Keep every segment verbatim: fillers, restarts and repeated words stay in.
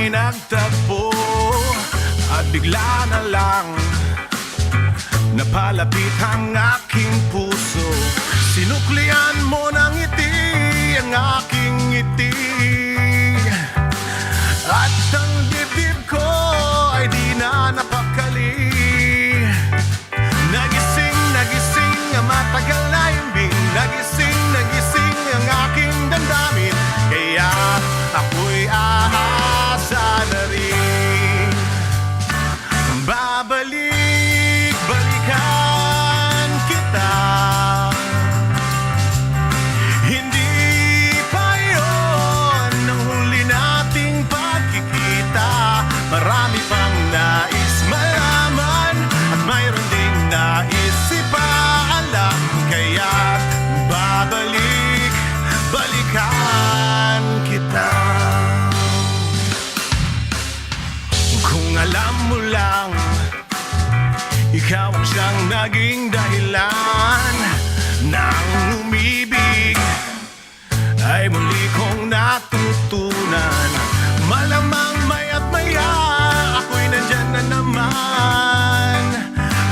nagtagpo at bigla na lang napalapit ang aking puso. Sinuklian mo ng ngiti ang aking ngiti, at ang dibdib ko ay di na napakali. Nagising, nagising ang matagal na himbing. Nagising, nagising ang aking damdamin. Kaya ako'y aasa na rin. Babalik-balikan kita. Hindi pa yon ang huli nating pagkikita. Marami pang nais malaman at mayroon ding nais ipaalam. Kaya't babalik-balikan kita. Kung alam mo lang, ikaw ang siyang naging dahilan ng umibig ay muli kong natutunan. Malamang maya't maya ako'y nandyan na naman,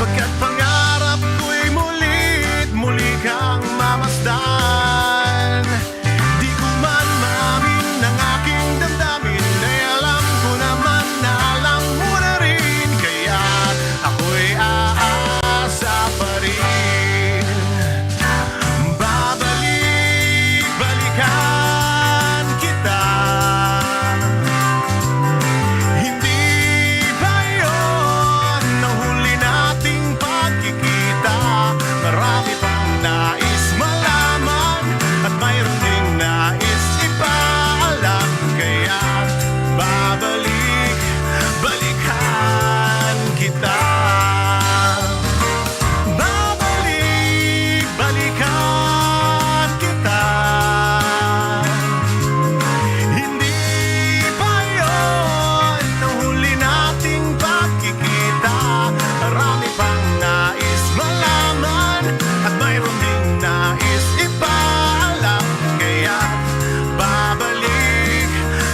pagkat pangarap ko'y muli't muli kang mamasdan. Di ko man maamin ang aking damdamin, ay alam ko naman na alam mo na rin. Kaya ako'y aasa pa rin. Babalik-balikan kita. Hindi ba yon ang huli nating pagkikita? Marami pang nais malaman at mayroon ding nais ipaalam. Kaya babalik-balikan kita. Babalik-balikan kita. Hindi pa yon ang huli nating pagkikita. Marami pang nais malaman at mayroon ding nais ipaalam. Kaya babalik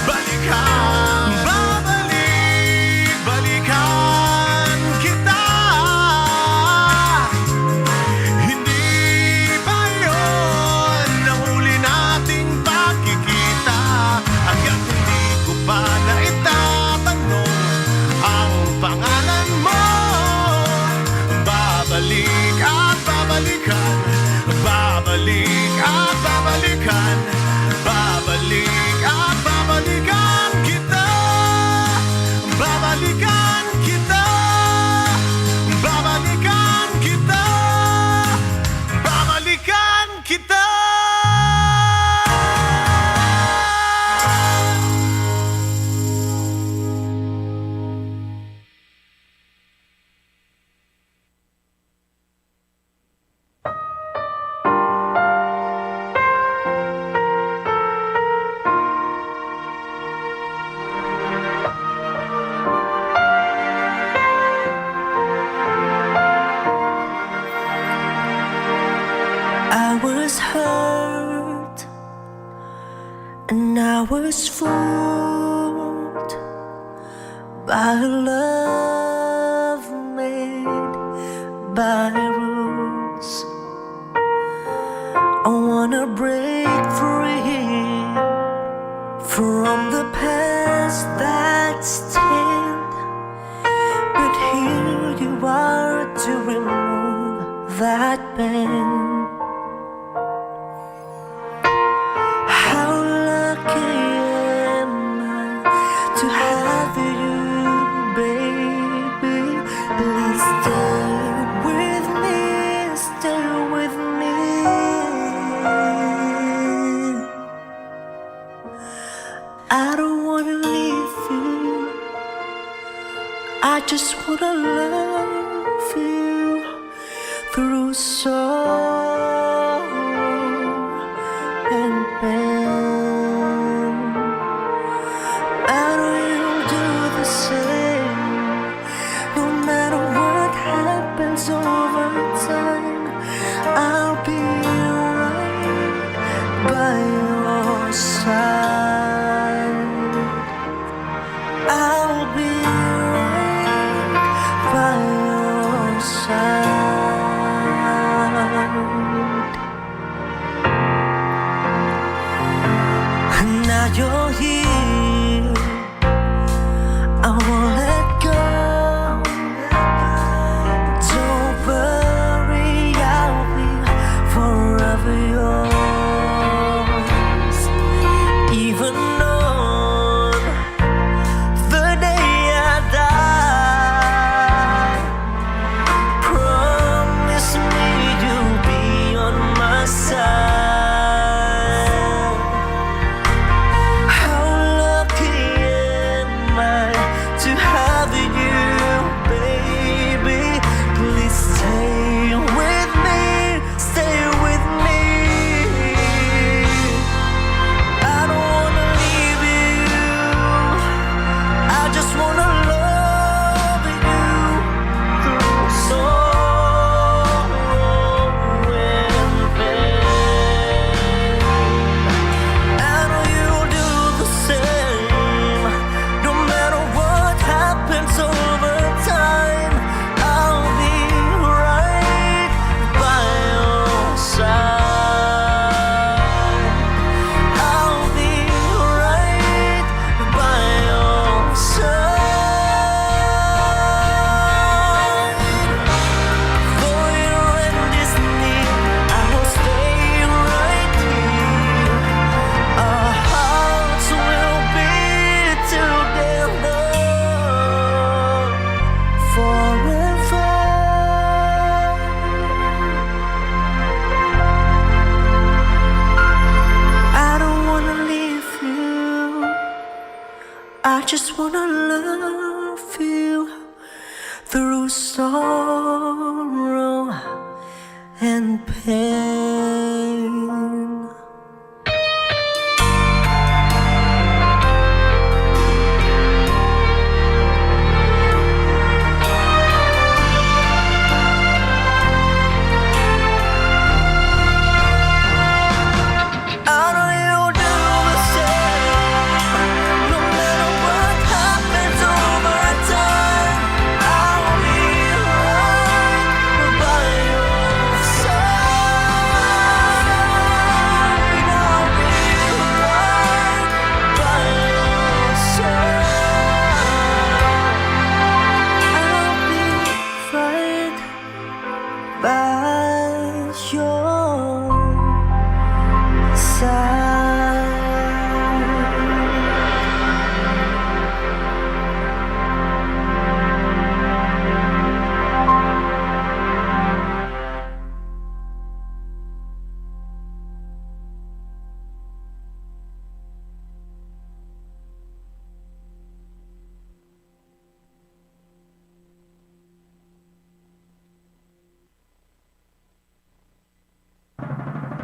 balikan, babalik-balikan kita. Hindi ba yon ang huli nating pagkikita? Hanggang hindi ko pa naitatanong ang pangalan mo. Babalik at babalikan, babalik at babalikan, babalik at babalikan kita. Babalikan kita. Babalikan kita. Babalikan kita. I was hurt and I was fooled by a love made by rules. I wanna break free from the past that's tainted, but here you are to remove that pain. How lucky am I to have you, baby? Please stay with me, stay with me. I don't wanna leave you. I just wanna love you through sorrow and pain. And you'll do the same. No matter what happens over time, I'll be right by your side. Sorrow and pain. I know you'll do the same. No matter what happens over time, I'll be right by your side. I'll be right by your side. I'll be right by your side.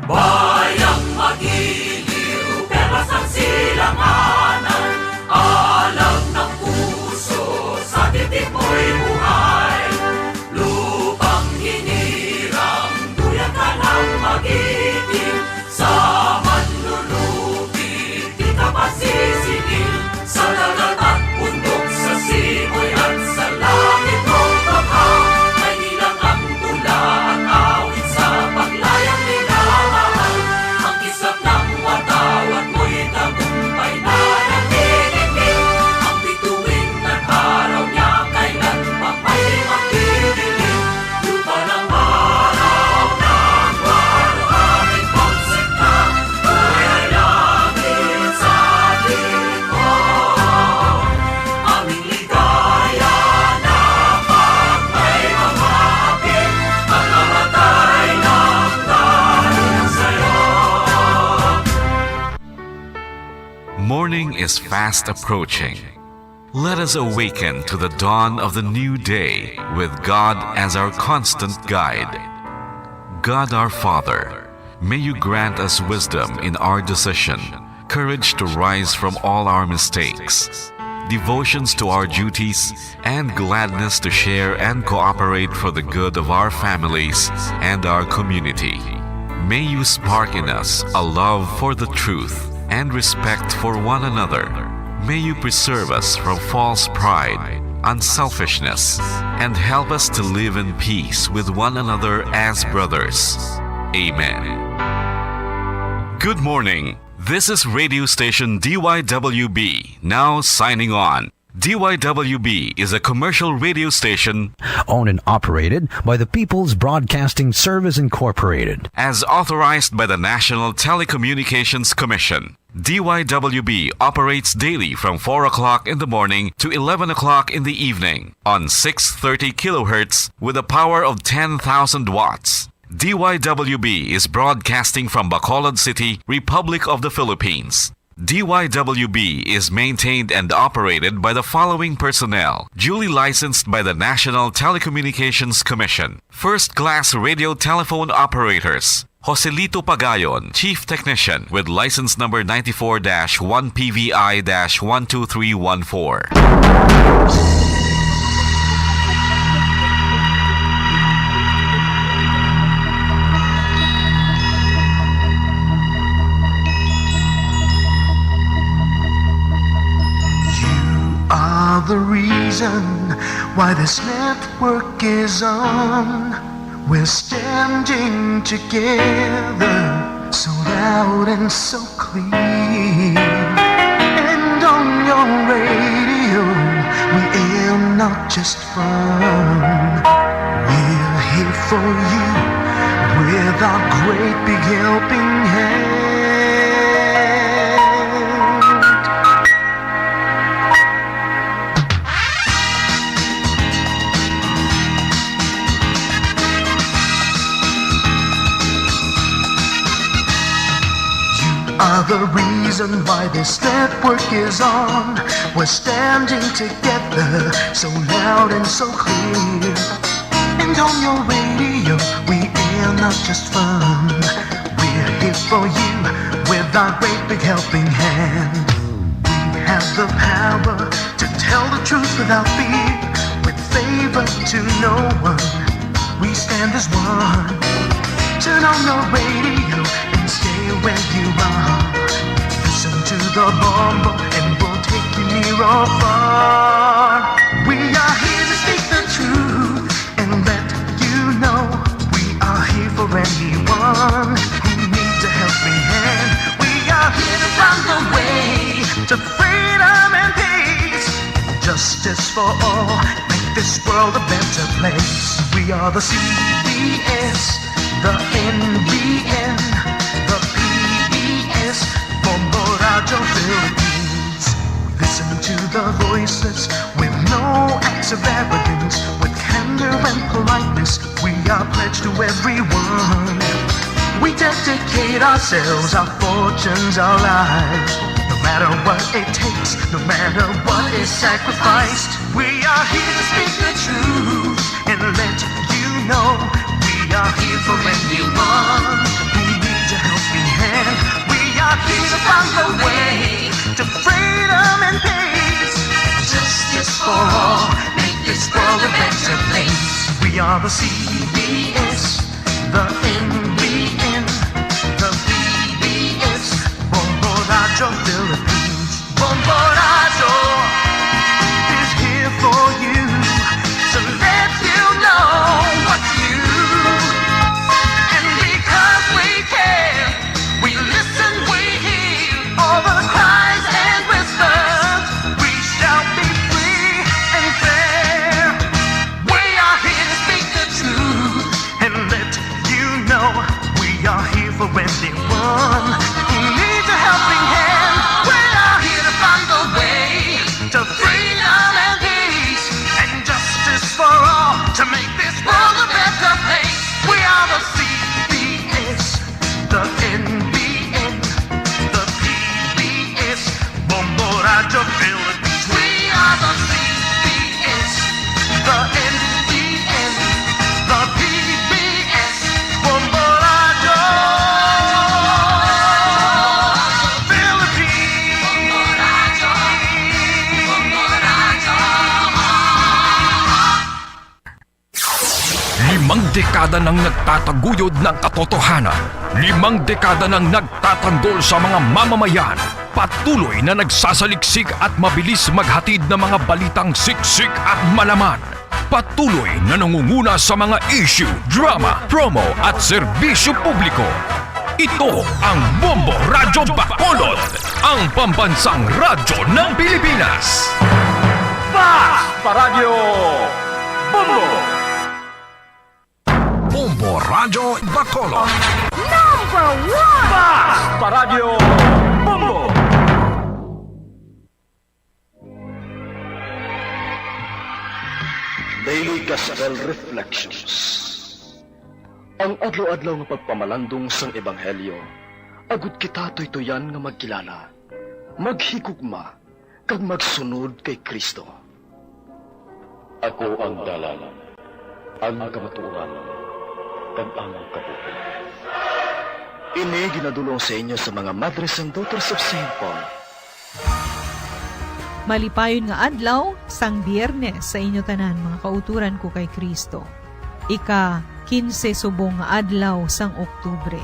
Bayang magiliw, perlas ang silanganan, alam ng puso, sa titik mo'y buhay. Lupang hinirang, duyan ka ng magiting, sa manlulupi di ka pasisingil, sa dagat at bundok, sa simoy at sa langit, o baha. May nilang ang tula at awit sa paglayang minamahal. Ang kislap ng watawat mo'y tagumpay na nagdidikit. Ang bituin at araw niya kailan pa may magdidilim. Lupa ng araw ng waluhapit pagsikta, buhay ay langit sa tingin ko. Aming ligaya na pag may mga hapit, ang namatay ng dahil sa'yo. Morning is fast approaching. Let us awaken to the dawn of the new day with God as our constant guide. God our Father, may you grant us wisdom in our decision, courage to rise from all our mistakes, devotions to our duties, and gladness to share and cooperate for the good of our families and our community. May you spark in us a love for the truth and respect for one another. May you preserve us from false pride, unselfishness, and help us to live in peace with one another as brothers. Amen. Good morning. This is radio station D Y W B, now signing on. D Y W B is a commercial radio station owned and operated by the People's Broadcasting Service Incorporated, as authorized by the National Telecommunications Commission. D Y W B operates daily from four o'clock in the morning to eleven o'clock in the evening on six thirty kilohertz with a power of ten thousand watts. D Y W B is broadcasting from Bacolod City, Republic of the Philippines. D Y W B is maintained and operated by the following personnel, duly licensed by the National Telecommunications Commission. First class radio telephone operators, Joselito Pagayon, Chief Technician, with license number ninety-four dash one P V I dash one two three one four. You are the reason why this network is on. We're standing together, so loud and so clear. And on your radio, we aim not just fun. We're here for you with our great big helping hand. are the reason why this network is on. We're standing together, so loud and so clear. And on your radio, we air not just fun. We're here for you with our great big helping hand. We have the power to tell the truth without fear, with favor to no one. We stand as one. Turn on your radio and stay where you are. Listen to the Bombo and we'll take you near or far. We are here to speak the truth and let you know we are here for anyone who needs a helping hand. We are here to find the way to freedom and peace. Justice for all, make this world a better place. We are the C B S, the N B N, the P B S, Bombo Radyo Philippines. We listen to the voices with no acts of arrogance, with candor and politeness. We are pledged to everyone. We dedicate ourselves, our fortunes, our lives. No matter what it takes, no matter what is sacrificed, we are here to speak the truth and let you know we are here for anyone who needs a helping hand. We are here to find the way to freedom and peace. Justice for all, make this world a better place. We are the C B S, the N B N, the P B S, Bombo Radyo Philippines. Bombo Radyo is here for you to let you know what's new. And because we care, we listen, we hear all the cries and whispers. We shall be free and fair. We are here to speak the truth and let you know we are here for anyone who needs a helping hand. We are here to find the way to freedom and peace and justice for all, to make this world a better place. We are the C B S, the N B N, the P B S, Bombo Radyo Philippines. We are the C B S, the N B N, the P B S, Bombo Radyo Philippines. Limang dekada nang nagtataguyod ng katotohanan. Limang dekada nang nagtatanggol sa mga mamamayan. Patuloy na nagsasaliksik at mabilis maghatid ng mga balitang siksik at malaman. Patuloy na nangunguna sa mga issue, drama, promo at serbisyo publiko. Ito ang Bombo Radyo Bacolod, ang pambansang radyo ng Pilipinas. Fast Paradyo Bombo! Bombo Radyo Bacolod. Number one! Fast Paradyo Bombo! Daily Gospel Reflections. Ang adlaw-adlaw nga pagpamalandong sang Ebanghelyo, agud kita tuytuyan nga magkilala, maghigugma, kag magsunod kay Cristo. Ako ang dalan, ang kamatuoran, kag ang kabuhi. Ini ginadul-ong sa inyo sa mga Madres and Daughters of Saint Paul. Malipayon nga adlaw sang Biyernes sa inyo tanan, mga kauturan ko kay Cristo. Ika kinse subong nga adlaw sang Oktubre.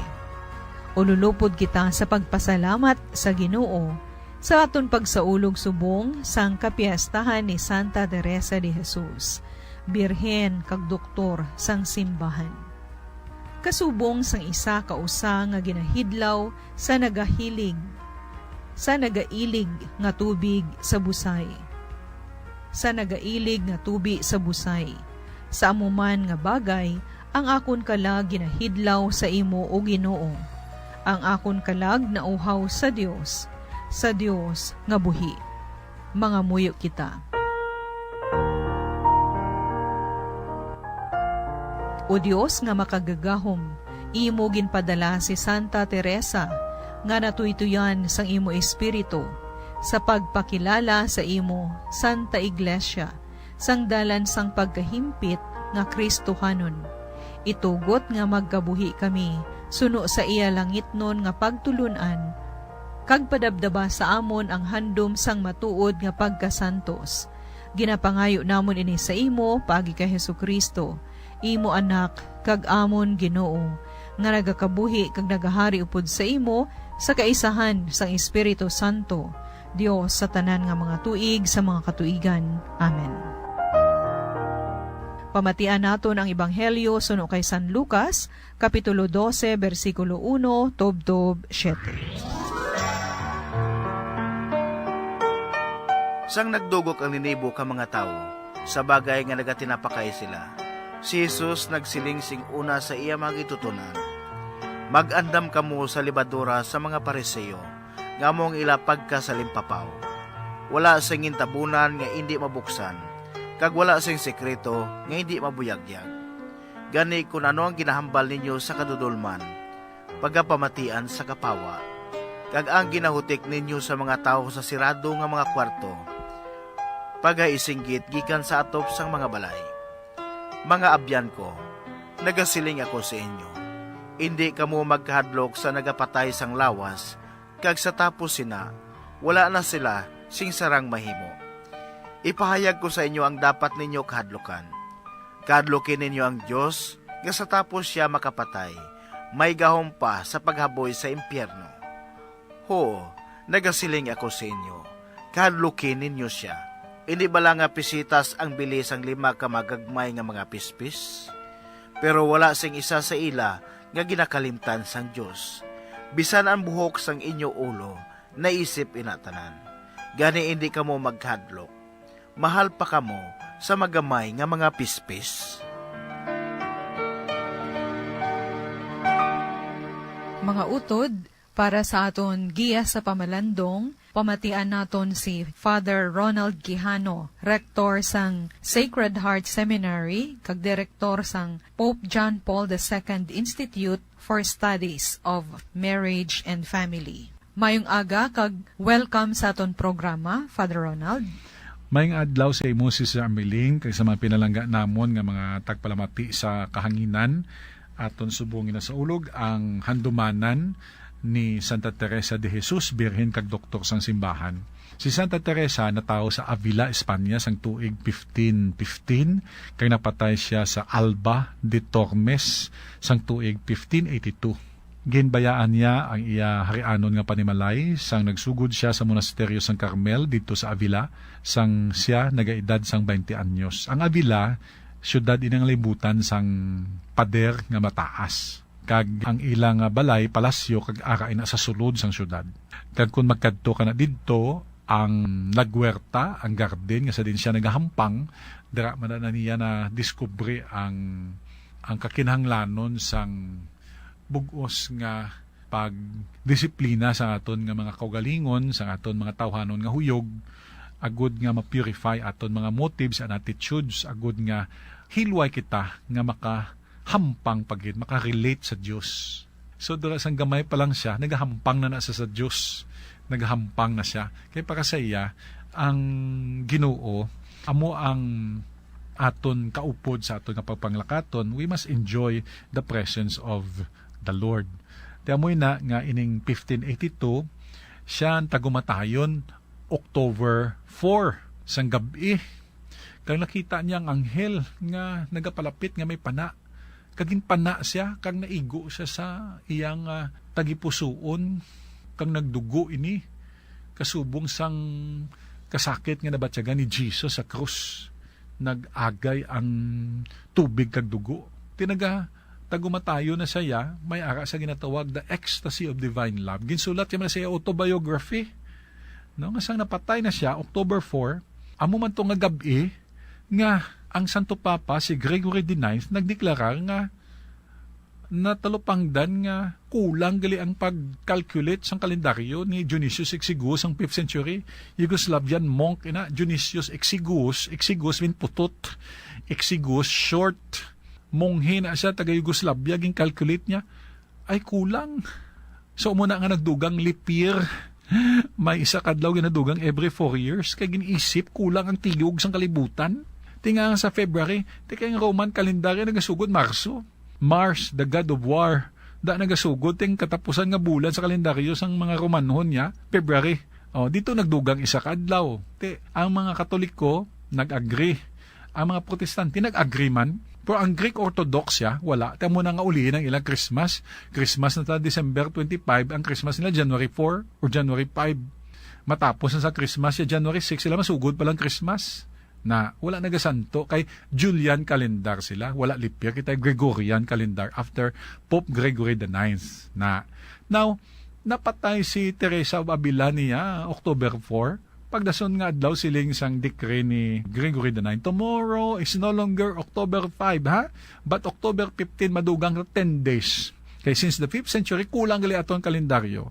Ululupod kita sa pagpasalamat sa Ginoo sa aton pagsaulog subong sang kapiestahan ni Santa Teresa de Jesus, Birhen kag Doktor sang Simbahan. Kasubong sang isa ka usa nga ginahidlaw sa nagahilig, sa nagailig nga tubig sa busay. Sa nagailig nga tubi sa busay, sa amo man nga bagay, ang akon kalag ginahidlaw sa imo, O Ginoo. Ang akon kalag nauhaw sa Dios, sa Dios nga buhi. Mangamuyo kita. O Dios nga makagagahom, imo ginpadala si Santa Teresa nga natuytoyan sang imo Espiritu, sa pagpakilala sa imo Santa Iglesia, sang dalan sang pagkahimpit nga Kristohanon. Itugot nga magkabuhi kami suno sa iya langitnon nga pagtulon-an, kag padabdaba sa amon ang handom sang matuod nga pagkasantos. Ginapangayo namon ini sa imo paagi kay Jesu-Cristo, imo Anak, kag amon Ginoo, nga nagakabuhi kag nagahari upod sa imo sa kaisahan sang Espiritu Santo, Dios sa tanan nga mga tuig sa mga katuigan. Amen. Pamatian naton ang Ebanghelyo suno kay San Lucas, Kapitulo dose, bersikulo uno tubtob siete. Sang nagdugok ang ninibo ka mga tawo, sa bagay nga nagatinapakay sila, si Jesus nagsiling sing una sa iya mga gitutunan, "Mag-andam kamo sa lebadura sa mga Pariseo, nga amo ang ila pagkasalimpapaw. Wala sing gintabunan nga indi mabuksan, kag wala sing sekreto nga indi mabuyagyag. Gani, kon ano ang ginahambal ninyo sa kadudolman, pagapamatian sa kapawa, kag ang ginahutik ninyo sa mga tawo sa sirado nga mga kwarto, pagaisinggit gikan sa atop sang mga balay. Mga abyan ko, nagasiling ako sa inyo, indi kamo magkahadlok sa nagapatay sang lawas, kag sa tapos sina, wala na sila sing sarang mahimo. Ipahayag ko sa inyo ang dapat ninyo kahadlukan. Kahadluki ninyo ang Dios, nga sa tapos sia makapatay, may gahom pa sa paghaboy sa impyerno. Huo, nagasiling ako sa inyo, kahadluki ninyo sia. Indi bala nga pisitas ang bili sang lima ka magagmay nga mga pispis? Pero wala sing isa sa ila nga ginakalimtan sang Dios. Bisan ang buhok sang inyo ulo naisip ina tanan. Gani, indi kamo maghadlok. Mahal pa kamo sa magamay nga mga pispis. Mga utod, para sa aton giya sa pamalandong, pamatian naton si Father Ronald Quijano, Rektor sang Sacred Heart Seminary kag Direktor sang Pope John Paul the Second Institute for Studies of Marriage and Family. Mayong aga kag welcome sa aton programa, Father Ronald. Mayong adlaw sa imo, Sister Ameling, kag sa mga pinalangga namon nga mga tagpalamati sa kahanginan. Aton subong ginasaulog ang handumanan ni Santa Teresa de Jesus, Birhen kag Doktor sang Simbahan. Si Santa Teresa natawo sa Avila, Espanya, sang tuig fifteen fifteen, kag napatay sia sa Alba de Tormes sang tuig fifteen eighty-two. Ginbayaan niya ang iya harianon nga panimalay sang nagsugod sia sa Monasteryo sang Carmel didto sa Avila, sang sia nagaedad sang twenty anyos. Ang Avila, siyudad ini nga nalibutan sang pader nga mataas, kag ang ila nga balay, palasyo, kag ara ina sa sulod sang siyudad. Kag kon magkadto ka na didto, ang lagwerta, ang garden nga sa din sia nagahampang, dira man na niya nadiskubre ang, ang kakinahanglanon sang bug-os nga pagdisiplina sa aton nga mga kaugalingon, sa aton mga tawhanon nga huyog, agud nga ma-purify aton mga motives and attitudes, agud nga hilway kita nga makahampang pa gid, makarelate sa Dios. So, dira sang gamay pa lang sia, nagahampang na na sa, sa Dios. Nagahampang na sia. Kay para sa iya, ang Ginoo amo ang aton kaupod sa aton nga pagpanglakaton. We must enjoy the presence of the Lord. Ti amoy na nga ining fifteen eighty-two, sia ang tagumatayon, October four sang gab-i. Kag nakita niya ang anghel nga nagapalapit nga may pana. Kag ginpana sia, kag naigo sia sa iyang, ah, tagipusoon, kag nagdugo ini. Kasubong sang kasakit nga nabatyagan ni Jesus sa krus, nag-agay ang tubig kag dugo. Ti naga-, tagumatayon na siya, may ara sa ginatawag the ecstasy of divine love. Ginsulat niya man sa iya autobiography, no, nga sang napatay na siya, October four, amo man to nga gab-i, nga ang Santo Papa, si Gregory the Ninth, nagdeklarar nga natalupangdan nga kulang gali ang pag-calculate sang kalendaryo ni Dionysius Exiguus sang fifth century. Yugoslavian monk ina, Dionysius Exiguus. Exiguus mean putot. Exiguus, short. Monghe na siya, taga Yugoslavia, gin-calculate niya. Ay, kulang. So, amo na nga nagdugang leap year. May isa ka adlaw ginadugang every four years. Kay gin-isip, kulang ang tiyog sang kalibutan. Tinga sa February, ti kay ang Roman kalendaryo nagasugod Marso. Mars, the god of war, da nagasugod ting katapusan nga bulan sa kalendaryo sang mga Romanhon niya, February. Oh, dito nagdugang isa ka adlaw. Ti, ang mga Katoliko nag-agree. Ang mga Protestante nag-agree man. Pero ang Greek Orthodox siya, wala. Ti amo na nga ulihin ang ilang Christmas. Christmas na ta December twenty-five, ang Christmas nila January four or January five. Matapos na sa Christmas, sa January six, sila masugod pa lang Christmas. Na, wala nagasanto kay Julian calendar sila. Wala leap year, kita Gregorian calendar after Pope Gregory the ninth. Na, now, napatay si Teresa of Avila niya, October four. Pagdason nga adlaw, siling sang decree ni Gregory the ninth, "Tomorrow is no longer October five, ha? But October fifteen, madugang na ten days." Kay since the fifth century, kulang gali aton kalendaryo.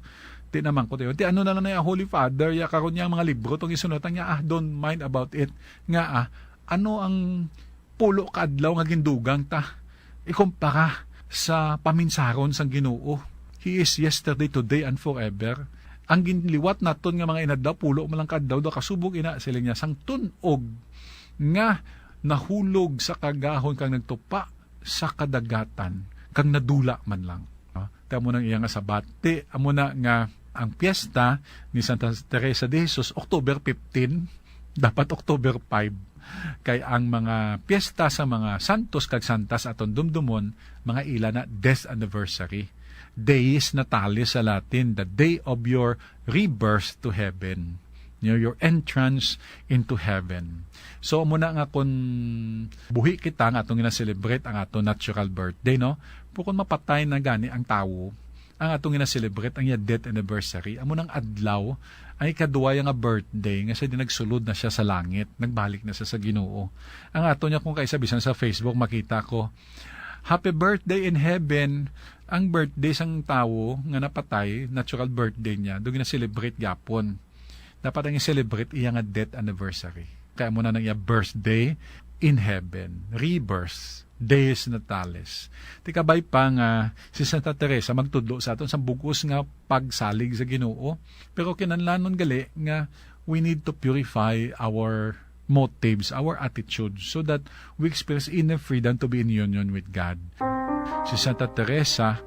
Ti naman ko tayo, ti ano na lang na yung Holy Father, ya karon niya ang mga libro, tong isunod niya, ah, don't mind about it. Nga, ah, ano ang pulo ka adlaw nga gindugang ta ikumpara sa paminsaron sang Ginoo? He is yesterday, today, and forever. Ang ginliwat naton nga mga inadlaw, pulo man lang ka adlaw, daw kasubog ina, siling niya, sang tun-og nga nahulog sa kagahon kag nagtupa sa kadagatan, kag nadula man lang. Ah, ti amo nang iya nga sabat. Ti amo na nga ang piyesta ni Santa Teresa de Jesus, October fifteen, dapat October five. Kay ang mga piyesta sa mga santos kag santas aton dumdumon, mga ila na death anniversary. Dies Natalis sa Latin, the day of your rebirth to heaven. You know, your entrance into heaven. So, amo na nga kung buhi kita nga atong gina-celebrate ang aton natural birthday, no? Pero kung mapatay na gani ang tawo, ang atong gina-celebrate ang iya death anniversary, amo nang adlaw, ang ikaduwa iya nga birthday, nga siya di nagsulod na siya sa langit, nagbalik na siya sa Ginoo. Ang ato niya kung kaisa bisan sa Facebook, makita ko, "Happy birthday in heaven." Ang birthday sang tawo nga napatay, natural birthday niya, do gina-celebrate gyapon. Dapat ang i-celebrate iya nga death anniversary. Kaya mo na nang iya birthday in heaven, rebirth, Dies Natalis. Ti kabay pa nga si Santa Teresa magtudlo sa aton sa bug-os nga pagsalig sa Ginoo. Pero kinahanglanon gali nga we need to purify our motives, our attitude, so that we experience inner freedom to be in union with God. Si Santa Teresa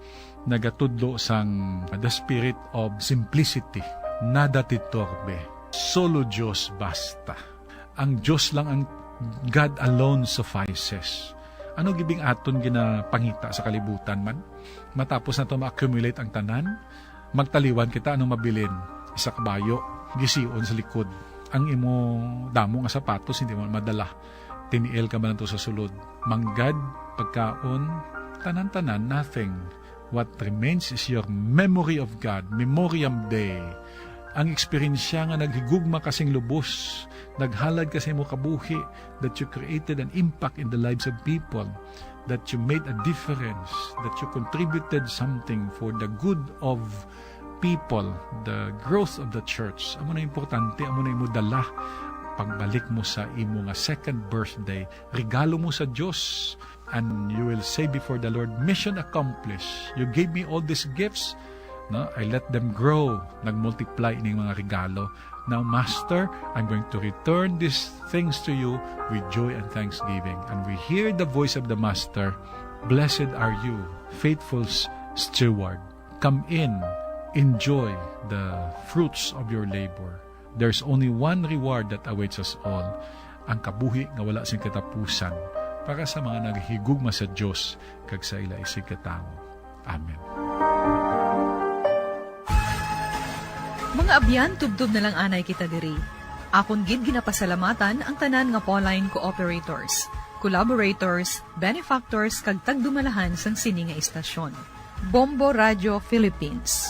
nagatudlo sang the spirit of simplicity, nada ti turbe, solo Dios basta. Ang Dios lang, ang God alone suffices. Ano gibing aton ginapangita sa kalibutan man? Matapos na to ma-accumulate ang tanan, magtaliwan kita, ano mabilin? Isa ka bayo, gision sa likod. Ang imo damo nga sapatos, hindi mo madala. Tiniil ka man to sa sulod. Manggad, pagkaon, tanan-tanan, nothing. What remains is your memory of God, memoriam Dei. Ang eksperyensya nga naghigugma ka sing lubos, naghalad ka sa imo kabuhi, that you created an impact in the lives of people, that you made a difference, that you contributed something for the good of people, the growth of the church. Amo na importante, amo na imo dala. Pagbalik mo sa imo nga second birthday, regalo mo sa Dios, and you will say before the Lord, "Mission accomplished. You gave me all these gifts. No, I let them grow." Nag-multiply ining mga regalo. "Now, Master, I'm going to return these things to you with joy and thanksgiving." And we hear the voice of the Master, "Blessed are you, faithful s-, steward. Come in, enjoy the fruits of your labor." There's only one reward that awaits us all, ang kabuhi nga wala sing katapusan para sa mga naghigugma sa Dios kag sa ila isigkatawo. Amen. Mga abyan, tubtob na lang anay kita diri. Akon gid ginapasalamatan ang tanan nga Pauline cooperators, collaborators, benefactors, kag tagdumalahan sang sini nga istasyon. Bombo Radio Philippines.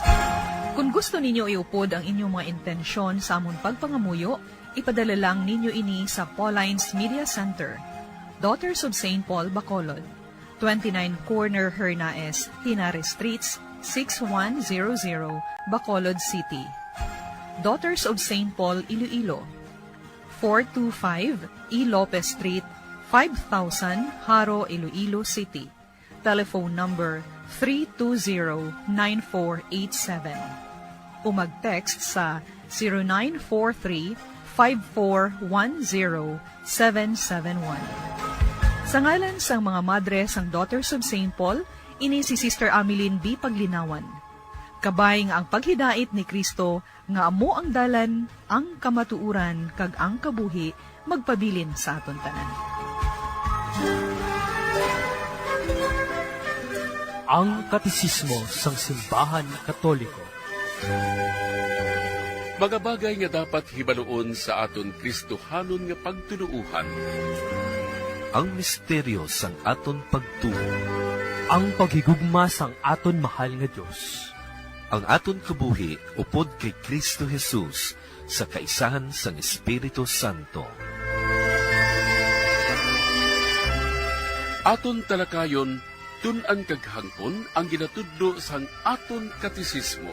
Kung gusto ninyo iupod ang inyong mga intensyon sa amon pagpangamuyo, ipadala lang ninyo ini sa Pauline's Media Center, Daughters of Saint Paul, Bacolod, twenty-nine Corner Hernaez, Henares Streets, six one zero zero, Bacolod City. Daughters of Saint Paul, Iloilo, four two five E Lopez Street, five thousand, Jaro, Iloilo City. Telephone number three two zero, nine four eight seven o mag-text sa zero nine four three, five four one zero, seven seven one. Sa ngalan sang mga madre sang Daughters of Saint Paul, ini si Sister Ameline B. Paglinawan. Kabay nga ang paghidait ni Kristo nga amo ang dalan, ang kamatuoran, kag ang kabuhi, magpabilin sa aton tanan. Ang Katesismo sang Simbahan Katoliko. Mga bagay nga dapat hibaluon sa aton Kristohanon nga pagtuloohan. Ang misteryo sang aton pagtuo. Ang paghigugma sang aton mahal nga Dios. Ang aton kabuhi upod kay Cristo Jesus sa kaisahan sang Espiritu Santo. Aton talakayon, tun-an kag hangpon ang ginatudlo sang aton katesismo.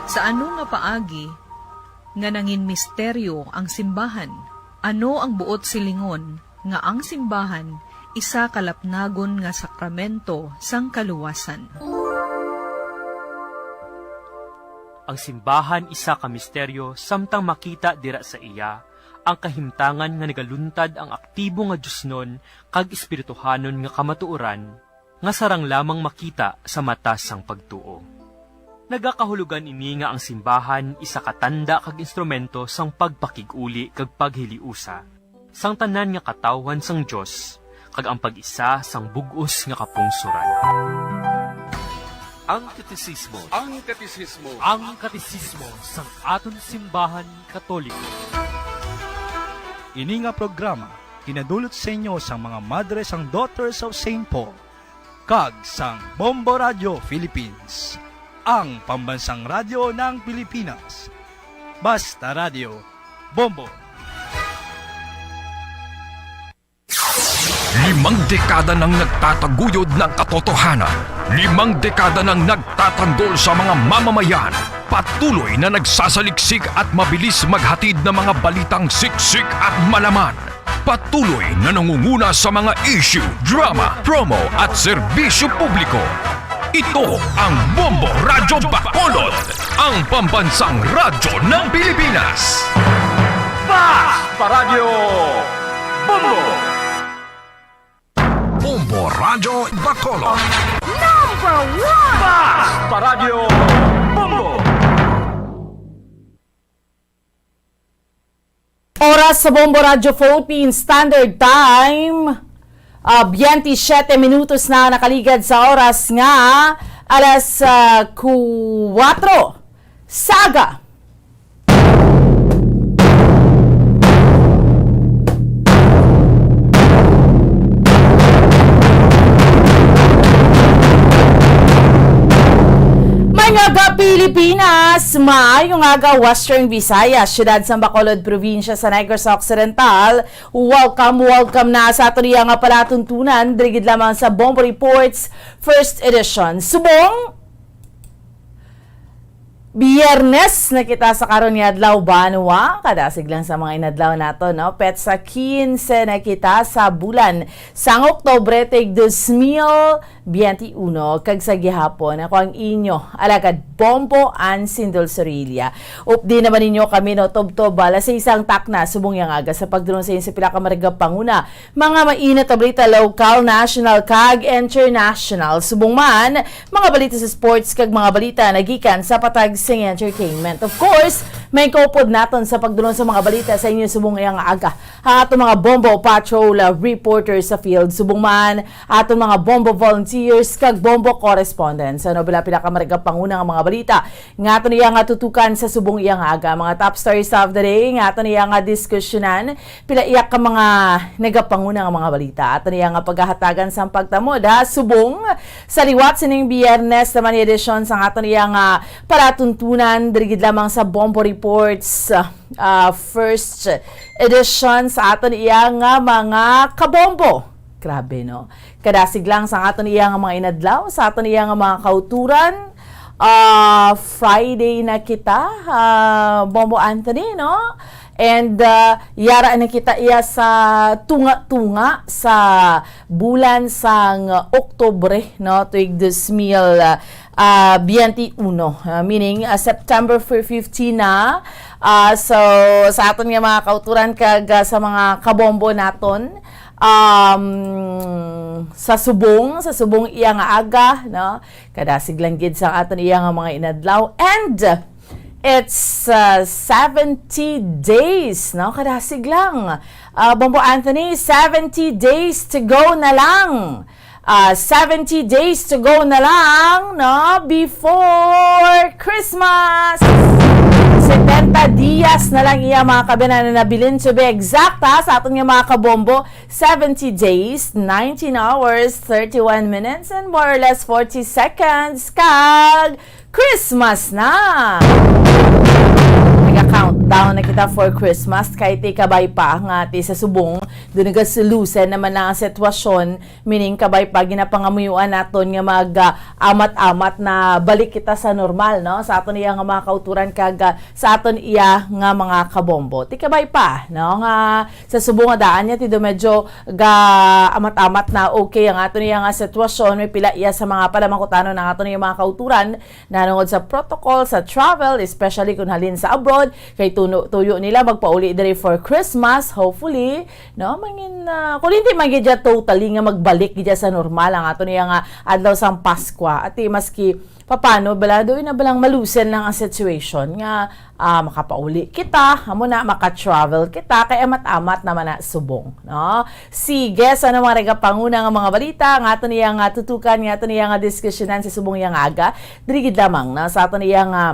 Sa ano nga paagi nga nangin misteryo ang simbahan? Ano ang buot silingon nga ang simbahan isa ka lapnagon nga sakramento sang kaluwasan? Ang simbahan isa ka misteryo, samtang makita dira sa iya ang kahimtangan nga nagaluntad ang aktibo nga diosnon kag espirituhanon nga kamatuoran nga sarang lamang makita sa mata sang pagtuo. Nagakahulogan ini nga ang simbahan isa ka tanda kag instrumento sang pagpakig-uli kag paghiliusa sang tanan nga katawhan sang Dios kag ang pag-isa sang bug-os nga kapungsoran. Ang Katesismo. Ang Katesismo. Ang Katesismo sang aton simbahan Katoliko. Ini nga programa ginadulot sa inyo sang mga madre sang Daughters of Saint Paul kag sang Bombo Radio Philippines, ang pambansang radyo ng Pilipinas. Basta Radio, Bombo. Limang dekada nang nagtataguyod ng katotohanan. Limang dekada nang nagtatanggol sa mga mamamayan. Patuloy na nagsasaliksik at mabilis maghatid ng mga balitang siksik at malaman. Patuloy na nangunguna sa mga issue, drama, promo at serbisyo publiko. Ito ang Bombo Radyo Bacolod, ang pambansang radyo ng Pilipinas. Basta Radyo Bombo! Bombo Radyo Bacolod. Number one! Basta Radyo Bombo! Oras sa Bombo Radyo Philippine Standard Time, ah, biyentisiete minutos na nakaligad sa oras nga alas, ah, kuwatro sa aga. Maayong aga, Pilipinas! Maayong aga, Western Visayas, siyudad sang Bacolod, probinsya sa Negros Occidental. Welcome, welcome na sa aton iya nga palatuntunan, diri gid lamang sa Bombo Reports, first edition. Subong, Biyernes na kita sa karon nga adlaw, banwa. Kadasig lang sa mga inadlaw nato, no? Petsa quince na kita sa bulan sang Oktubre, tig dos mil biyente uno, kag sa gihapon, ako ang inyo alagad, Bombo Ann Sindol Sorilla. Updi naman ninyo kami, no, tubtob alas sais sang takna subong yang aga sa pagdulong sa inyo sa pila ka maragap panguna, mga mainit nga balita, lokal, national, kag international. Subong man, mga balita sa sports kag mga balita nagikan sa patag sa entertainment. Of course, may kaupod naton sa pagdulong sa mga balita sa inyo subong yang aga ang aton mga Bombo Patrol, uh, reporters sa field. Subong man, aton mga Bombo volunteers kag Bombo correspondents. Ano bala pila ka maragap panguna nga mga balita nga aton iya nga tutukan sa subong iya nga aga? Mga top stories of the day nga aton iya nga diskusyonan. Pila iya ka mga nagapanguna nga mga balita aton iya nga pagahatagan sang pagtamod, ha, subong sa liwat sining Biyernes naman nga edisyon sang aton iya nga palatuntunan diri gid lamang sa Bombo Reports, ah, first edition sa aton iya nga mga kabombo. Grabe, no? Kadasig lang sa aton iya nga mga inadlaw, sa aton iya nga mga kauturan. Ah, Friday na kita, ah, Bombo Anthony, no? And, ah, yara na kita iya sa tunga-tunga sa bulan sang Oktubre, no, tuig dos mil, ah, biyente uno, ah, meaning, ah, September fifteen na. Ah, so, sa aton nga mga kauturan kag, ah, sa mga kabombo naton, um, sa subong, sa subong iya nga aga, no, kadasig lang gid sa aton iya nga mga inadlaw. And, it's, uh, seventy days, no? Kadasig lang. Uh, Bombo Anthony, seventy days to go na lang. Uh, seventy days to go na lang, no? Before Christmas! Setenta dias na lang iya, mga kabiyanan, na nabilin. To be exact, ha, sa aton nga mga kabombo, seventy days, nineteen hours, thirty-one minutes, and more or less forty seconds. Kag Christmas na! Naga-countdown na kita for Christmas, kay ti kabay pa nga ti sa subong, doon nagasulusan naman na ang sitwasyon, meaning kabay pa ginapangamuyuan naton nga mag, ah, amat-amat na balik kita sa normal, no? Sa aton iya nga mga kauturan kag, ah, sa aton iya nga mga kabombo. Ti kabay pa, no? Nga sa subong nga daan niya, ti do medyo ga amat-amat na okay ang aton iya nga sitwasyon. May pila iya sa mga palamangkutanon ang aton iya mga kauturan, nanungod sa protocol sa travel, especially kung halin sa abroad, kay tuno-, tuyo nila magpauli diri for Christmas, hopefully, no? Mangin, ah, kung hindi man gid siya totally nga magbalik gid siya sa normal ang ato niya nga adlaw sang Paskwa. Ati maski papano, bala, doon na balang malusen lang ang situation nga, ah, makapauli kita, amo na, maka-travel kita, kay amat-amat naman na subong, no? Sige, sa ano mga nagapanguna nga mga balita, nga ato niya nga tutukan, nga ato niya nga diskusyonan sa subong yang aga, diri gid lamang na sa ato niya nga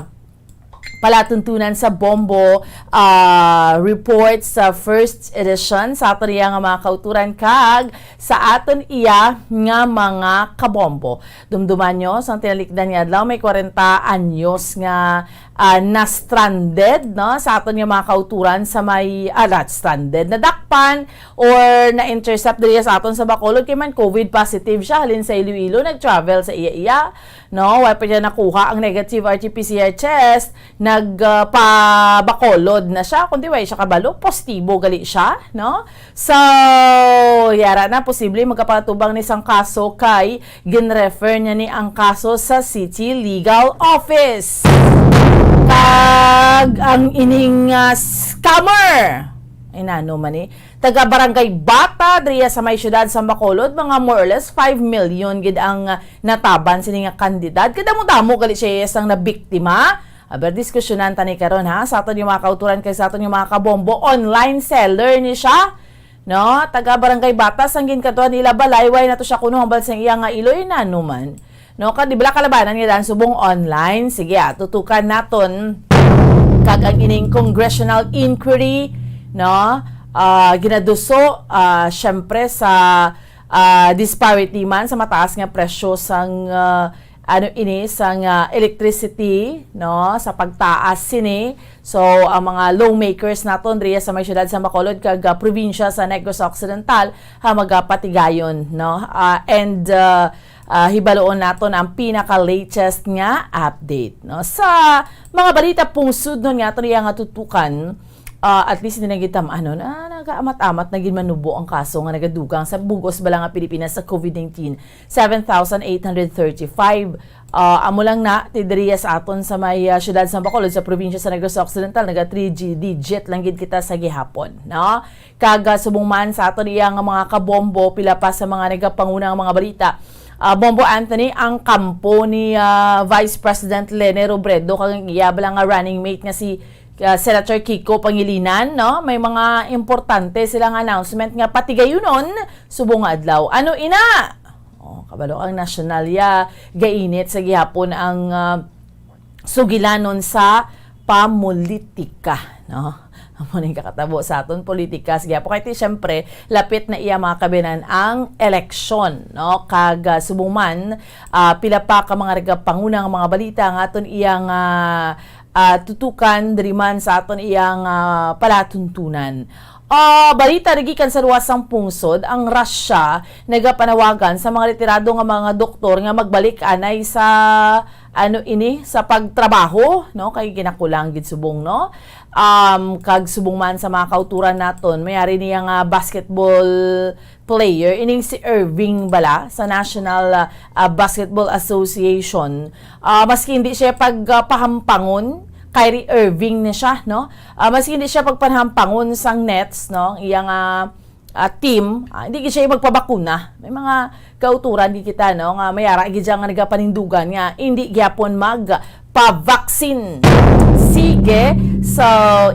palatuntunan sa Bombo, ah, report sa first edition sa ato niya nga mga kauturan kag sa aton iya nga mga kabombo. Dumduman nyo, sa tinalikdan nga adlaw, may kwarenta anyos nga, ah, na-stranded, no, sa aton nga mga kauturan sa may, ah, not stranded, nadakpan or na-intercept diri sa aton sa Bacolod, kay man covid positive siya, halin sa Iloilo, nag-travel sa iya-iya, no? Wa pa niya nakuha ang negative R T P C R test, nag, ah, pa Bacolod na siya, kundi wa siya kabalo, positibo gali siya, no? So, yara na, posible magkapatubang ni sang kaso kay gin-refer niya ni ang kaso sa City Legal Office. Kag ang ining, ah, scammer, inano man ni, taga Barangay Bata, diriya sa may siyudad sa Bacolod, mga more or less five million gid ang, ah, nataban sini nga kantidad. Kadamo-damo gali siya sang nabiktima. Aber, diskusyonan ta ni karon, ha, sa aton yung mga kauturan kay sa aton yung mga kabombo. Online seller ni siya, no? Taga Barangay Bata, sang ginkadtuan nila balay, way na to siya kuno hambal sang iya nga iloy na numan. No, ka, di bala kalabanan nga daan subong online. Sige, ah, tutukan naton kag ang ining congressional inquiry, no? Ah, ginaduso, ah, syempre sa, ah, disparity man sa mataas nga presyo sang, ah, ano ini, sang, ah, electricity, no? Sa pagtaas sini. So, ang mga lawmakers naton diriya sa may siyudad sa Bacolod kag, ah, probinsya sa Negros Occidental, ha, magapatigayon, no? Ah, and, ah, ah, hibaloon naton ang pinaka-latest nga update, no? Sa mga balita pungsod nun nga aton iya nga tutukan, ah, at least hindi na kita maano na nagaamat-amat na gid manubo ang kaso nga nagadugang sa bugos bala nga Pilipinas sa covid nineteen, seven thousand eight hundred thirty-five. Ah, amo lang na, ti diriya sa aton sa may, ah, siyudad sa Bacolod, sa probinsya sa Negros Occidental, naga three digit lang gid kita sa gihapon, no? Kag, ah, subong man sa aton iya nga mga kabombo, pila pa sa mga nagapanguna nga mga balita. Ah, Bombo Anthony, ang kampo ni, ah, Vice President Leni Robredo kag ang iya bala nga running mate nga si, ah, Senator Kiko Pangilinan, no? May mga importante sila nga announcement nga patigayunon subong nga adlaw. Ano ina? Oh, kabalo ang nasyonalya, gainit sa gihapon ang, ah, sugilanon sa pamulitika, no? Amo ning kakatabo sa aton politika. Sige, apo kay ti, syempre, lapit na iya mga kabinan ang eleksyon, no? Kag, ah, subong man, ah, pila pa ka mga nagapanguna nga mga balita nga aton iyang, ah, ah, tutukan diri man sa aton iyang, ah, palatuntunan. Ah, balita gikan sa luwas sang pungsod, ang Russia nagapanawagan sa mga retirado nga mga doktor nga magbalik anay sa, ano ini, sa pagtrabaho, no? Kay ginakulang gid subong, no? Um, kag subong man sa mga kauturan naton, may ari niya nga basketball player, ining si Irving bala sa National, ah, ah, Basketball Association. Ah, maski hindi siya pagpahampangon, Kyrie Irving ni siya, no? Ah, maski hindi siya pagpahampangon sang Nets, no? Iya nga, ah, team, ah, hindi gid siya magpabakuna. May mga kauturan gid kita, no, nga may ara gid siya nga nagapanindugan nga hindi gyapon magpabaksin. Sige, so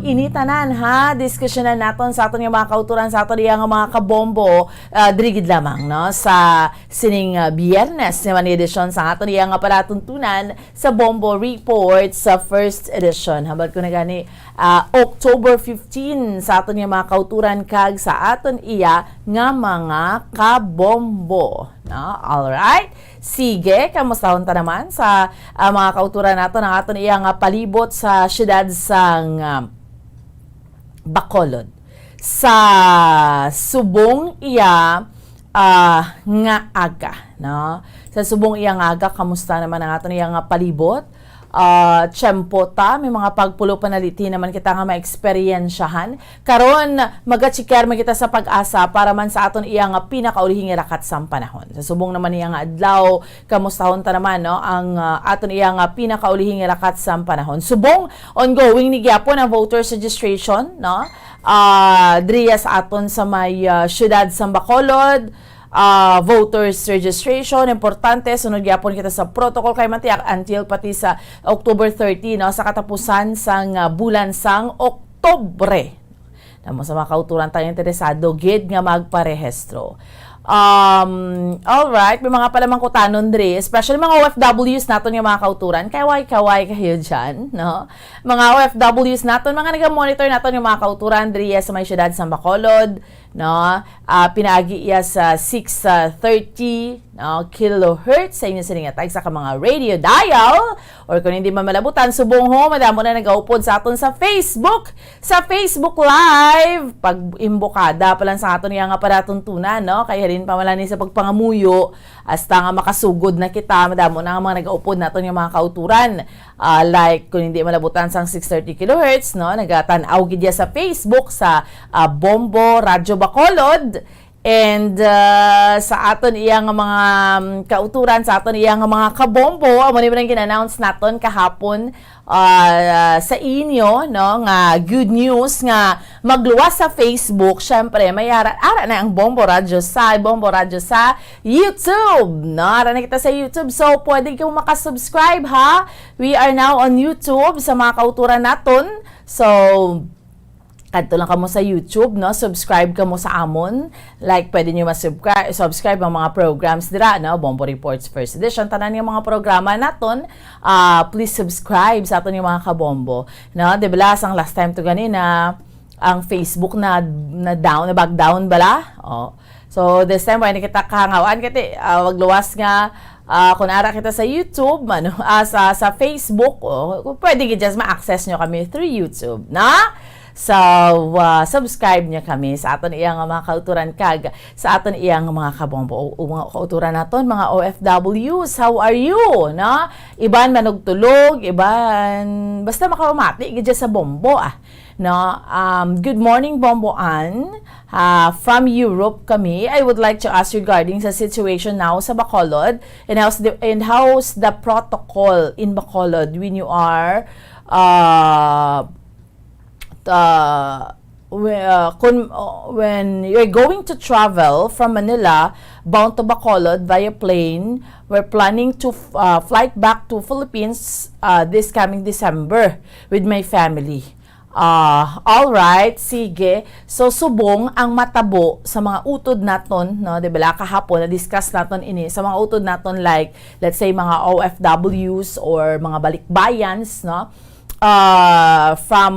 ini tanan, ha, diskusyonan naton sa aton nga mga kauturan, sa aton iya nga mga kabombo, ah, diri gid lamang, no, sa sining, ah, Biyernes naman nga edisyon sa aton iya nga palatuntunan sa Bombo Report sa first edition. Hambal ko na gani, ah, October fifteen sa aton nga mga kauturan kag sa aton iya nga mga kabombo. No? Alright? Sige, kamustahon ta naman sa, ah, mga kauturan naton ang aton iya nga palibot sa siyudad sang, ah, Bacolod. Sa subong iya, ah, nga aga, no? Sa subong iya nga aga, kamusta naman ang aton iya nga palibot? Ah, tiyempo ta, may mga pagpulo panaliti naman kita nga maeksperiensyahan. Karon, magatsikar man kita sa PAGASA para man sa aton iya nga pinakaulihi nga lakat sang panahon. Sa subong naman niya nga adlaw, kamustahon ta naman, no, ang, ah, aton iya nga pinakaulihi nga lakat sang panahon. Subong, ongoing ni gyapon ang voters registration, no? Ah, diriya sa aton sa may, ah, siyudad sang Bacolod, ah, voters registration, importante, sunod gyapon kita sa protocol kay matiyak until pati sa October thirty, no, sa katapusan sang, ah, bulan sang Oktobre. Namo sa mga kauturan tayo interesado gid nga magparehistro. Um, all right, may mga palamangkutanon diri, especially mga O F Ws naton nga mga kauturan. Kaway-kaway kayo dyan, no? Mga O F Ws naton, mga naga-monitor naton nga mga kauturan diri sa may siyudad sa Bacolod, no? Ah, pinaagi iya sa six thirty, no, kilohertz sa inyo sining nga tagsa ka mga radio dial, or kung hindi man malabutan, subong ho, madamo na nagaupod sa aton sa Facebook, sa Facebook Live. Pag imbokada pa lang sa aton iya nga palatuntunan, no? Kay halin pa man lang ni sa pagpangamuyo, hasta nga makasugod na kita, madamo na ang mga nagaupod naton nga mga kauturan. Ah, like, kung hindi malabutan sang six thirty kilohertz, no? Nagatan-aw gid iya sa Facebook sa, ah, Bombo Radyo Bacolod. And, ah, sa aton iya nga mga, um, kauturan, sa aton iya nga mga kabombo, amo ni man ang gin-announce naton kahapon, ah, sa inyo, no, nga good news nga magluwas sa Facebook. Syempre, may ara, ara na ang Bombo Radyo sa, Bombo Radyo sa YouTube, no? Ara na kita sa YouTube. So, pwede kamo makasubscribe, ha? We are now on YouTube sa mga kauturan naton. So, kadto lang kamo sa YouTube, no? Subscribe kamo sa amon. Like, pwede nyo masubscri-, subscribe ang mga programs dira, no? Bombo Reports First Edition, tanan nga mga programa naton. Ah, please subscribe sa aton nga mga kabombo, no? Di ba, sang last time to ganina, ang Facebook na, na down, na back down bala? Oh. So, this time, pwede kita kahangawaan, kati, ah, wag luwas nga, ah, kung ara kita sa YouTube, ano, ah, sa, sa Facebook, oh, pwede gid just ma-access nyo kami through YouTube, na? So, ah, subscribe nyo kami sa aton iya nga mga kauturan kag sa aton iya nga mga kabombo. O, o, mga kauturan naton, mga O F Ws, how are you? No? Iban manugtulog, iban basta makapamati gid sa bombo, ah. No? Um, good morning, Bombo Ann. Ah, from Europe kami. I would like to ask regarding sa situation now sa Bacolod and how's the, and how's the protocol in Bacolod when you are, uh, uh, we-, uh, kun, uh, when you're going to travel from Manila bound to Bacolod via plane, we're planning to f-, uh, flight back to Philippines, uh, this coming December with my family. Ah, all right, sige. So, subong ang matabo sa mga utod naton, no? Di ba, kahapon, na-discuss naton ini. Sa mga utod naton, like, let's say, mga O F Ws or mga balikbayans, no? Ah, from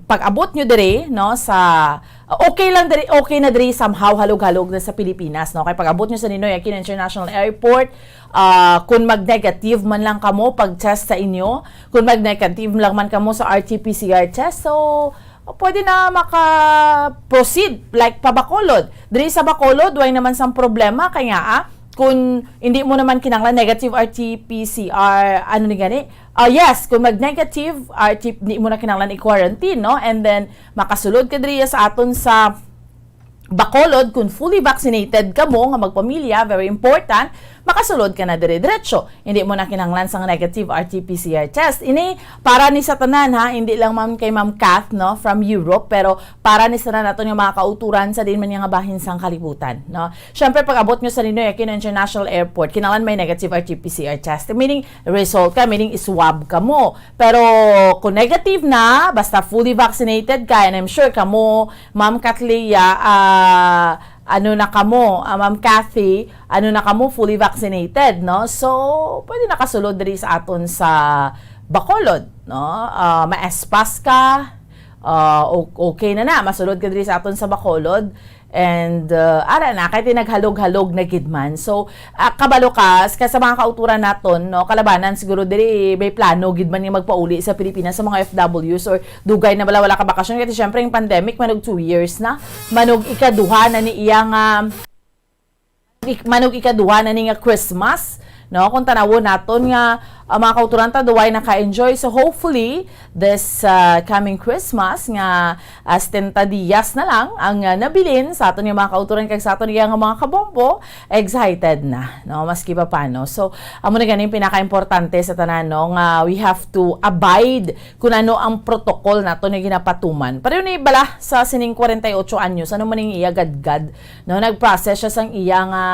pag-abot nyo diri, no, sa, okay lang diri, okay na diri somehow, halog-halog na sa Pilipinas, no? Kay pag-abot nyo sa Ninoy Aquino International Airport, ah, kung mag-negative man lang kamo pag-test sa inyo, kung mag-negative lang man kamo sa R T P C R test, so, pwede na maka-proceed, like, pa Bacolod. Diri sa Bacolod, way naman sang problema, kay nga, ah, Kung hindi mo naman kinahanglan negative R T P C R, ano ni gani? Ah, yes, kung mag-negative R T, hindi mo na kinahanglan i-quarantine, no? And then, makasulod ka diri sa aton sa Bacolod, kung fully vaccinated ka mo nga magpamilya, very important, makasulod ka na dire-diretso. Hindi mo na kinahanglan sang negative R T P C R test. Ini para ni sa tanan, ha, hindi lang, ma'am, kay Ma'am Kath, no, from Europe, pero para ni sa tanan naton nga mga kauturan sa din man nga bahin sang kalibutan, no. Syempre, pag abot nyo sa Ninoy Aquino International Airport, kinahanglan may negative R T P C R test, meaning result ka, meaning swab ka mo. Pero kung negative na, basta fully vaccinated ka, and I'm sure kamo, Ma'am Kathleya, ah, ano na kamo, ah, Ma'am Kathy, ano na kamo, fully vaccinated, no? So, pwede nakasulod diri sa aton sa Bacolod, no? Ah, maespas ka, ah, o-, okay na na, masulod ka diri sa aton sa Bacolod. And, ah, ara na, kay tinaghalog-halog na gid man. So, ah, kabalo ka, s-, ka sa mga kauturan naton, no? Kalabanan siguro diri may plano gid man nga magpauli sa Pilipinas sa mga F Ws or dugay na bala wala ka bakasyon. Kasi syempre, yung pandemic, manog two years na. Manog ikaduha na ni iya nga, ik-, manog ikaduha na ni nga Christmas, no? Kung tanawon naton nga, ah, mga kauturan ta, duway naka-enjoy. So, hopefully, this, ah, coming Christmas nga, ah, setenta dias na lang ang, ah, nabilin sa aton nga mga kauturan kag sa aton nga mga kabombo, excited na, no? Maski pa paano. So, amo na ganing pinaka-importante sa tanan, no? Nga we have to abide kung ano ang protocol nato nga ginapatuman. Pareho ni bala sa sining kwarenta y ocho anyos, ano man ning iya gadgad, no? Nag-process siya sang iya nga,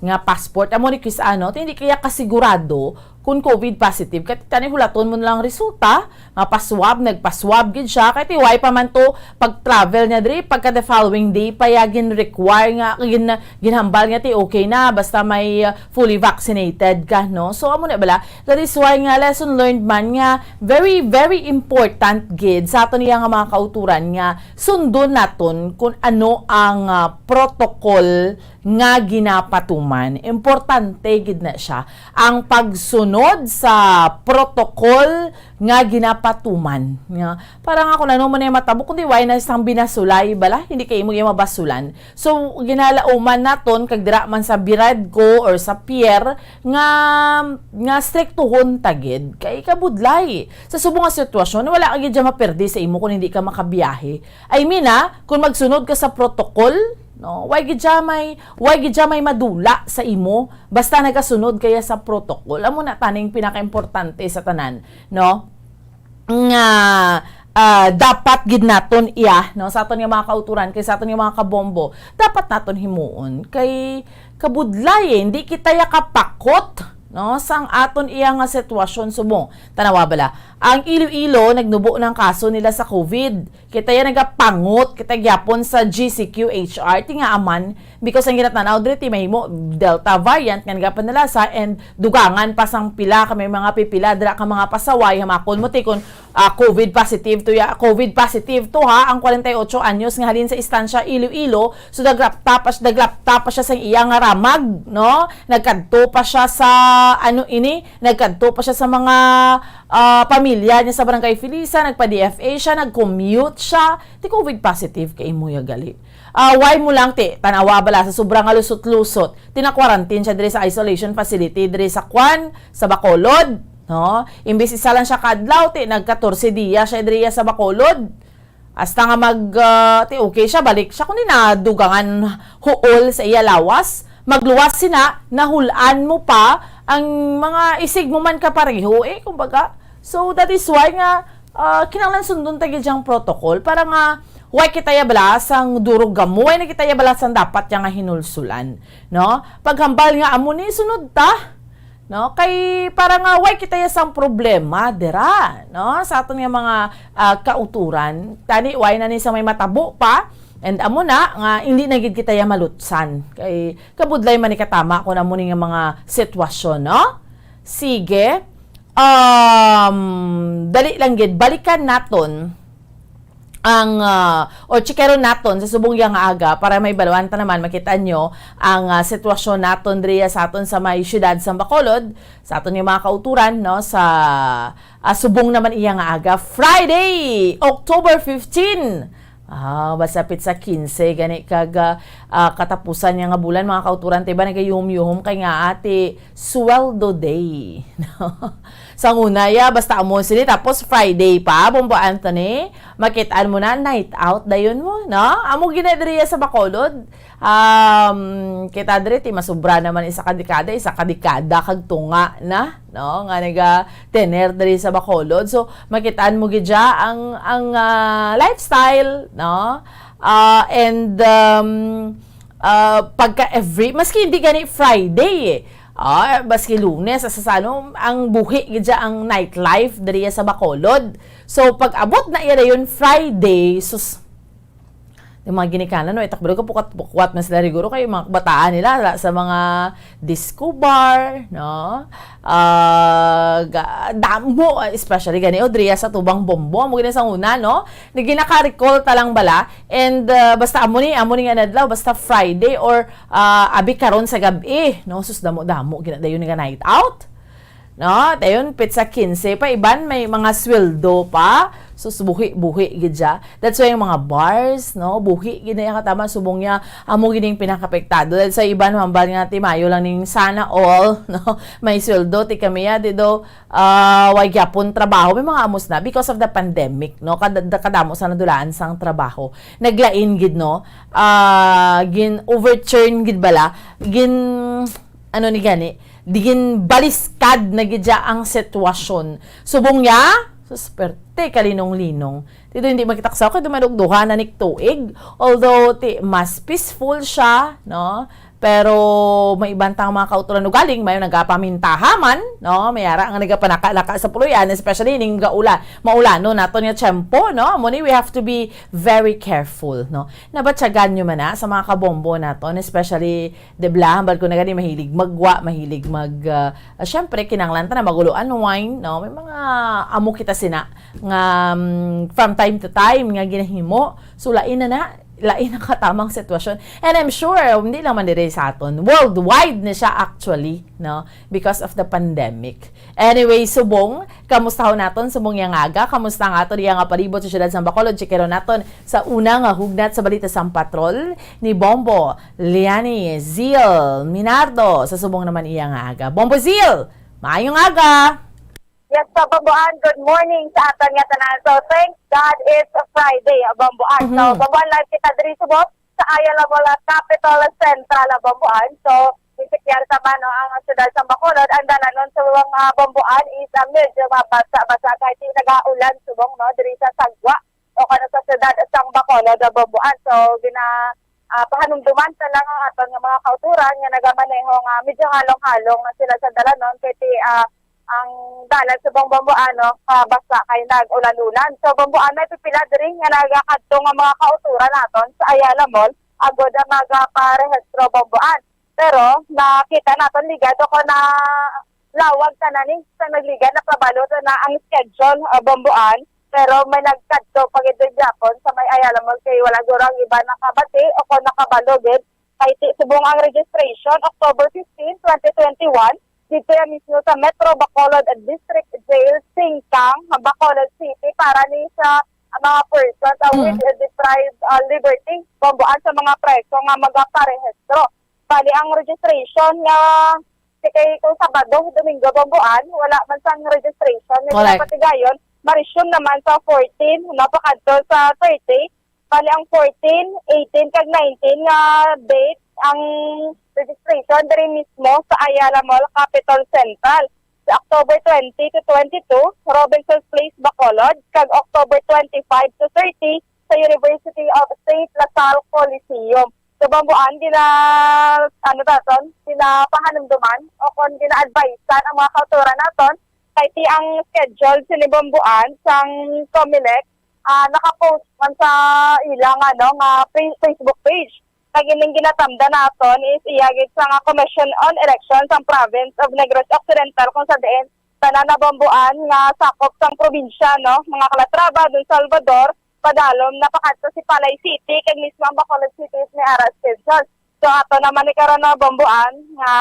nga passport. Amo ni kis-, ano, hindi kaya kasigurado kung covid positive. Kay tani hulaton mo na lang resulta, mapaswab, nagpaswab gid siya. Kay ti why pa man to pag-travel niya diri, pagka the following day pa ya gin-require nga, gin-, ginhambal nga ti okay na, basta may, uh, fully vaccinated ka, no? So, amo na bala, that is why nga lesson learned man nga very, very important gid sa aton iya nga mga kauturan nga sundon naton kung ano ang, ah, protocol nga ginapatuman. Importante gid na siya ang pagsunod sa protocol nga ginapatuman. Nga, para nga kung ano man yung matabo, kundi why na isang binasulay, bala, hindi kayo mo yung mabasulan. So, ginalauman naton, kag dira man sa Biradco or sa pier, nga, nga striktuhon ta gid. Kay kabudlay. Sa subong nga sitwasyon, wala ka gid dyan maperde sa imo kung hindi ka makabiyahe. I mean, ah, kung magsunod ka sa protocol, no, why gid dyan may, why gid dyan may madula sa imo, basta nagasunod kaya sa protocol. Amo na taning pinakaimportante sa tanan, no? Nga, ah, dapat gid naton iya, no, sa aton nga mga kauturan, kay sa aton nga mga kabombo, dapat naton himuon. Kay kabudlay, eh, hindi kita ya kapakot, no, sang aton iya nga sitwasyon subong. Tanawa bala, ang Iloilo nagnubo ng kaso nila sa covid. Kita ya nagapangot, kita gyapon sa G C Q H R, ti nga aman, because ang ginatanaw diri ti mahimo Delta variant nga nagapanalasa, and dugangan pa sang pila ka may mga pipila dira ka mga pasaway, hamakon mo ti kun, ah, covid positive to ya, covid positive to ha, ang kwarenta y ocho anyos nga halin sa Estancia, Iloilo. So, naglapta pa, naglapta pa siya sa iya nga ramag, no? Nagkadto pa siya sa, ano ini, nagkadto pa siya sa mga, ah, pamilya niya sa Barangay Felisa, nagpa-D F A siya, nag-commute siya. Ti covid positive kay imo ya gali. Ah, why mo lang ti, tanawa bala sa sobra nga lusot-lusot, ti na-quarantine siya diri sa isolation facility diri sa kwan, sa Bacolod, no? Imbis isa lang siya kadlaw, ti nag katorse diya siya diri sa Bacolod. Hasta nga mag, ah, ti okay siya, balik siya, kundi nadugangan huol sa iya lawas. Magluwas sina, nahul-an mo pa ang mga isig mo man kapareho, eh, kumbaga. So, that is why nga, ah, kinahanglan sundon ta gid ang protocol para nga why kita ya bala sang durog gamo, why na kita ya bala sang dapat ya nga hinulsulan, no? Paghambal nga amo ni, sunod ta, no? Kay para nga why kita ya sang problema dira, no? Sa aton nga mga, ah, kauturan, tani why na ni sa may matabo pa, and amo na nga hindi na gid kita ya malutsan. Kay kabudlay man ni katama kung amo ni nga mga sitwasyon, no? Sige. Um, dali lang gid, balikan naton ang, ah, or chikeron naton sa subong yang aga para may baluan ta naman, makita nyo ang, ah, sitwasyon naton diriya sa aton sa may siyudad sa Bacolod, sa aton yung mga kauturan, no, sa, ah, subong naman iya nga aga, Friday, October fifteen, Ah, basta petsa quince gani kag, ah, ah, katapusan niya nga bulan, mga kauturan, ti ba nagayuhom-yuhom kay nga ati sweldo day. Sa una, ya, basta amo sini, tapos Friday pa, Bombo Anthony, makit-an mo na, night out dayon mo, no? Amo gina diri sa Bacolod. Um, kita diri, ti masubra naman isa ka dekada, isa ka dekada kag tunga na, no? Nga naga-tener diri sa Bacolod. So, makitaan mo gid siya ang, ang, ah, lifestyle, no? Ah, and, um, ah, pagka every, maski hindi gani Friday, eh. Ah, maski Lunes, sa, sa ano, ang buhi gid siya ang nightlife diri sa Bacolod. So, pag abot na iya dayon Friday, sus, yung mga ginikanan, no, itakbo ko, pukat-pukwat man sila, siguro kay mga kabataan nila, la-, sa mga disco bar, no? Ah, ga-, damo, especially gani, o, diriya sa tubang Bombo, amo gani sa una, no? Di ginaka-recall ta lang bala, and, ah, basta amo ni, amo ni nga nadlaw, basta Friday or, ah, abi karon sa gab-i, no? Sus, damo-damo, gina-, dayon nga night out. No? Dayon, petsa quince pa, iban may mga sweldo pa. Sus, buhi-buhi gid siya. That's why yung mga bars, no? Buhi gid na yung katama, subong niya, amo gid yung pinakapektado. That's why iban hambal nga, "Ti mayo lang ning sana all," no? May sweldo, ti kami, ah, di do, ah, way gyapon trabaho. May mga amos na because of the pandemic, no? Kad-, kadamo sa nadulaan sang trabaho. Naglain gid, no? Ah, gin-overturn gid bala. Gin-, ano ni gani, di ginbaliskad na gid siya ang sitwasyon. Subong niya, sus, perte kalinong-linong. Dito hindi makitaksaw kay dumadugduha na nik tuig. Although, ti, mas peaceful siya, no? Pero may iban tang mga kauturan ugaling, may nagapamintaha man, no? May ara nga nagapanaka-naka sa puloy-an, especially ning gaula, maulano naton nga tiyempo, no? Amo ni, we have to be very careful, no? Nabatyagan nyo man na sa mga kabombo naton, especially Di bala, hambal ko na gani, mahilig maggwa, mahilig mag, ah, ah, syempre, kinahanglan ta na magulo unwind, no? May mga amo kita sina nga, mm, from time to time nga ginahimo. So, lain na na, lain ang katamang sitwasyon. And I'm sure, hindi lang man diri sa aton. Worldwide na siya actually, no? Because of the pandemic. Anyway, subong, kamustahon naton, subong yang aga, kamusta ang aton iya nga palibot sa siyudad sang Bacolod? Checkeron naton sa una nga hugnat sa balita sang patrol ni Bombo. Liani, Zil, Minardo, sa subong naman iya nga aga. Bombo Zil, maayong aga! Yes, so, Bomboan, good morning sa aton nga tanan. So, thank God it's a Friday, ah, Bomboan. So, Mhm. Bomboan, live kita diri subong sa Ayala Mall, ah, Capitol Central, ah, Bomboan. So, ginsekyar sa mano ang siyudad sa Bacolod. Ang dalanon sa mga Bomboan is, ah, medyo mabasa-basa kahit di nagaulan subong, no, diri sa Sagwa o kano sa siyudad sang Bacolod, ah, Bomboan. So, gina-, ah, pahanumduman sa lang ang aton nga mga kauturan nga nagamaneho nga medyo halong-halong na sila sa dalanon kay ti, ah, ang dalan sa Bomboan, no, ah, basa kay nag-ulan-ulan. So, Bomboan, may pipila diri nga nagakadto nga mga kauturan naton sa Ayala Mall agod na magaparehistro, Bomboan. Pero nakita naton ligad ako na lawag tanan ni sa nagligad, napabalot na ang schedule, ah, Bomboan. Pero may nagkadto pa gid gihapon sa may Ayala Mall kay wala guro ang iba nakabati o kung nakabalo gid. Kay ti-, subong ang registration, October fifteen, twenty twenty-one, dito yan mismo sa Metro Bacolod District Jail, Singkang, Bacolod City, para ni sa, ah, mga persons, ah, with, Mm. ah, deprived, ah, liberty, Bomboan, sa mga preso nga magaparehistro. Bali, ang registration nga, si kay kung Sabado, Domingo, Bomboan, wala man sang registration nga Correct. Ginapatigayon, ma-resume naman sa fourteen, no, pakadto sa thirty, Bali, ang fourteen, eighteen, kag nineteen nga date ang registration diri mismo sa Ayala Mall, Capitol Central. Sa October twenty to twenty-two, Robinson's Place, Bacolod, kag October twenty-five to thirty sa University of Saint La Salle Coliseum. So, Bomboan, gina-, ano naton, ginapahanumduman o kon gina-advisean ang mga kauturan naton kay ti ang schedule sini Bomboan sang Comelec, ah, nakapost man sa ilang, ano, nga fa-, Facebook page. Kag ining ginatamda naton is iya gid sa nga Commission on Elections ang province of Negros Occidental, kung sa diin tanan na Bomboan nga sakop sang probinsya, no, mga Calatrava, Don Salvador, padalom na pakadto Sipalay City, kag mismo ang Bacolod City is may ara schedule. So, ato naman ni karon na Bomboan nga,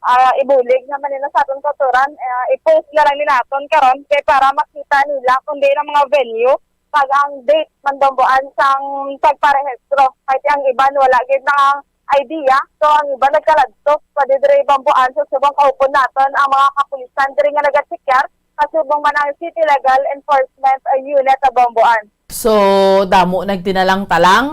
ah, ibulig naman nila sa aton kauturan, ah, i-post na lang nila aton karon kay para makita nila kung diin ang mga venue kag ang date man, Bomboan, sang pagparehistro. Kay ti ang iban wala gid na ang idea. So, ang iban nagkaladto pa diri, Bomboan. So, subong kaupon naton ang mga kapulisan diri nga nagachekyar, kasubong man ang City Legal Enforcement Unit, Bomboan. So, damo nagtinalang-talang?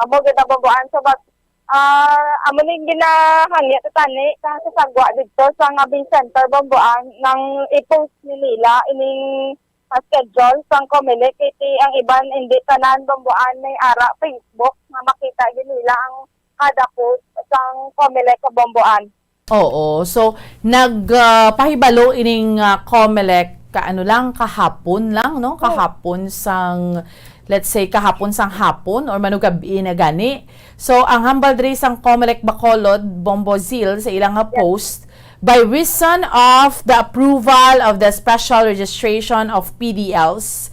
Amo gid, Bomboan. So, bag-, ah, amo ning ginahangyo ta tani sa sagwa didto sa nga Bay Center, Bomboan, nang i-post ni nila ining, ah, schedule sang Comelec, kay ti ang iban indi tanan, Bomboan, may ara Facebook nga makita gid nila ang kada post sang Comelec, Bomboan. Oo. So, nag, ah, pahibalo ining, ah, Comelec ka, ano lang, kahapon lang, no? Oh. Kahapon sang, let's say, kahapon sang hapon or manugab-i na gani. So, ang hambal diri sang Comelec Bacolod, Bombo Zil, sa ilang nga Yes. post, "By reason of the approval of the special registration of P D Ls,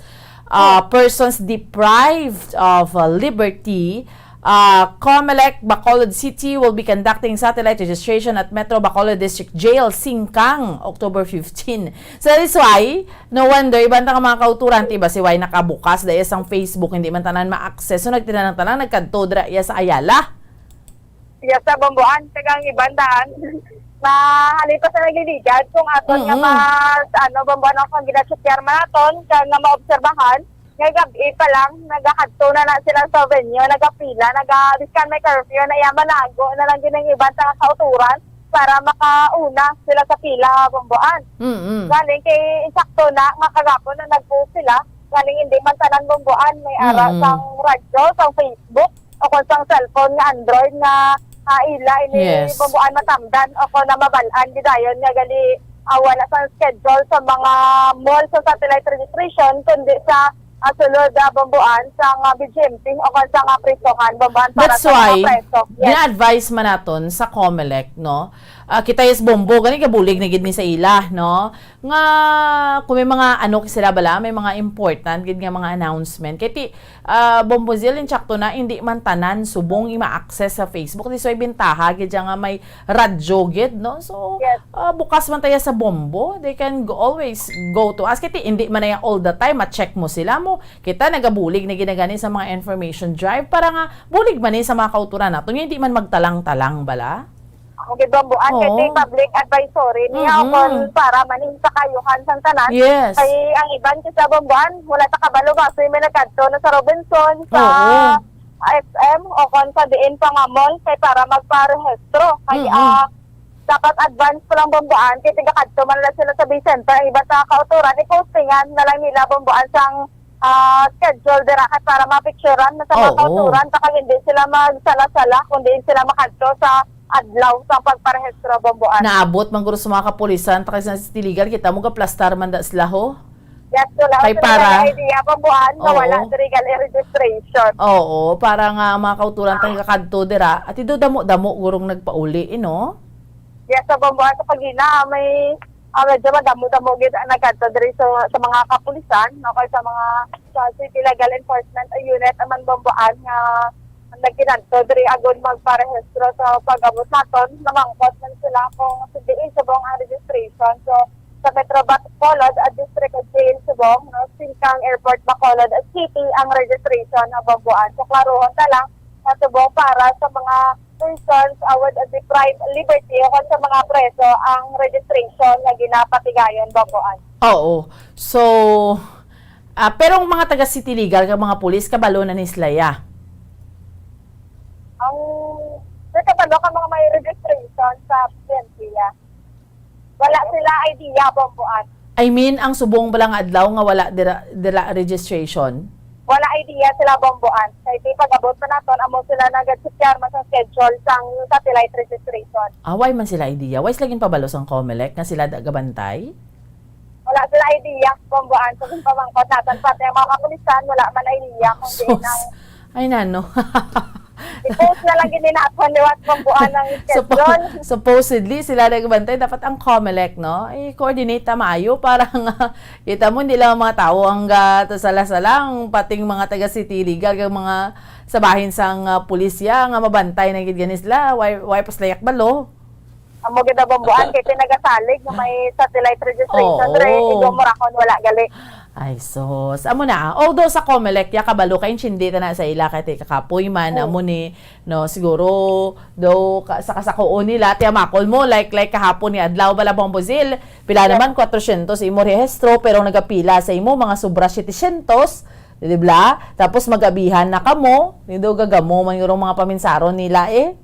uh, Oh. persons deprived of, uh, liberty, uh, Comelec Bacolod City will be conducting satellite registration at Metro Bacolod District Jail, Singkang, October fifteen." So, that is why, no wonder, iban ta nga mga kauturan, ti ba, si why nakabukas dahil sang Facebook, hindi man tanan ma-access. So, nagtinalang-talang, nagkadto dira iya sa Ayala. Yes, sa Bomboan, kag ang iban daan. Mahalipas na nagliligad kung aton nga Mm-mm. mas, ano, Bomboan, ang pag-, ginachekyar man naton, kag nga maobserbahan, nga gab-i pa lang, nagakadto na na sila sa venue, nagapila, naga-, biskan may curfew, na iya malago na lang gid ang iban sa kauturan para makauna sila sa pila, Bomboan. Mm-mm. Galing kay insakto na, nga kagapon na nag-post sila, galing hindi man tanan, Bomboan, may ara Mm-mm. sang radyo, sang Facebook, o kung sang cellphone nga Android nga, ah, ila ini Yes. Bomboan matamdan o kung na mabal-an gidayon nga gali, ah, wala sang schedule sa mga mall sa satellite registration, kundi sa, ah, sulod, ah, Bomboan sa nga B G M P o kung sa nga prisohan, Bomboan para That's sa mga why preso. Yes. gina-advise man naton sa Comelec, no? Ah, kita yes Bombo, gani gabulig na gid ni sa ila, no? Nga kung may mga ano sila bala, may mga important gid nga mga announcement. Kay ti, ah, Bombo Zil, insakto na, hindi man tanan subong i-ma-access sa Facebook. This way, bintaha gid siya nga may radyo gid, no? So, Yes. ah, bukas man tayo sa Bombo. They can go, always go to us. Kay ti, hindi man na yan all the time, ma-check mo sila mo. Kita nagabulig na ginagani sa mga information drive para nga bulig man ni sa mga kauturan nato. Nga hindi man magtalang-talang bala. Ako gid, Bomboan, kay Oo. ti public advisory niya, Mm-mm. o kon para man sa kaayuhan sang tanan. Yes. Kay ang iban kita, Bomboan, wala ta kabalo ba, so may nagkadto na sa Robinson, sa Oo. S M, o kon sa diin pa nga mall, kay para magparehistro. Kay, Mm-mm. ah, dapat advance pa lang, Bomboan, kay tigakadto man lang sila sa Bay Center. Ang iban sa kauturan, i-postingan na lang nila, Bomboan, sang, ah, schedule dira kay para mapicturan na sa mga Oo. kauturan, ta kag hindi sila magsala-sala, kundi sila makadto sa adlaw sang pagparehistro, Bomboan. Naabot man guro sa mga kapulisan, ta kay sa City Legal, kita mo gaplastar man da sila, ho? Yes, wala Kay sila para idea, Bomboan, nga wala Oo. diri gali registration. Oo, para nga ang mga kauturan tayo kakadto dira, at ido damo-damo gurong nagpauli, eh, no? Yes, sa Bomboan sa Pagina, may, ah, medyo madamo-damo gid ang nagkadto diri sa, sa mga kapulisan, no, kay sa mga sa City Legal Enforcement Unit, ang man Bomboan nga nagkinadto diri agud magparehistro. Sa pag-abot naton, namangkot man sila kung sa diin subong ang registration. So, sa Metro Bacolod at District Jail subong, no, Singkang Airport, Bacolod City ang registration, no, Bomboan. So, klarohon ta lang, nga subong para sa mga persons, ah, with a deprived liberty o kon sa mga preso ang registration nga ginapatigayon, Bomboan. Oo. So, ah, pero ang mga taga City Legal kag mga pulis, kabalo na ni sila, ya? Ang, sa kabalo ka mga may registration sa P N P, ya. Wala sila idea, Bomboan. I mean, ang subong bala nga adlaw nga wala dira, dira registration? Wala idea sila, Bomboan. Kay ti pag-abot pa naton, amo sila nag-check man sa schedule sang satellite registration. Ah, why man sila idea? Why sila ginpabalo sang Comelec nga sila da gabantay? Wala sila idea, Bomboan. So, ginpamangkot naton pati ang mga kapulisan, wala man idea kung diin Sus. ang Ay, nano. I-post na lang gid ni naton liwat, Bomboan, ang Suppo-, schedule. supposedly, sila nagbantay. Dapat ang Comelec, no? I-coordinate ta maayo para nga kita mo, hindi lang ang mga tao ang ga-, sala-sala, ang pating mga taga City Legal, kag mga sa bahin sang, ah, pulisya nga mabantay na gid gani sila. Why, why pa sila yakbalo? Amo gid ang Bomboan, kay ti nagasalig nga may satellite registration, Oo. dre, igo mo ra kon wala gali. Ay, sus. Amo na. Although sa Comelec, ya kabalo, kaintindi ta na sa ila, kay ti kakapoy man, Oo. amo ni, no, siguro, daw, ka, sa kasakuon nila, ti amakon mo, like, like kahapon ni adlaw bala, Bombo Zil, pila Yes. naman, kwatrosyentos imo rehistro, pero nagapila sa imo, mga sobra setecientos, di ba? Tapos magabihan na kamo, di daw gagamo man yung mga paminsaron nila, eh.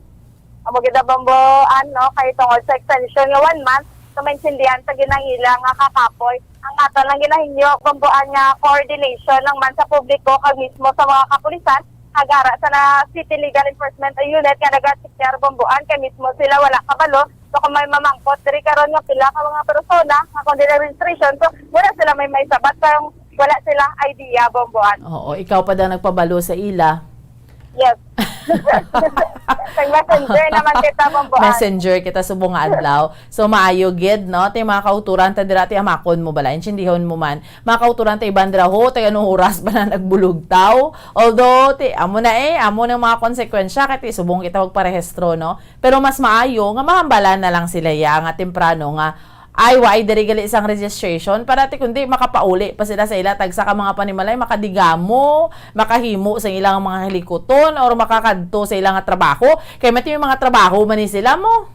Amo gid ang Bombo, ano, kay tungod sa extension nga one month, so maintindihan sa ginahila nga kakapoy. Ang ato lang ginahingyo, Bomboan, nga coordination lang man sa publiko kag mismo sa mga kapulisan, kag ara sa na City Legal Enforcement Unit nga nagatikar, Bomboan, kay mismo sila wala kabalo. So kung may mamangkot diri karon nga pila ka mga persona nga kung dili registration, so wala sila may maisabat kay wala sila idea, Bomboan. Oo, ikaw pa daw nagpabalo sa ila. Yes. Nag-messenger naman kita, Bomboan. Messenger kita subong nga adlaw. So, maayo gid, no? Ti mga kauturan ta dira, ti amakon mo bala, intindihon mo man. Mga kauturan ta iban dira, ho, ti anong oras ba na nagbulugtaw? Although, ti, amo na eh, amo nang mga konsekwensya, kay ti subong kita magparehistro, no? Pero mas maayo nga mahambalan na lang sila ya nga temprano nga ay, waay diri gali sang registration, para ti kundi makapauli pa sila sa ila tagsa ka mga panimalay, makadigamo, makahimo sa ilang mga hilikuton, or makakadto sa ilang nga trabaho. Kay may mga trabaho man ni sila mo.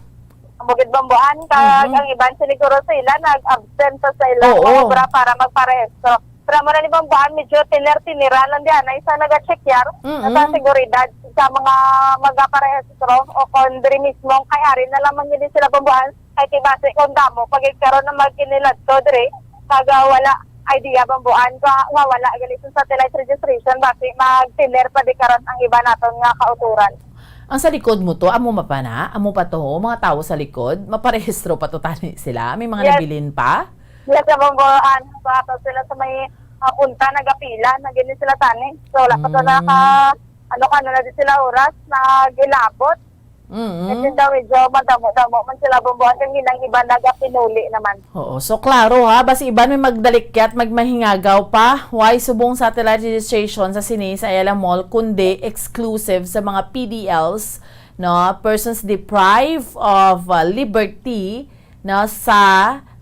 Amo gid, Bomboan, kag Mhm. ang iban siniguro sa ila nag-absent sa ilang Oo. mga obra para magparehistro. Pero amo na ni, Bomboan, medyo tiner-tinira lang diyan ay sa nagachekyar Mm-mm. sa seguridad sa mga magaparehistro o kon diri mismo kay ari na lamang gid sila, Bomboan. Kay ti basi kung damo pa gid karon ang magkiniladto diri, kag, ah, wala idea, Bomboan, nga, nga wala gali sa satellite registration, basi magtiner pa di karon ang iba naton nga kauturan. Ang sa likod mo to, amo pa na? Amo pa to, mga tawo sa likod? Maparehistro pa to tani sila? May mga Yes. nabilin pa? Yes, sa Bomboan, pa to sila sa may, ah, punta, nagapila na gini sila tani. So, wala pa to Mm. naka, ano ka, ano na di sila oras, nagilabot. Mm-mm. Kasi daw medyo madamo-damo man sila, Bomboan, kag ilang iba nagapinuli naman. Oo. So, klaro ha, basi iban may magdalikyat, magmahingagaw pa. Why subong satellite registration sa sini sa Ayala Mall, kundi exclusive sa mga P D Ls, no? Persons deprived of, uh, liberty, no, sa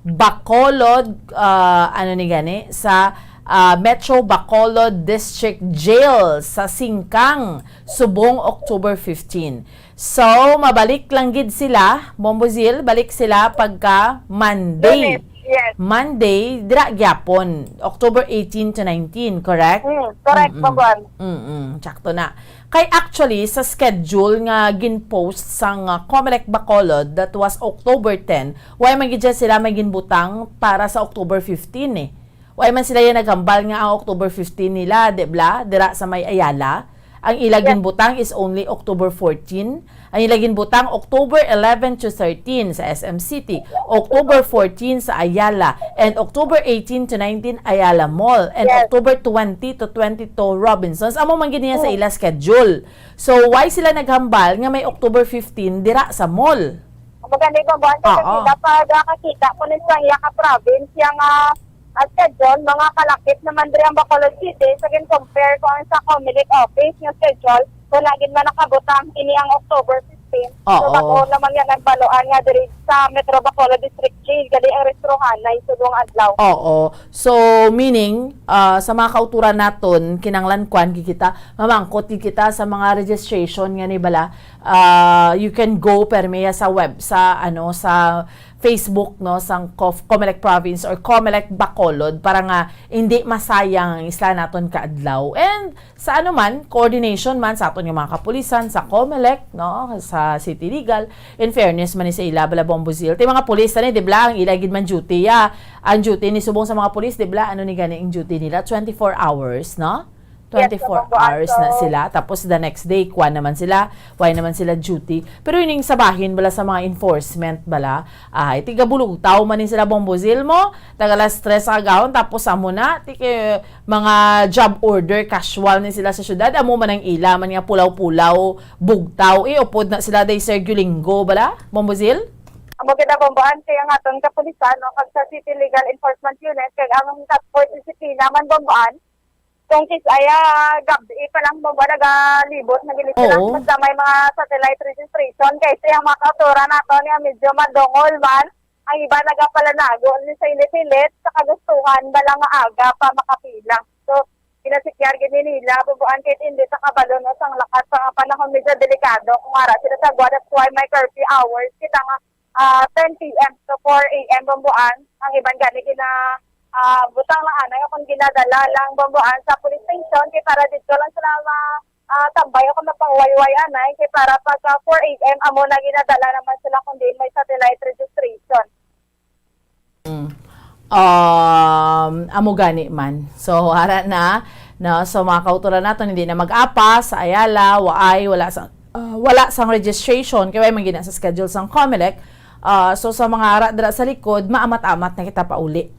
Bacolod, ah, ano ni gani, sa, ah, Metro Bacolod District Jail sa Singkang subong October fifteen. So, mabalik lang gid sila, Bombo Zil, balik sila pagka Monday. Lunes, yes. Monday, dira gyapon, October eighteen to nineteen, correct? Mm, correct, Mm-mm. Bomboan. Mm-mm, sakto na. Kay actually, sa schedule nga gin-post sang, uh, Comelec Bacolod, that was October ten, wala man gid sila may ginbutang para sa October fifteen eh. Wala man sila yan naghambal nga ang October fifteen nila, di ba? Dira sa may Ayala. Ang ila Yes. ginbutang is only October fourteen. Ang ila ginbutang October eleven to thirteen sa S M City, October fourteen sa Ayala, and October eighteen to nineteen Ayala Mall, and Yes. October twenty to twenty-two Robinsons. Amo man gid niya sa Mm. ila schedule. So, why sila naghambal nga may October fifteen dira sa mall? Maganda yung Bomboan kasi Oo. sila pag nakakita ko nun sa iya ka province, yung, ah, ah, schedule, mga kalakip naman diri ang Bacolod City. So, gin-compare ko ang sa Comelec office nga schedule, wala gid man nakabutang ini ang October fifteen. So, Oo. bag-o lamang yan ang baluan nga diri sa Metro Bacolod District Jail, gali ang rehistruhanay subong adlaw. Oo. So, meaning, ah, sa mga kauturan naton, kinanglan kwan gid kita, mamangkot gid kita sa mga registration nga ni bala. Ah, you can go permi sa web, sa, ano, sa Facebook, no, sang Cof-, Comelec Province or Comelec Bacolod para nga hindi masayang ang isla naton kaadlaw. And sa ano man, coordination man sa aton nga mga kapulisan, sa Comelec, no, sa City Legal, in fairness man ni sa ila, bala Bombo Zil. Ti mga pulis, ani, di ba, ang ila gid man duty, ya. Ang duty ni subong sa mga pulis, di ba, ano ni gani ang duty nila? Twenty-four hours, no? Yes, Twenty-four sa Bomboan, hours na so sila. Tapos the next day, kuan naman sila. Why naman sila duty? Pero ining sa bahin bala sa mga enforcement bala, ay, tigabulog tao man ni sila, Bombo Zil mo. Taga alas tres sa agahon, tapos amo na, ti kay mga job order, casual ni sila sa syudad. Amo man ang ila man nga pulaw-pulaw, bugtaw. Eh, upod na sila day Sergio Lingo bala, Bombo Zil? Amo gid na, Bomboan, kay ang aton kapulisan, no, kag sa City Legal Enforcement Unit, kag ang Task Force Disiplina man, Bomboan, kung kisaya, gabi pa lang, Bomboan, nagalibot na gid sila. Oo. Basta may mga satellite registration, kay sa mga kauturan nato niya, medyo madungol man. Ang iba nagapalanago ni sa ilipilit sa kagustuhan bala nga aga pa makapila. So, ginasikyar gid ni nila, bambuan, kay hindi sa kabalo, no, sang lakat sa nga panahon, medyo delikado kung ara sila sa agwa. That's why may curfew hours kita nga, ah, ten P M to four A M, bambuan. Ang iban gani gina, ah, butang lang anay kung ginadala lang, bambuan, sa police station, kay para dito lang sila ma, ah, tambay ako mapanguwayway anay, kay para pagka four A M, amo na ginadala naman sila kung di may satellite registration. Mm. Um, amo gani man. So, ara na, no? So, mga kauturan naton, hindi na mag-apas sa Ayala, waay, wala sa, ah, wala sang registration, kay way man gina sa schedule sang Comelec. Ah, so, sa mga ara dira sa likod, maamat-amat na kita pauli.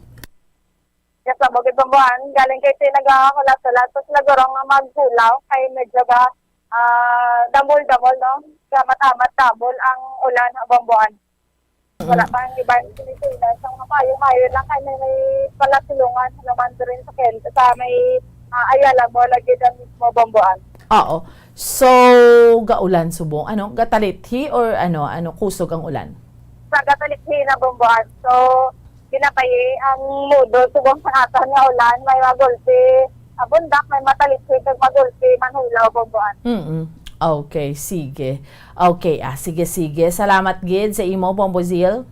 Yes, amo gid, bambuan. Galing kay ti nagahulat-hulat, tapos nagurong nga maghulaw, kay medyo ga, ah, damol-damol, no? Gamat-amat damol ang ulan, bambuan. Wala pa ang iban. Pilipinas, ang mapayo-mayo lang kay may, may palasulungan naman rin sa Ken, sa may, ah, Ayala mo, lagi na mismo, bambuan. Oo. So, gaulan subong. Ano? Gatalithi or ano? Ano? Kusog ang ulan? Sa gatalithi na, bambuan. So, ginapayi ang mudo subong sa aton nga ulan. May magulpi, ah, bundak, may matalithi, kag magulpi, manhulaw, bambuan. Mm-mm. Okay, sige. Okay, ah, sige, sige. Salamat gid sa imo, Bombo Zil.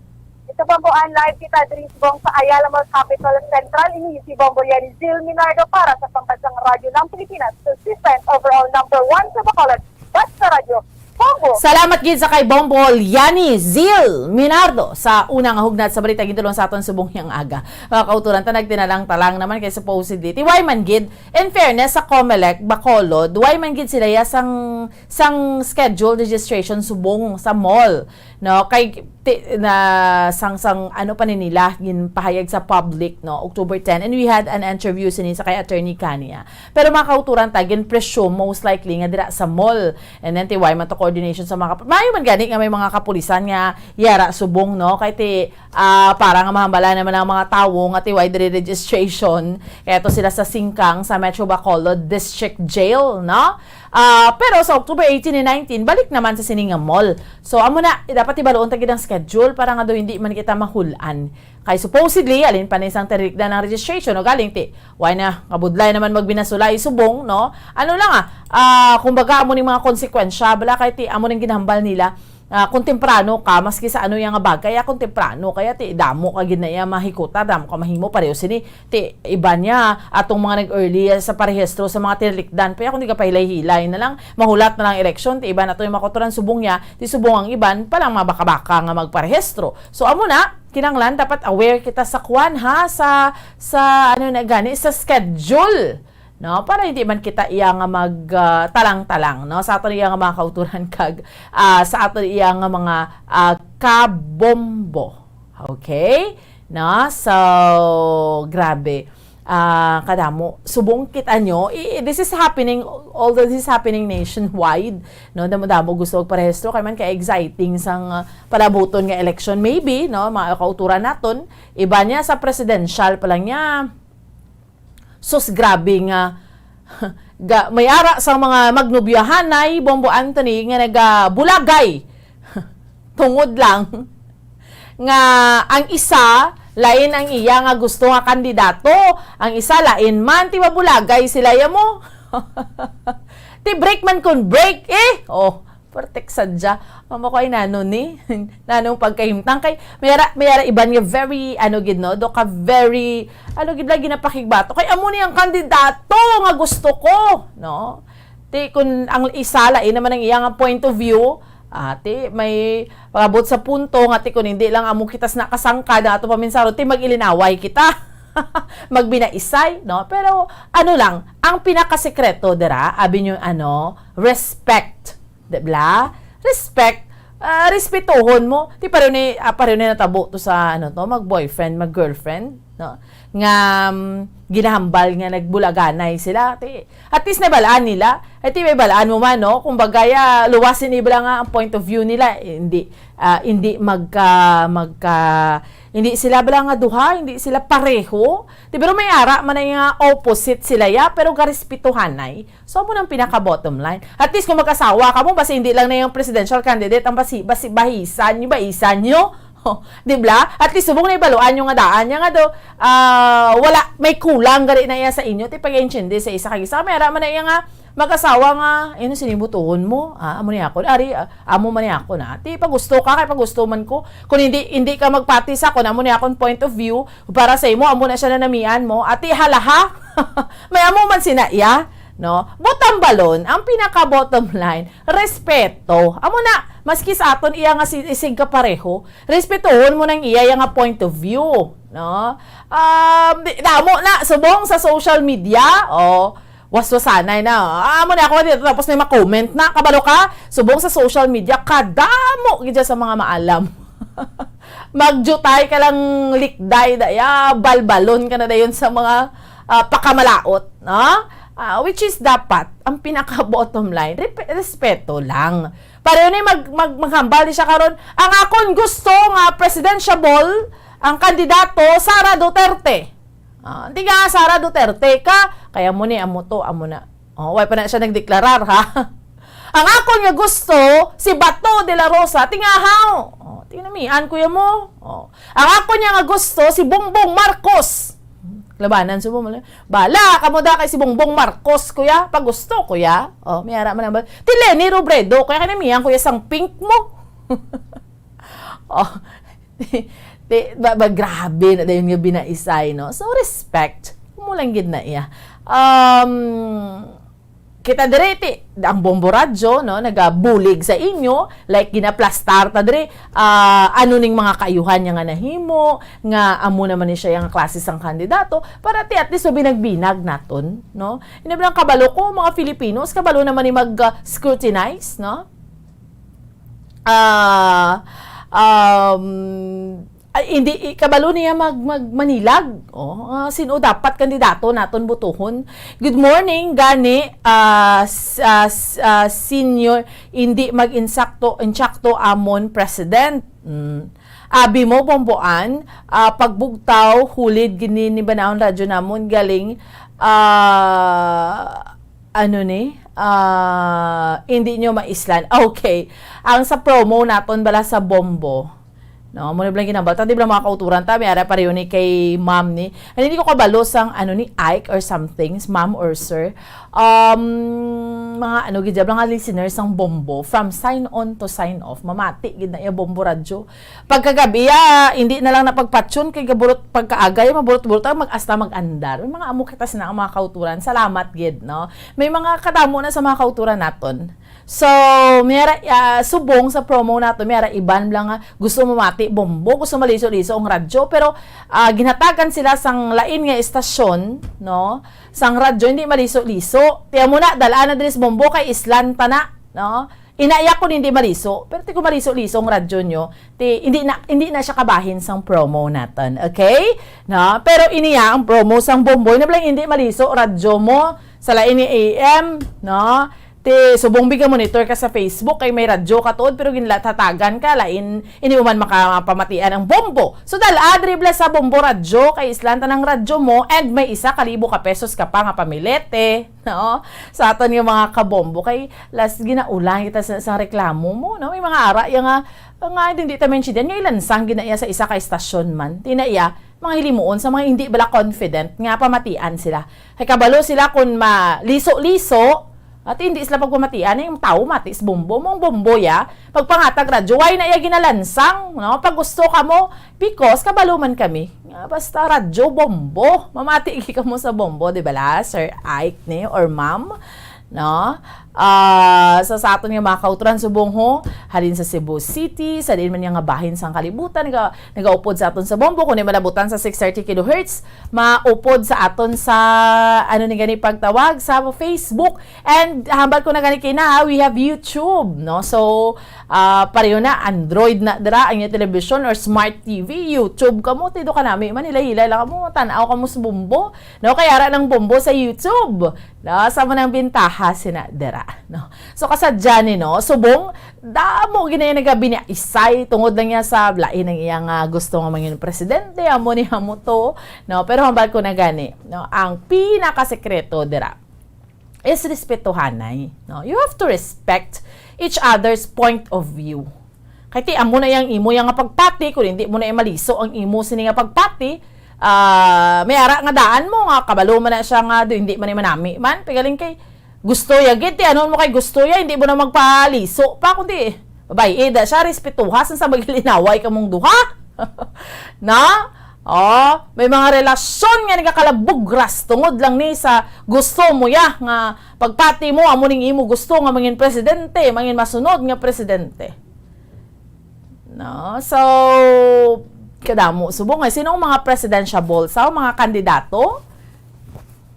Ito, bambuan, live kita diri subong sa Ayala Mall Capitol Central. Ini si Bombo Yanizil Minardo para sa Pambansang Radyo ng Pilipinas, consistent overall number one sa Bacolod. Basta Radyo, Bombo! Salamat gid sa kay Bombo Yanizil Minardo sa unang hugnat sa balita gintulong sa aton subong yang aga. Mga kauturan, ta nagtinalang-talang naman kay supposedly, ti way man gid, in fairness sa Comelec, Bacolod, way man gid sila ya sang, sang schedule registration subong sa mall. No, kay ti, na sang, sang ano pa ni nila ginpahayag sa public, no, October ten, and we had an interview sini sa kay Attorney Kania. Pero mga kauturan ta, gin-presume most likely nga dira sa mall. And then ti way man to coordination sa mga kap-, maayo man gani nga may mga kapulisan nga yara subong, no, kay ti, ah, para nga mahambala naman ang mga tawo nga ti way diri registration. Kaya to sila sa Singkang sa Metro Bacolod District Jail, no? Ah, pero sa October eighteen and nineteen, balik naman sa sini nga mall. So, amo na, dapat ibaluon ta gid ang schedule para nga daw hindi man kita mahulan. Kay supposedly, alin pa na isang tinikdan ang registration, o galing ti, why na, kabudlay naman magbinasulay subong, no? Ano lang ah, ah, kumbaga, amo ning mga konsekwensya, bala kay ti, amo ning ginhambal nila, ah, kung temprano ka, maski sa ano yang bagay, ah, kung temprano kaya ti, damo ka gid na iya mahikuta, damo ka mahimo, pareho sini, ti, iba niya, atong mga nag-early sa parehistro sa mga tinilikdan, pa kung di ka pahilay-hilay na lang, mahulat na lang eleksyon, ti, iba na to yung makotoran subong niya, ti, subong ang iban, pa lang mga baka-baka nga magparehistro. So, amo na, kinanglan, dapat aware kita sa kwan, ha, sa, sa, ano na gani, sa schedule. No, para hindi man kita iya nga mag, ah, talang-talang, no, sa aton iya nga mga kauturan kag, ah, sa aton iya nga mga, ah, kabombo. Okay? No? So, grabe. Ah, kadamo. Subong kita nyo, i-, this is happening, although this is happening nationwide, no? Damo-damo gusto magparehistro, kay man kay exciting sang, ah, palabuton nga election. Maybe, no, mga kauturan naton, iba niya sa presidential pa lang niya. Sus, grabe nga. Ga, may ara sa mga magnobyahanay, Bombo Anthony, nga nagabulagay. Tungod lang nga ang isa, lain ang iya nga gusto nga kandidato, ang isa, lain man, ti mabulagay sila, ya mo. Ti break man kun break, eh. Oh, protect sadya. Mama ko ay nano ni. Nanong pagkahimtang kay may ara, may ara iban nga very, ano gid, no? Do ka very, ano gid lagi napakigbato. Kay amo ni ang kandidato nga gusto ko, no? Ti kun ang isa lain naman ang iya nga point of view, ah, ti may pagabot sa punto nga ti kun hindi lang amo kita sa nakasangka na ato paminsaron, ti mag-ilinaway kita. Magbinaisay, no? Pero ano lang, ang pinakasekreto dira, abi niyo ano, respect. Di bla? Respect. Ah, respetuhon mo. Ti pareho ni, ah, pareho ni natabo to sa, ano to, mag-boyfriend, mag-girlfriend, no? Nga, um, ginahambal nga nagbulaganay sila. Ti, at least nabalaan nila. Ay, ti may balaan mo man, no? Kung bagaya, luwasin nila nga ang point of view nila. Eh, hindi, ah, hindi magka, magka, hindi sila bala nga duha, hindi sila pareho. Ti, pero may ara man ay nga opposite sila, ya, pero garespetuhanay. So, amo nang pinaka bottom line. At least kung mag-asawa ka mo, basi hindi lang na yung presidential candidate ang basi, basi, bahisan nyo, baisan nyo. Di ba? At least, subong na ibaluan yung nga daan niya nga do, ah, wala, may kulang gani na iya sa inyo, ti pag-intindi sa isa kag isa. May ara man na iya nga mag-asawa nga, "Ano, sinimutuhon mo? Ah, amo ni ako. Ari, ah, amo man ni ako na. Ti pagusto ka, kay pagusto man ko. Kung hindi, hindi ka magpati sa akon, amo ni akong point of view. Para sa imo, amo na siya na namian mo. Ati halaha." May amo man sina iya, no? Bottom balon, ang pinaka-bottom line, respeto. Amo na, maski sa aton iya nga si, isig kapareho, respetuhon mo nang iya, iya nga point of view, no? Um, di, damo na, subong sa social media, oh, waswasanay na. Ah, amo na ako dito, tapos may ma-comment na, kabalo ka, subong sa social media, kadamo gid sa mga maalam. Magjutay ka lang likday, daya, balbalon ka na dayon sa mga, ah, pakamalaot, no? Ah, which is dapat, ang pinaka-bottom line, rep-, respeto lang. Pareho ni mag-, mag-, maghambal ni siya karon, "Ang akon gusto nga presidentiable ang kandidato, Sara Duterte." Ah, di nga, Sara Duterte ka, kaya mo ni, amo to, amo na. Oh, way pa na siya nagdeklarar, ha? "Ang akon nga gusto, si Bato de la Rosa, tingahaw." Oh, tinamian, kuya mo. Oh. "Ang akon niya nga gusto, si Bongbong Marcos." Labanan sa mo, bala, kamo da kay si Bongbong Marcos, kuya. Pag gusto, kuya. Oh, may ara man ang ba-, ti Leni Robredo, kaya kinamian, kuya, sang pink mo. Oh, di, ba, ba, grabe na dayon nga binaisay, no? So, respect. Amo lang gid na iya. Um, kita dire, ti, ang Bombo Radyo, no, nagabulig sa inyo, like, ginaplastar ta dire, ah, ano ning mga kaayuhan niya nga nahimo, nga amo naman ni siya yung klase sang kandidato, para ti at least mabinag-binag naton, no? Hindi ba lang kabalo ko, mga Filipinos, kabalo naman ni mag, ah, scrutinize, no? Ah, um, ay, hindi, i-, kabalo niya mag-, mag-, manilag. Oh, ah, sino dapat kandidato naton butuhon? Good morning, gani, ah, s-, ah, s-, ah, senior, hindi mag-insakto, insakto amon president. Mm. Abi mo, Bomboan, ah, pagbugtaw, hulid gini ni Banaon Radyo namon, galing, ah, ano ni? Ah, hindi nyo maislan. Okay. Ang sa promo naton bala sa Bombo. No, mo na bala ginambal. Tandi bala mga kauturan ta, may ara pareho ni kay ma'am ni. And hindi ko kabalo sang ano ni Ike or something, ma'am or sir. Um, mga ano, gid, mga listeners sang Bombo, from sign on to sign off, mamati gid na iya Bombo Radyo. Pagkagabi, ah, hindi na lang napagpatyon kay gaburot pagkaagay, maburot-burot ang mag-, hasta mag-andar. May mga amo kita sina ang mga kauturan. Salamat gid, no? May mga kadamo na sa mga kauturan naton. So, may ara, ah, subong sa promo nato, may ara iban lang nga gusto mo mati Bombo, gusto maliso-liso ang radyo, pero, ah, ginhatagan sila sang lain nga estasyon, no? Sang radyo, hindi maliso-liso. Tiyan mo na, dala na diri sa Bombo kay islan ta na, no? Inaya ko hindi maliso, pero ti ko maliso-liso ang radyo nyo, ti, hindi na, hindi na siya kabahin sang promo naton, okay? No? Pero iniya ang promo sang Bomboy na bala hindi maliso radyo mo sa lain ni A M, no? Ti subong biga monitor ka sa Facebook kay may radyo ka tuod pero ginlatatagan ka, lain ini uman makapamatian ang Bombo. So dal-a diri bala sa Bombo Radyo kay islan ta nang radyo mo and may isa ka libo ka pesos ka pa nga pamilete. No? Sa aton nga mga kabombo, kay last ginaulan kita sa, sa reklamo mo, no? May mga ara iya nga, nga hindi ta maintindihan, nga ilansang gina iya sa isa ka estasyon man. Ti na iya, mga hilimuon sa mga hindi bala confident nga pamatian sila. Kay kabalo sila kung maliso-liso, at hindi sila pagpamatian, yung tao mati sa bombo, mong bombo ya, pagpangatag radyo, why na iya ginalansang, no? Pag gusto ka mo, because kabalo man kami. Nga, basta radyo, bombo. Mamati gi kamo sa bombo, di bala, Sir Ike, ni, or ma'am? No? Ah, sa, sa aton nga mga kauturan, subong ho, halin sa Cebu City, sa diin man niya nga bahin sang kalibutan, naga-, nagaupod sa aton sa bombo, kung di malabutan sa six thirty kilohertz, maupod sa aton sa, ano ni gani pagtawag, sa Facebook. And hambal ko na gani kina, ha, we have YouTube, no? So, ah, pareho na, Android na dira, ang inyong television or smart T V, YouTube kamo, tido ka nami, man, hilay-hilay lang kamo, tan-aw kamo sa bombo, no? Kaya ra ng bombo sa YouTube, no? Sa mo nang bintaha sina dira, no? So, kasadya ni, no? Subong, damo gina nagabi niya isay, tungod lang niya sa lain ang iyang, ah, gusto nga mangin presidente, amo ni amo to, no? Pero hambal ko na gani, no? Ang pinakasekreto dira, is respetuhanay, no? You have to respect each other's point of view. Kay ti amo na yang imo yang nga pagpati, kung hindi mo na maliso ang imo sini nga pagpati, ah, may ara nga daan mo nga kabalo man na siya nga do, hindi man na manami man. Pigaling kay gusto ya gid, ti anon mo kay gusto ya, hindi mo na magpaliso pa, kundi babay, eh, da siya, respetuha sa maghilinaway kamong duha. Na? Oh, may mga relasyon nga nagakalabugras tungod lang ni sa gusto mo ya nga pagpati mo, amo ning imo gusto nga mangin presidente, mangin masunod nga presidente. No? So, kadamo subong ay sino ang mga presidentiable sa mga kandidato?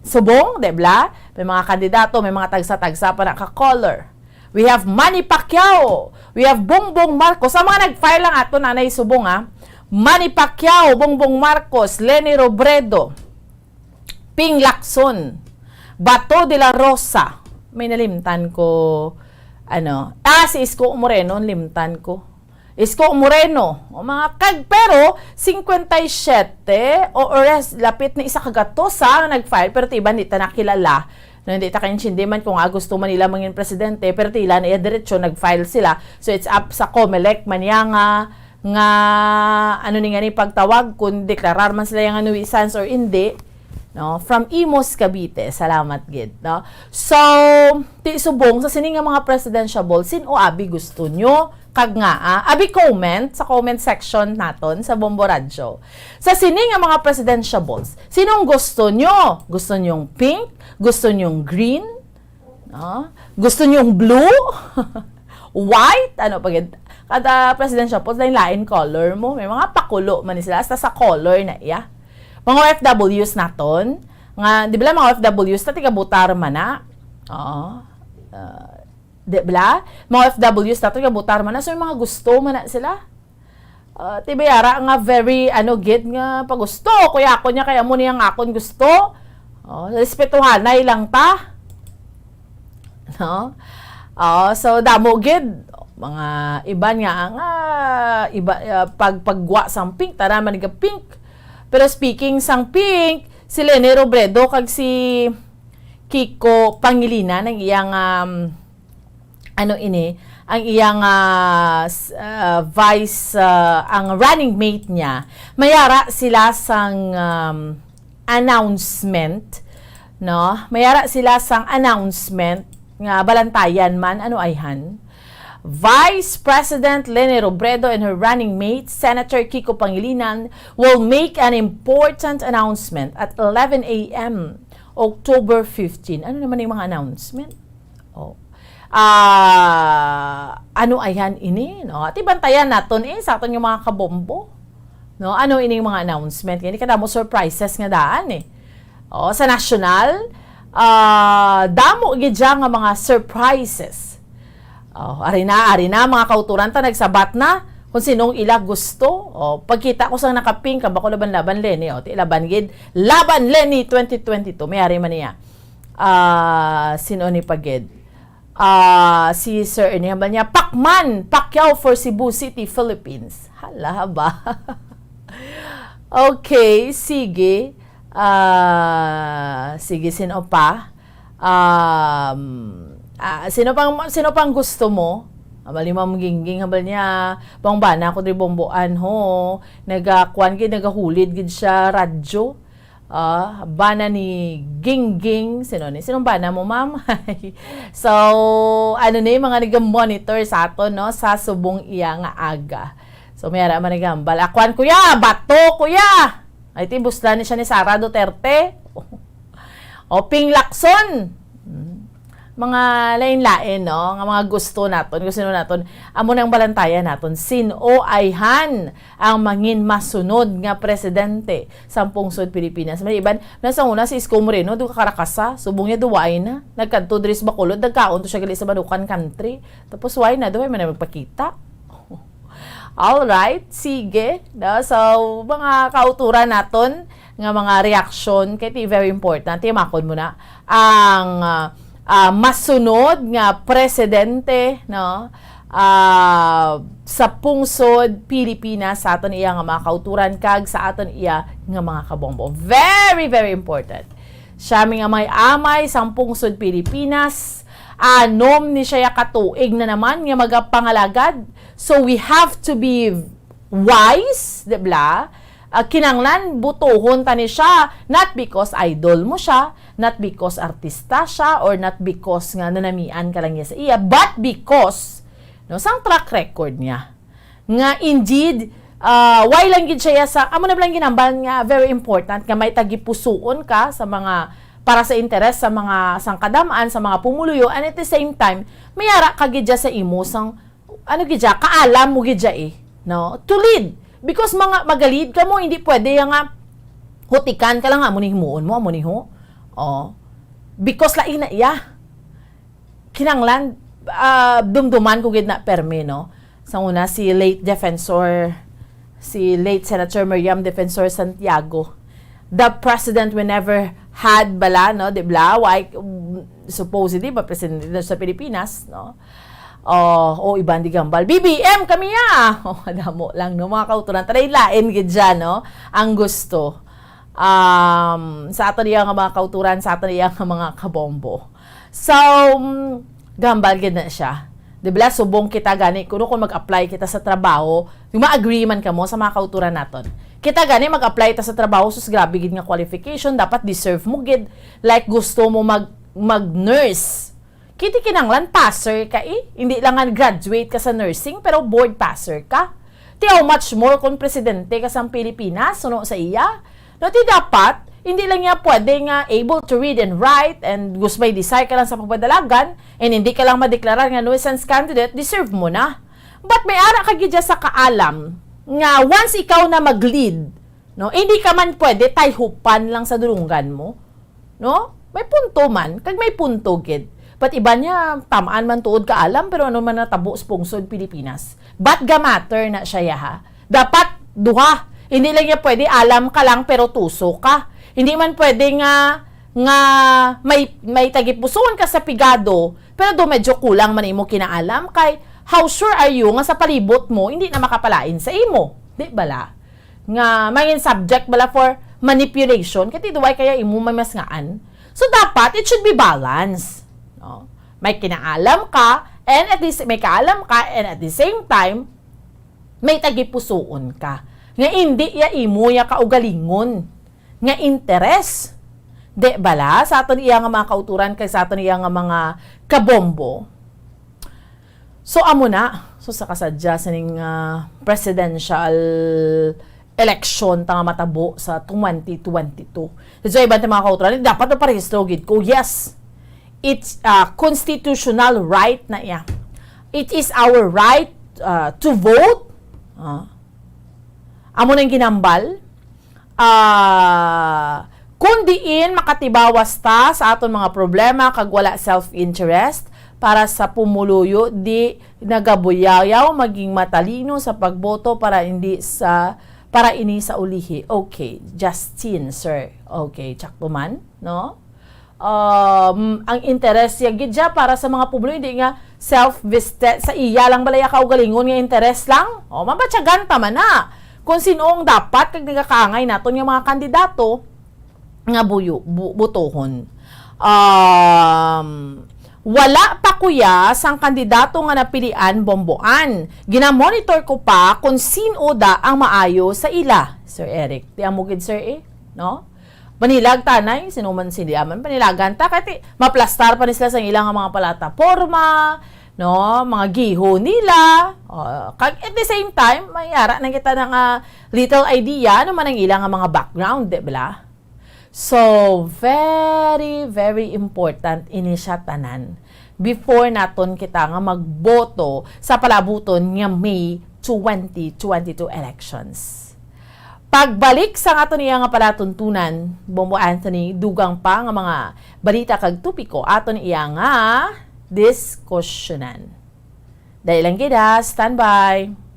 Subong, di ba? May mga kandidato, may mga tagsa-tagsa pa na ka-color. We have Manny Pacquiao. We have Bongbong Marcos. Sa mga nag-file lang ato, nanay subong, ha? Manny Pacquiao, Bongbong Marcos, Leni Robredo, Ping Lacson, Bato de la Rosa. May nalimtan ko, ano, ah, si Isko Moreno, limtan ko. Isko Moreno, o mga kag, pero cincuenta y siete o ores, lapit na isa ka gatos sa nag-file, pero ti iban di ta nakilala. No, hindi ta kaintindi man kung, ah, gusto man nila mangin presidente, pero tila na iya diretso nag-file sila. So, it's up sa Comelec man iya nga, nga, ano ni nga ni pagtawag, kung deklarar man sila yung nuisance or hindi. No, from Imus, Cavite. Salamat gid, no. So, ti subong sa sini nga mga presidentiable, sin-o abi gusto nyo? Kag nga, ah, abi comment sa comment section naton sa Bombo Radyo. Sa sini nga mga presidentiables, sinong gusto nyo? Gusto nyong pink? Gusto nyong green? No? Gusto nyong blue? White? Ano pa gid? Kada presidential post, lain-lain color mo. May mga pakulo man ni sila. Hasta sa color na iya. Mga O F Ws naton, nga, di ba, mga O F Ws na tiga Butar man na? Oo. Ah, di ba? Mga O F Ws na tiga Butar man na. So, yung mga gusto man na sila. Ah, ti bayara nga very, ano, gid nga pagusto. Kuya, ako niya, kaya mo niya nga akon gusto. Oh, respetuhanay lang ta. No? Oh, so, damo gid. Mga iban nga, nga, iba, ah, pag, pagwa sang pink, tanan man nga pink. Pero speaking sang pink, si Leni Robredo kag si Kiko Pangilinan ang iyang, um, ano ini, ang iyang, ah, s-, ah, vice, ah, ang running mate niya, mayara sila sang, um, announcement, no? Mayara sila sang announcement nga balantayan man, ano ayhan. Vice President Leni Robredo and her running mate, Senator Kiko Pangilinan, will make an important announcement at eleven a m, October fifteen. Ano naman yung mga announcement? Oh. Ah, ano ayan ini, no? Ati bantayan naton, eh, sa aton yung mga kabombo. No? Ano ini yung mga announcement? Hindi ka damo surprises nga daan, eh. Oh, sa national, ah, damo gid siya nga mga surprises. Oh, ari na, ari na, mga kauturan ta, nagsabat na kung sinong ila gusto. Oh, pagkita ko sang naka-pink, kaba ko laban-laban, Leni, oh, ti laban gid. Laban, Leni, twenty twenty-two. May ari man niya. Ah, sino ni pagid? Ah, si Sir Ernie, hambal niya, "Pacman, Pacquiao for Cebu City, Philippines." Hala ba? Okay, sige. Ah, sige, sino pa? Um, ah, sino pang, sino pang gusto mo? Hambal ni Ma'am Gingging, hambal niya, "Pang bana ko diri Bomboan, ho. Nagakuan gid, nagahulid gid siya radyo." Ah, bana ni Gingging. Sino ni? Sinong bana mo, ma'am? So, ano ni, mga nag-monitor sa aton, no, sa subong iya nga aga. So, may ara man naghambal, "Akuan, kuya! Bato, kuya!" Ay, ti, buslan ni siya ni Sara Duterte. O, Ping Lacson. Hmm. Mga lain-lain, no? Nga mga gusto naton, gusto naton. Amo nang balantayan naton. Sin-o ayhan ang mangin masunod nga presidente sa pungsod Pilipinas. May iban, na sa una, si Isko Moreno, do karakasa, subong niya, duway na. Nagkadto diri sa Bacolod, nagkaon to siya gali sa Manukan Country. Tapos, why na? Duway man na magpakita. Alright, sige. No? So, mga kauturan naton nga mga reaksyon, kay ti very important. Timakon mo na ang, ah, ah, masunod nga presidente, no? Ah, sa pungsod Pilipinas, sa aton iya nga mga kauturan kag sa aton iya nga mga kabombo. Very, very important. Siya mi nga may amay sang pungsod Pilipinas, anom ni siya ka tuig na naman nga magapangalagad. So we have to be wise, di ba? Ah, kinanglan butuhon ta ni siya, not because idol mo siya, not because artista siya, or not because nga nanamian ka lang niya sa iya, but because, no, sang track record niya. Nga indeed, ah, why lang gid siya sa, amo na lang ginambal nga very important nga may tagipusuon ka sa mga, para sa interes sa mga sangkadaman, sa mga pumuluyo, and at the same time, may ara ka gid siya sa imo sang, ano gid siya, kaalam mo gid siya eh, no? To lead. Because mga magalid ka mo, hindi pwede ya nga hutikan ka lang, amo ni himuon mo, amo ni ho. Oh. Because lain na iya. Kinanglan, ah, dumduman ko gid na permi, no? Sa una, si late Defensor, si late Senator Miriam Defensor Santiago, the president we never had bala, no? Di bala? Why, supposedly, ba presidente na sa Pilipinas, no? Oh, o iban di gambal. B B M kami ya! Oh, damo lang, no? Mga kauturan. Taray lain gid dyan, no? Ang gusto. Um, sa ato niya nga mga kauturan, sa ato niya nga mga kabombo. So, mm, gambal gid na siya. Di ba, subong kita gani, kuno kung mag-apply kita sa trabaho, yung ma-agree man kamo sa mga kauturan naton. Kita gani, mag-apply ta sa trabaho, sus, grabe gid nga qualification, dapat deserve mo gid. Like, gusto mo mag, mag-nurse. Kiti kinanglan, passer ka eh. Hindi lang nga graduate ka sa nursing, pero board passer ka. Ti how much more kung presidente ka sa Pilipinas, suno sa iya? No, ti dapat, hindi lang niya pwede nga able to read and write and gusmay desire ka lang sa pagpadalagan and hindi ka lang madeklarar nga nuisance candidate, deserve mo na. But may ara ka gid sa kaalam nga once ikaw na mag-lead, no, hindi ka man pwede tayhupan lang sa dulunggan mo. No? May punto man, kag may punto gid. But iba niya, tamaan man tuod ka alam, pero ano man natabo sa pungsod Pilipinas? But ga-matter na siya, ya, ha? Dapat duha. Hindi lang niya pwede alam ka lang, pero tuso ka. Hindi man pwede nga, nga may, may tagipusuon ka sa pigado, pero do medyo kulang man imo kinaalam, kay how sure are you nga sa palibot mo, hindi na makapalain sa imo? Di bala? Nga mangin subject bala for manipulation, kay ti duway kaya imo mamasngaan. So, dapat it should be balance. No? May kinaalam ka, and at this, may kaalam ka, and at the same time, may tagipusuon ka. Nga indi ya imo ya kaugalingon nga interes. Di bala? Sa aton iya nga mga kauturan kay sa aton iya nga mga kabombo. So, amo na. So, sa kasadya sining, ah, presidential election ta nga matabo sa twenty twenty-two. So, iban ti mga kauturan, dapat maparehistro gid ko. Yes, it's a constitutional right na iya. It is our right, ah, to vote. Ah. Amo nang ginambal. Ah, kung diin makatibawas ta sa aton mga problema kag wala self-interest para sa pumuluyo, di nagabuyayaw maging matalino sa pagboto para hindi sa, para ini sa ulihi. Okay, Justin, sir. Okay, tsakto man, no? Um, ang interes niya gid siya para sa mga pumuluyo, hindi nga self-vested, sa iya lang balaya kaugalingon nga interes lang. O, mabatyagan ta man na kung sino ang dapat kag nagakaangay naton nga mga kandidato nga buyo, bu-, butohon. Um, wala pa kuya sang kandidato nga napilian, Bomboan. Ginamonitor ko pa kung sin-o da ang maayo sa ila, Sir Eric. Ti amo gid, sir, eh, no? Panilag tanay, sino man sila man, panilagan ta, kay ti, maplastar pa ni sila sa ilang nga mga plataporma, no? Mga giho nila. O, kag at the same time, may ara na kita na nga little idea ano man ang ilang nga mga background, di ba? So, very, very important ini siya tanan before naton kita nga magboto sa palabuton nga May twenty twenty-two elections. Pagbalik sa aton iya nga palatuntunan, Bombo Anthony, dugang pa nga mga balita kag topiko aton iya nga diskusyonan. Dali lang gid ha, standby.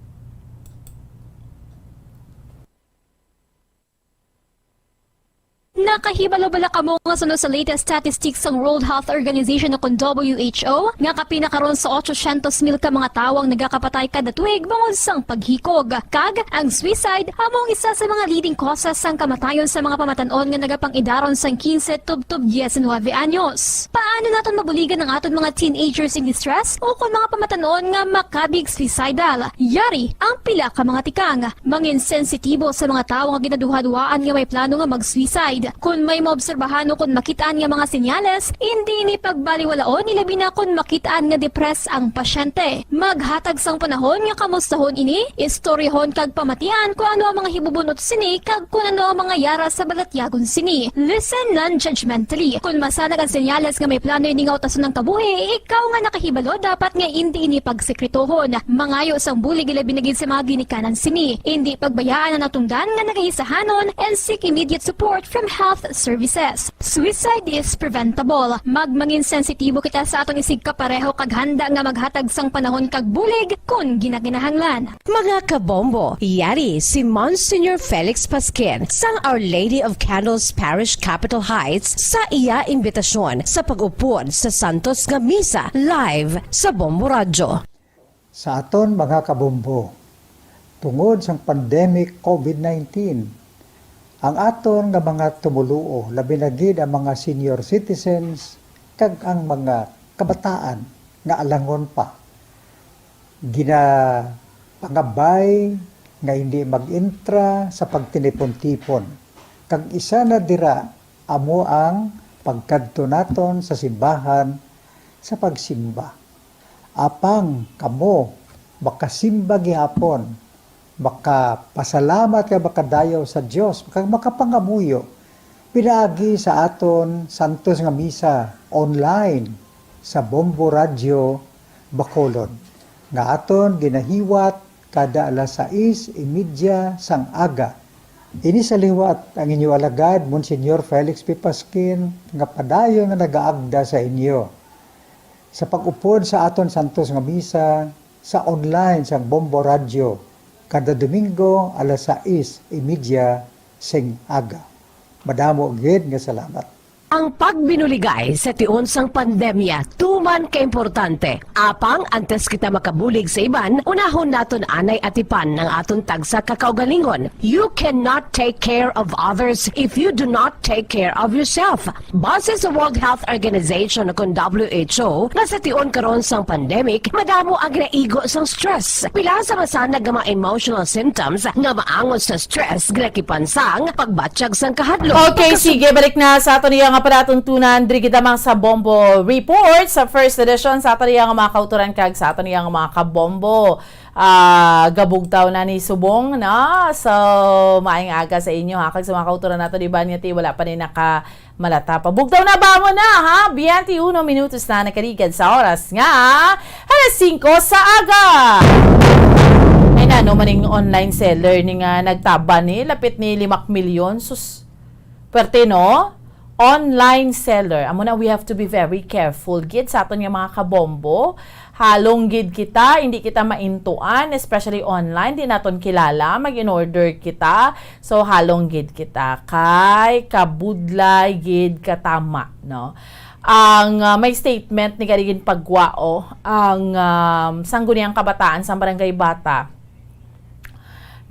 Nakahibalo bala kamo nga suno sa latest statistics sang World Health Organization o kon W H O, nga kapin na karon sa otsosyentos mil ka mga tawo ang nagakapatay kada tuig bangod sang paghikog? Kag ang suicide amo ang isa sa mga leading causes sang kamatayon sa mga pamatan-on nga nagapang-idaron sang quince tubtob diecinuebe anyos. Paano naton mabuligan ang aton mga teenagers in distress o kon mga pamatan-on nga makabig suicidal? Yari ang pila ka mga tikang. Mangin sensitibo sa mga tawo nga ginaduhaduhaan nga may plano nga mag-suicide. Kon may maobserbahan o kon makit-an nga mga senyales, indi ini pagbaliwalaon, ilabi na kon makit-an nga depressed ang pasyente. Maghatag sang panahon nga kamustahon ini, istoryahon kag pamatian kon ano ang mga hibubun-ot sini kag kon ano ang mga yara sa balatyagon sini. Listen non-judgmentally. Kon masanag ang senyales nga may plano ini nga utason ang kabuhi, ikaw nga nakahibalo dapat nga indi ini pagsekretohon. Mangayo sang bulig, ilabi na gid sa mga ginikanan sini. Indi pagbayaan ang natungdan nga nagahisahanon and seek immediate support from health services. Suicide is preventable. Magmangin sensitibo kita sa aton isigkapareho kag handa nga maghatag sang panahon kag bulig kon ginakinahanglan. Mga kabombo, yari si Monsignor Felix Pasquin sang Our Lady of Candles Parish, Capitol Heights, sa iya imbitasyon sa pag-upod sa santos nga misa live sa Bombo Radyo. Sa aton mga kabombo, tungod sang pandemic covid nineteen, ang aton nga mga tumoluo, labi na gid ang mga senior citizens kag ang mga kabataan nga alangon pa, ginapangabay nga hindi mag-intra sa pagtinipon-tipon, kag isa na dira amo ang pagkadto naton sa simbahan sa pagsimba. Apang kamo makasimba gihapon, makapasalamat kag makadayaw sa Dios, kag makapangamuyo pinaagi sa aton santos nga misa online sa Bombo Radyo Bacolod, nga aton ginahiwat kada alas sais y media sang aga. Ini sa liwat ang inyo alagad, Monsignor Felix P. Pasquin, nga padayon nga nagaagda sa inyo sa pag-upod sa aton santos nga misa sa online sang Bombo Radyo kada Domingo alas sais y media sing aga. Madamo gid nga salamat. Ang pagbinuligay sa tion sang pandemya tuman kaimportante. Apang antes kita makabulig sa iban, unahon naton anay atipan ang aton tagsa ka kaugalingon. You cannot take care of others if you do not take care of yourself. Base sa World Health Organization o kon W H O, nga sa tion karon sang pandemic, madamo ang ginaigo sang stress. Pila sa masanag nga mga emotional symptoms nga maangot sa stress, ginakipan sang pagbatyag sang kahadlok. Okay, sige, balik na sa aton iya nga palatuntunan. Diri kita mang sa Bombo Report sa first edition sa aton iya nga mga kautoran kag sa aton iya nga mga kabombo. Ah, gabugtaw na ni subong na. So, maayong aga sa inyo, ha, kag sa mga kautoran nato, di ba, niya ti, wala pa ni naka malata pa. Bugtaw na, bangon na, ha? Twenty-one minutos na nakaligan sa oras nga alas singko sa aga. Ay na, no, maning online seller ni nga nagtaban ni, lapit ni lima milyon. Sus, perte, no? Online seller. Amo na, we have to be very careful gid sa aton nga mga kabombo. Halong gid kita, hindi kita maintuan, especially online, di naton kilala, mag-in-order kita. So, halong gid kita kay kabudlay gid katama, no? Ang, ah, may statement ni Garigin Pagwao, ang, um, Sangguniang Kabataan sa Barangay Bata,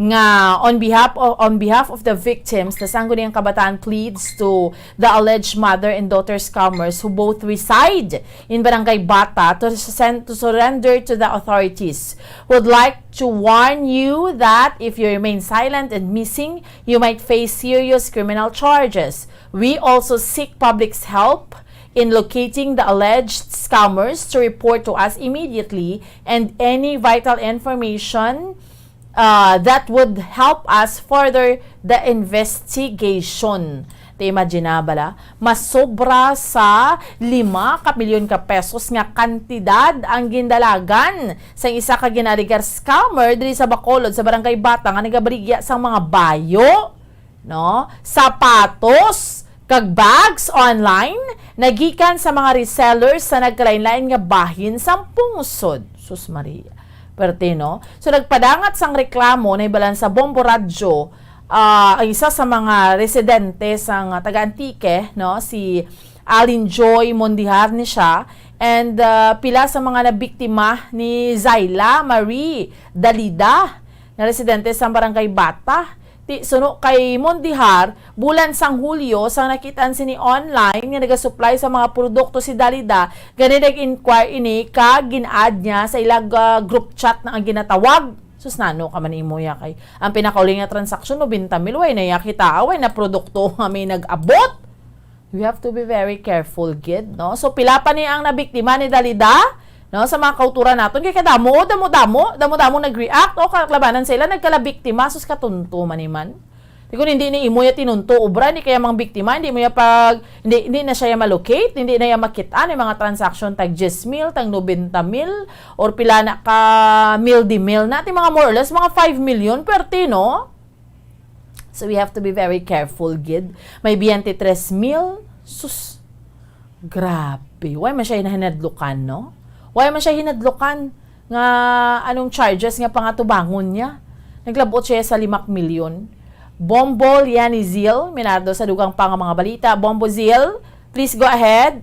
nga on behalf of, on behalf of the victims, the Sangguniang Kabataan pleads to the alleged mother and daughter scammers who both reside in Barangay Bata to send, to surrender to the authorities. Would like to warn you that if you remain silent and missing, you might face serious criminal charges. We also seek public's help in locating the alleged scammers to report to us immediately and any vital information, uh, that would help us further the investigation. Te, imagine na bala, masobra sa lima ka milyon ka pesos nga kantidad ang gindalagan sa isa ka ginaligar scammer diri sa Bacolod, sa Barangay Bata, nga nagabaligya sang mga bayo, no, sapatos, kag bags online nagikan sa mga resellers sa nagkalain-lain nga bahin sang pungsod. Sus Maria. Perte, no? So, nagpadangat sang reklamo, nahibalan sa Bombo Radyo, ah, ang isa sa mga residente sang taga Antique, no, si Alin Joy Mondihar ni siya, and, ah, pila sa mga nabiktima ni Zyla Marie Dalida, nga residente sa Barangay Bata. Ti, suno kay Mondihar, bulan sang Hulyo, sang nakit-an sini online nga nagasupply sa mga produkto si Dalida, gani nag-inquire ini ka gin-add niya sa ilag, ah, group chat na ang ginatawag. Sus, nano ka man imo ya kay ang pinakauli nga transaksyon, nobenta mil, way na ya kita, way na produkto nga may nag-abot. We have to be very careful gid, no? So, pila pa ni ang nabiktima ni Dalida, no, sa mga kauturan naton? Kay kadamo, damo-damo, damo-damo nag-react, o, kalabanan sila, nagkalabiktima, sus, katunto man ni man. Di kun hindi ni imo ya tinunto, obra, hindi kaya mang biktima, hindi mo ya pag, hindi, hindi na siya ya malocate, hindi na ya makita ni mga transaction tag diyes mil, tag nobenta mil, or pila na ka mil di mil na, ti mga more or less, mga five million, perte, no? So we have to be very careful gid. May biyente tres mil, sus, grabe. Why man siya hinahinadlukan, no? Why man siya hinadlukan nga anong charges nga pangatubangon niya? Naglabot siya sa limak milyon. Bombo Lianizil, minado sa dugang pa nga mga balita. Bombo Zil, please go ahead.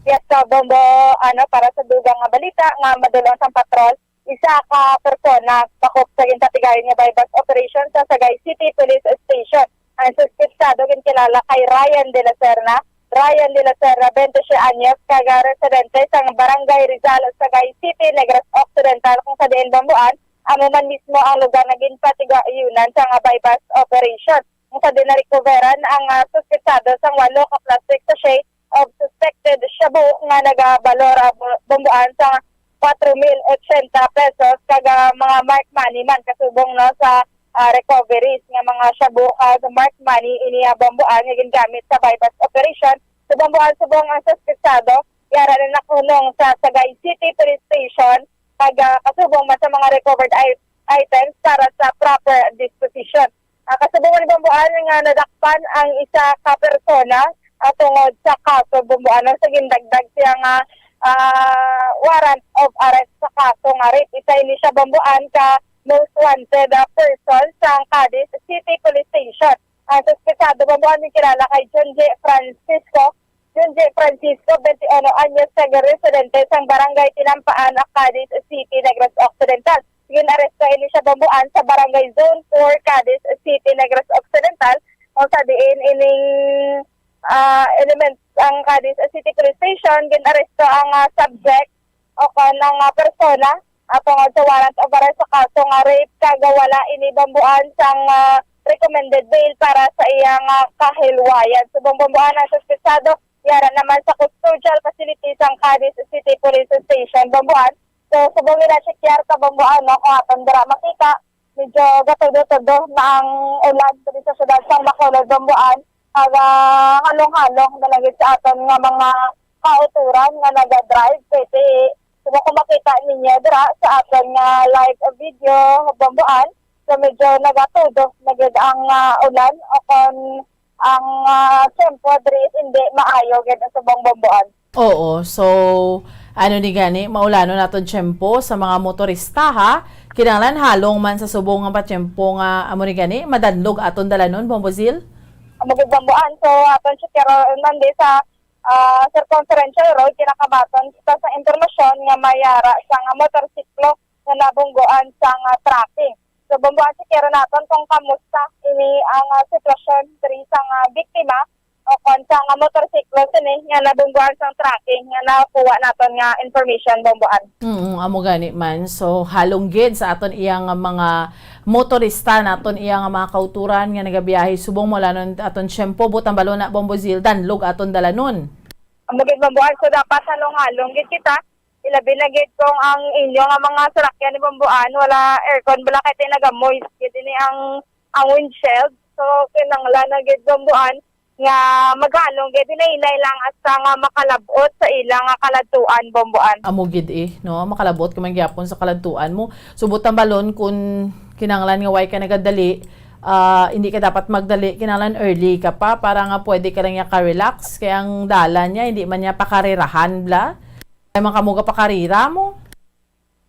Yes, so, Bombo, ano, para sa dugang nga balita nga madulong sang patrol, isa ka persona bakop sa ginpatigayon nga buy-bust operation sa Sagay City Police Station. Ang suspetsado ginkilala kay Ryan de la Serna. Ryan de la Serna, twenty-six anyos, kag residente sang Barangay Rizal, Sagay City, Negros Occidental, kung sa diin, Bomboan, amo man mismo ang lugar nga ginpatigayunan sang buy-bust operation. Kung sa diin, narecoveran ang, ah, suspetsado sang walo ka plastic sachet of suspected shabu nga nagabalor, ah, bo-, Bomboan, sa kwatro mil ochenta pesos, kag, ah, mga marked money man kasubong, no, sa, ah, recoveries nga mga shabu kag marked money ini, ah, Bomboan, nga gingamit sa buy-bust operation. Sa Bomboan, subong ang suspetsado, yara na nakunong sa Sagay City Police Station, kag, ah, kasubong man sa mga recovered i-, items para sa proper disposition. Ah, kasubong ni Bomboan nga nadakpan ang isa ka persona, ah, tungod sa kaso, Bomboan, sa gindagdag siya nga, ah, warrant of arrest sa kaso nga rape. Isa ini siya, Bomboan, ka most wanted, ah, person sa Cadiz City Police Station. Ang suspetsado, Bomboan, ginkilala kay John J. Francisco, Junji Francisco, twenty-one anyos, taga residente sang Barangay Tinampaan, Cadiz City, Negros Occidental. Gin-aresto ini siya, Bomboan, sa Barangay Zone four, Cadiz City, Negros Occidental, kung sa diin ining, ah, elements ang Cadiz City Police Station, gin-aresto ang, ah, subject o kon ang, ah, persona, ah, tungod sa warrant of arrest sa kaso nga rape kag wala ini, Bomboan, sang, ah, recommended bail para sa iyang, ah, kahilwayan. Subong, Bomboan, ang suspetsado yara naman sa custodial facility sang Cadiz City Police Station, Bomboan. So, subong nila check-yar ka, Bomboan, no, kung aton dira makita, medyo gatudo-tudo na ang ulan diri sa siyudad sang Bacolod, Bomboan. Aga halong-halong na lang gid sa aton nga mga kautoran nga naga-drive. Pwede, subong kung makita ninyo dira sa aton nga live video, Bomboan. So, medyo nagatudo na gid ang, ah, ulan o kon ang, ah, tiyempo diri is hindi maayo gid subong, Bomboan. Oo, so, ano ni gani, maulanon naton tiyempo sa mga motorista, ha? Kinahanglan halong man sa subong nga patiyempo nga amo ni gani, madanlog aton dalanon, Bombo Zil? Amo gid, Bomboan. So, aton check-yaron man di sa, ah, circumferential road, kinakabaton kita sa impormasyon nga may ara sa nga motorsiklo nga nabunggoan sa nga trucking. So, Bomboan, check-yaron naton kung kamusta ini ang, ah, sitwasyon diri sa nga biktima o kon sa nga motorsiklo sini nga nabunggoan sang trucking nga nakuha naton nga information, Bomboan. Mm, amo gani man. So, halong gid sa aton iya nga mga motorista, naton iya nga mga kautoran nga nagabiyahe subong maulanon aton tiyempo, buot hambalon na, Bombo Zil, danlog aton dalanon. Amo gid, Bomboan. So, dapat halong-halong gid kita, ilabi na gid kung ang inyo nga mga sarakyan ni, Bomboan, wala aircon bala, kay ti naga-moist gid ini ang, ang windshield. So, kinahanglan na gid, Bomboan, nga maghalong gid, hinay-hinay lang hasta nga makalab-ot sa ila nga kaladtuan, Bomboan. Amo gid, eh, no? Makalab-ot ka man gyapon sa kaladtuan mo. So, buot hambalon, kun kinahanglan nga way ka nagadali, ah, hindi ka dapat magdali, kinahanglan early ka pa para nga pwede ka lang ya ka-relax. Kay ang dalan niya, hindi man niya pakarirahan, bala. Ay man kamo gapakarira mo.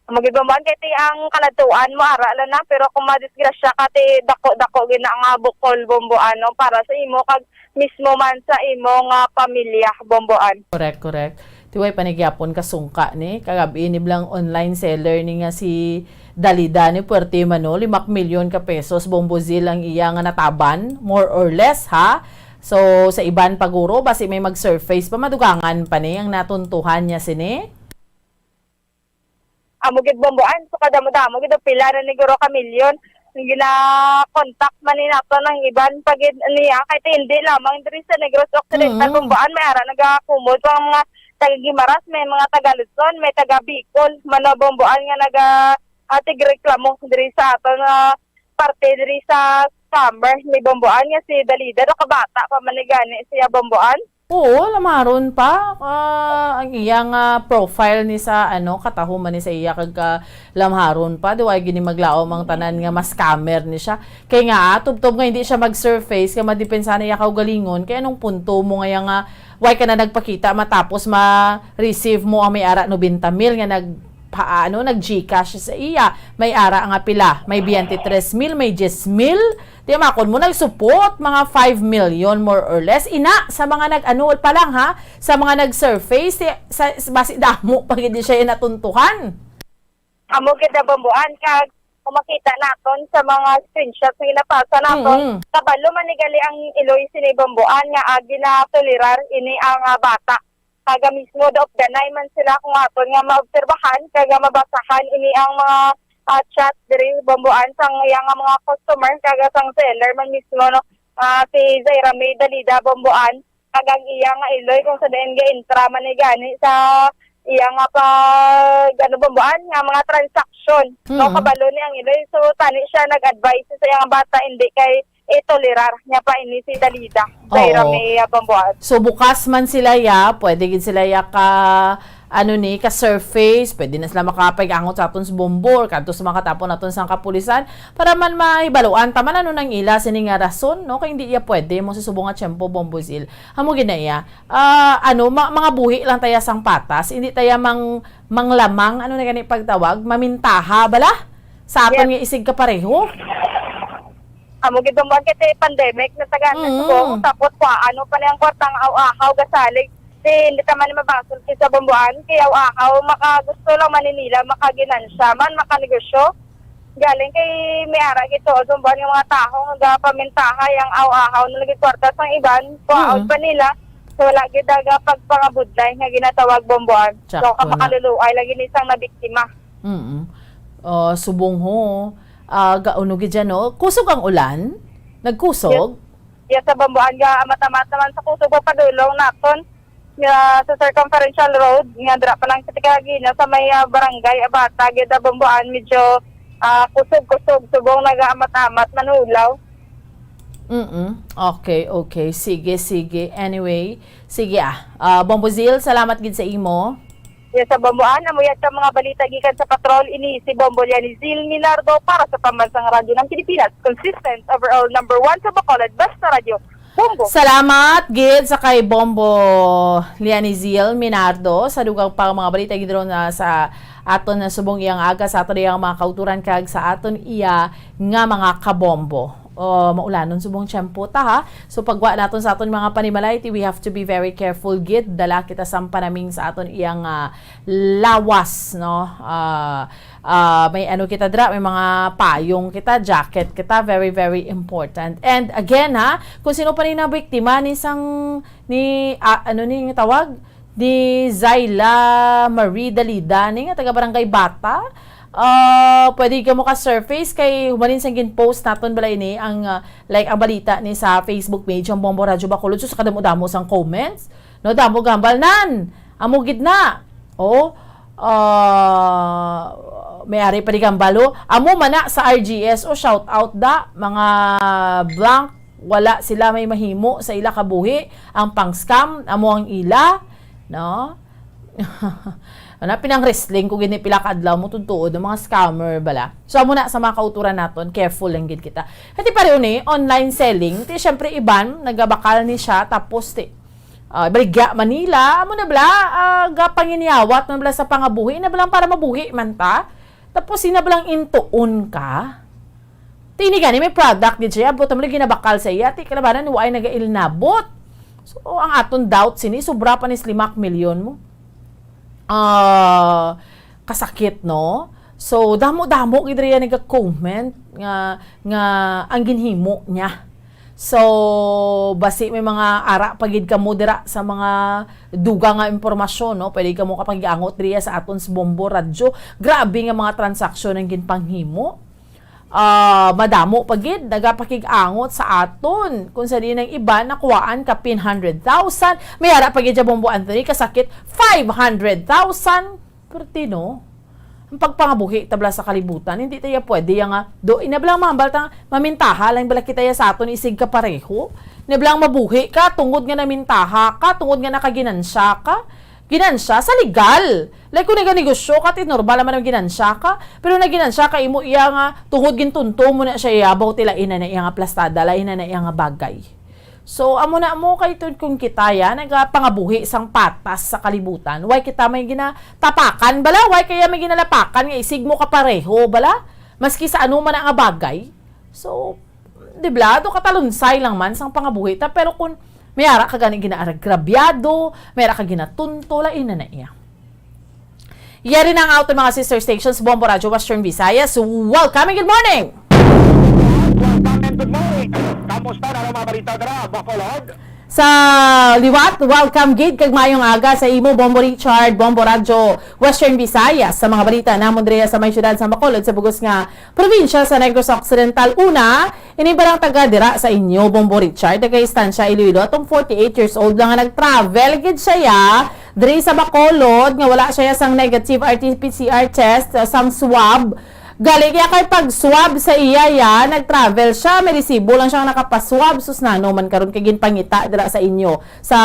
Amo gid, Bomboan, kay ti ang kaladtuan mo ara lang na, pero kung madisgrasya ka, ti dako-dako gid na nga bukol, Bomboan, no, para sa imo kag mismo man sa imo nga pamilya, Bomboan. Correct, correct. Ti way pa ni gyapon kasungka ni, kagab-i ni bala ang online seller ni nga si Dalida ni, puwerte man, no, lima ka milyon ka pesos, Bombo Zil, ang iya nga nataban, more or less, ha? So, sa iban pa guro, basi may mag-surface pa, madugangan pa ni ang natuntuhan niya sini. Amo gid, Bomboan, so kadamo-damo gid, pila na ni guro ka milyon. Gina-contact man ni nato ng iban pa gid niya, kay ti hindi lamang diri sa Negros Occidental, Mm. Bomboan, may ara nagakumod pa ang mga taga Guimaras, may mga taga Luzon, may taga Bicol, mano, Bomboan, nga naga, ah, tigreklamo diri sa aton nga parte diri sa scammer ni, Bomboan, nga si Dalida, do kabata pa man ni gani siya, Bomboan. Oo, lamharon pa. Ah, ang iya nga profile ni sa, ano, kataho man ni sa iya kag, ah, lamharon pa. Di way gini maglaom ang tanan nga ma-scammer ni siya. Kay nga, ah, tubtob nga hindi siya mag-surface, kay madepensa na iya kaugalingon. Kay anong punto mo nga iya nga, way ka na nagpakita matapos ma-receive mo ang may ara nobenta mil nga nag-, pa, ano, nag-GCash sa iya? May ara nga pila? May biyente tres mil, may diyes mil. Di makon mo nagsupot, mga five million more or less. Ina, sa mga nag-, ano pa lang, ha? Sa mga nag-surface, ti-, sa, sa, basi damo pa gid siya yung natuntuhan. Amo gid na, Bomboan, kag kung makita naton sa mga screenshots nga ginapasa naton, Mm-mm. kabalo man ni gali ang iloy sini, Bomboan, nga, ah, ginatolerar ini ang, ah, bata. Kaga mismo, daop danay man sila kung aton nga maobserbahan, kaga mabasahan ini ang mga, ah, chat diri, Bomboan, sang iya nga mga customer, kaga sang seller man mismo, no? Ah, si Zaira May Dalida, Bomboan, kag ang iya nga iloy kung sa diin ga-intra man ni gani sa iya nga pag, ano, Bomboan, nga mga transaksyon. No, Mm. kabalo ni ang iloy. So, tani siya nag-advise sa iya nga bata, hindi kay itolerar niya pa ini si Dalida. Sa Oo. Ira may, ah, Bomboan. So, bukas man sila ya, pwede gid sila ya ka, ano ni, ka surface, pwede na sila makapag-angot sa aton sa Bombo or kadto sa mga katapon naton sang kapulisan para man mahibaluan ta man ano nang ila sini nga rason, no? Kay hindi iya pwede mo sa subong nga tiyempo, Bombo Zil. Amo gid na iya. Ah, ano, ma-, mga buhi lang taya sang patas, hindi taya mang-, manglamang, ano na gani pagtawag, mamintaha bala sa aton Yes. nga isig kapareho. Amo gid, Bomboan, kay ti pandemic na tagaan na Mm. subong, tapos kwa, ano pa niyang kwartang aw-ahaw gasalig. Ti hindi ta man mabasol kay sa Bomboan, kay aw-ahaw, makagusto lang man ni nila, makaginansya man, makanegosyo. Galing kay may ara gid tuod, Bomboan, nga mga tawo nga gapamintaha yang aw-ahaw na lagi kwarta sang iban, kuhaon Mm. pa nila. So, wala gid daga pagpangabudlay nga ginatawag, Bomboan. So, Sakto na. Kapakaluluay lagi ni sang nabiktima. Mm. Oh, subong ho. Ah, gauno gid dyan, no? Kusog ang ulan? Nagkusog? Yes. Yes, sa Bomboan, ga amat-amat naman sa kusog, padulong naton nga sa Circumferential Road, nga dira pa lang sa Tikagina, sa may, ah, barangay Abata, gid, ah, Bomboan, medyo, ah, kusog-kusog, subong nagaamat-amat, manulaw. Mm-mm. Okay, okay. Sige, sige. Anyway, sige, ah. Ah, Bombo Zil, salamat gid sa imo. Yes, sa Bomboan, amo yan sa mga balita gikan sa Patrol. Ini si Bombo Lianizil Minardo para sa Pambansang Radyo ng Pilipinas. Consistent, overall number one sa Bacolod, basta radyo. Bombo. Salamat gid sa kay Bombo Lianizil Minardo sa dugang pang mga balita gid ron na sa aton na subong iyang aga sa aton iyang mga kauturan kag sa aton iya nga mga kabombo. O, maulanon subong tiyempo ta, ha. So, pagwa naton sa aton mga panimalay, ti, we have to be very careful gid. Dala kita sang panaming sa aton iyang, ah, lawas, no? Ah, ah, may ano kita dira, may mga payong kita, jacket kita, very, very important. And again, ha, kung sino pa rin nabiktima ni sang, ni, ah, ano ni nga tawag? Ni Zaila Marie Dalida, ni nga taga Barangay Bata. Ah, pwede ka mo ka-surface kay humanin sang gin-post naton bala ini ang, ah, like, ang balita ni sa Facebook page ang Bombo Radyo Bacolod. So, sa kadamo-damo sang comments, no, damo gambal nan. Amo gid na. Oh, ah, may ari pa di gambal, oh. Amo man na sa R G S, oh, shout out da, mga blank, wala sila may mahimo sa ila kabuhi. Ang pang-scam, amo ang ila, no? Ana, pinang-wrestling ko gini pila ka adlaw mo, tuod-tuod ang mga scammer bala. So, amo na sa mga kauturan naton, careful lang gid kita. Kati pareho ni online selling, ti syempre iban nagabakal ni siya, tapos ti Ah, baligya man nila, amo na bala, ah, gapanginyawat na bala sa pangabuhi, na bala para mabuhi man ta. Tapos, ina bala intuon ka. Tini gani may product gid siya, buot mo lang ginabakal sa iya, ti kalabanan, wa ay nagailnabot. So, ang aton doubt sini, sobra pa ni limak milyon mo. Ah, kasakit, no? So, damo-damo gid riya nagka-comment nga, nga ang ginhimo niya. So, basi may mga ara pa gid kamo dira sa mga dugang nga impormasyon, no? Pwede kamo kapag-angot riya sa aton sa Bombo Radyo. Grabe nga mga transaksyon ang ginpanghimo. Ah, madamo pa gid nagapakig-angot sa aton. Kung sa diin ang iba nakuhaan kapin hundred thousand, may ara pa gid siya, Bombo Anthony, kasakit five hundred thousand. Perti, no? Ang pagpangabuhi tabla sa kalibutan, hindi tayo pwede yang, ah, do, ina bala mahambal ta, mamintaha lang bala kita ya sa aton isig kapareho. Ina bala mabuhi ka tungod nga namintaha ka, tungod nga nakaginansya ka. Ginansya sa legal. Like, kung naganegosyo ka, ti normal naman ang ginansya ka. Pero naginansya ka, imo iya nga, tungod gintunto mo na siya, iyabaw ti lain na iya nga plastada, lain na iya nga bagay. So, amo na mo kay tun-, kung kita ya, nagapangabuhi sang patas sa kalibutan. Why kita may ginatapakan bala? Why kaya may ginalapakan nga isig mo kapareho bala? Maski sa ano man nga bagay. So, di bala, do katalunsay lang man sang pangabuhi ta. Pero kung may ara ka gani ginaagrabyado, may ara ka ginatunto, lain na na iya. Yari na ang aton mga sister stations, Bombo Radyo Western Visayas. Welcome and good morning! Welcome and good morning! Kamusta na ang mga balita dira, Bacolod? Sa liwat, welcome gid kag mayong aga sa imo, Bombo Richard, Bombo Radyo Western Visayas. Sa mga balita namon diri sa may siyudad sa Bacolod, sa bugos nga probinsya sa Negros Occidental. Una, ini barang taga dira sa inyo, Bombo Richard, taga Estancia, Iloilo, atong forty-eight years old lang nga nag-travel gid siya ya, diri sa Bacolod, nga wala siya sang negative R T P C R test, uh, sang swab. Gali kaya kay pag-swab sa iya ya, nag-travel siya, may resibo lang siyang nakapaswab, sus nano man karon kay ginpangita dira sa inyo sa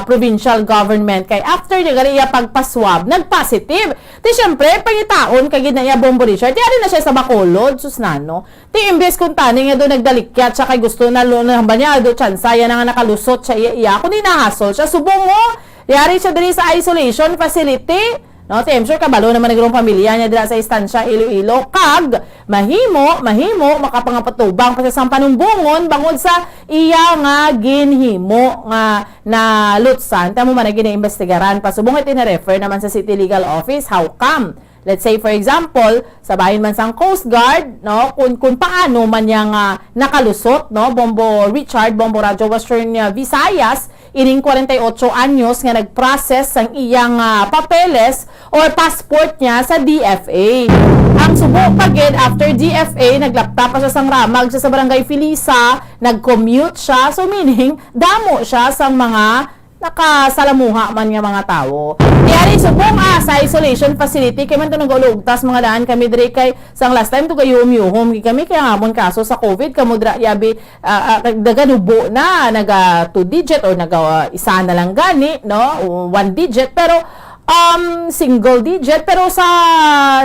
provincial government. Kay after niya gali iya pagpaswab, nag-positive. Ti syempre, pangitaon kay gid na iya, Bombo Richard. Ti ari na siya sa Bacolod, sus nano. Ti imbes kung tani nga do nagdalikyat siya kay gusto na lo-, na ba niya do tsansa, yan na nga nakalusot siya iya, iya. Kundi nahasol siya. Subong mo, yari siya diri sa isolation facility. No, ti I'm sure kabalo naman ang pamilya niya dira sa Estancia, Iloilo. Kag, mahimo, mahimo, makapangapatubang pa siya sang panumbongon bangod sa iya nga ginhimo nga nalutsan. Ti amo man ang ginaimbestigaran. Pasubong iti na-refer naman sa City Legal Office. How come? Let's say, for example, sa bahin man sang Coast Guard, no, kung, kung paano man niya nga nakalusot, no, Bombo Richard, Bombo Radyo Western, uh, Visayas, ining forty-eight anyos nga nag-process sang iyang, ah, papeles or passport niya sa D F A. Ang subo pa gid, after D F A, naglapta pa siya sang ramag siya sa Barangay Felisa, nag-commute siya. So, meaning, damo siya sang mga nakasalamuha man nga mga tawo. Ti ari subong, ah, sa isolation facility, kay man to nagaulugtas mga daan kami diri kay sang last time to gayuhom-yuhom gid kami kay ang amon kaso sa COVID, kamo dira yabi, ah, ah, naganubo na, naga two digit or naga, ah, isa na lang gani, no? O one digit, pero, um, single digit, pero sa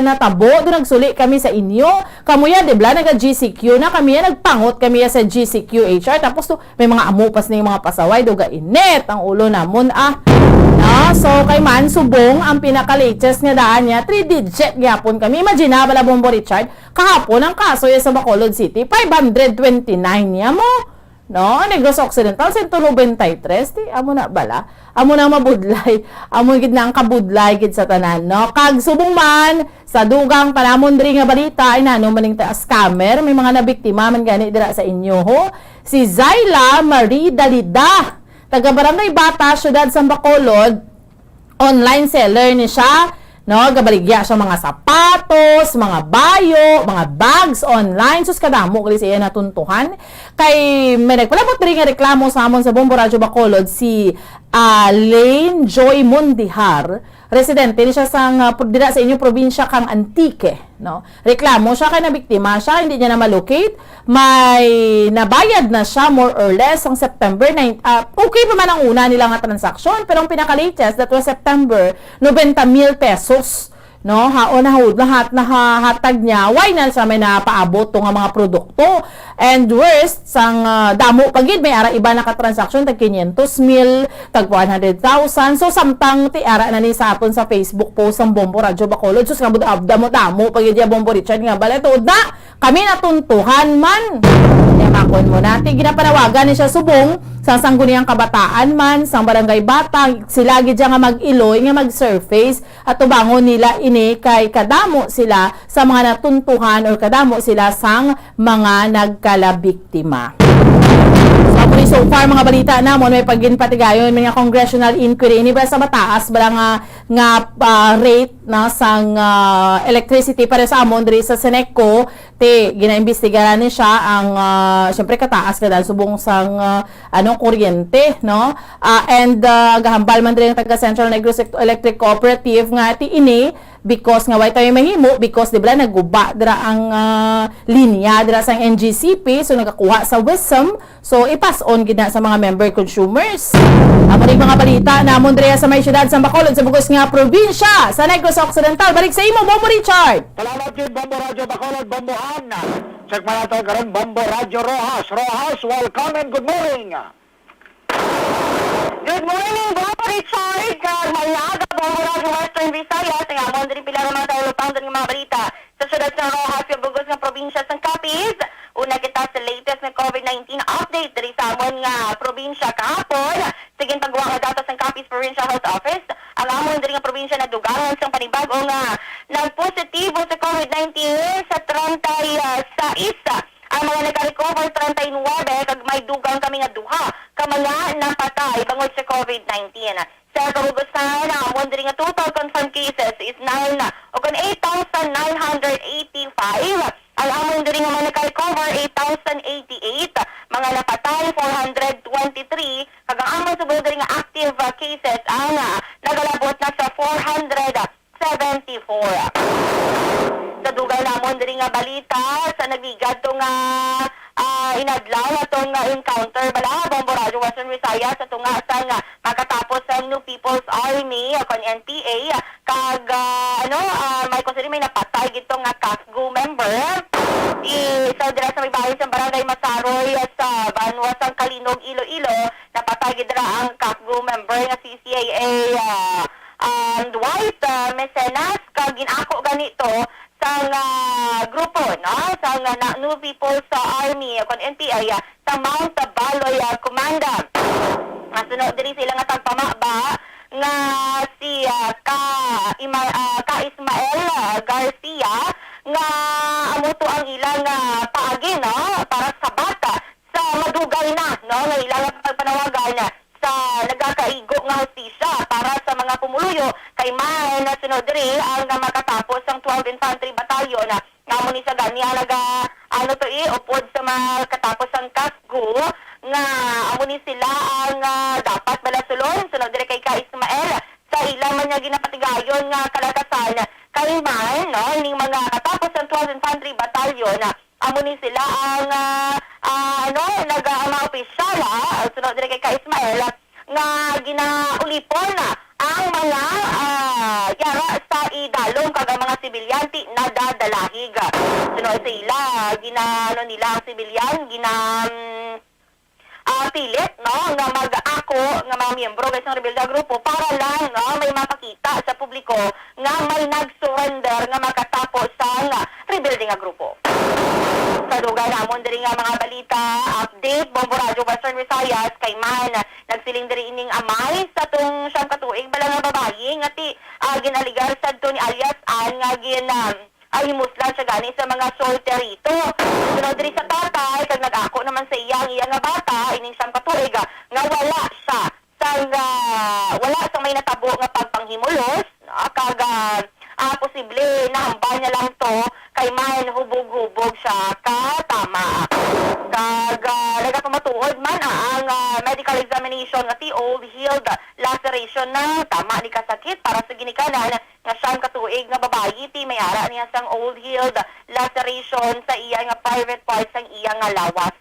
natabo, do nagsuli kami sa inyo. Kamo ya, di ba, naga G C Q na, kami ya, nagpangot kami ya sa G C Q H R, tapos to, may mga amo pa sini mga pasaway, do gainit ang ulo namon, ah. No? So, kay man, subong, ang pinaka-latest nga daan niya, three digit gyapon kami. Imagine na, bala, Bombo Richard, kahapon ang kaso ya sa Bacolod City, five hundred twenty-nine niya mo. No? Negros Occidental, sento nobenta y tres, ti, amo na bala. Amo na mabudlay. Amo gid na ang kabudlay gid sa tanan, no? Kag subong man, sa dugang pa namon diri nga balita, ay nano man ning ta-, scammer, may mga nabiktima man gani dira sa inyo, ho. Si Zyla Marie Dalida, taga Barangay Bata, Siyudad sang Bacolod, online seller ni siya, no? Gabaligya siya mga sapatos, mga bayo, mga bags online. Sus, kadamo gali sa iya natuntuhan. Kay may nagpalabot diri nga reklamo sa amon sa Bombo Radyo Bacolod, si, ah, Lane Joy Mondihar. Residente ni siya sang, ah, pro-, dira sa inyong probinsya kang Antique, no? Reklamo siya kay nabiktima siya, hindi niya na malocate. May nabayad na siya more or less ang September nine, ah, okay pa man ang una nila nga transaksyon, pero ang pinaka-latest, that was September, nobenta mil pesos. No, haon na hud lahat na ha-, hatag niya. Why na siya may napaabot to nga mga produkto? And worst, sang, ah, damo pa gid, may ara iba nakatransaksyon tag quinientos mil, tag one hundred thousand. So, samtang ti ara na ni sa aton sa Facebook post sang Bombo Radyo Bacolod. Sus, nga bud-, ah, damo-damo pa gid ya, Bombo Richard, nga bala tuod na kami natuntuhan man. Kaya makon mo na, ti ginapanawagan ni siya subong sa Sangguniang Kabataan man, sang Barangay Bata, sila gid siya nga mag-iloy, nga mag-surface, at tubangon nila ini kay kadamo sila sa mga natuntuhan or kadamo sila sang mga nagkalabiktima. So, amo ni so far mga balita namon, may paginpatigayon mga congressional inquiry ini ba sa mataas bala nga, nga, ah, rate na sang, ah, electricity para sa amon diri sa Senecco, ti ginaimbestigaran ni siya ang, ah, syempre kataas ka dahil subong sang, ah, ano, kuryente, no? Ah, and, ah, gahambal man diri ang taga Central Negros Elec-, Electric Cooperative nga ti ini because nga way tayo mahimo because di ba naguba dira ang, ah, linya dira sang N G C P, so nagakuha sa WISM, so ipas-on gid na sa mga member consumers. Amo ni mga balita namon diri sa may siyudad sa Bacolod sa bugos nga probinsya sa Negros Occidental. Balik sa imo, Bombo Richard. Salamat gid, Bombo Radyo Bacolod, Bombo Ann. Check man nato karon, Bombo Radyo Roxas. Roxas, welcome and good morning. Good morning, Bombo Richard. Kag maayong aga, Bombo Radyo Western Visayas. Ang amon diri pila naman sa ulupang nga mga balita sa siyudad sa Roxas, sa bugos nga probinsya sang Capiz. Una kita sa latest nga COVID nineteen update diri sa amon nga probinsya kahapon. Sige, pagkuha nga datos sang Capiz Provincial Health Office, ang amon diri nga probinsya nadugangan sang panibag-o nga nagpositibo sa COVID nineteen sa treinta y seis ang mga naka-recover, treinta y nuebe, kag may dugang kami nga duha ka mga napatay bangod sa COVID nineteen. Sa kahugasan, ang amon diri nga total confirmed cases is nine, o kon eight thousand nine hundred eighty-five. Ang amon diri nga mga naka-recover, eight thousand eighty-eight. Mga napatay, four hundred twenty-three. Kag ang amon subong diri nga active, ah, cases ang, ah, nagalabot na sa four hundred seventy-four. Sa dugay namon diri nga balita, sa nagligad to nga, ah, inadlaw atong, ah, encounter bala, Bombo Radyo Western Visayas, sa tunga sang, ah, pagkatapos sang New People's Army, o kon N P A, kag, ah, ano, ah, may kuan sini, may napatay gid to nga CAFGU member. Isa dira sa may bahin sa Barangay Masaroy, sa banwa sang Calinog, Iloilo, napatay gid dira ang CAFGU member nga si C I A, ah, um, Dwight, ah, Mecenas, kag gin-ako gani to sang, ah, grupo, no? Sang, ah, na-, New People's, ah, Army, o kon N P A, ah, sa Mount Baloy, ah, Command. Nga suno diri sa ila nga tagpamaba nga si, ah, ka, Ima-, ah, ka Ismael, ah, Garcia, nga amo to ang ilang, ah, paagi, no? Para sa bata sa madugay na, no, nga ila nga pagpanawagan sa nagakaigo nga hustisya para sa mga pumuluyo, kay man nasunod diri ang makatapos ang twelve Infantry Battalion, nga amo ni sa gani ang naga-, ano to, eh, upod sa makatapos ang CAFGU, nga amo ni sila ang, ah, dapat balasulon, sunod diri kay ka Ismael, sa ila man nga ginapatigayon nga kalatasan, kay man, no, ning mga katapos ang twelve Infantry Battalion, amo ni sila ang, ah, ah, ano, nag-, ah, mga opisyal, ah, sunod diri kay ka Ismael, nga ginaulipon ang mga, ah, yara sa idalom kag ang mga sibilyan ti nadadalahig. Sunod sa ila, ginaano nila ang sibilyan, gina-, mm, ah, pilit, no, nga mag-ako nga mga miyembro kay sang rebelde nga grupo para lang, no, may mapakita sa publiko nga may nag-surrender nga makatapo sang rebelde nga grupo. Sa dugay namon diri nga mga balita, update, Bombo Radyo Western Visayas, kay man nagsiling diri ining amay sa tong siyam ka tuig bala nga babayi nga ti, ah, gin-alegar sadto ni alias Ann nga gin, ah, ay himuslan siya gani sa mga solterito. Sunod diri sa tatay, kag nag-ako naman sa iya ang iya nga bata, ining siyam ka tuig, ah, nga wala siya sang, ah, wala sang may natabo nga pagpanghimulos, no? Kag, ah, ah, posible nahambal niya lang to kay man hubog-hubog siya ka tama. Kag, ah, nagapamatuod man, ah, ang, ah, medical examination nga ti old healed laceration na tama ni kasakit para sa ginikanan nga siyam ka tuig nga babayi ti may ara niya sang old healed laceration sa iya nga private part sang iya nga lawas.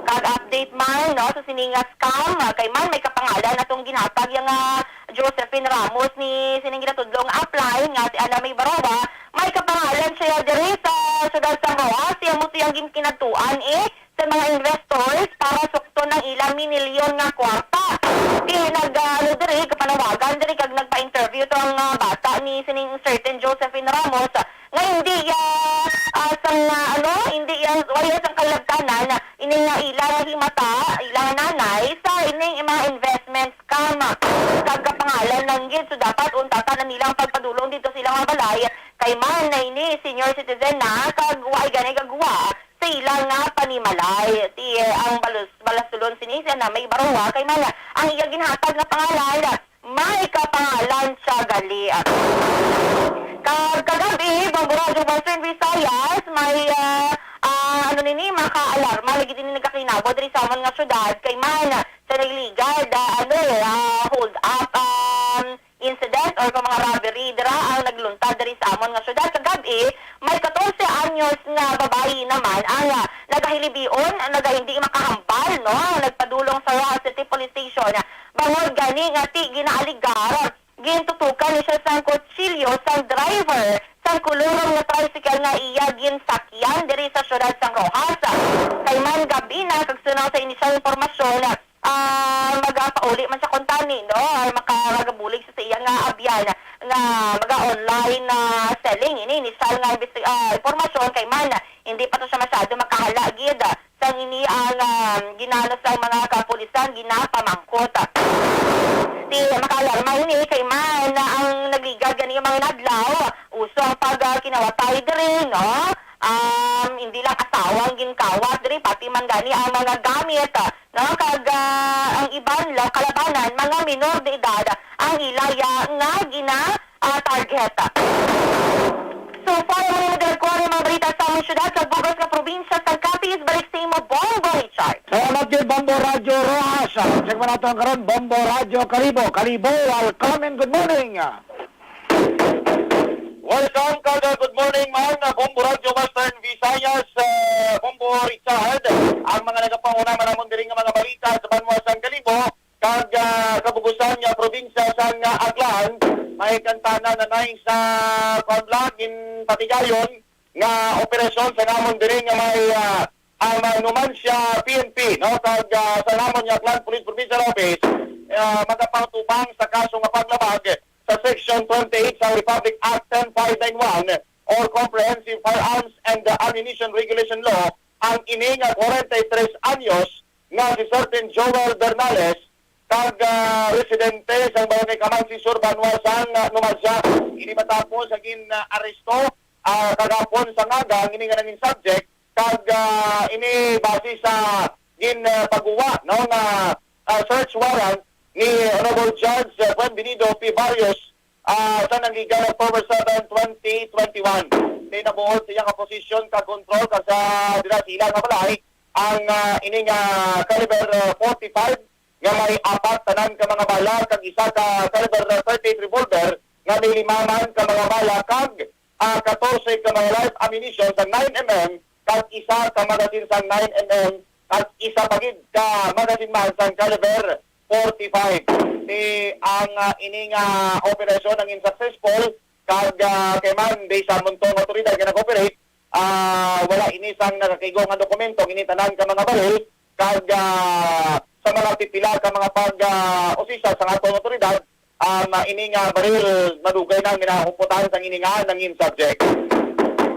Kag update update man, no, sa sini nga scam, ah, kay man may kapangalan atong ginhatag yang, ah, Josephine Ramos ni sining ginatudlo nga apply nga si Ana May Baroa, may kapangalan siya diri sa siyudad sa Roxas, siya mo siyang ginkinadtuan, eh, sa mga investors para sukton ang ilang minilyon nga kwarta. Di nag, ah, ano diri, kapanawagan diri kag nagpa-interview to ang, ah, bata ni sining certain Josephine Ramos, nga hindi iya, ah, sang, ah, ano, hindi iya, wala sang kalagtanan, ini nga ila nga himata, ila nga nanay, sa ining mga investment scam. Kag kapangalan lang gid, so dapat untatan na nilang pagpadulong dito sa ilang mga balay. Kay man na ini, senior citizen na, kag wa gani gagwa sa ila nga panimalay. Ti, eh, ang balus-, balasulon sini siya na may barowa, kay man ang iya ginhatag nga pangalan, may kapangalan siya gali. Kag kagabi, Bombo Radyo Western Visayas, may, ah, ah, ano nini, makaalarma lagi din nagkakinabo diri sa amon nga syudad, kay man sa nagligad, ah, ano, ah, hold up, um, incident or kung mga robbery dira ang nagluntad diri sa amon nga syudad kagabi, may katorse anyos nga babayi naman ang, ah, nagahilibion, naga hindi makahambal, no, ang nagpadulong sa Roxas City Police Station. Bangod gani nga ti ginaaligar, gintutukan ni siya sang kutsilyo sang driver sang kulurong nga tricycle nga iya ginsakyan diri sa siyudad sang Roxas. Kay man gabi na, kag suno sa inisyal impormasyon, ah, magapauli man sa kuntani, no? Or makagabulig sa iya nga abyan nga maga-online na selling. Ini inisyal nga imbesti-, ah, impormasyon, kay man hindi pa to siya masyado makahala gid sang ini ang, ah, ginano sang mga kapulisan, ginapamangkot. Ti makaalarma ini kay man ang nagligad gani mga adlaw, uso ang pag, ah, kinawatay diri, no? Um, hindi lang asawa ang ginkawat diri, pati man gani ang mga gamit, ah, no? Kag, ah, ang iban lang kalabanan, mga minor de edad ang ilaya nga gina, ah, target. So far, mga nagkuha ng mga balita sa among syudad sa bugas nga probinsya sa Capiz. Balik sa imo, Bombo Richard. Salamat kay Bombo Radyo Roxas. Check mo nato ang karon, Bombo Radyo Kalibo. Kalibo, welcome and good morning. Welcome, kag good morning man, uh, Bombo Radyo Western Visayas, uh, Bombo Richard. Ang mga nagapanguna man namon diri nga mga balita sa banwa sang Kalibo, kag, ah, kabugusan nga probinsya sang, ah, Aklan, may kantana na nay sa, kuwan bala, ginpatigayon nga operasyon sa namon diri nga may, ah, ang, ah, Numancia P N P, no? Kag, ah, sa namon nga Aklan Police Provincial Office, ah, magapatubang sa kaso nga paglabag sa Section twenty-eight sa Republic Act ten five nine one or Comprehensive Firearms and Ammunition Regulation Law ang ini nga kwarenta y tres anyos nga si Certain Joel Bernales, kag, ah, residente sa Barangay Kamansi Sur, banwa sang, ah, Numancia. Ini matapos sa gin-aresto, ah, kagapon sa ngaga ang ini nga nangin subject, kag, ah, ini base sa gin, ah, pagguwa, no, nga, ah, search warrant ni Honorable Judge, ah, Buenvenido P. Barrios, ah, sa nanggikan October seven, twenty twenty-one. Kay nabuhol sa iya nga posisyon kag kontrol kag sa dira sa ila nga balay ang, ah, ini nga caliber, ah, forty-five nga may apat tanan ka mga bala kag isa ka caliber, ah, thirty-eight revolver nga may lima man ka mga bala kag, ah, katorse ka mga live ammunition sa nine M M kag isa ka magazine sa nine M M kag isa pa gid ka magazine man sa caliber forty-five. Ti ang, ah, ini nga operasyon nangin successful kag, ah, kay man based sa muntong awtoridad nga nag-operate, ah, wala ini sang nakakaigo nga dokumento ang ini tanan ka mga baril kag, ah, sa mga pipila ka mga pag, ah, usisa sa atong awtoridad, um, ini nga baril madugay na ang ginahuputan sang ini nga nangin subject.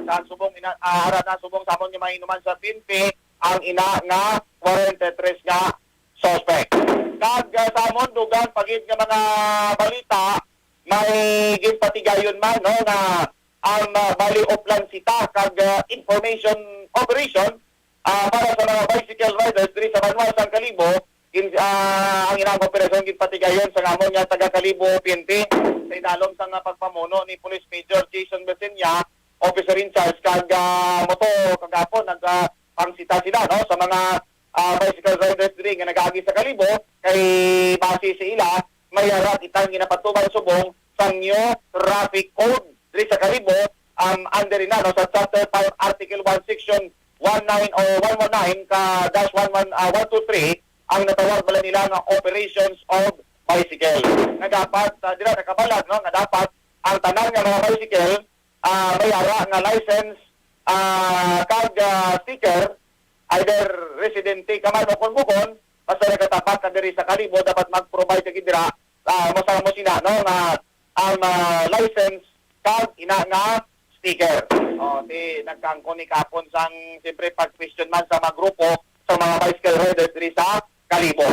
Sa subong ina, ah, ara na subong sa amon nga mga inuman sa P N P ang ina nga kwarenta y tres nga suspect. Kag, ah, sa amon dugang pa gid nga mga balita, may ginpatigayon man, no, nga ang, ah, bali oplansita kag, ah, information operation, ah, para sa mga bicycle riders diri sa banwa sang Kalibo, gin-, ah, ang ilang operasyon ginpatigayon sa amon nga taga Kalibo P N P sa idalom sa nga pagpamuno ni Police Major Jason Besenia, officer in charge, kag, ah, moto kagapon nag, ah, pangsita sila, no, sa mga, ah, bicycle riders diri nga nagaagi sa Kalibo, kay base sa ila may ara kitang ginapatubang subong sa new traffic code diri sa Kalibo, um, under ina, no, sa Chapter five, Article one, Section one nine o one one nine ka dash one one, ah, one two three ang natawag bala nila nga operations of bicycle. Nga dapat, ah, dira nakabalag, no, nga dapat ang tanan nga mga bicycle, ah, may ara nga license, ah, kag, ah, sticker, either residente ka man o kon bukon, basta nagatapat ka diri sa Kalibo, dapat mag-provide ka gid dira, ah, mo sa mo sina, no, nga ang, ah, license kag ina nga sticker. O, ti nagkangkon ni kapon sang, siyempre, pag-question man sa mga grupo sa mga bicycle riders diri sa Kalibo.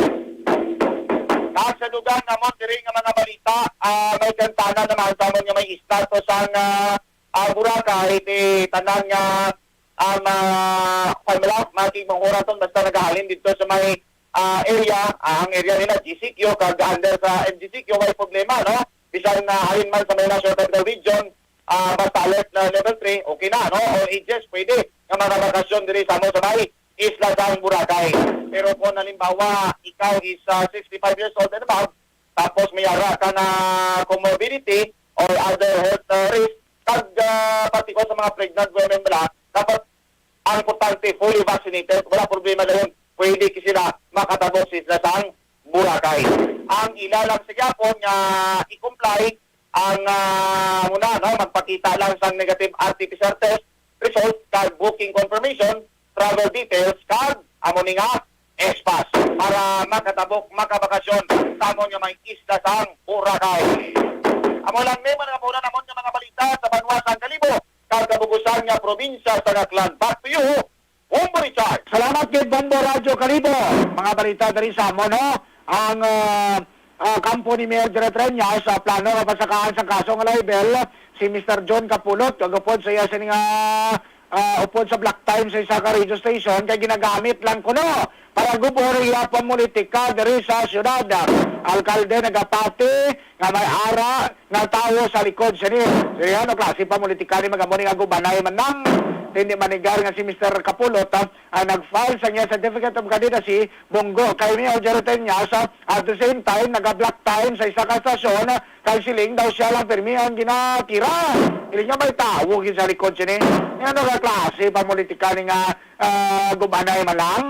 Kag sa dugang namon diri nga mga balita, ah, may kantanan naman sa amon nga may isla to sang, ah, ah, Boracay, ti tanan nga, ah, ma-, kwan mo lang, makigmanguraton basta nagahalin dito sa may, ah, area, ah, ang area nila, G C Q, kag under sa M G C Q, may problema, no? Bisan na halin man sa may National Capital Region, ah, basta alert na level three, okay na, no? All ages, pwede nga makabakasyon diri sa mo sa may isla sang Boracay. Pero kung halimbawa, ikaw is, ah, sixty-five years old and above, tapos may ara ka na comorbidity or other health, ah, risk, kag, ah, partikular sa mga pregnant women bala, dapat ang importante, fully vaccinated, wala problema na yun. Pwede ki sila makatabok sa isla sang Boracay. Ang ila lang sa gyapon nga i-comply ang, ah, muna, no, magpakita lang sang negative R T P C R test result kag booking confirmation, travel details, kag amo ni nga S-Pass para makatabok, makabakasyon sa amon nga may isla sang Boracay. Amo lang ni mga kapunan namon nga mga balita sa banwa sang Kalibo kag kabugusan nga probinsya sang Aklan. Back to you, Bombo Richard. Salamat kay Bombo Radyo Kalibo. Mga balita diri sa amon, no? Ang, ah, ah, kampo ni Mayor Jerry Treñas sa plano nga pasakaan sa kaso nga libel si Mister John Capulot, kag upod sa iya sini nga, ah, upod sa block time sa isa ka radio station kay ginagamit lang kuno para gubon iya pamulitika diri sa syudad. Alkalde nagapati nga may ara nga tawo sa likod sini. So, yan, o klase pamulitika ni, magamo ni nga gubanay man lang. Hindi manigar nga si Mister Capulot, ah, ang nag-file sa niya certificate of candidacy, bunggo kay Mayor Jerry Treñas, ah, at the same time, naga-block time sa isa ka stasyon, ah, kay siling daw siya lang pirmi ang ginatira. Iling nga may tawo gid sa likod sini. Ano nga klase pamulitika ni nga, ah, gubanay man lang?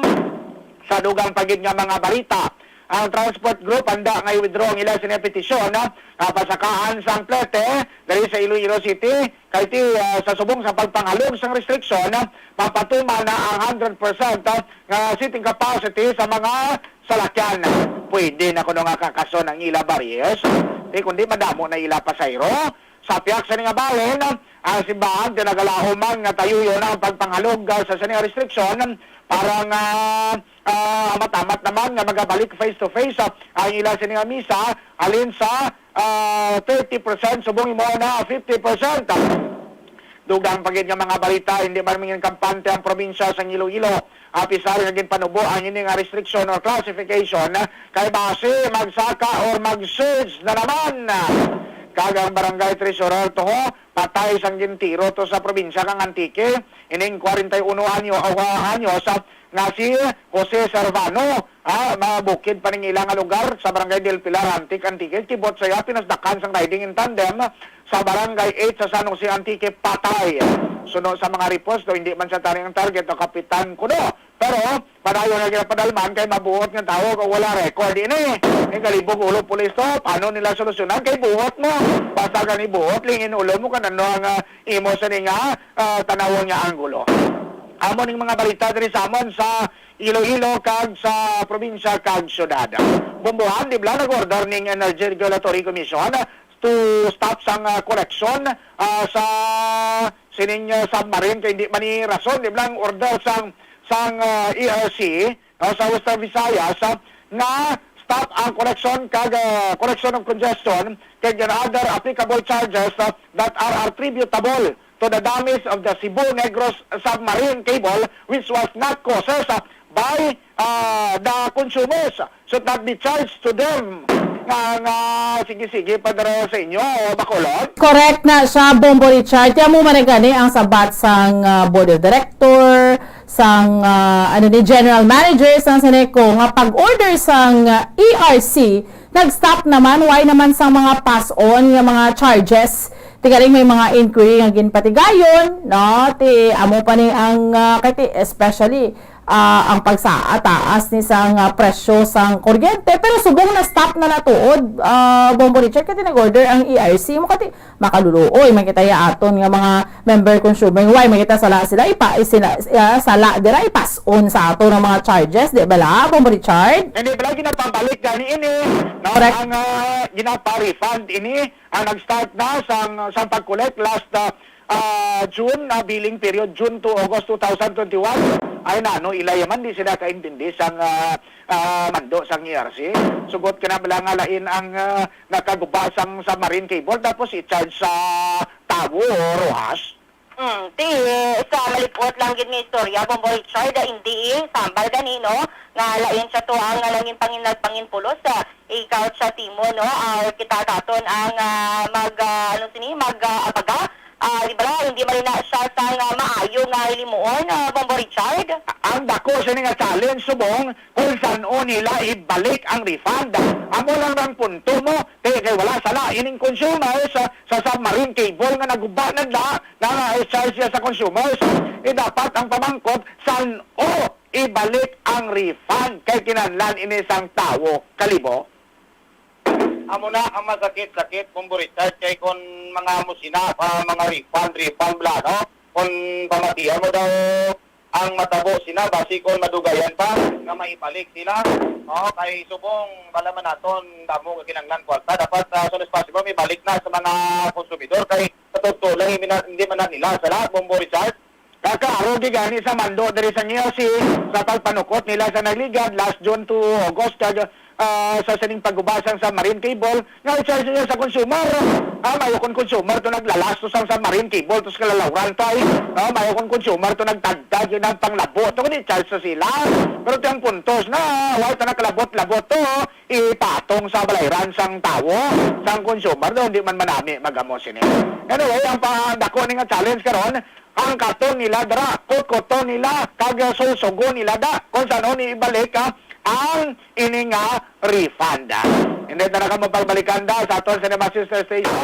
Sa dugang pa gid nga mga balita, ang Transport Group handa nga i-withdraw ang ila sini petisyon, ah, nga pasakaan sang plete diri sa Iloilo City, kay ti, ah, sa subong sa pagpanghalog sang restriksyon, ah, mapatuman na ang hundred percent, ah, nga seating capacity sa mga salakyan. Pwede na kuno nga kakason ang ila barriers, eh, kundi madamo na ila pasayro. Sa piyak sa nga bahin, ang simbahan tinagalahuman nga tayuyon ang pagpanghalog, ah, sa sini nga restriksyon para nga, ah, amat-amat naman nga magabalik face to face, ah, ang ila sini nga misa halin sa, ah, thirty percent subong imo na fifty percent. Dugang pa gid nga mga balita, hindi man mangin kampante ang probinsya sa Iloilo, apisar nga ginpanubo ang ini nga restriction or classification, kay basi magsaka or mag-surge na naman. Kag ang barangay treasurer to, patay sang gintiro to sa probinsya kang Antique, ining kwarenta y uno anyo, o, ah, anyos, ah, nga si Jose Servano, ah, mabukid pa ning ila nga lugar sa Barangay Del Pilar, Antique, Antique. Kibot sa iya, pinasdakan sang riding in tandem sa Barangay eight sa San Jose, Antique, patay. Suno sa mga reports, daw hindi man siya tani ang target o kapitan kuno. Pero padayon na ginapadalman kay mabuot nga tawo kung wala record ini. Ang kalibog ulo pulis to, paano nila solusyonan? Kay buot mo. Basta gani buot, lingin ulo mo kung ano ang, ah, imo sa ni nga, ah, tanawon nga anggulo. Amo ning mga balita diri sa amon sa Iloilo kag sa probinsya kag syudad. Bombohan, di bala nag-order ning Energy Regulatory Commission to stop sang, ah, koleksyon, ah, sa sining, ah, submarine kay di man ni rason, di bala ang order sang, sang, ah, E R C, no, sa Western Visayas, ah, nga stop ang koleksyon kag, ah, collection of congestion kag and other applicable charges, ah, that are attributable to the damage of the Cebu Negros submarine cable which was not caused, ah, by, ah, the consumers should not be charged to them. Nga, nga, sige, sige, padara sa inyo, Bacolod. Correct na siya, Bombo Richard. Kaya mo man gani ang sabat sang, ah, board of director, sang, ah, ano ni, general manager sang Seneco nga pag-order sang, ah, E R C, nag-stop naman, why naman sang mga pass-on nga mga charges Ti galing may mga inquiry nga ginpatigayon, no? Ti amo pa ni ang, ah, kay ti especially, ah, ang pagsaataas ni sang, ah, presyo sang kuryente, pero subong na stop na natuod, ah, Bombo Richard, kay ti nag-order ang E R C mo, kay ti makaluluoy man kita ya aton nga mga member consumer. Why man kita sala sila ipa sila, ah, sala dira ipas-on sa ato ng mga charges, di ba la, Bombo Richard? Hindi pala ginapabalik gani ini, no? Correct. Ang, ah, ginapa-refund ini, ah, nag-start na sang, sang pag-collect last, ah, ah, June, ah, billing period, June to August two thousand twenty-one. Ay nano, ilay man di sila kaintindi sang, ah, ah, mando sang E R C. Sugot ka na bala nga lain ang, ah, nakaguba sang submarine cable tapos i-charge sa tawo o rohas. Hmm, ti, sa malipot lang gid nga istorya, Bombo Richard, ah, hindi, eh, sambal gani, no? Nga lain siya to ang, ah, nangin pangin-, nagpanginpulos, ah, ikaw siya timo, no? Ah, kita katon ang, ah, mag, ah, ano sini, mag, ah, abaga. Ah, di ba, hindi man na siya sang, ah, maayo nga hilimuon, ah, Bombo Richard? Ang dako sini nga challenge subong kung san-o nila ibalik ang refund. Amo lang ang punto mo, kay, kay wala sala ining consumers sa, sa submarine cable nga naguba na da, na na-charge siya sa consumers. Eh, dapat ang pamangkot, san-o ibalik ang refund kay kinahanglan ini sang tawo, kalibo? Amo na ang masakit-sakit, Bombo Richard, kay kon mga musina pa, mga refund, refund bla, no? Kon pamatian mo daw ang matabo sila, basi kon madugayan pa nga maibalik sila, no? Kay subong, bala man naton, damo nga kinahanglan kwarta, dapat, ah, as soon as possible, maibalik na sa mga konsumidor, kay sa totoo lang, hindi man na, hindi man na nila sala, Bombo Richard. Kaklaro gid gani sa mando diri sa E R C sa pagpanukot nila sa nagligad last June to August kag, ah, sa sining pagguba sang submarine cable nga i-charge nila sa consumer. Ah, maayo kon consumer to naglalas to sang submarine cable to sa kalalawran to ay. Ah, maayo kon consumer to nagtagtag yun ang panglabo to kung i-charge sa sila. Pero ti ang puntos na, wala ta nakalabot-labot to, ipatong sa balayran sang tawo, sang consumer, daw hindi man manami magamo sini. Anyway, ang pa-, dako ni nga challenge karon, hangkaton nila dira, kutkuton nila, kag sulsugon nila da, kung san-o ni ibalik, ah, ang ini nga refund, ah. Hindi na kamo pagbalikan da sa aton sa mga sister station.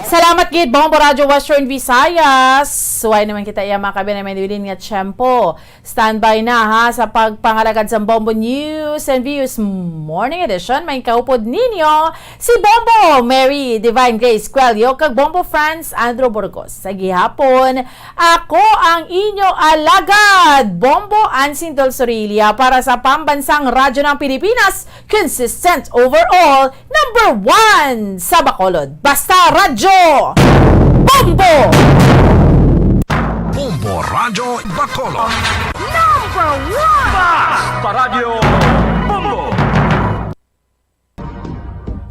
Salamat gid, Bombo Radyo Western Visayas. Suway naman kita iya, mga kabinay, may diwilin nga tiyempo. Standby na, ha, sa pagpangalagad sa Bombo News and Views Morning Edition. May kaupod ninyo si Bombo Mary Divine Grace Cuello kag Bombo Franz Andrew Burgos. Sa gihapon, ako ang inyo alagad, Bombo Ansing Dolsorilla, para sa Pambansang Radyo ng Pilipinas, consistent overall, number one sa Bacolod. Basta Radyo, Bombo! Bombo Radyo Bacolod. Number one! Basta Radyo, Bombo!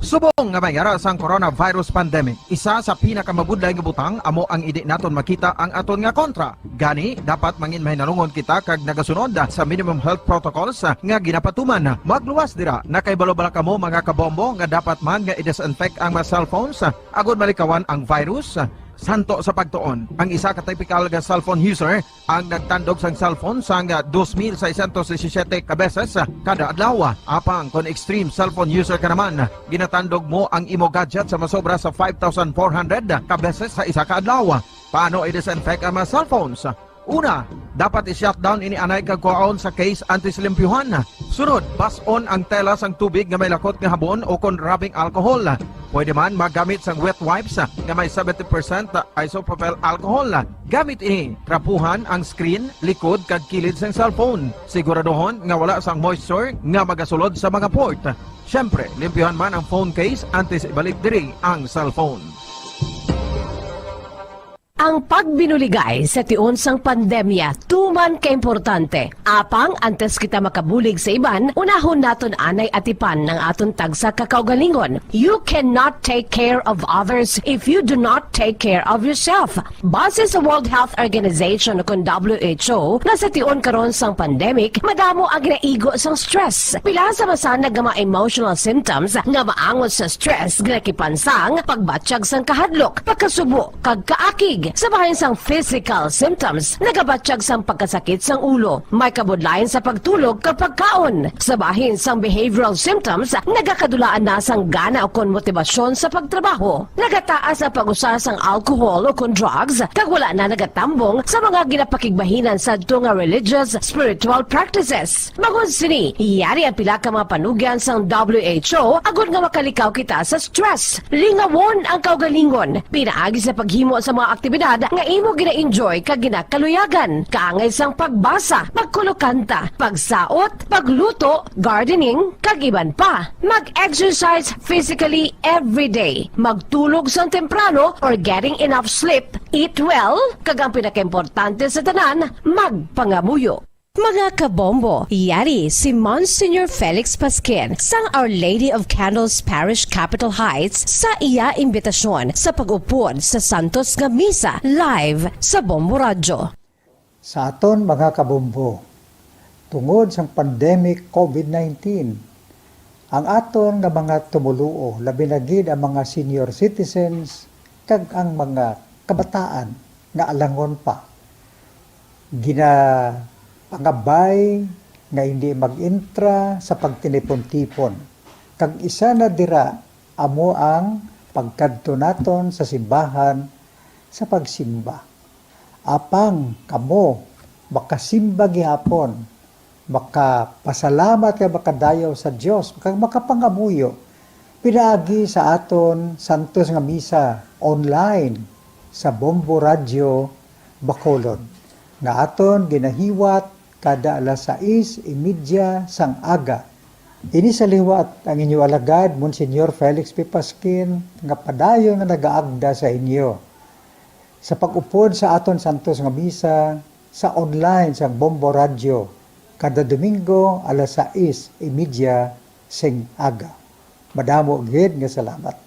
Subong nga may ara sang coronavirus pandemic, isa sa pinakamabudlay nga butang amo ang hindi naton makita ang aton nga kontra. Gani, dapat mangin mahinalungon kita kag nagasunod sa minimum health protocols nga ginapatuman. Magluwas dira, nakahibalo bala kamo, mga kabombo, nga dapat man nga i-disinfect ang mga cellphones agud malikawan ang virus? Santo sa pagtuon, ang isa ka typical nga cellphone user ang nagtandog sang cellphone sang dos mil seiscientos disisiete ka beses kada adlaw. Apang kon extreme cellphone user ka naman, ginatandog mo ang imo gadget sa masobra sa five thousand four hundred ka beses sa isa ka adlaw. Paano i-disinfect ang mga cellphones? Una, dapat i-shut down ini anay kag kuhaon sa case antes limpyuhan. Sunod, bas-on ang tela sang tubig nga may lakot nga habon o kon rubbing alcohol. Pwede man magamit sang wet wipes nga may seventy percent isopropyl alcohol. Gamit ini, trapuhan ang screen, likod kag kilid sang cellphone. Siguraduhon nga wala sang moisture nga magasulod sa mga port. Siyempre, limpyuhan man ang phone case antes ibalik diri ang cellphone. Ang pagbinuligay sa tion sang pandemya tuman kaimportante. Apang antes kita makabulig sa iban, unahon naton anay atipan ang aton tagsa ka kaugalingon. You cannot take care of others if you do not take care of yourself. Base sa World Health Organization o kon W H O, nga sa tion karon sang pandemic, madamo ang ginaigo sang stress. Pila sa masanag nga mga emotional symptoms nga maangot sa stress, ginakipan sang pagbatyag sang kahadlok, pagkasubo, kag kaakig. Sa bahin sang physical symptoms, nagabatyag sang pagkasakit sang ulo, may kabudlayan sa pagtulog kag pagkaon. Sa bahin sang behavioral symptoms, nagakadulaan na sang gana ukon motibasyon sa pagtrabaho. Nagataas ang pag-usa sang alcohol ukon drugs, kag wala na nagatambong sa mga ginapakigbahinan sadto nga religious, spiritual practices. Bangod sini, yari ang pila ka mga panugyan sang W H O agod nga makalikaw kita sa stress. Lingawon ang kaugalingon pinaagi sa paghimo sa mga aktibidad nga imo gina-enjoy kag ginakaluyagan, kaangay sang pagbasa, pagkulokanta, pagsaot, pagluto, gardening, kag iban pa. Mag-exercise physically every day. Magtulog sang temprano or getting enough sleep. Eat well, kag ang pinakaimportante sa tanan, magpangamuyo. Mga kabombo, yari si Monsignor Felix Pasquin sang Our Lady of Candles Parish, Capitol Heights, sa iya imbitasyon sa pag-upod sa santos nga misa live sa Bombo Radyo. Sa aton mga kabombo, tungod sang pandemic COVID nineteen, ang aton nga mga tumoluo, labi na gid ang mga senior citizens kag ang mga kabataan nga alangon pa, ginapangabay nga hindi mag-intra sa pagtinipon-tipon. Kag isa na dira amo ang pagkadto naton sa simbahan sa pagsimba. Apang kamo makasimba gihapon, makapasalamat kag makadayaw sa Dios, kag makapangamuyo pinaagi sa aton santos nga misa online sa Bombo Radyo Bacolod, nga aton ginahiwat kada alas sais y media sang aga. Ini sa liwat ang inyo alagad, Monsignor Felix P. Pasquin, nga padayon nga nagaagda sa inyo sa pag-upod sa aton santos nga misa sa online sang Bombo Radyo kada Domingo alas sais y media sing aga. Madamo gid nga salamat.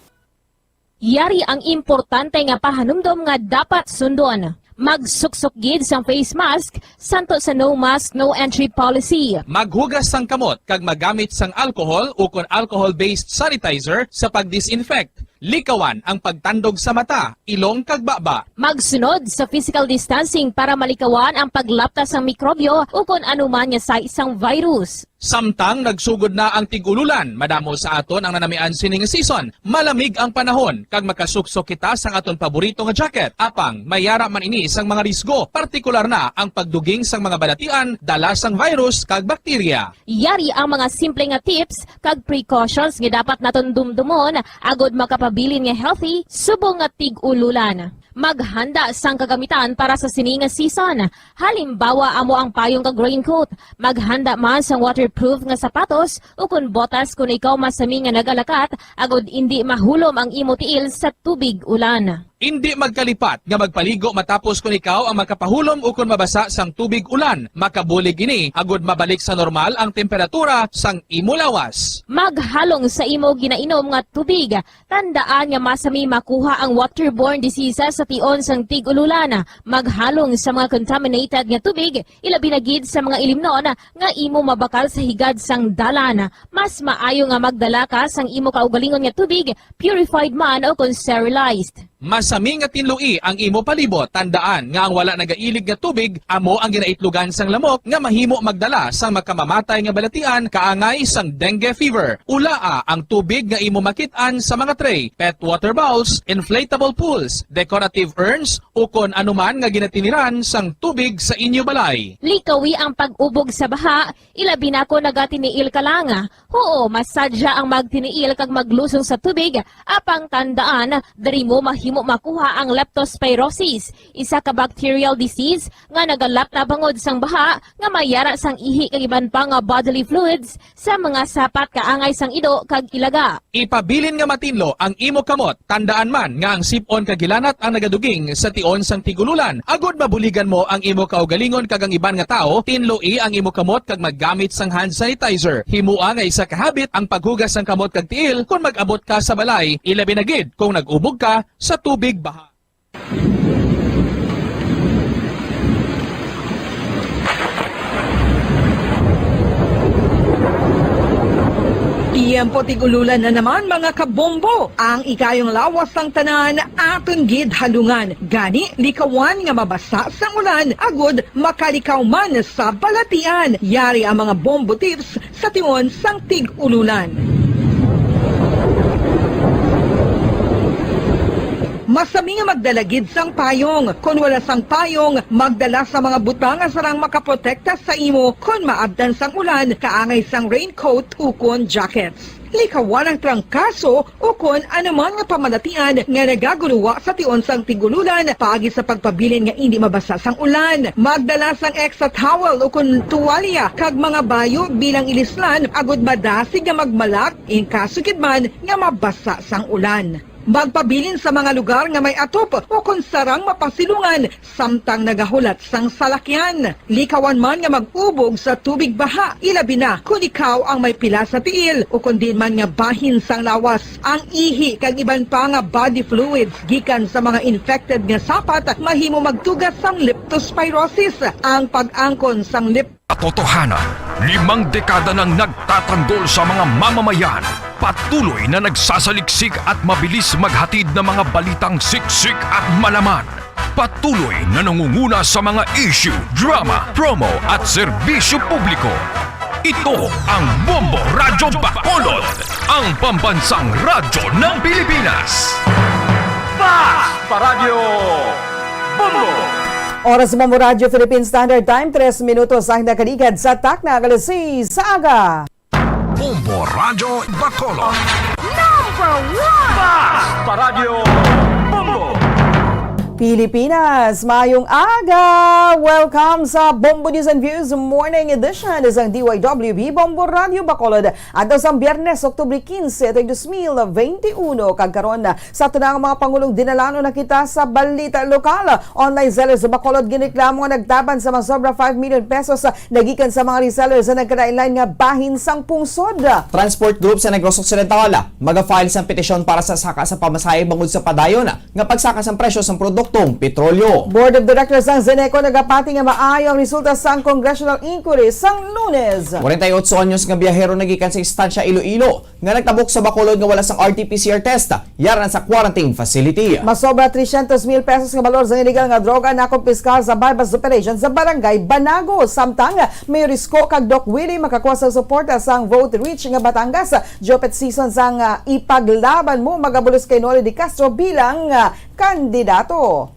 Yari ang importante nga pahanumdom nga dapat sundon. Magsuksok gid sang face mask santo sa no mask, no entry policy. Maghugas sang kamot kag magamit sang alcohol ukon alcohol-based sanitizer sa pag-disinfect. Likawan ang pagtandog sa mata, ilong kag baba. Magsunod sa physical distancing para malikawan ang paglapta sang mikrobyo ukon anuman nga sais sang virus. Samtang nagsugod na ang tig-ululan, madamo sa aton ang nanamian sining season. Malamig ang panahon, kag makasuksok kita sang aton paborito nga jacket. Apang, may yara man ini sang mga risgo, partikular na ang pagduging sang mga balatian dala sang virus kag bakterya. Yari ang mga simple nga tips kag precautions nga dapat naton dumdumon agod makapabilin nga healthy subong nga tig-ululan. Maghanda sang kagamitan para sa sini nga season. Halimbawa, amo ang payong kag raincoat. Maghanda man sang waterproof nga sapatos ukon botas kon ikaw masami nga nagalakat agod indi mahulom ang imo tiil sa tubig ulan. Indi magkalipat nga magpaligo matapos kon ikaw ang makapahulom ukon mabasa sang tubig ulan. Makabulig ini agod mabalik sa normal ang temperatura sang imo lawas. Maghalong sa imo ginainom nga tubig. Tandaan nga masami makuha ang waterborne diseases sa tion sang tig-ululan. Maghalong sa mga contaminated nga tubig, ilabi na gid sa mga ilimnon nga imo mabakal sa higad sang dalan. Mas maayo nga magdala ka sang imo kaugalingon nga tubig, purified man o kon sterilized. Masami nga tinloi ang imo palibot. Tandaan nga ang wala nagailig nga tubig amo ang ginaitlogan sang lamok nga mahimo magdala sang makamamatay nga balatian kaangay sang dengue fever. Ulaa ang tubig nga imo makit-an sa mga tray, pet water bowls, inflatable pools, decorative urns, ukon anuman nga ginatiniran sang tubig sa inyo balay. Likawi ang pag-ubog sa baha, ilabi na kon nagatiniil ka lang. Huo, masadya ang magtiniil kag maglusong sa tubig, apang tandaan, diri mo mahimo makuha ang leptospirosis, isa ka bacterial disease nga nagalapta bangod sang baha nga may yara sang ihi kag iban pa nga bodily fluids sa mga sapat kaangay sang ido kag ilaga. Ipabilin nga matinlo ang imo kamot. Tandaan man nga ang sip-on kag hilanat ang nagaduging sa tion sang tig-ululan. Agod mabuligan mo ang imo kaugalingon kag ang iban nga tawo, tinloi ang imo kamot kag maggamit sang hand sanitizer. Himoa nga isa ka habit ang paghugas sang kamot kag tiil kon mag-abot ka sa balay, ilabi na gid kon nag-ubog ka sa tubig baha. Tiyempo tig-ululan na naman, mga kabombo. Ang ikayong lawas sang tanan aton gid halungan. Gani, likawan nga mabasa sang ulan agud makalikaw man sa balatian. Yari ang mga bombo tips sa tion sang tig-ululan. Masami nga magdala gid sang payong. Kon wala sang payong, magdala sa mga butang nga sarang makaprotekta sa imo kon maabtan sang ulan, kaangay sang raincoat ukon jackets. Likawan ang trangkaso ukon anuman nga pamalatian nga nagaguluwa sa tion sang tig-ululan paagi sa pagpabilin nga indi mabasa sang ulan. Magdala sang extra towel ukon tuwalya kag mga bayo bilang ilislan agud madasig nga magmalak in kaso gid man nga mabasa sang ulan. Magpabilin sa mga lugar nga may atop ukon sarang mapasilungan samtang nagahulat sang salakyan. Likawan man nga mag-ubog sa tubig baha, ilabi na kon ikaw ang may pila sa tiil ukon diin man nga bahin sang lawas. Ang ihi kag iban pa nga body fluids gikan sa mga infected nga sapat mahimo magtuga sang leptospirosis. Ang pag-angkon sang lep- Katotohanan, limang dekada nang nagtatanggol sa mga mamamayan. Patuloy na nagsasaliksik at mabilis maghatid ng mga balitang siksik at malaman. Patuloy na nangunguna sa mga issue, drama, promo at serbisyo publiko. Ito ang Bombo Radyo Bacolod, ang pambansang radyo ng Pilipinas. Fast Paradyo Bombo! Oras sa Bombo Radyo Philippine Standard Time, tres minutos ang nakaligad sa takna alas seis sa aga. Bombo Radyo Bacolod. Number one! Fast Paradyo Bombo! Pilipinas, maayong aga! Welcome sa Bombo News and Views Morning Edition sang D Y W B Bombo Radyo Bacolod. Adlaw sang Biyernes, Oktubre quince, taong dos mil veintiuno, kag karon, sa tunang mga pangulong dinalanon na kita sa balita lokal. Online seller sa Bacolod ginreklamo nga nagtabang sa mga sobra five million pesos nagikan sa mga resellers sa nagkalain-lain nga bahin sang pungsod. Transport Group sa Negros Occidental maga-file sang petisyon para sa saka sa pamasahe bangod sa padayon nga pagsaka sang presyo sang produktong petrolyo. Board of Directors sang Zeneco nagapati nga maayo ang resulta sang congressional inquiry sang Lunes. Forty-eight anyos nga biyahero nagikan sa Estancia, Iloilo nga nagtabok sa Bacolod nga wala sang R T P C R test, yara na sa quarantine facility. Masobra trescientos mil pesos nga balor sang illegal nga droga nakumpiskar sa buy-bust operation sa Barangay Banago. Samtang Mayor Isko kag Doc Willie makakuha sa suporta sang Vote Reach nga Batangas. Jopet season sang, ah, ipaglaban mo, magabulos kay Noli de Castro bilang, ah, kandidato.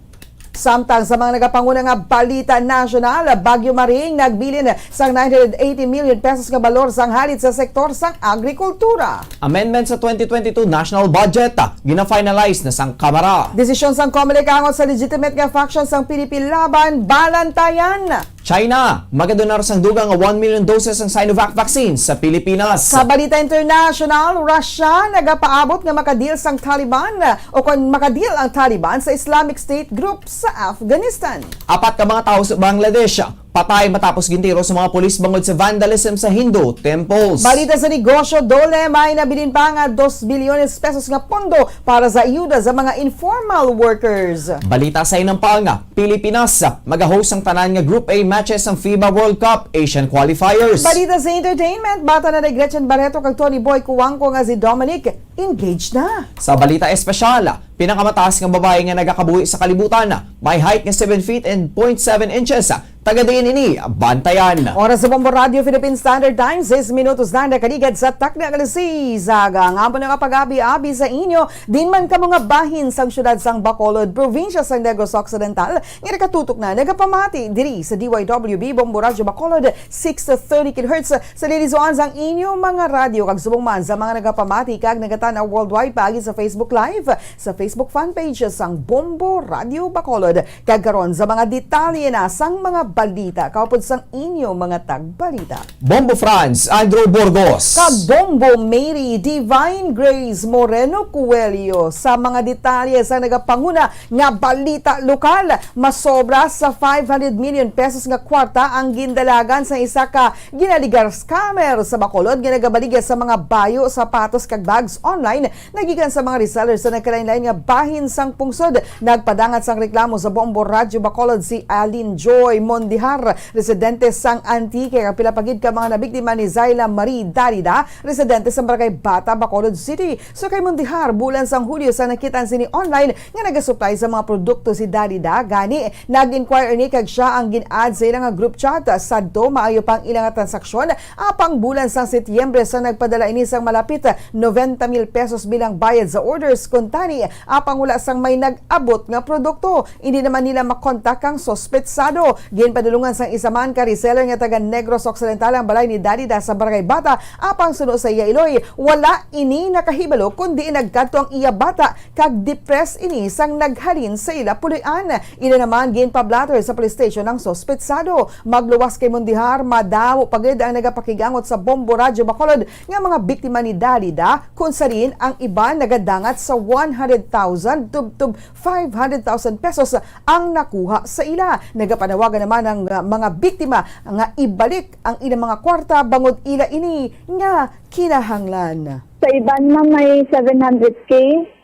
Samtang sa mga nagapanguna nga balita nasyonal, Bagyo Maring nagbilin sang nine hundred eighty million pesos nga balor sang halid sa sektor sang agrikultura. Amendment sa twenty twenty-two national budget, gina-finalize na sang Kamara. Desisyon sang Comelec angot sa legitimate nga faction sang P D P laban, balantayan. China, magadonar sang dugang nga one million doses sang Sinovac vaccine sa Pilipinas. Sa balita international, Russia nagapaabot nga maka-deal sang Taliban o kon maka-deal ang Taliban sa Islamic State group sa Afghanistan. Apat ka mga tawo sa Bangladesh patay matapos gintiro sa mga pulis bangod sa vandalism sa Hindu temples. Balita sa negosyo, DOLE may nabilin pa nga dos bilyones pesos nga pondo para sa ayuda sa mga informal workers. Balita sa inampang, Pilipinas, magahost ang tanan nga Group A matches sang FIBA World Cup Asian Qualifiers. Balita sa entertainment, bata na ni Gretchen Barreto kag Tony Boy Cuangco nga si Dominic, engaged na. Sa balita espesyal, pinakamataas nga babayi nga nagakabuhi sa kalibutan, may height nga seven feet and point seven inches. Taga diin ini, bantayan. Oras sa Bombo Radio Philippine Standard Time, sais minutos na nakaligad sa takna alas seis. Aga, ang amon nga pag-abi-abi sa inyo, din man kamo nga bahin sang siyudad sang Bacolod, probinsya sang Negros Occidental, nga nakatutok na nagapamati diri sa D Y W B Bombo Radyo Bacolod, six thirty kilohertz, sa lilisuan sang inyo mga radyo, kag subong man sa mga nagapamati kag nagatan-aw worldwide paagi sa Facebook Live, sa Facebook fan page sang Bombo Radyo Bacolod. Kag karon sa mga detalye na sang mga balita, kaupod sang inyo mga tagbalita. Bombo Franz, Andrew Burgos. Kag Bombo Mary Divine Grace Moreno Coelho sa mga detalye sa nagapanguna nga balita lokal. Masobra sa five hundred million pesos nga kwarta ang gindalagan sa isa ka ginaligar scammer sa Bacolod nga nagabaligya sa mga bayo, sapatos kag bags online nagikan sa mga reseller sa nagkalain-lain nga bahin sang pungsod. Nagpadangat sang reklamo sa Bombo Radyo Bacolod si Aline Joy Mon- Dihar, residente sang Antique, kag pila pa gid ka mga nabiktima ni Zyla Marie Dalida, residente sa Barangay Bata, Bacolod City. So kay Mondihar, bulan sang Hulyo sa nakita sini online nga nagasupply sa mga produkto si Dalida. Gani, nag-inquire ni kag siya ang gin-add sa ila nga group chat. Sadto, maayo pa ang ila nga transaksyon. Apang bulan sang Setyembre sa nagpadala ini sang malapit noventa mil pesos bilang bayad sa orders, kuntani, apang wala sang may nag-abot nga produkto. Hindi naman nila makontak ang suspetsado. Ginpadulungan sang isa man ka reseller nga taga Negros Occidental ang balay ni Dalida sa Barangay Bata, apang suno sa iya iloy, wala ini nakahibalo kundi nagkadto ang iya bata kag depressed ini sang naghalin sa ila puloy-an. Ila naman ginpa-blotter sa police station ang suspetsado. Magluwas kay Mondihar, madamo pa gid ang nagapakigangot sa Bombo Radyo Bacolod nga mga biktima ni Dalida, kung sa diin ang iban nagadangat sa one hundred thousand tubtob five hundred thousand pesos ang nakuha sa ila. Nagapanawagan naman ang, uh, mga biktima nga ibalik ang ilang mga kwarta bangod ila ini nga kinahanglan. Sa iban, ma'am, may seven hundred K,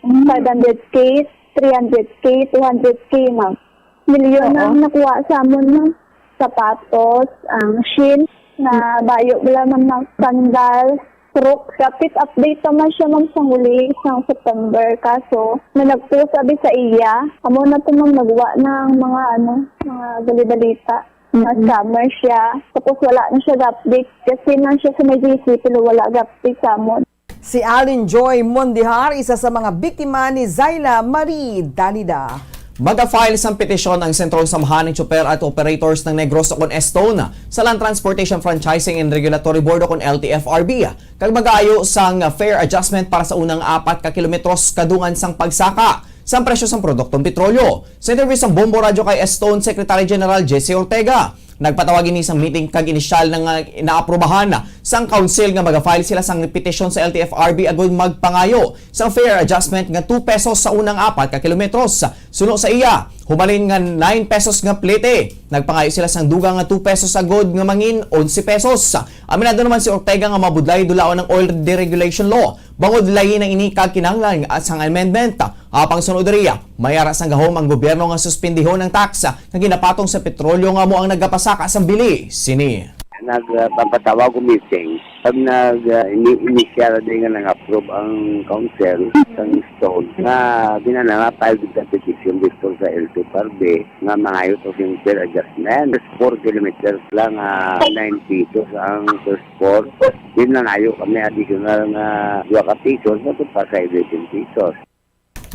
Mm. five hundred K, three hundred K, two hundred K, ma'am. Milyon Oo. ang nakuha sa amon, ma'am. Sapatos, ang shoes, na bayo bala, ma'am, na sandal, Crocs. Kapit update pa man siya, ma'am, sa huli, sa September. Kaso, may nag-post abi sa iya. Amo na po, ma'am, nagwa na ang mga, ano, mga bali-balita. Mga Mm-mm. scammer siya. Tapos wala na siya ga-update. Kasi man siya sa may G C, pero wala ga-update sa amon. Si Allen Joy Mondihar, isa sa mga biktima ni Zyla Marie Dalida. Maga-file sang petisyon ang Sentrong Samhan ng Tsuper at Operators ng Negros o kon Estone sa Land Transportation Franchising and Regulatory Board o kon L T F R B, kag mag-aayo sang fare adjustment para sa unang apat ka kilometros kadungan sang pagsaka sang presyo sang produktong petrolyo. Sa interview sang Bombo Radyo kay Estone Secretary General Jesse Ortega, nagpatawag ini sang meeting kag inisyal na nga naaprubahan sang Council nga maga-file sila sang petisyon sa L T F R B agud magpangayo sang fare adjustment nga two pesos sa unang apat ka kilometros. Suno sa iya, humalin nga nine pesos nga plete, nagpangayo sila sang dugang nga two pesos agud nga mangin onse pesos. Aminado naman si Ortega nga mabudlay dulaon ang oil deregulation law. Bangod lain na ini kag kinahanglan sang amendment. Apang sunod diri, may ara sang gahom ang gobyerno nga suspendihon ang tax nga ginapatong sa petrolyo nga amo ang nagapasaka sang bili sini. Nagpapatawag og meeting pag nag, ah, ini-, inisyal din nga nang-approve ang council sang Estone nga ginananga file sa petition dito sa L T F R B nga mangayo to sing fare adjustment. Four kilometers lang, ah, nine pesos ang first four. Din nangayo kami additional nga dua ka pesos, matod pa sa eleven pesos.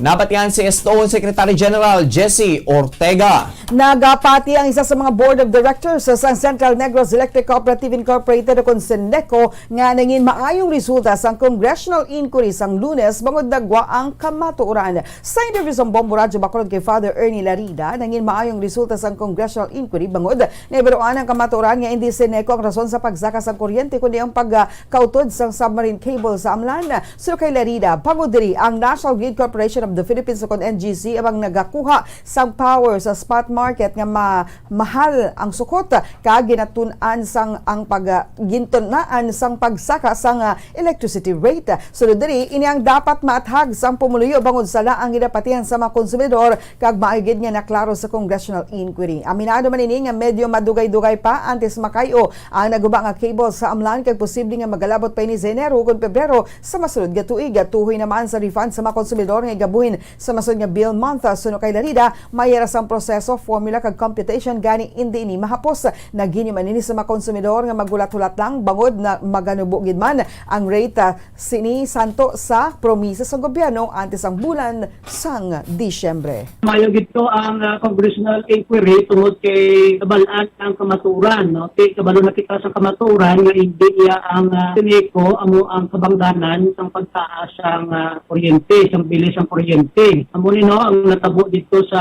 Nabatian si Estone Secretary General Jesse Ortega. Nagapati ang isa sa mga Board of Directors sa Central Negros Electric Cooperative Incorporated o kon Seneco nga nangin maayong resulta sang congressional inquiry sang Lunes bangod nagwa ang kamatuoran. Sa interview sa Bombo Radyo Bacolod kay Father Ernie Larida, nangin maayong resulta sang congressional inquiry bangod nahibaluan ang kamatuoran nga indi Seneco ang rason sa pagsaka sang kuryente kundi ang pag, ah, kautod sang submarine cable sa Amlan. Suno kay Larida, bangod diri ang National Grid Corporation of the Philippines o kon N G C ang nagakuha sang power sa spot market nga ma-, mahal ang sukot kag ginatun-an sang ang pag, gintunaan sang pagsaka sang, ah, electricity rate. Sulod diri, ini ang dapat maathag sang pumuluyo bangod sala ang ginapatihan sa mga konsumidor kag maayo gid nga naklaro sa congressional inquiry. Aminado man ini nga medyo madugay-dugay pa antes makay-o ang naguba nga cable sa Amlan kag posible nga magalabot pa ini sa Enero ukon Pebrero sa masunod nga tuig. Tuhoy naman sa refund sa mga konsumidor nga igabuhin sa masunod nga bill month. Suno kay Larida, may ara sang proseso, formula kag computation, gani indi ini mahapos. Naghinyo man ini sa mga konsumidor nga maghulat-hulat lang bangod na maganubo gid man ang rate, ah, sini santo sa promisa sa gobyerno antes ang bulan sang Disyembre. Mayo gid to ang, ah, congressional inquiry tungod kay kabal-an ang kamatuoran, no? Kay kabalo na kita sa kamatuoran nga hindi iya ang, ah, Seneco amo ang kabangdanan sang pagtaas sang, ah, kuryente, sang bilis sang kuryente. Amo ni, no, ang natabo dito sa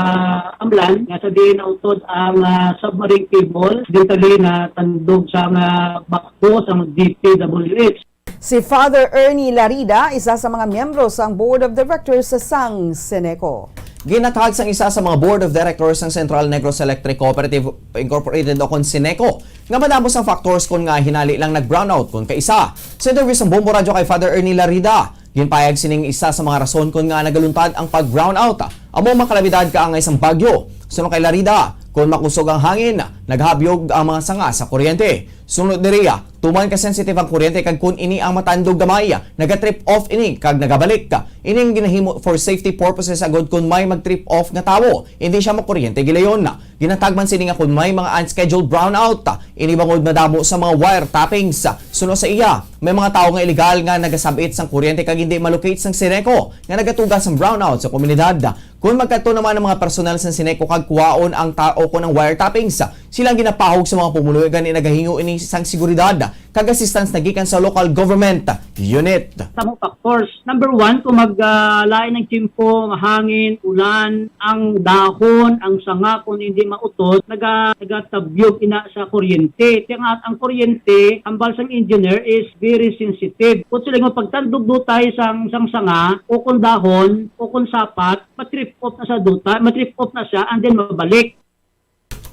Amlan nga sa diin nautod ang, ah, submarine cable, dito natandog sang, ah, bakbo sang D P W H. Si Father Ernie Larida, isa sa mga miyembro sang Board of Directors sang Seneco. Ginathag sang isa sa mga Board of Directors sang Central Negros Electric Cooperative Incorporated o kon Seneco nga madamo sang factors kon nga hinali lang nag-brownout kon kaisa. Sa interview sang Bombo Radyo kay Father Ernie Larida, ginpayag sining isa sa mga rason kon nga nagaluntad ang pag-brownout amo ang mga kalamidad kaangay sang bagyo. Suno kay Larida, Kon makusog ang hangin, naghabyog ang mga sanga sa kuryente. Sunod diriya, tuman ka sensitive ang kuryente kag kun ini ang matandog gamay, naga-trip off ini kag nagabalik. Ini ang ginahimo for safety purposes agod kun may mag-trip off nga tawo, hindi siya makuryente gilayon. Ginatagman sini nga kun may mga unscheduled brownout, ini bangod madamo sa mga wire tappings. Suno sa iya, may mga tawo nga illegal nga nagasabit sang kuryente kag hindi malocate sang Sineco nga nagatuga sang brownout sa komunidad. Kon magkadto naman ang mga personel sang Sineco kag kuhaon ang ta-, o kon ang wire tappings, sila ang ginapahog sa mga pumuluyo, gani nagahingo ini sang seguridad kag assistance na gikan sa local government unit. Sa mga factors, number one, kung mag, ah, lain ang tiyempo, mahangin, ulan, ang dahon, ang sanga, kung hindi mautot, naga-, nagatabyog ina sa kuryente. Kaya nga, ang kuryente, hambal sang engineer, is very sensitive. Kung sila nga pagtandog dutay sang, sang sanga, o kung dahon, o kung sapat, matrip off na sa duta, matrip off na siya, and then mabalik.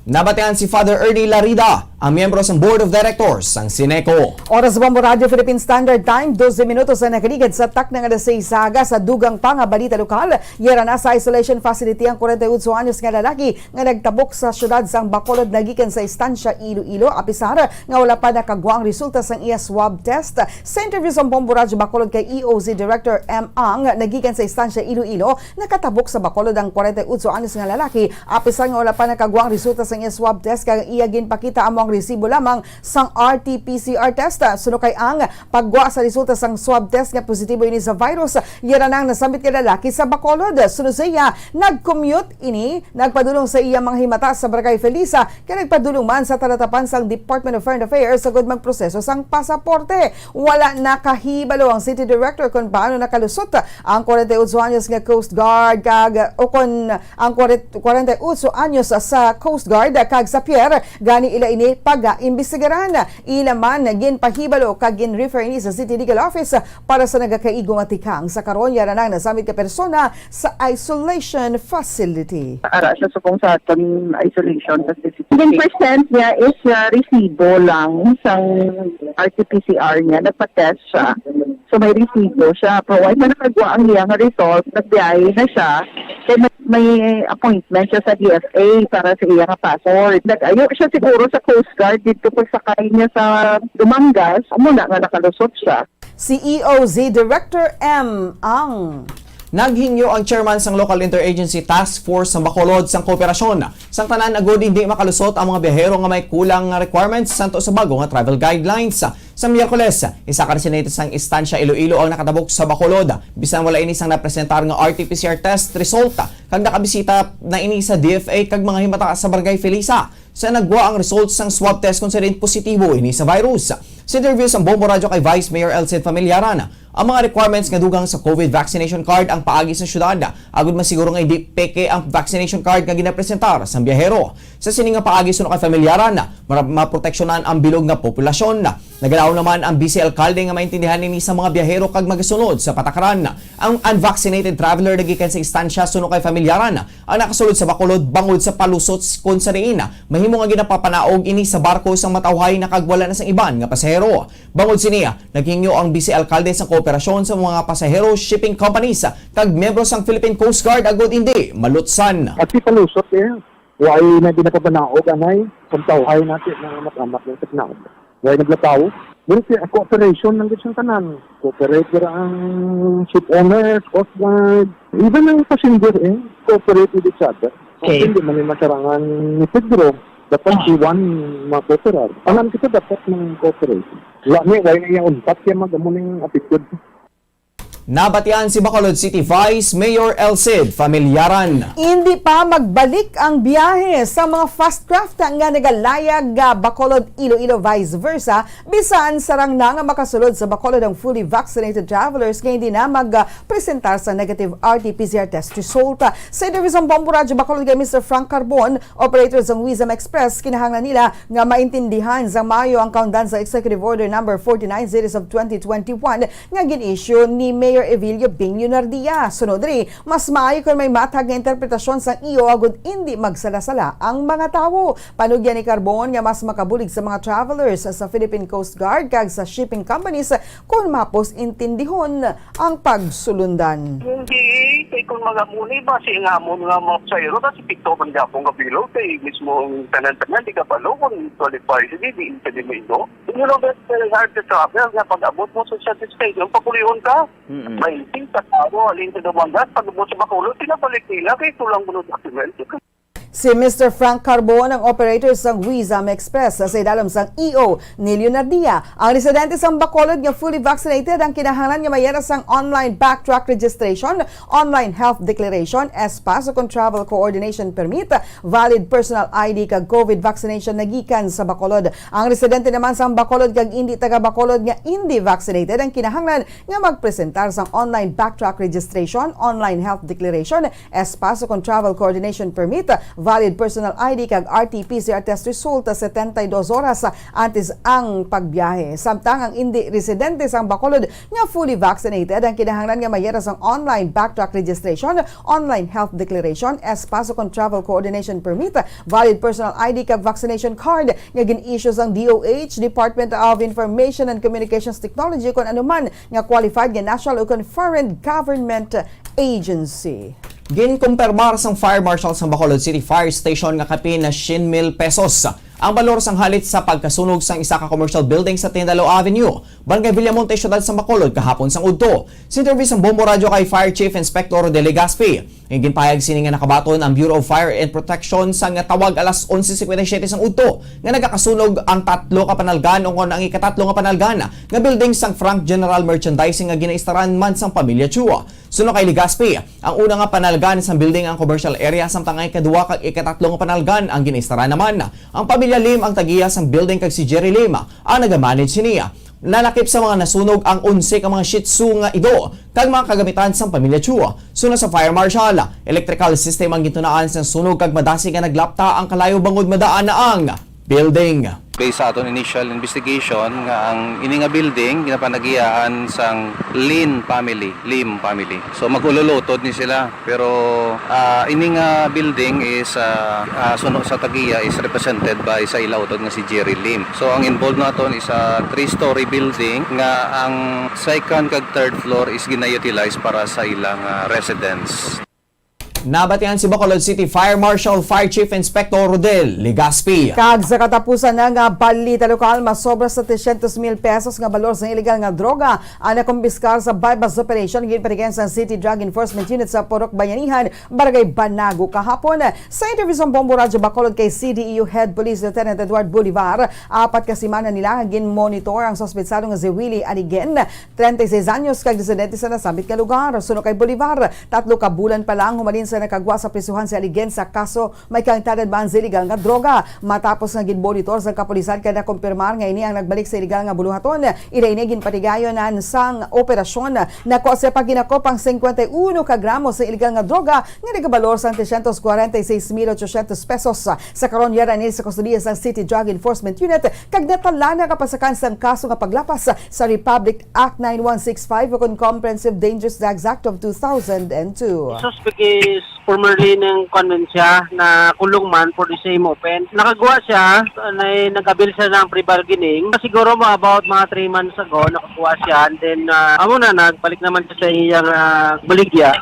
Nabatian si Father Ernie Larida, ang miyembro sang Board of Directors sang Sineco. Oras sa Bombo Radio Philippine Standard Time, dose minutos ang nakaligad sa takna nga alas seis sa aga. Sa dugang pa nga balita lokal, yara na sa isolation facility ang kwarenta y otso anyos nga lalaki nga nagtabok sa siyudad sang Bacolod nagikan sa Estancia, Iloilo, apisar nga wala pa nakagwa ang resulta sang iya swab test. Sa interview sa Bombo Radyo Bacolod kay E O Z Director M Ang, nagikan sa Estancia, Iloilo, nakatabok sa Bacolod ang kwarenta y otso anyos nga lalaki, apisar nga wala pa nakagwa ang resulta sang iya swab test, kag iya ginpakita amo ang resibo lamang sang R T P C R test. Suno kay Ang, pagwa sa resulta sang swab test nga positibo ini sa virus, yara na ang nasambit nga lalaki sa Bacolod. Suno sa iya, nag-commute ini, nagpadulong sa iya mga himata sa Barangay Felisa, kay nagpadulong man sa talatapan sang Department of Foreign Affairs agud magproseso sang pasaporte. Wala nakahibalo ang City Director kon paano nakalusot ang kwarenta y otso anyos nga Coast Guard kag, o kon ang kwaret-, kwarenta y otso anyos sa Coast Guard kag sa Pier, gani ila ini pagaimbestigaran. Ila man ginpahibalo kag gin-refer ini sa City Legal Office para sa nagakaigo nga tikang. Sa karon, yara nang nasambit nga persona sa isolation facility. Ara siya subong sa aton isolation facility. Yung percent niya is, uh, resibo lang sang R T P C R niya. Nagpa-test siya. So, may resibo siya. Pero wala pa nakagwa ang iya nga result, nagbiyahe na siya. Then, may, may appointment siya sa D F A para sa iya nga passport. Nag-ayo siya siguro sa Coast Guard dito pagsakay niya sa Dumangas. Amo na nga nakalusot siya. Si E O Z Director M Ang. Naghingyo ang chairman sang Local Interagency Task Force sa Bacolod sang kooperasyon sang tanan agud hindi makalusot ang mga biyahero nga may kulang nga requirements santo sa bago nga travel guidelines. Sa Miyerkules, isa ka residente sang Estancia, Iloilo ang nakatabok sa Bacolod, bisan wala ini sang napresentar nga R T P C R test result, kag nakabisita na ini sa D F A kag mga himata sa Barangay Felisa. Sa nagwa ang results sang swab test kon siya rin positibo ini sa virus. Sa interview sa Bombo Radyo kay Vice Mayor Elcid Familiaran, ang mga requirements nga dugang sa COVID vaccination card ang paagi sa syudad, agud masiguro nga hindi peke ang vaccination card nga ginapresentar sa biyahero. Sa sini nga paagi, suno kay Familiaran, mara-, maproteksyonan ang bilog nga populasyon. Nagalaom naman ang Vice Alkalde nga maintindihan ini sa mga biyahero kag magasunod sa patakaran. Ang unvaccinated traveler nagikan sa Estancia, suno kay Familiaran, ang nakasulod sa Bacolod bangod sa palusot kon sa diin mahimo nga ginapapanaog ini sa barko sang matawhay na kag wala na sang iban nga pasahero. Bangod sini, naghingyo ang Vice Alkalde sa kooperasyon sa mga pasahero shipping companies kag miyembro sang Philippine Coast Guard agud hindi malutsan. At si palusot, eh, wala na ginapapanaog, anay, kung tawhay natin na matamat ng technology. Way naglataw. Pero si cooperation lang gid siyang tanan. Cooperate dira ang ship owners, coast guard, even ang passenger, eh, cooperate with each other. Okay. Hindi man yung masarangan ni Pedro, dapat si Juan ma-cooperate. Tanan kita dapat mag-cooperate. Wala niya, wala niya untat kaya mag-amo ning attitude. Nabatian si Bacolod City Vice Mayor Elcid Familiaran. Hindi pa magbalik ang biyahe sa mga fast craft nga nagalayag, ah, Bacolod, Iloilo, vice versa, bisan sarang na nga makasulod sa Bacolod ang fully vaccinated travelers nga hindi na mag, ah, presentar sa negative R T P C R test result. Sa interview sa Bombo Radyo Bacolod kay Mister Frank Carbon, operator sa Wizam Express, kinahanglan nila nga maintindihan sa maayo ang kaundan sa Executive Order Number forty-nine series of twenty twenty-one nga gin-issue ni Mayor Evilio Bing Leonardia. Sunod diri, mas maayo kon may matag nga interpretasyon sang E O agud indi magsala-sala ang mga tawo. Panugyan ni Carbon nga mas makabulig sa mga travelers sa Philippine Coast Guard kag sa shipping companies kon mapos intindihon ang pagsulundan. Hindi, kay kung mga muni ba, si nga mo nga mga pasahero, kasi pito man gyapon nga bilog, kay mismo ang tanan-tanan, di ka balo kung qualify. Hindi, di ka di may ino. You know, that's very hard to travel nga pag-abot mo sa Southeast Asia, yung papulihon ka. Mm-mm. May ting sa tao, alin sa Dumangas, pag-abot sa Bacolod, pinabalik nila, kay kulang mo ng document. Si Mister Frank Carbon ang operator sang Wizam Express sa idalom sang E O ni Leonardia. Ang residente sang Bacolod nga fully vaccinated ang kinahanglan nga mayara sang online backtrack registration, online health declaration, S pass, o kon travel coordination permit, valid personal I D kag COVID vaccination na gikan sa Bacolod. Ang residente naman sang Bacolod kag indi taga Bacolod nga indi vaccinated ang kinahanglan nga magpresentar sang online backtrack registration, online health declaration, S pass o kon travel coordination permit, valid personal I D kag R T P C R test result setenta y dos oras antes ang pagbiyahe. Samtang ang indi residente sang Bacolod nga fully vaccinated ang kinahanglan nga mayara sang online backtrack registration, online health declaration, S pass o kon travel coordination permit, valid personal I D kag vaccination card nga gin-issue sang D O H, Department of Information and Communications Technology, kon anuman nga qualified nga national o kon foreign government agency. Ginkumpirmar sang Fire Marshal sang Bacolod City Fire Station nga kapin na syen mil pesos ang balor sang halit sa pagkasunog sang isa ka commercial building sa Tindalo Avenue, Barangay Villamonte, Siyudad sang Bacolod, kahapon sang udto. Sa interview sang Bombo Radyo kay Fire Chief Inspector Rodel Legaspi, ang ginpahayag sini nga nakabaton ang Bureau of Fire and Protection sang tawag alas onse cincuenta y siete sang udto nga nagakasunog ang tatlo ka panalgan, o kon ang ikatatlo nga panalgan nga building sang Frank General Merchandising nga ginaistaran man sang pamilya Chua. Suno kay Legaspi, ang una nga panalgan sang building ang commercial area, samtang ang ikaduha kag ikatatlo nga panalgan ang ginaistaran naman. Ang pamilya Lim ang tagiya sang building kag si Jerry Lim ang nagamanage sini. Nalakip sa mga nasunog ang onse ka mga Shih Tzu nga ido kag mga kagamitan sang pamilya Chua. Suno sa Fire Marshal, electrical system ang gintunaan sang sunog kag madasig nga naglapta ang kalayo bangod madaan na ang building. Based sa aton initial investigation nga ang ini nga building ginapanagiyaan sang Lin family, Lim family. So, mag-ululutod ni sila. Pero, ah, ini nga building is, ah, ah, suno sa tagiya is represented by sa ila utod nga si Jerry Lim. So, ang involved naton is a three-story building nga ang second kag third floor is gina-utilize para sa ilang, ah, residence. Nabatian si Bacolod City Fire Marshal Fire Chief Inspector Rodel Legaspi. Kag sa katapusan na nga balita lokal, masobra sa tresyentos mil pesos nga balor sang iligal nga droga ang nakumpiskar sa buy-bust operation ginpatigayon sang City Drug Enforcement Unit sa Purok Bayanihan, Barangay Banago kahapon. Sa interview sang Bombo Radyo Bacolod kay C D E U Head Police Lieutenant Edward Bolivar, apat ka semana nila ginmonitor ang suspetsado nga si Willie Aligen, treinta y seis anyos, kag residente sa nasambit nga lugar. Suno kay Bolivar, tatlo ka bulan pa lang humalin sa nakagwa sa prisuhan si Aligen sa kaso may kaangtanan man sa iligal nga droga. Matapos nga ginmonitor sang kapulisan kag nakumpirmar nga ini ang nagbalik sa iligal nga buluhaton, ila ini ginpatigayon sang operasyon. Nakuha sa paghinakop ang cincuenta y uno ka gramo sa iligal nga droga nga nagabalor sang trescientos cuarenta y seis mil ochocientos pesos. Sa karon, yara ini sa kustodiya sang City Drug Enforcement Unit kag natala na kapasakan sang kaso nga paglapas sa Republic Act nine one six five o kon Comprehensive Dangerous Drugs Act of two thousand and two. Suspect is formerly nang kuwan man siya, nakulong man for the same offense. Nakagwa siya, na, nag-avail siya ng pre-bargaining. Siguro mo about mga three months ago, nakakuha siya. And then, ah, amo na, nagbalik naman siya sa iyang, ah, baligya.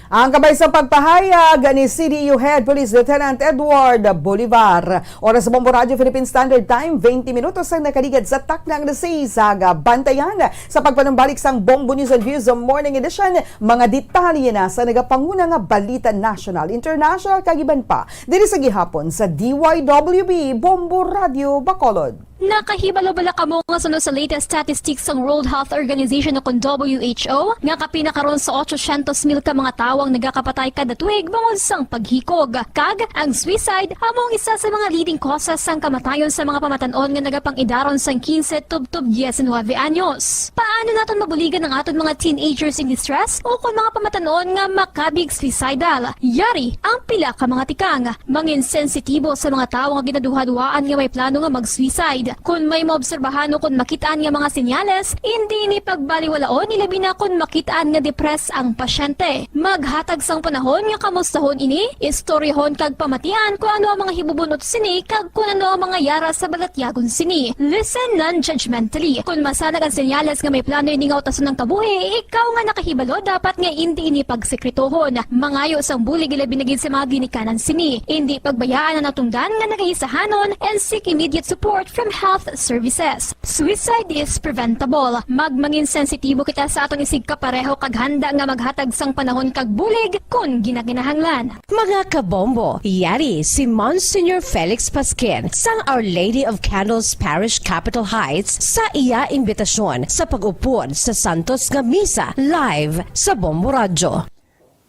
Ang kabay sa pagpahayag ni C D E U Head Police Lieutenant Edward Bolivar. Oras sa Bombo Radyo Philippine Standard Time, twenty minutos ang nakaligad sa takna nga alas sais. Aga, bantayan sa pagpanumbalik sang Bombo News and Views Morning Edition. Mga detalye na sa nagapanguna nga balita national, international, kag iban pa diri sa gihapon sa D Y W B Bombo Radyo Bacolod. Nakahibalo bala kamo nga suno sa latest statistics sang World Health Organization o kon W H O nga kapin na karon sa ochocientos mil ka mga tawo ang nagakapatay kada tuig bangod sang paghikog? Kag ang suicide amo ang isa sa mga leading causes sang kamatayon sa mga pamatan-on nga nagapangidaron sang quince tubtob diecinuebe anyos. Paano naton mabuligan ang aton mga teenagers in distress o kon mga pamatan-on nga makabig suicidal? Yari ang pila ka mga tikang. Mangin sensitibo sa mga tawo nga ginaduhaduhaan nga may plano nga mag-suicide. Kun may maobserbahan o kun makit-an nga mga senyales, indi ini pagbaliwalaon, ilabi na kun makit-an nga depressed ang pasyente. Maghatag sang panahon nga kamustahon ini, istoryahon kag pamatian kung ano ang mga hibubunot sini kag kung ano ang mga yara sa balatyagon sini. Listen non-judgmentally. Kun masanag ang senyales nga may plano ini nga utason ang kabuhi, ikaw nga nakahibalo dapat nga indi ini pagsekretohon. Mangayo sang bulig, ilabi na gid sa mga ginikanan sini. Indi pagbayaan ang natungdan nga nagaisahanon and seek immediate support from health services. Suicide is preventable. Magmangin sensitibo kita sa aton isigkapareho kag handa nga maghatag sang panahon kag bulig kon ginakinahanglan. Mga kabombo, yari si Monsignor Felix Pasquin sang Our Lady of Candles Parish, Capitol Heights, sa iya imbitasyon sa pag-upod sa santos nga misa live sa Bombo Radyo.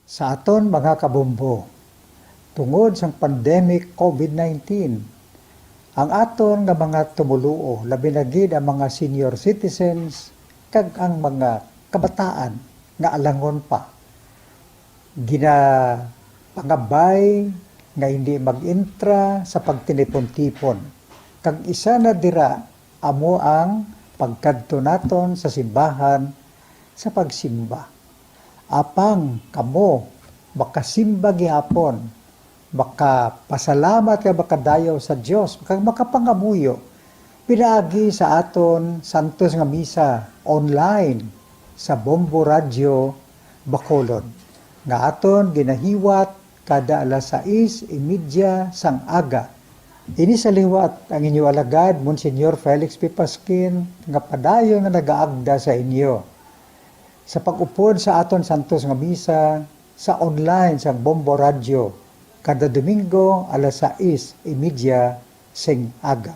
Sa aton mga kabombo, tungod sang pandemic COVID nineteen, ang aton nga mga tumoluo, labi na gid ang mga senior citizens kag ang mga kabataan nga alangon pa, ginapangabay nga hindi mag-intra sa pagtinipon-tipon, kag isa na dira amo ang pagkadto naton sa simbahan sa pagsimba. Apang kamo makasimba gihapon, makapasalamat kag makadayaw sa Dios, kag makapangamuyo pinaagi sa aton santos nga misa online sa Bombo Radyo Bacolod, nga aton ginahiwat kada alas sais y media sang aga. Ini sa liwat ang inyo alagad, Monsignor Felix P. Pasquin, nga padayon nga nagaagda sa inyo sa pag-upod sa aton santos nga misa sa online sang Bombo Radyo kada Domingo alas sais y media sing aga.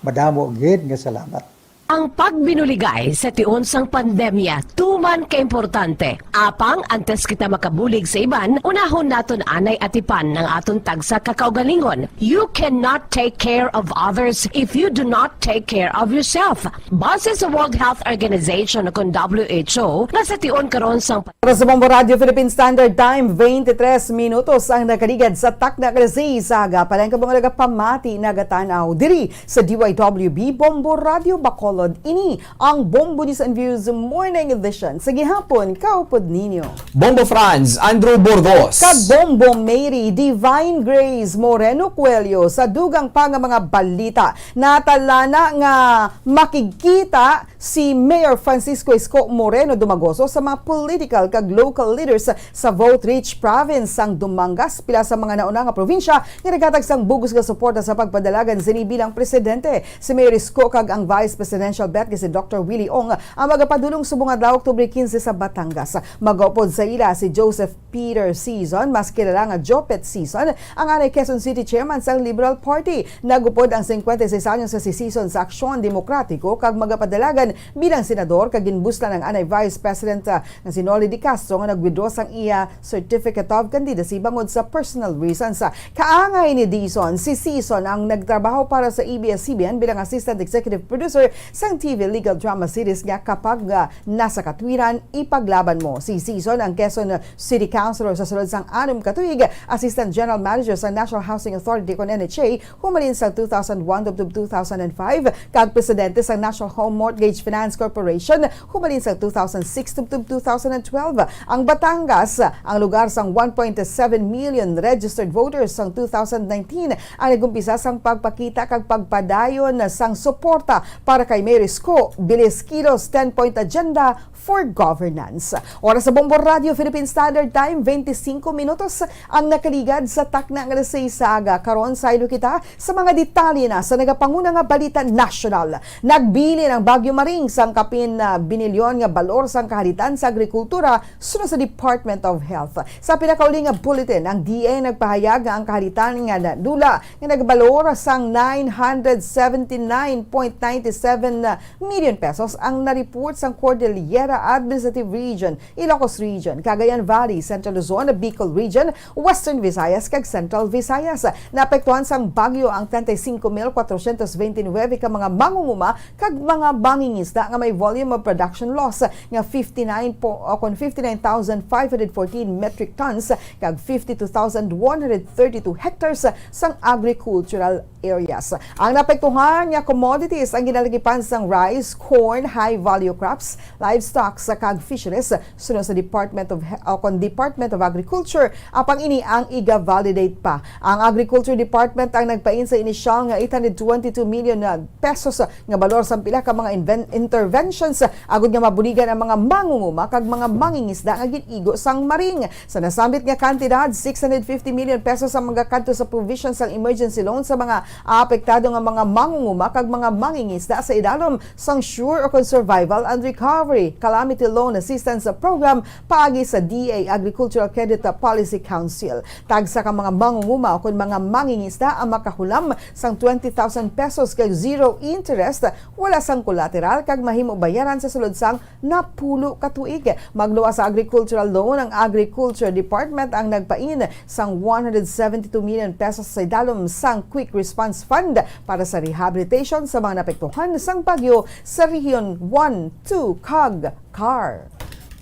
Madamo gid nga salamat. Ang pagbinuligay sa tion sang pandemya tuman kaimportante. Apang antes kita makabulig sa iban, unahon naton anay atipan ang aton tagsa ka kaugalingon. You cannot take care of others if you do not take care of yourself. Base sa World Health Organization o kon W H O, nga sa tion karon sang Para sa Bombo Radio Philippine Standard Time, twenty-three minutos ang nakaligad sa takna nga alas sais sa aga. Palengke mga nagapamati, nagatanaw diri sa D Y W B Bombo Radio Bacolod. Ini ang Bombo News and Views Morning Edition sa gihapon, kaupod ninyo Bombo Franz, Andrew Burgos. Kag Bombo Mary Divine Grace Moreno Coelho. Sa dugang pa nga mga balita, natalana nga makigkita si Mayor Francisco Isko Moreno Dumagoso sa mga political kag local leaders sa vote-rich province sang Dumangas, pila sa mga nauna nga probinsya nga naghatag sang bug-os nga suporta sa pagpadalagan sini bilang presidente. Si Mayor Isko kag ang Vice Presidential bet nga si Doctor Willie Ong ang magapadulong subong adlaw, Oktubre quince, sa Batangas. Magaupod sa ila si Joseph Peter Sison, mas kilala nga Jopet Sison, ang anay Quezon City Chairman sang Liberal Party. Nagupod ang singkwenta y seis anyos nga si Sison sa Aksyon Demokratiko kag magapadalagan bilang senador, kag ginbuslan ang anay Vice President, ah, nga si Nolly De Castro, nga nag-withdraw sang iya Certificate of Candidacy bangod sa personal reasons. Kaangay ni Dison, si Sison ang nagtrabaho para sa A B S C B N bilang Assistant Executive Producer sang T V legal drama series nga Kapag, ah, Nasa Katwiran, Ipaglaban Mo. Si Sison ang Quezon City Councilor sa sulod sang anom ka tuig, Assistant General Manager sa National Housing Authority kon N H A humalin sa two thousand one tubtob two thousand and five, kag Presidente sa National Home Mortgage Finance Corporation humalin sa two thousand six tubtob two thousand and twelve. Ang Batangas, ang lugar sang one point seven million registered voters sang two thousand nineteen, ang nag-umpisa sang pagpakita kag pagpadayon sang suporta para kay Mayor Isko, bilis kilos ten-point agenda for governance. Oras sa Bombo Radio Philippine Standard Time, twenty-five minutos ang nakaligad sa takna nga alas sais sa aga. Karon, saylo kita sa mga detalye na sa nagapanguna nga balita nasyonal. Nagbilin ang Bagyo Maring sang kapin, ah, binilyon nga balor sang kahalitan sa agrikultura, suno sa Department of Health. Sa pinakauli nga bulletin, ang D A nagpahayag nga ang kahalitan nga nadula nga nagbalor sang nine hundred seventy-nine point nine seven million pesos ang na-report sang Cordillera Administrative Region, Ilocos Region, Cagayan Valley, Central Luzon, Bicol Region, Western Visayas, kag Central Visayas. Naapektuhan sang bagyo ang treinta y cinco mil cuatrocientos veintinueve ka mga mangunguma kag mga mangingisda nga may volume of production loss nga fifty-nine po, o kon fifty-nine thousand five hundred fourteen metric tons kag fifty-two thousand one hundred thirty-two hectares sang agricultural areas. Ang naapektuhan nga commodities ang ginalagipan sang rice, corn, high-value crops, livestock, sa kag fisheries, suno sa Department of He-, o kon Department of Agriculture, apang ini ang iga-validate pa. Ang Agriculture Department ang nagpain sa inisyal nga eight hundred twenty-two million na pesos nga balor sang pila ka mga inven-, interventions agud nga mabuligan ang mga mangunguma kag mga mangingisda nga gin-igo sang maring. Sa nasambit nga kantidad, six hundred fifty million pesos ang magakadto sa provision sang emergency loan sa mga apektado nga mga mangunguma kag mga mangingisda sa idalom sang SURE o kon Survival and Recovery Calamity Loan Assistance Program paagi sa D A Agricultural Credit Policy Council. Tagsa ka mga mangunguma o kon mga mangingisda ang makahulam sang twenty thousand pesos kag zero interest, wala sang collateral, kag mahimo bayaran sa sulod sang napulo ka tuig. Magluwas sa agricultural loan, ang Agriculture Department ang nagpain sang one hundred seventy-two million pesos sa idalom sang Quick Response Fund para sa rehabilitation sa mga naapektuhan sang bagyo sa Rehiyon one, two, kag CAR.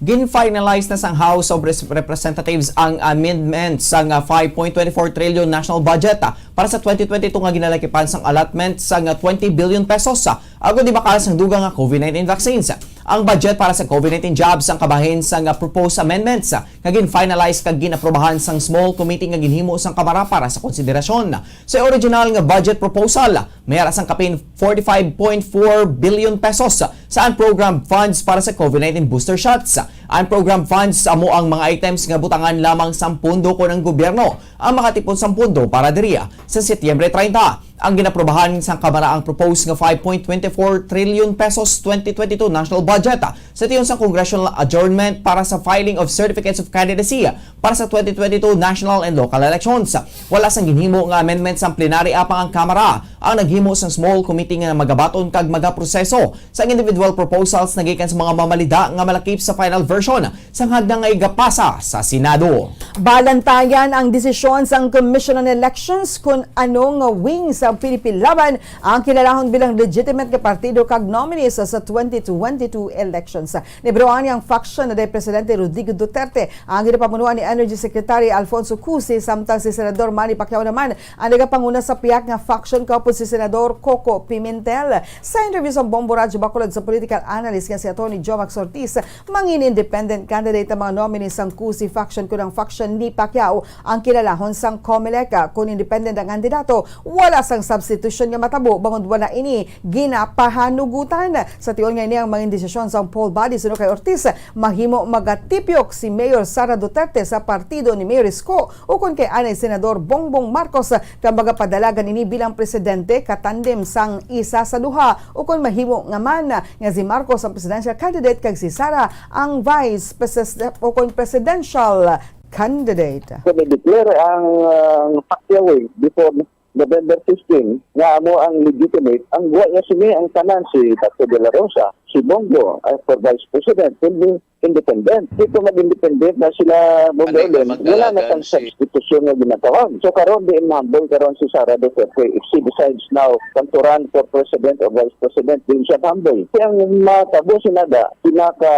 Gin-finalize na sang House of Res-, Representatives ang amendment sang, ah, five point twenty-four trillion national budget, ah, para sa twenty twenty-two nga ginalakipan sang allotment sang, ah, twenty billion pesos, ah, agud ibakal sang dugang nga COVID nineteen vaccines. Ang budget para sa COVID nineteen jobs ang kabahin sang, ah, proposed amendments, ah, nga gin-finalize kag gin-aprobahan sang small committee nga ginhimo sang Kamara para sa konsiderasyon. Sa original nga budget proposal, may ara sang kapin forty-five point four billion pesos sa unprogrammed funds para sa COVID nineteen booster shots. Unprogrammed funds amo ang mga items nga butangan lamang sang pondo kon ang gobyerno ang makatipon sang pondo para diriya. Sa Setyembre treinta, ang ginaprobahan sang Kamara ang proposed nga five point twenty-four trillion pesos twenty twenty-two national budget sa tion sang congressional adjournment para sa filing of certificates of candidacy para sa twenty twenty-two national and local elections. Wala sang ginhimo nga amendment sang plenary, apang ang Kamara ang naghimo sang small committee nga magabaton kag magaproseso sang individual proposals nagikan sa mga mamalida nga malakip sa final version sang hagna nga igapasa sa Senado. Balantayan ang desisyon sang Commission on Elections kon ano nga wing sa P D P Laban ang kilalahon bilang legitimate nga partido kag nominees sa twenty twenty-two elections. Libroan ni ang faction na day Presidente Rodrigo Duterte ang ginapamunuan ni Energy Secretary Alfonso Cusi, samtang si Senador Manny Pacquiao naman ang nagapanguna sa pihak nga faction kaupod si Senador Coco Pimentel. Sa interview sa Bombo Radyo Bacolod sa political analyst nga si Attorney Jomax Ortiz, mangin independent candidate ang mga nominee sang Cusi faction kon ang faction ni Pacquiao ang kilalahon sang Comelec. Kon independent ang kandidato, wala sang substitution nga matabo bangod wala ini ginapahanugutan. Sa tion nga ini ang mangin desisyon sang poll body, suno kay Ortiz, mahimo magatipyok si Mayor Sara Duterte sa partido ni Mayor Isko ukon kay anay Senador Bongbong Marcos nga magapadalagan ini bilang presidente katandem sang isa sa duha, ukon mahimo nga man nga si Marcos ang presidential candidate kag si Sara ang vice preses-, ukon presidential candidate. Kung i-declare ang, ah, Pacquiao before November fifteen, nga amo ang legitimate, ang gwa niya sini ang tanan, si Doctor De La Rosa, si Bongo, as for Vice President, will be independent. Di ko mag-independent na sila Bongo Anay ka Ulen, wala na magdalagan sang si substitution nga ginatawag. So karon, di humble karon si Sara Duterte if she decides now kung to run for President or Vice President, di siya humble. Kaya ang matabo sinada, pinaka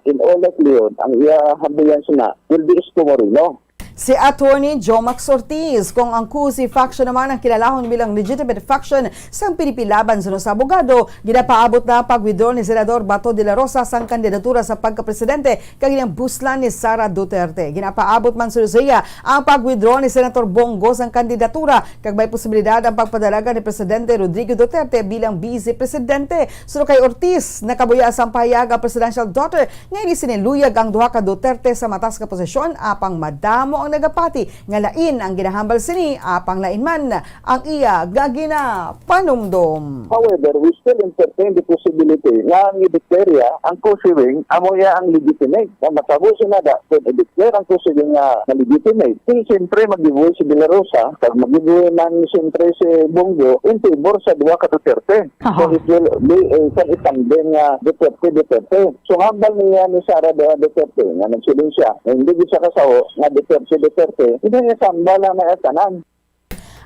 in all likelihood, ang iya hambuyan sina will be Isko Moreno. Si Attorney Jomax Ortiz, kung ang Cusi faction naman ang kilalahon bilang legitimate faction sang P D P Laban, suno sa abogado, ginapaabot na ang pag-withdraw ni Senador Bato de la Rosa sang kandidatura sa pagkapresidente kag iyang buslan ni Sara Duterte. Ginapaabot man suno sa iya ang pag-withdraw ni Senator Bongo sang kandidatura kag may posibilidad ang pagpadalagan ni Presidente Rodrigo Duterte bilang Vice Presidente. Suno kay Ortiz, nakabuya sang pahayag ang presidential daughter nga ini sini luyag ang duha ka Duterte sa mataas nga posisyon, apang madamo nagapati nga lain ang ginahambal sini, apang lain man ang iya nga ginapanumdom. However, we still entertain the possibility nga ang i-declare ang Khushi Wing amo iya ang legitimate. Nga matabo sina da, kung i-declare ang Khushi Wing nga, nga legitimate, di siyempre mag-giveaway si De La Rosa, kag mag-giveaway man siyempre si Bong Go in favor sa duha ka Duterte. Aha. So it will be a, isang itandem nga Duterte, Duterte. So hambal niya ni Sara Duterte nga nagsiling siya nga hindi gid siya kasaho nga Duterte, Duterte, hindi niya sambal ang mga tanan.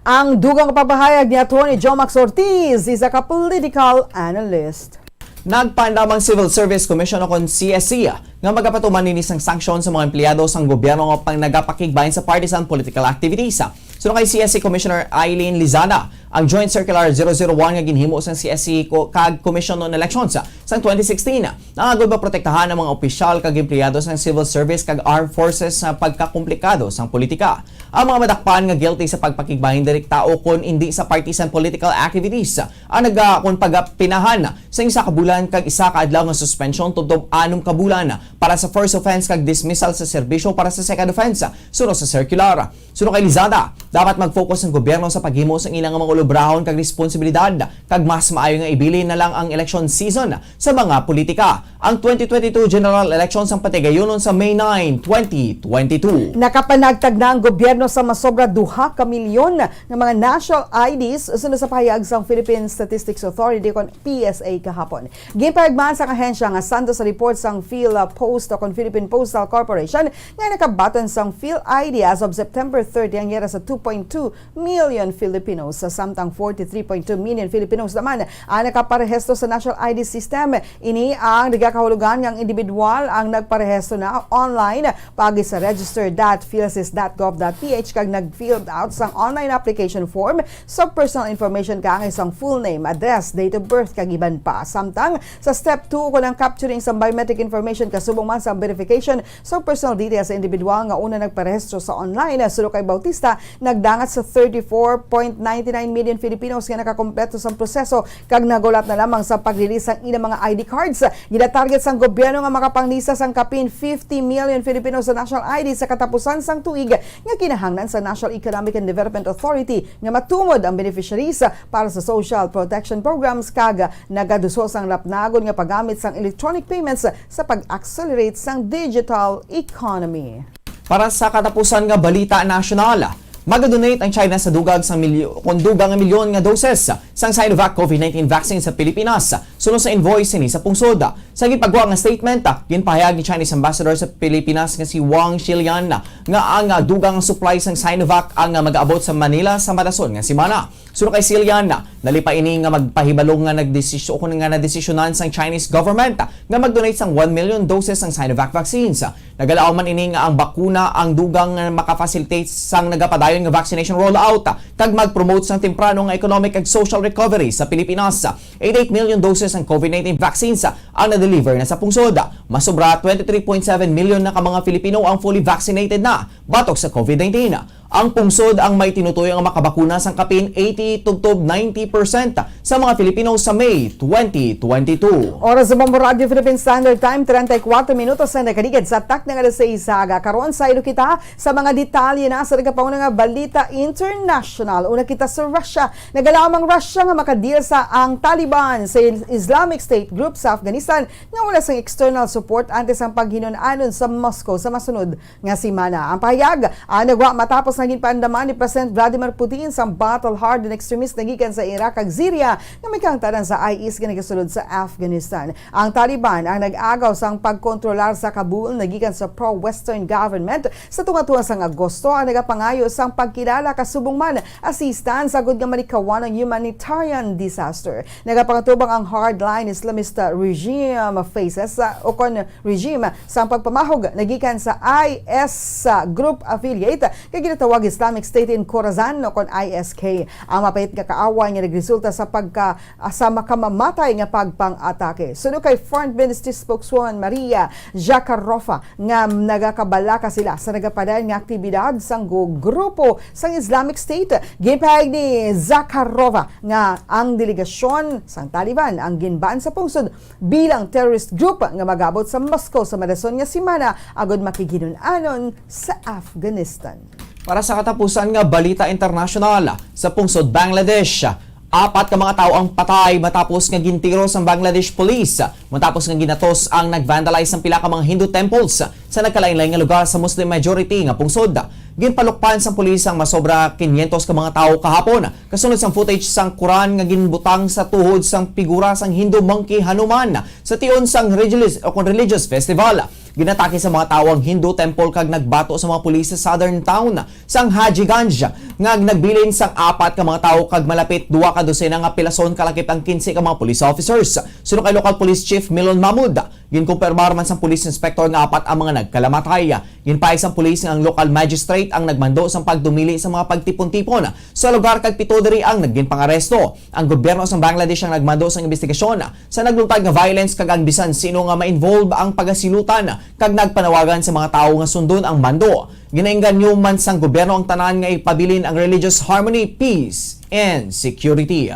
Ang dugang pagpahayag ni Attorney Jomax Ortiz, isa ka political analyst. Nagpaandam ang Civil Service Commission o kon C S C nga magapatuman ini sang sanksyon sa mga empleyado sang gobyerno nga pang nagapakigbahin sa partisan political activities. Suno kay C S C Commissioner Eileen Lizada, ang Joint Circular zero zero one nga ginhimo sang C S C ko-, kag Commission on Elections sang twenty sixteen nangagod maprotektahan ang mga opisyal kag empleyado sang civil service kag armed forces sa pagkakomplikado sang politika. Ang mga madakpan nga guilty sa pagpakigbahin direkta o kon indi sa partisan political activities ang naga-, kon pagapinahan sa isa ka bulan kag isa ka adlaw nga suspensyon tubtob anom ka bulan para sa first offense kag dismissal sa serbisyo para sa second offense, suno sa circular. Suno kay Lizada, dapat mag-focus ang gobyerno sa paghimo sang ilang mga ulobrahon kag responsibilidad, kag mas maayo nga ibilin na lang ang election season sa mga politika. Ang twenty twenty-two general election sang patigayunon sa May nine, twenty twenty-two. Nakapanagtag na ang gobyerno sa masobra duha ka milyon nga mga national I Ds, suno sa pahayag sang Philippine Statistics Authority kon P S A kahapon. Ginpahayag man sang ahensya nga santo sa report sang PhilPost o kon Philippine Postal Corporation nga nakabaton sang PhilID as of September thirty ang yara sa two point two million Filipinos, sa samtang forty-three point two million Filipinos naman ang nakaparehistro sa National I D system. Ini ang nagakahulugan nga ang individual ang nagparehistro na online paagi sa register dot philsys dot gov dot P H kag nag-filled out sang online application form sa personal information kaangay sang full name, address, date of birth, kag iban pa. Samtang sa step two, kon ang capturing sa biometric information kasubong man sa verification sa personal details sa individual nga una nagparehistro sa online, suno kay Bautista, nagdangat sa thirty-four point nine nine million Filipinos nga nakakompleto sang proseso kag nagaulat na lamang sa pag-release sang ilang mga I D cards. Ginatarget sang gobyerno nga makapanglista sang kapin fifty million Filipinos sa national I D sa katapusan sang tuig nga kinahanglan sa National Economic and Development Authority nga matumod ang beneficiaries para sa social protection programs kag nagaduso sang lapnagon nga paggamit sang electronic payments sa pag-accelerate sang digital economy. Para sa katapusan nga balita nasyonal, magadonate ang China sa dugang sang milyo-, kon dugang nga milyon nga doses sang Sinovac COVID nineteen vaccine sa Pilipinas, suno sa envoy sini sa pungsod. Sa ginpagwa nga statement, ah, ginpahayag ni Chinese Ambassador sa Pilipinas nga si Wang Shilian nga ang, ah, dugang supply sang Sinovac ang, ah, mag-aabot sa Manila sa madason nga semana. Suno kay Shilian, nalipay ini nga magpahibalo nga nagdesisyo-, o nga nadesisyonan sang Chinese government nga mag-donate sang one million doses sang Sinovac vaccines. Nagalaom man ini nga ang bakuna ang dugang nga maka-facilitate sang nagapadayon nga vaccination rollout kag mag-promote sang temprano nga economic kag social recovery sa Pilipinas. Eighty-eight million doses ang COVID nineteen vaccines ang na-deliver na sa pungsod. Masobra twenty-three point seven million na ka mga Filipino ang fully vaccinated na batok sa COVID nineteen. Ang pungsod ang may tinutuyo nga makabakuna sang kapin eighty tubtob ninety percent sa mga Filipino sa May twenty twenty-two. Oras sa Bombo Radio Philippine Standard Time, treinta y cuatro minutos na nakaligid sa takna nga alas seis sa aga. Karon, saylo kita sa mga detalye na sa nagapauna nga balita international. Una kita sa Russia. Nagalaom ang Russia nga makadiyos ang Taliban sa Islamic State group sa Afghanistan nga wala sang external support antes ang paghinun-anon sa Moscow sa masunod nga semana. Ang pahayag ang nagwa matapos nga ginpaandaman ni President Vladimir Putin sang battle-hardened extremist nga gikan sa Iraq kag Syria nga may kahangtanan sa I S nga nagasulod sa Afghanistan. Ang Taliban ang nag-agaw sang pagkontrolar sa Kabul nga gikan sa pro-Western government sa tunga-tunga sang Agosto, ang nagapangayo sang pagkilala kasubong man assistance agud nga malikawan ang humanitarian disaster. Nagapangatubang ang hardline Islamist regime faces, uh, o kon regime sang pagpamahog nagikan sa I S group affiliate kay ginatawagan Islamic State in Khorasan, o kon I S K, ang mapait nga kaaway nga nagresulta sa pagka, ah, sa makamamatay nga pagpang-atake. Suno kay Foreign Ministry Spokeswoman Maria Zakharova nga nagakabalaka sila sa nagapadayon nga aktibidad sang gu-, grupo sang Islamic State. Ginpahayag ni Zakharova nga ang delegasyon sang Taliban ang ginban sa pungsod bilang terrorist group nga mag-abot sa Moscow sa madason nga semana agud makiginun-anon sa Afghanistan. Para sa katapusan nga balita internasyonal, sa pungsod Bangladesh, apat ka mga tawo ang patay matapos nga gintiro sang Bangladesh Police, matapos nga ginatos ang nag-vandalize sang pila ka mga Hindu temples sa nagkalainlain nga lugar sa Muslim majority nga pungsod. Ginpalukpan sang pulis ang masobra quinientos ka mga tawo kahapon, kasunod sang footage sang Quran nga ginbutang sa tuhod sang figura sang Hindu monkey Hanuman sa tion sang religious, o kon religious festival. Ginatake sa mga tawo ang Hindu temple kag nagbato sa mga pulis sa southern town sang Hajiganj, nga nagbilin sang apat ka mga tawo kag malapit duha ka dosena nga pilason kalakip ang kinse ka mga police officers. Suno kay local police chief Milon Mahmud, ginkumpirmar man sang police inspector nga apat ang mga nagkalamatay. Ginpahayag sang pulis nga ang local magistrate ang nagmando sang pagdumili sa mga pagtipon-tipon sa lugar kag pito diri ang nagin pangaresto. Ang gobyerno sang Bangladesh ang nagmando sang investigasyon sa nagluntad nga violence kag ang bisan sino nga ma-involve ang pagasilutan kag nagpanawagan sa mga tawo nga sundon ang mando. Ginaengganyo man sang gobyerno ang tanan nga ipabilin ang religious harmony, peace, and security.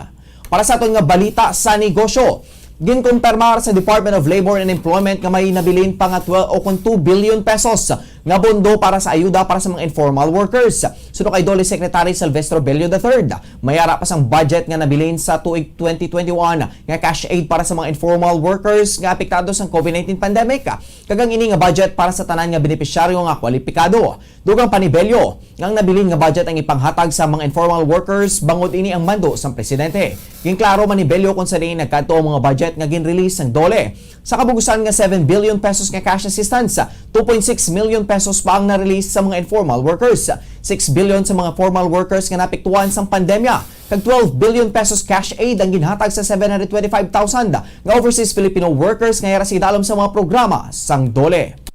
Para sa aton nga balita sa negosyo, ginkumpirmar sa Department of Labor and Employment nga may nabilin pa nga twelve o kon two billion pesos nga bondo para sa ayuda para sa mga informal workers. Suno kay DOLE Secretary Silvestro Bello the third, may ara pa sang budget nga nabilin sa tuig twenty twenty-one nga cash aid para sa mga informal workers nga apektado sang COVID nineteen pandemic, kag ang ini nga budget para sa tanan nga benepisyaryo nga kwalipikado. Dugang pa ni Bello nga ang nabilin nga budget ang ipanghatag sa mga informal workers bangod ini ang mando sang presidente. Ginklaro man ni Bello kung sa diin nagkadto ang mga budget nga ginrelease sang DOLE. Sa kabugusan nga seven billion pesos nga cash assistance, two point six million pesos pa ang na-release sa mga informal workers. Six billion sa mga formal workers nga naapektuhan sang pandemya, kag twelve billion pesos cash aid ang ginhatag sa seven hundred twenty-five thousand nga overseas Filipino workers nga yara sa idalom sa mga programa sang DOLE.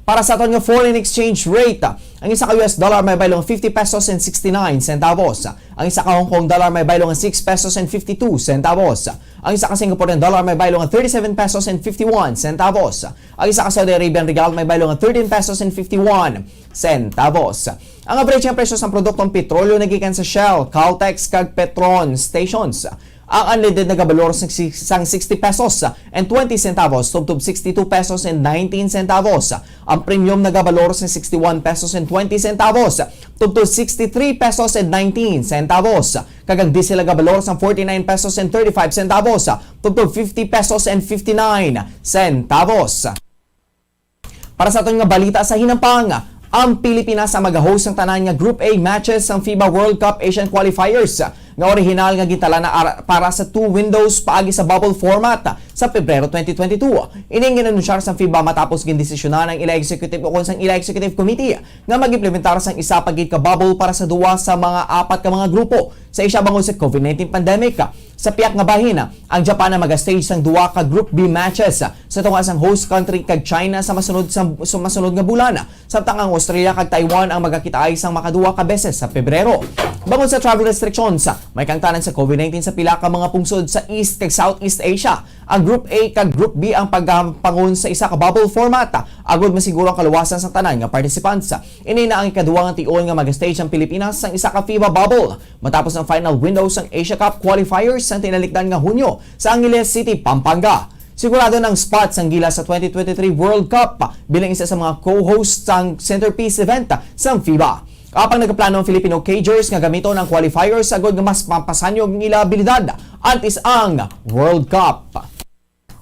Para sa aton nga foreign exchange rate, ang isa ka U S dollar may baylo nga fifty pesos and sixty-nine centavos. Ang isa ka Hong Kong dollar may baylo nga six pesos and fifty-two centavos. Ang isa ka Singaporean dollar may baylo nga thirty-seven pesos and fifty-one centavos. Ang isa ka Saudi Arabian rial may baylo nga thirteen pesos and fifty-one centavos. Ang average nga presyo sang produktong petrolyo nagikan sa Shell, Caltex, kag Petron stations. Ang unleaded nagabalor sang si-, sang sixty pesos and twenty centavos tubtob sixty-two pesos and nineteen centavos. Ang premium nagabalor sang sixty-one pesos and twenty centavos tubtob sixty-three pesos and nineteen centavos. Kag ang diesel nagabalor sang forty-nine pesos and thirty-five centavos tubtob fifty pesos and fifty-nine centavos. Para sa aton nga balita sa hinampang, ang Pilipinas ang mag-host sang tanan nga Group A matches sang FIBA World Cup Asian Qualifiers nga orihinal nga gintalan na ara-, para sa two windows paagi sa bubble format sa Pebrero twenty twenty-two. Ini ang gin-anunsyar sang FIBA matapos gindesisyonan ang ila executive o kon sang ila executive committee nga mag-implementar sang isa pa gid ka bubble para sa duwa sa mga apat ka mga grupo sa Asia bangod sa COVID nineteen pandemic. Sa piyak nga bahin, ang Japan ang maga-stage sang duwa ka Group B matches sa tunga sang host country kag China sa masunod sa, sa masunod nga bulan, samtang ang Australia kag Taiwan ang magakitaay sang makaduwa ka beses sa Pebrero. Bangod sa travel restrictions, may kaangtanan sa COVID nineteen sa pila ka mga pungsod sa East kag Southeast Asia. Ang Group A kag Group B ang paghampangon sa isa ka bubble format, agud masiguro ang kaluwasan sa tanan nga participants. Ini na ang ikaduwa nga tion nga mag-stage ang Pilipinas sang isa ka FIBA bubble, matapos ang final window sang Asia Cup qualifiers sang tinalikdan nga Hunyo sa Angeles City, Pampanga. Sigurado na ang spot sang Gilas sa twenty twenty-three World Cup bilang isa sa mga co-host sang centerpiece event sang FIBA. Apang nagaplano ang Filipino cagers nga gamiton ang qualifiers agud nga mas mapasanyo ang ila abilidad antes ang World Cup.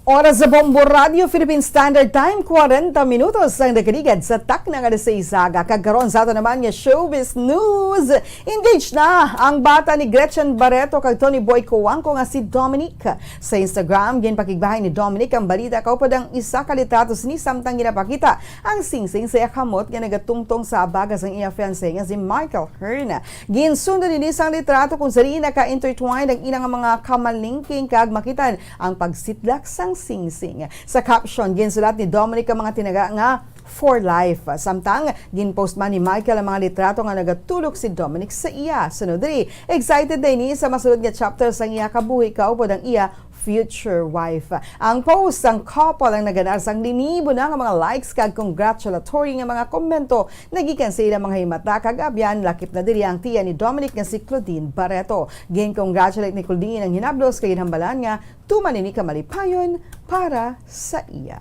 Oras sa Bombo Radio Philippine Standard Time, kwarenta minutos ang nakaligad sa takna nga alas sais aga. Kag karon sa ato naman nga showbiz news, engaged na ang bata ni Gretchen Barreto kag Tony Boy Cuangco nga si Dominic. Sa Instagram, ginpakigbahay ni Dominic ang balita kaupod ang isa ka litrato sini samtang ginapakita ang singsing sa iya kamot nga nagatungtong sa abaga sang iya fiancé nga si Michael Hearn. Ginsunod ini sang litrato kung sa diin naka-intertwined ang ilang mga kamalingking kag makitan ang pagsitlak sang singsing. Sa caption, ginsulat ni Dominic ang mga tinaga nga for life. Samtang, ginpost man ni Michael ang mga litrato nga nagatulok si Dominic sa iya. Sunod diri, excited na ini sa masunod nga chapter sang iya kabuhi kaupod ang iya future wife. Ang post sang couple ang naganar sang linibo na nga mga likes kag congratulatory nga mga komento nagikan sa ilang mga himata kag abyan, lakip na diri ang tiya ni Dominic nga si Claudine Barreto. Gin-congratulate ni Claudine ang hinablos kag ginhambalan nga tuman ini ka malipayon para sa iya.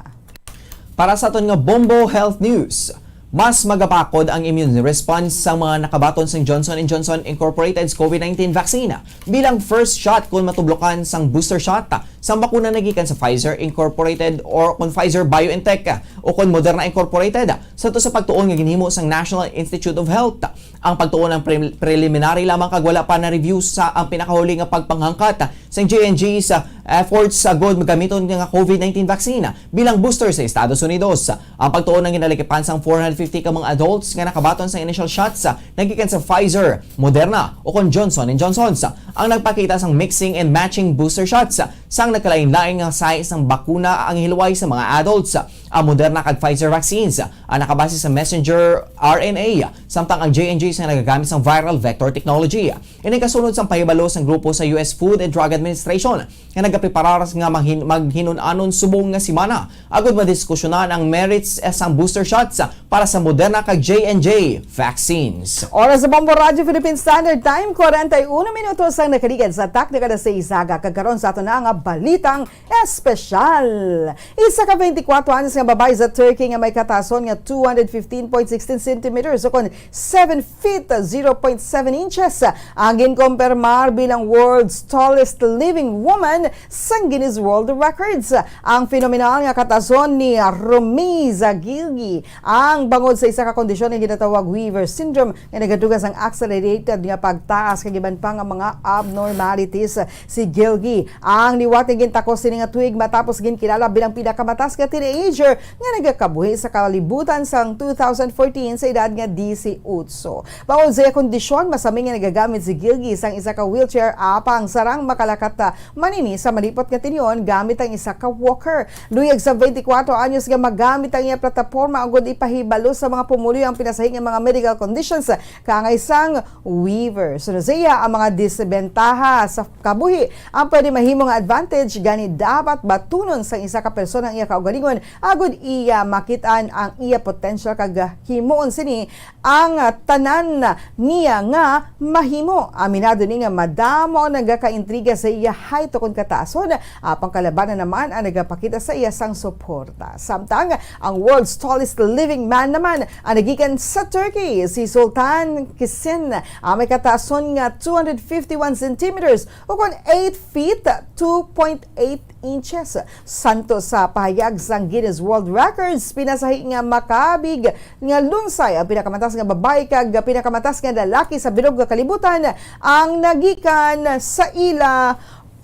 Para sa aton nga Bombo Health News, mas magapakod ang immune response sang mga nakabaton sang Johnson and Johnson Incorporated's COVID nineteen vaccine bilang first shot kon matublokan sang booster shot sang bakuna nagikan sa Pfizer Incorporated or kon Pfizer BioNTech o kon Moderna Incorporated, sa to sa pagtuon nga ginhimo sang National Institute of Health. Ang pagtuon ang pre-, preliminary lamang kag wala pa na-review sa ang pinakahuli nga pagpanghangkat sang J and J sa efforts sa gud magamiton nga COVID nineteen vaccine bilang booster sa Estados Unidos. Ang pagtuon ang ginalikipan sang four hundred fifty ka mga adults nga nakabaton sa initial shots, ah, nagikan sa Pfizer, Moderna, o kon Johnson and Johnson's. Ang nagpakita sang mixing and matching booster shots, ah, sang nagkalain-lain nga size sang bakuna ang hilway sa mga adults. Ang Moderna kag Pfizer vaccines, ah, nakabase sa messenger R N A, samtang ang J and J sa nagagamit sang viral vector technology. Ini kasunod sang pahibalo sang grupo sa U S Food and Drug Administration nga nagapreparar nga manghin-, maghinun-anon subong nga semana agud madiskusyonan ang merits, eh, sang booster shots para sa Moderna kag J and J vaccines. Oras sa Bombo Radyo Philippine Standard Time, kwarenta y uno minutos ang nakaligad sa takna kada sa isaga. Kag karon sa ato na nga balitang espesyal. Isa ka twenty-four anyos nga babayi sa Turkey nga may katason nga two hundred fifteen point sixteen centimeters o kon seven feet, zero point seven inches, ang ginkumpirmar bilang world's tallest living woman sang Guinness World Records. Ang fenomenal nga katason ni Rumiza Gilgi ang bangod sa isa ka kondisyon nga ginatawag Weaver syndrome nga nagadugay sang accelerated nga pagtaas kag iban pa nga mga abnormalities. Si Gilgi ang liwat nga gintakos sini nga tuig matapos ginkilala bilang pinakamataas nga teenager nga nagakabuhi sa kalibutan sang two thousand fourteen sa edad nga disiotso. Bangod sa iya kondisyon, masami nga nagagamit si Gilgi sang isa ka wheelchair apang sarang makalakat, ah, man ini sa malipot nga tion gamit ang isa ka walker. Luyag sa twenty-four anyos nga magamit ang iya plataporma agud ipahibalo sa mga pumuluyo ang pinasahi nga mga medical conditions kaangay sang Weaver. Sunod sa iya, ang mga disbentaha sa kabuhi ang pwede mahimo nga advantage, gani dapat batunon sang isa ka persona ang iya kaugalingon agud iya makit-an ang iya potential kag himuon sini ang tanan niya nga mahimo. Aminado ni nga madamo ang nagakaintriga sa iya height o kon kataason, apang kalabanan naman ang nagapakita sa iya sang suporta. Samtang ang world's tallest living man naman ang nagikan sa Turkey, si Sultan Kisin, ang may kataason nga two hundred fifty-one centimeters o kon eight feet, two point eight inches. Santo sa pahayag sang Guinness World Records, pinasahi nga makabig nga lunsay ang pinakamatas nga babayi kag pinakamatas nga lalaki sa bilog nga kalibutan ang nagikan sa ila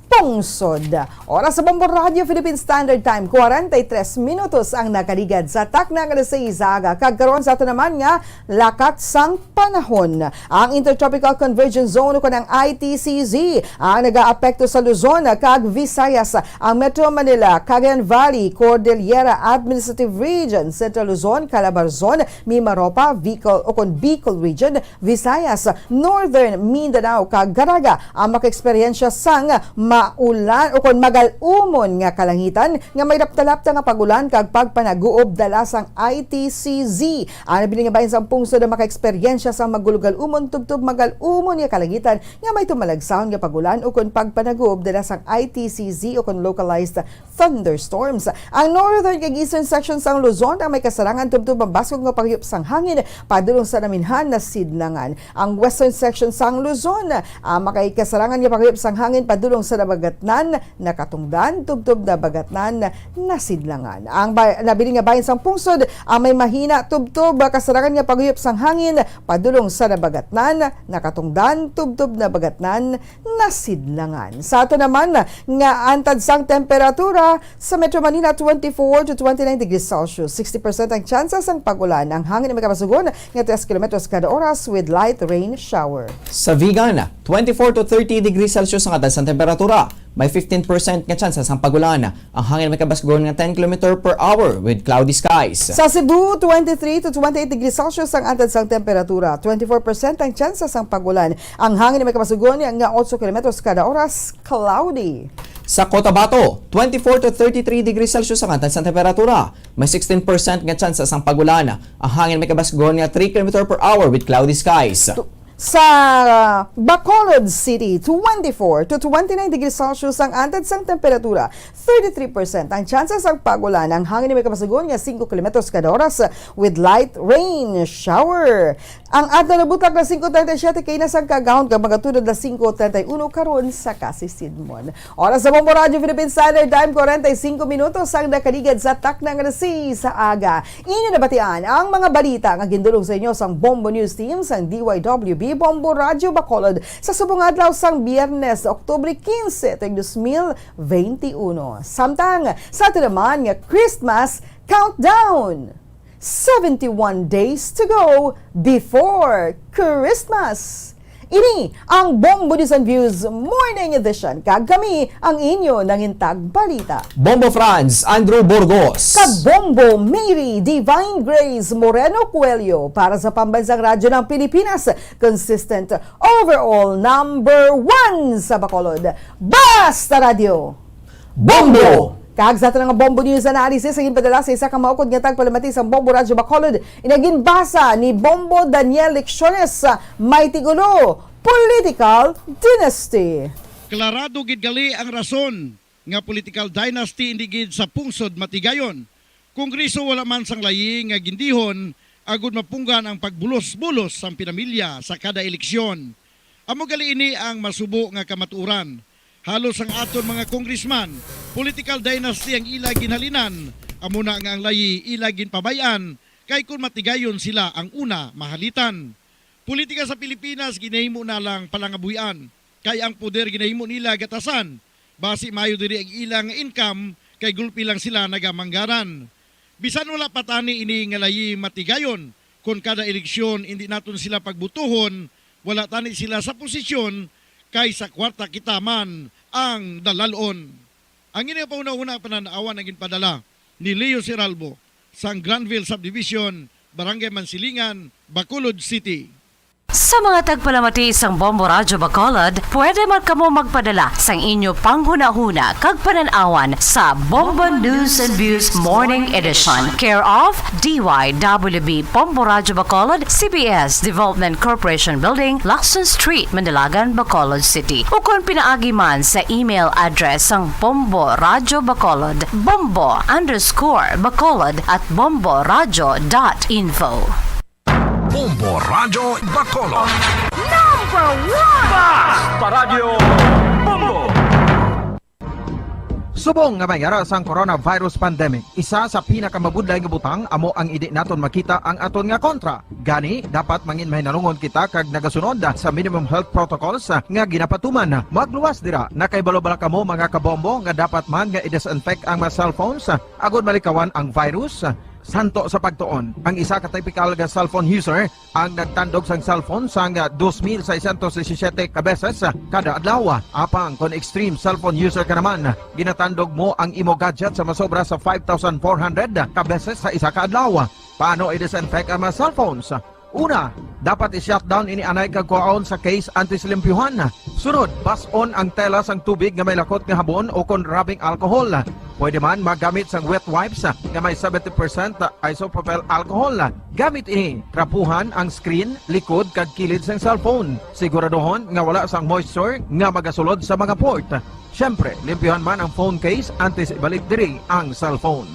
pungsod. Oras sa Bombo Radyo Philippine Standard Time, kwarenta y tres minutos ang nakaligad sa takna nga alas sais aga. Kag karon sa ato naman nga lakat sang panahon. Ang Intertropical Convergence Zone o kanang I T C Z ang nagaapekto sa Luzon kag Visayas, ang Metro Manila, Cagayan Valley, Cordillera Administrative Region, Central Luzon, Calabarzon, Mimaropa, Bicol o kon Bicol Region, Visayas, Northern Mindanao kag Caraga ang makaeksperyensya sang maulan o kon magal-umon nga kalangitan nga may lapta-lapta nga pag-ulan kag pagpanaguob dala sang I T C Z. Ang nabilin nga bahin sang pungsod ang makaeksperyensya sang magulogal-umon tubtob magal-umon nga kalangitan nga may tumalagsahon nga pag-ulan o kon pagpanaguob dala sang I T C Z o kon localized thunderstorms. Ang northern kag eastern section sang Luzon ang may kasarangan tubtob ang baskog nga pahuyop sang hangin padulong sa naminhan nga sidlangan. Ang western section sang Luzon, ah, makay kasarangan nga pahuyop sang hangin padulong sa nabagatnan, nakatungdan, tubtob nabagatnan, nasidlangan. Ang ba-, nabilin nga bahin sang pungsod, ang may mahina, tubtob, ah, kasarangan nga pahuyop sang hangin padulong sa nabagatnan, nakatungdan, tubtob nabagatnan, nasidlangan. Sa ato naman nga antad sang temperatura, sa Metro Manila, twenty-four to twenty-nine degrees Celsius, sixty percent ang tsansa sang pag-ulan. Ang hangin may kapasugon nga tres kilometros kada oras with light rain shower. Sa Vigan, twenty-four to thirty degrees Celsius ang antad sang temperatura. May fifteen percent nga tsansa sang pag-ulan. Ang hangin may kabasgon nga ten kilometer per hour with cloudy skies. Sa Cebu, twenty-three to twenty-eight degrees Celsius ang antad sang temperatura. Twenty-four percent ang tsansa sang pag-ulan. Ang hangin may kabasgon nga otso kilometros kada oras, cloudy. Sa Cotabato, twenty-four to thirty-three degrees Celsius ang antad sang temperatura. May sixteen percent nga tsansa sang pag-ulan. Ang hangin may kabasgon nga three kilometer per hour with cloudy skies. Tu- Sa Bacolod City, twenty-four to twenty-nine degrees Celsius ang antad sang temperatura, thirty-three percent ang tsansa sang pag-ulan, ang hangin may kabasgon nga singko kilometros kada oras with light rain shower. Ang adlaw nabutak na singko treinta y siete kay na sang kaagahon kag magatunod na singko treinta y uno karon sa kasisidmon. Oras sa Bombo Radyo Philippine Standard Time, kwarenta y singko minutos ang nakaligad sa takna nga alas sais sa aga. Inyo nabatian ang mga balita nga gindulong sa inyo sang Bombo News Team sang D Y W B Bombo Radyo Bacolod sa subong adlaw sang Biyernes, Oktubre quince, tuig dos mil veintiuno. Samtang sa aton naman nga Christmas countdown. Seventy-one days to go before Christmas. Ini ang Bombo News and Views Morning Edition, kag kami ang inyo nangintag balita. Bombo Franz, Andrew Burgos. Kag Bombo Mary Divine Grace Moreno Coelho para sa Pambansang Radyo ng Pilipinas, consistent overall number one sa Bacolod. Basta Radyo! Bombo! Kag sa aton nga Bombo News Analysis, ang ginpadala sa isa ka maukod nga tagpalamati sang Bombo Radyo Bacolod, inaginbasa ni Bombo Daniel Lecciones, may titulo, Political Dynasty. Klarado gid gali ang rason nga political dynasty indi gid sa pungsod Matigayon. Kongreso wala man sang layi nga gindihon agud mapunggan ang pagbulos-bulos sang pinamilya sa kada eleksyon. Amo gali ini ang masubo nga kamatuoran. Halos ang aton mga congressman, political dynasty ang ila ginhalinan, amo na nga ang layi ila ginpabay-an, kay kon Matigayon sila ang una mahalitan. Politika sa Pilipinas ginahimo na lang palangabuhian, kay ang poder ginahimo nila gatasan. Basi maayo diri ang ila nga income, kay gulpi lang sila nagamanggaran. Bisan wala pa tani ini nga layi Matigayon, kon kada eleksyon indi naton sila pagbutuhon, wala tani sila sa posisyon, kay sa kwarta kita man ang dalal-on. Ang ini nga pahunahuna panan-awan ang ginpadala ni Leo Siralbo sang Granville Subdivision, Barangay Mansilingan, Bacolod City. Sa mga tagpalamati sang Bombo Radyo Bacolod, pwede man kamo magpadala sang inyo panghunahuna kag panan-awan sa Bombo News and Views Morning Edition, care of D Y W B Bombo Radyo Bacolod, C B S Development Corporation Building, Lacson Street, Manalagan, Bacolod City, ukon pinaagi man sa email address sang Bombo Radyo Bacolod, bombo underscore bacolod at bombo radyo dot info. Bombo Radyo Bacolod. Number one! Basta Radyo Bombo! Subong nga may ara sang coronavirus pandemic, isa sa pinakamabudlay nga butang amo ang indi naton makita ang aton nga kontra. Gani, dapat mangin mahinalungon kita kag nagasunod sa minimum health protocols nga ginapatuman. Magluwas dira, nakahibalo bala kamo, mga kabombo, nga dapat man nga i-disinfect ang mga cellphones agud malikawan ang virus? Santo sa pagtuon, ang isa ka typical nga cellphone user ang nagtandog sang cellphone sang dos mil seiscientos disisiete ka beses kada adlaw. Apang kon extreme cellphone user ka naman, ginatandog mo ang imo gadget sa masobra sa five thousand four hundred ka beses sa isa ka adlaw. Paano i-disinfect ang mga cellphones? Una, dapat i-shutdown ini anay kag kuhaon sa case antes limpyuhan. Sunod, bas-on ang tela sang tubig nga may lakot nga habon o kon rubbing alcohol. Pwede man magamit sang wet wipes nga may seventy percent isopropyl alcohol. Gamit ini, trapuhan ang screen, likod, kag kilid sang cellphone. Siguraduhon nga wala sang moisture nga magasulod sa mga port. Siyempre, limpyuhan man ang phone case antes ibalik diri ang cellphone.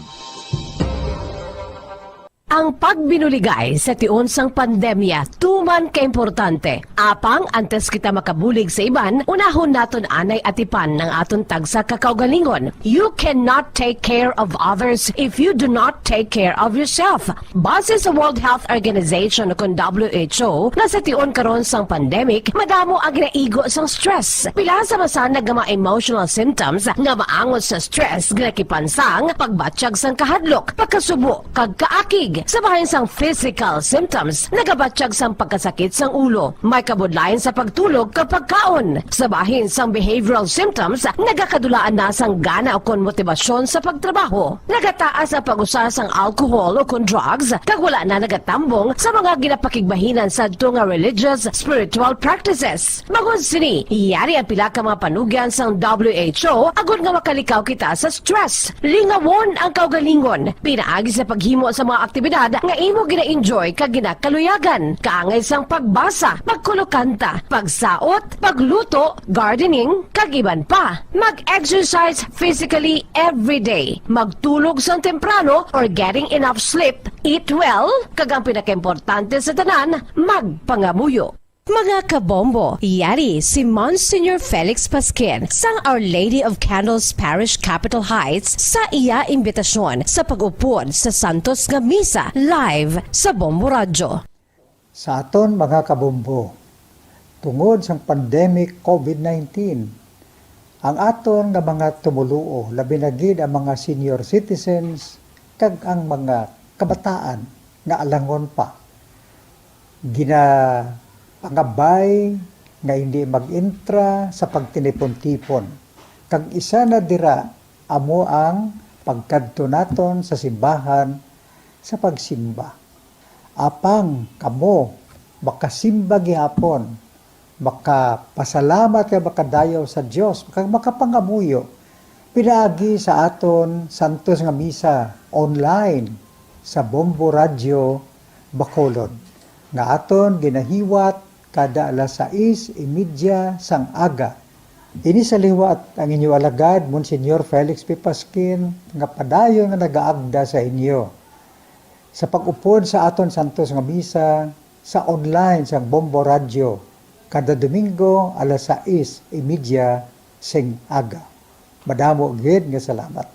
Ang pagbinuligay sa tion sang pandemya tuman ka importante. Apang antes kita makabulig sa iban, unahon naton anay atipan ang aton tagsa ka kaugalingon. You cannot take care of others if you do not take care of yourself. Base sa World Health Organization o kon W H O, nga sa tion karon sang pandemic, madamo ang ginaigo sang stress. Pila sa masanag nga mga emotional symptoms nga maangot sa stress, ginakipan sang pagbatyag sang kahadlok, pagkasubo, kag kaakig. Sa bahin sang physical symptoms, nagabatyag sang pagkasakit sang ulo, may kabudlayan sa pagtulog kag pagkaon. Sa bahin sang behavioral symptoms, nagakadulaan na sang gana ukon motibasyon sa pagtrabaho. Nagataas ang pag-usa sang alcohol ukon drugs, kag wala na nagatambong sa mga ginapakigbahinan sadto nga religious, spiritual practices. Bangod sini, yari ang pila ka mga panugyan sang W H O agod nga makalikaw kita sa stress. Lingawon ang kaugalingon pinaagi sa paghimo sa mga aktibidad nga imo gina-enjoy kag ginakaluyagan, kaangay sang pagbasa, pagkulokanta, pagsaot, pagluto, gardening, kag iban pa. Mag-exercise physically every day. Magtulog sang temprano or getting enough sleep. Eat well, kag ang pinakaimportante sa tanan, magpangamuyo. Mga kabombo, yari si Monsignor Felix Pasquin sang Our Lady of Candles Parish, Capitol Heights, sa iya imbitasyon sa pag-upod sa santos nga misa live sa Bombo Radyo. Sa aton mga kabombo, tungod sang pandemic COVID nineteen, ang aton nga mga tumoluo, labi na gid ang mga senior citizens kag ang mga kabataan nga alangon pa, ginapangabay nga hindi mag-entra sa pagtinipon-tipon. Kag isa na dira amo ang pagkadto naton sa simbahan sa pagsimba. Apang kamo makasimba gihapon, makapasalamat kag makadayaw sa Dios, kag makapangamuyo pinaagi sa aton santos nga misa online sa Bombo Radyo Bacolod, nga aton ginahiwat kada alas sais y media sang aga. Ini sa liwat ang inyo alagad, Monsignor Felix P. Pasquin, nga padayon nga nagaagda sa inyo sa pag-upod sa aton santos nga misa sa online sang Bombo Radyo kada Domingo alas sais y media sing aga. Madamo gid nga salamat.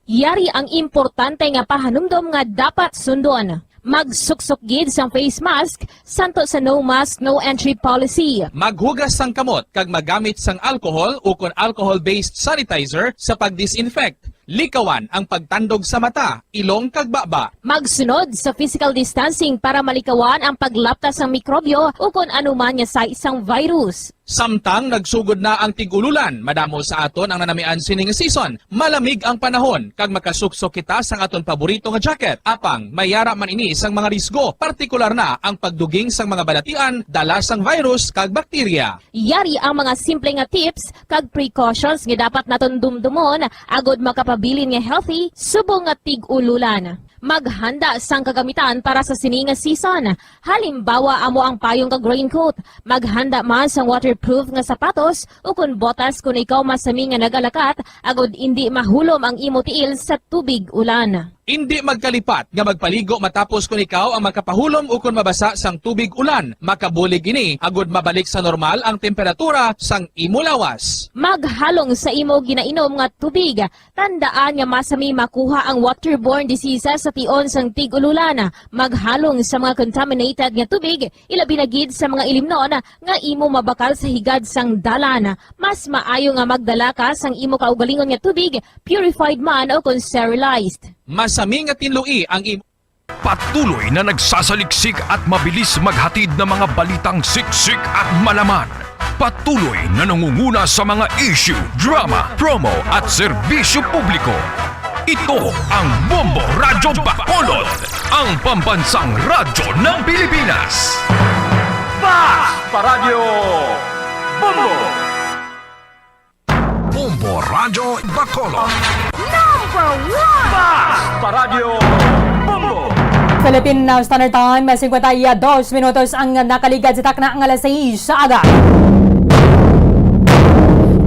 Yari ang importante nga pahanumdom nga dapat sundon. Magsuksok gid sang face mask santo sa no mask, no entry policy. Maghugas sang kamot kag magamit sang alcohol ukon alcohol-based sanitizer sa pag-disinfect. Likawan ang pagtandog sa mata, ilong kag baba. Magsunod sa physical distancing para malikawan ang paglapta sang mikrobyo ukon anuman nga sais sang virus. Samtang nagsugod na ang tig-ululan, madamo sa aton ang nanamian sining season. Malamig ang panahon kag makasuksok kita sang aton paborito nga jacket. Apang may yara man ini sang mga risgo, partikular na ang pagduging sang mga balatian dala sang virus kag bakterya. Yari ang mga simple nga tips kag precautions nga dapat naton dumdumon agod makapabilin nga healthy subong nga tig-ululan. Maghanda sang kagamitan para sa sini nga season. Halimbawa, amo ang payong kag raincoat. Maghanda man sang waterproof nga sapatos ukon botas kon ikaw masami nga nagalakat agod indi mahulom ang imo tiil sa tubig ulan. Indi magkalipat nga magpaligo matapos kon ikaw ang makapahulom ukon mabasa sang tubig ulan. Makabulig ini agod mabalik sa normal ang temperatura sang imo lawas. Maghalong sa imo ginainom nga tubig. Tandaan nga masami makuha ang waterborne diseases sa tion sang tig-ululan. Maghalong sa mga contaminated nga tubig, ilabi na gid sa mga ilimnon nga imo mabakal sa higad sang dalan. Mas maayo nga magdala ka sang imo kaugalingon nga tubig, purified man o kon sterilized. Masami nga tinloi ang imo Patuloy na nagsasaliksik at mabilis maghatid ng mga balitang siksik at malaman. Patuloy na nangunguna sa mga issue, drama, promo at serbisyo publiko. Ito ang Bombo Radyo Bacolod, ang pambansang radyo ng Pilipinas. Fast Paradyo Bombo! Bombo Radyo Bacolod. Number one! Fast Paradyo Bombo! Philippine, uh, Standard Time, singkwenta y dos minutos ang nakaligad sa takna nga alas sais sa aga.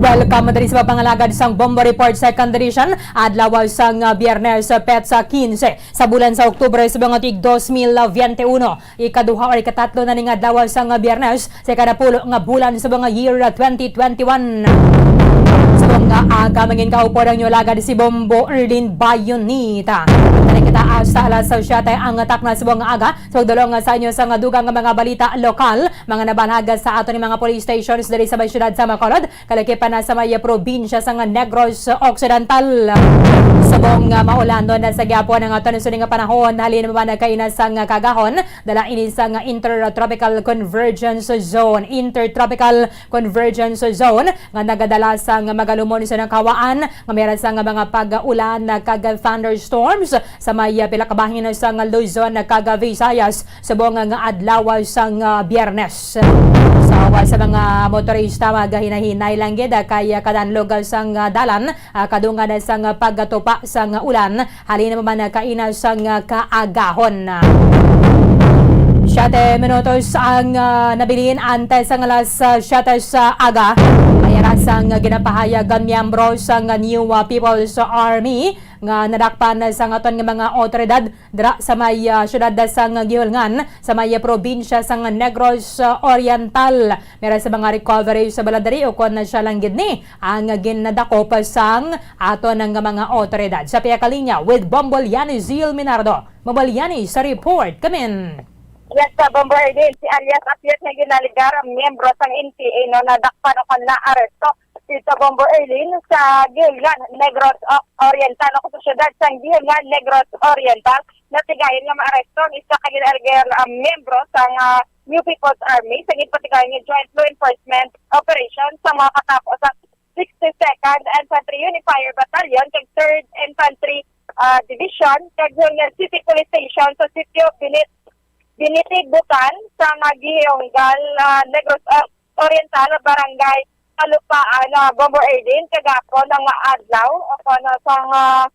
Welcome diri sa pangalagad sang Bombo Report, second edition, adlaw sang, uh, Biyernes, uh, petsa quince sa bulan sa Oktubre sa mga tig dos mil veintiuno. Ikaduha or ikatatlo na ni nga adlaw sang Biyernes sa ikanapulo nga bulan sa mga year twenty twenty-one. Sa mga aga, mangin kaupod ang inyo lagad si Bombo Erlin Bayonita. Tani kita hasta alas siyete ang takna sa mga aga. Sa pagdulong sa inyo sa nga dugang nga mga balita lokal, mga nabanhaga sa ato ni mga police stations diri sa may siyudad sa Bacolod, kalakipan Sa may probinsya sang Negros Occidental, subong nga maulanon na sa gihapon ang aton sunod nga panahon, halin man kaina sang kaagahon, dala ini sang Intertropical Convergence Zone, Intertropical Convergence Zone, nga nagadala sang magalumon sa nagkawaan nga meron sang mga pag-ulan kag thunderstorms sa may pila ka bahin sang Luzon kag Visayas subong nga adlaw sang, ah, Biyernes. So, ah, sa mga motorista, magahinahinay lang gid, ah, kay, ah, kadanlog sang, ah, dalan, ah, kadungan sang pagkatupa sang ulan, halin man kaina sang, ah, kaagahon. Siyete minutos ang, ah, nabilin antes sang alas, ah, siyete sa aga. Ay ara sang ginapahayag ang miyembro sang New, ah, People's Army nga nadakpan sang aton nga mga awtoridad dira sa may, ah, siyudad sang Guihulngan, sa may, ah, probinsya sang Negros, ah, Oriental. Meron sa mga recovery sa baladari, ukon na siya lang gid ni ang ginadakop sang aton nga mga awtoridad. Sa pihak linya with Bombo Liani Zil Minardo. Bombo Liani sa report. Kamin. Yes, sa Bombo Erlin, si alias Apiot nga ginaligar ang miyembro sang N P A, no, nadakpan o kon naaresto dito, Bombo Erlin, sa Guihulngan, Negros O-, Oriental, o sa siyudad sang Guihulngan, Negros Oriental. Natigayon nga maaresto ang isa ka ginaligar ang miyembro sang, ah, New People's Army sa ginpatigayon nga Joint Law Enforcement Operation sa mga katapo sa sixty-second Infantry Unifier Battalion kag third Infantry, ah, Division kag Guihulngan City Police Station sa sitio Binit-, Binitibutan sa Magihiongal, ah, Negros Or-, Oriental, Barangay Kalupaan, ah, Bombo Erdin, kagapon ang adlaw, o kon, ah, sang, ah,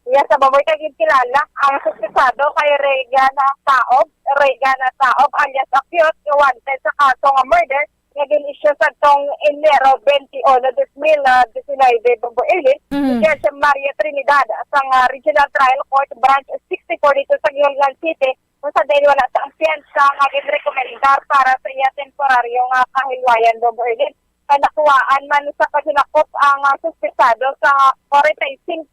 Iya sa baboy kay ginkilala ang suspetsado kay Regan Taob, Regan Taob alias Apiot, nga wanted sa kaso nga murder nga gin-issue sa tong Enero twenty-one, dos mil diecinueve, Bombo Elite, Mhm. si Judge Maria Trinidad sang, ah, Regional Trial Court Branch sixty-four dito sa Guihulngan City, kung sa dahil wala sang piyesa nga ginrekomendar para sa iya temporaryo nga kahilwayan, Bombo Elite. Kay nakuhaan man sa paghinakop ang, ah, suspetsado sa forty-five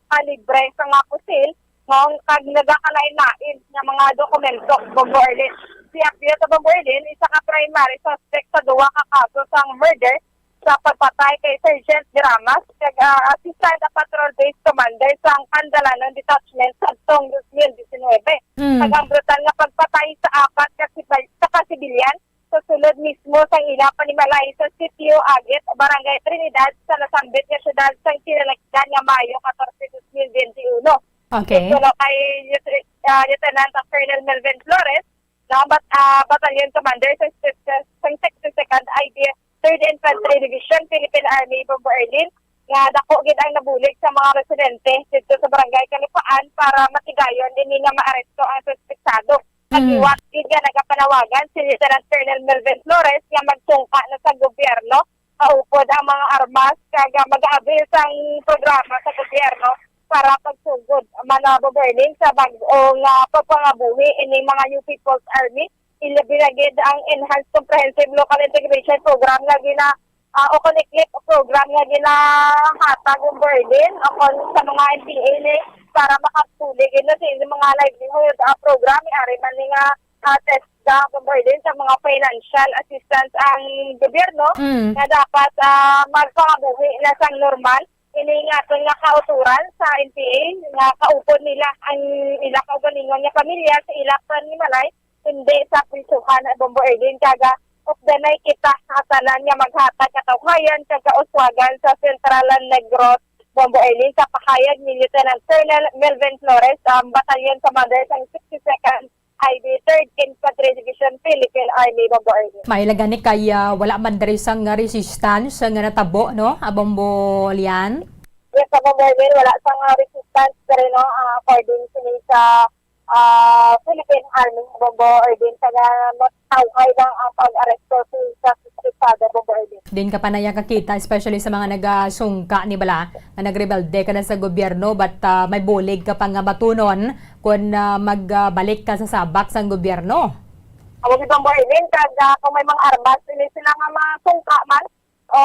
kalibre sa nga pusil, mao kag nagakalain-lain nga mga dokumento, Bombo Erlin. Si Apiot, Bombo Erlin, isa ka primary suspect sa duha ka kaso sang murder sa pagpatay kay Sergeant Diramas kag, ah, Assistant Patrol Base Commander sang Candalanon Detachment sadtong dos mil diecinuebe. Mm. Kag ang brutal nga pagpatay sa apat ka sibil-, sa ka sibilyan sa sulod mismo sang ila panimalay sa Sitio Agit, Barangay Trinidad, sa nasambit nga siyudad sang kinalagdan nga Mayo katorse, dos mil bente uno. Okay. Suno kay Lieutenant, ah, Lieutenant Colonel Melvin Flores, na bat-, ah, Battalion Commander sa, sa, sa sixty-second I B Third Infantry Division, Philippine Army, Bombo Erlin, nga dako gid ang nabulig sa mga residente didto sa Barangay Kalupaan para matigayon ini nga maaresto ang suspetsado. Mm. Naghiwat gid nga nagapanawagan si Lieutenant Colonel Melvin Flores nga magsungka na sa gobyerno, kaupod ang mga armas, kag, ah, mag-avail sang programa sa gobyerno para pagsugod man, ah, Bombo Erlin, sa bag-o nga pagpangabuhi ining mga New People's Army, ilabi na gid ang Enhanced Comprehensive Local Integration Program nga gina-, ah, o kon ECLIP program nga ginahatag, Bombo Erlin, o kon sa mga N P A ni para makabulig gid na sa ilang mga livelihood, ah, program, ari man ni nga, ah, TESDA, Bombo Erlin, sa mga financial assistance ang gobyerno Mm. nga dapat, ah, magpangabuhi na sang normal. Ini nga aton nga kauturan sa N P A nga kaupod nila ang ila kaugalingon nga pamilya sa ila panimalay, hindi sa prisuhan, Bombo Erlin, kag updanay kita sa tanan nga maghatag katawhayan kag kauswagan sa Central Negros, Bombo Erlin, sa pahayag ni Lieutenant Colonel Melvin Flores, ang Battalion Commander sang sixty-second I B Third Infantry Division, Philippine Army, Bombo Erlin. May lagani kay, ah, wala man diri sang resistance nga natabo, no, ah, Bombo Lian? Yes, Bombo Erlin, wala sang, ah, resistance diri, no, ah, according sini sa, ah, Philippine Army, Bombo Erlin, kaya matawhay lang ang pag-aresto si, sa suspetsado, Bombo Erlin. Din ka pa naya kakita, especially sa mga nagasungka ni bala, nga nagrebelde ka na sa gobyerno, but, ah, may bulig ka pa nga batunon kung, ah, magbalik ka sa sabak sang gobyerno? Amo gid, Bombo Erlin, kag, ah, kung may mga armas, ini sila nga masungka man, o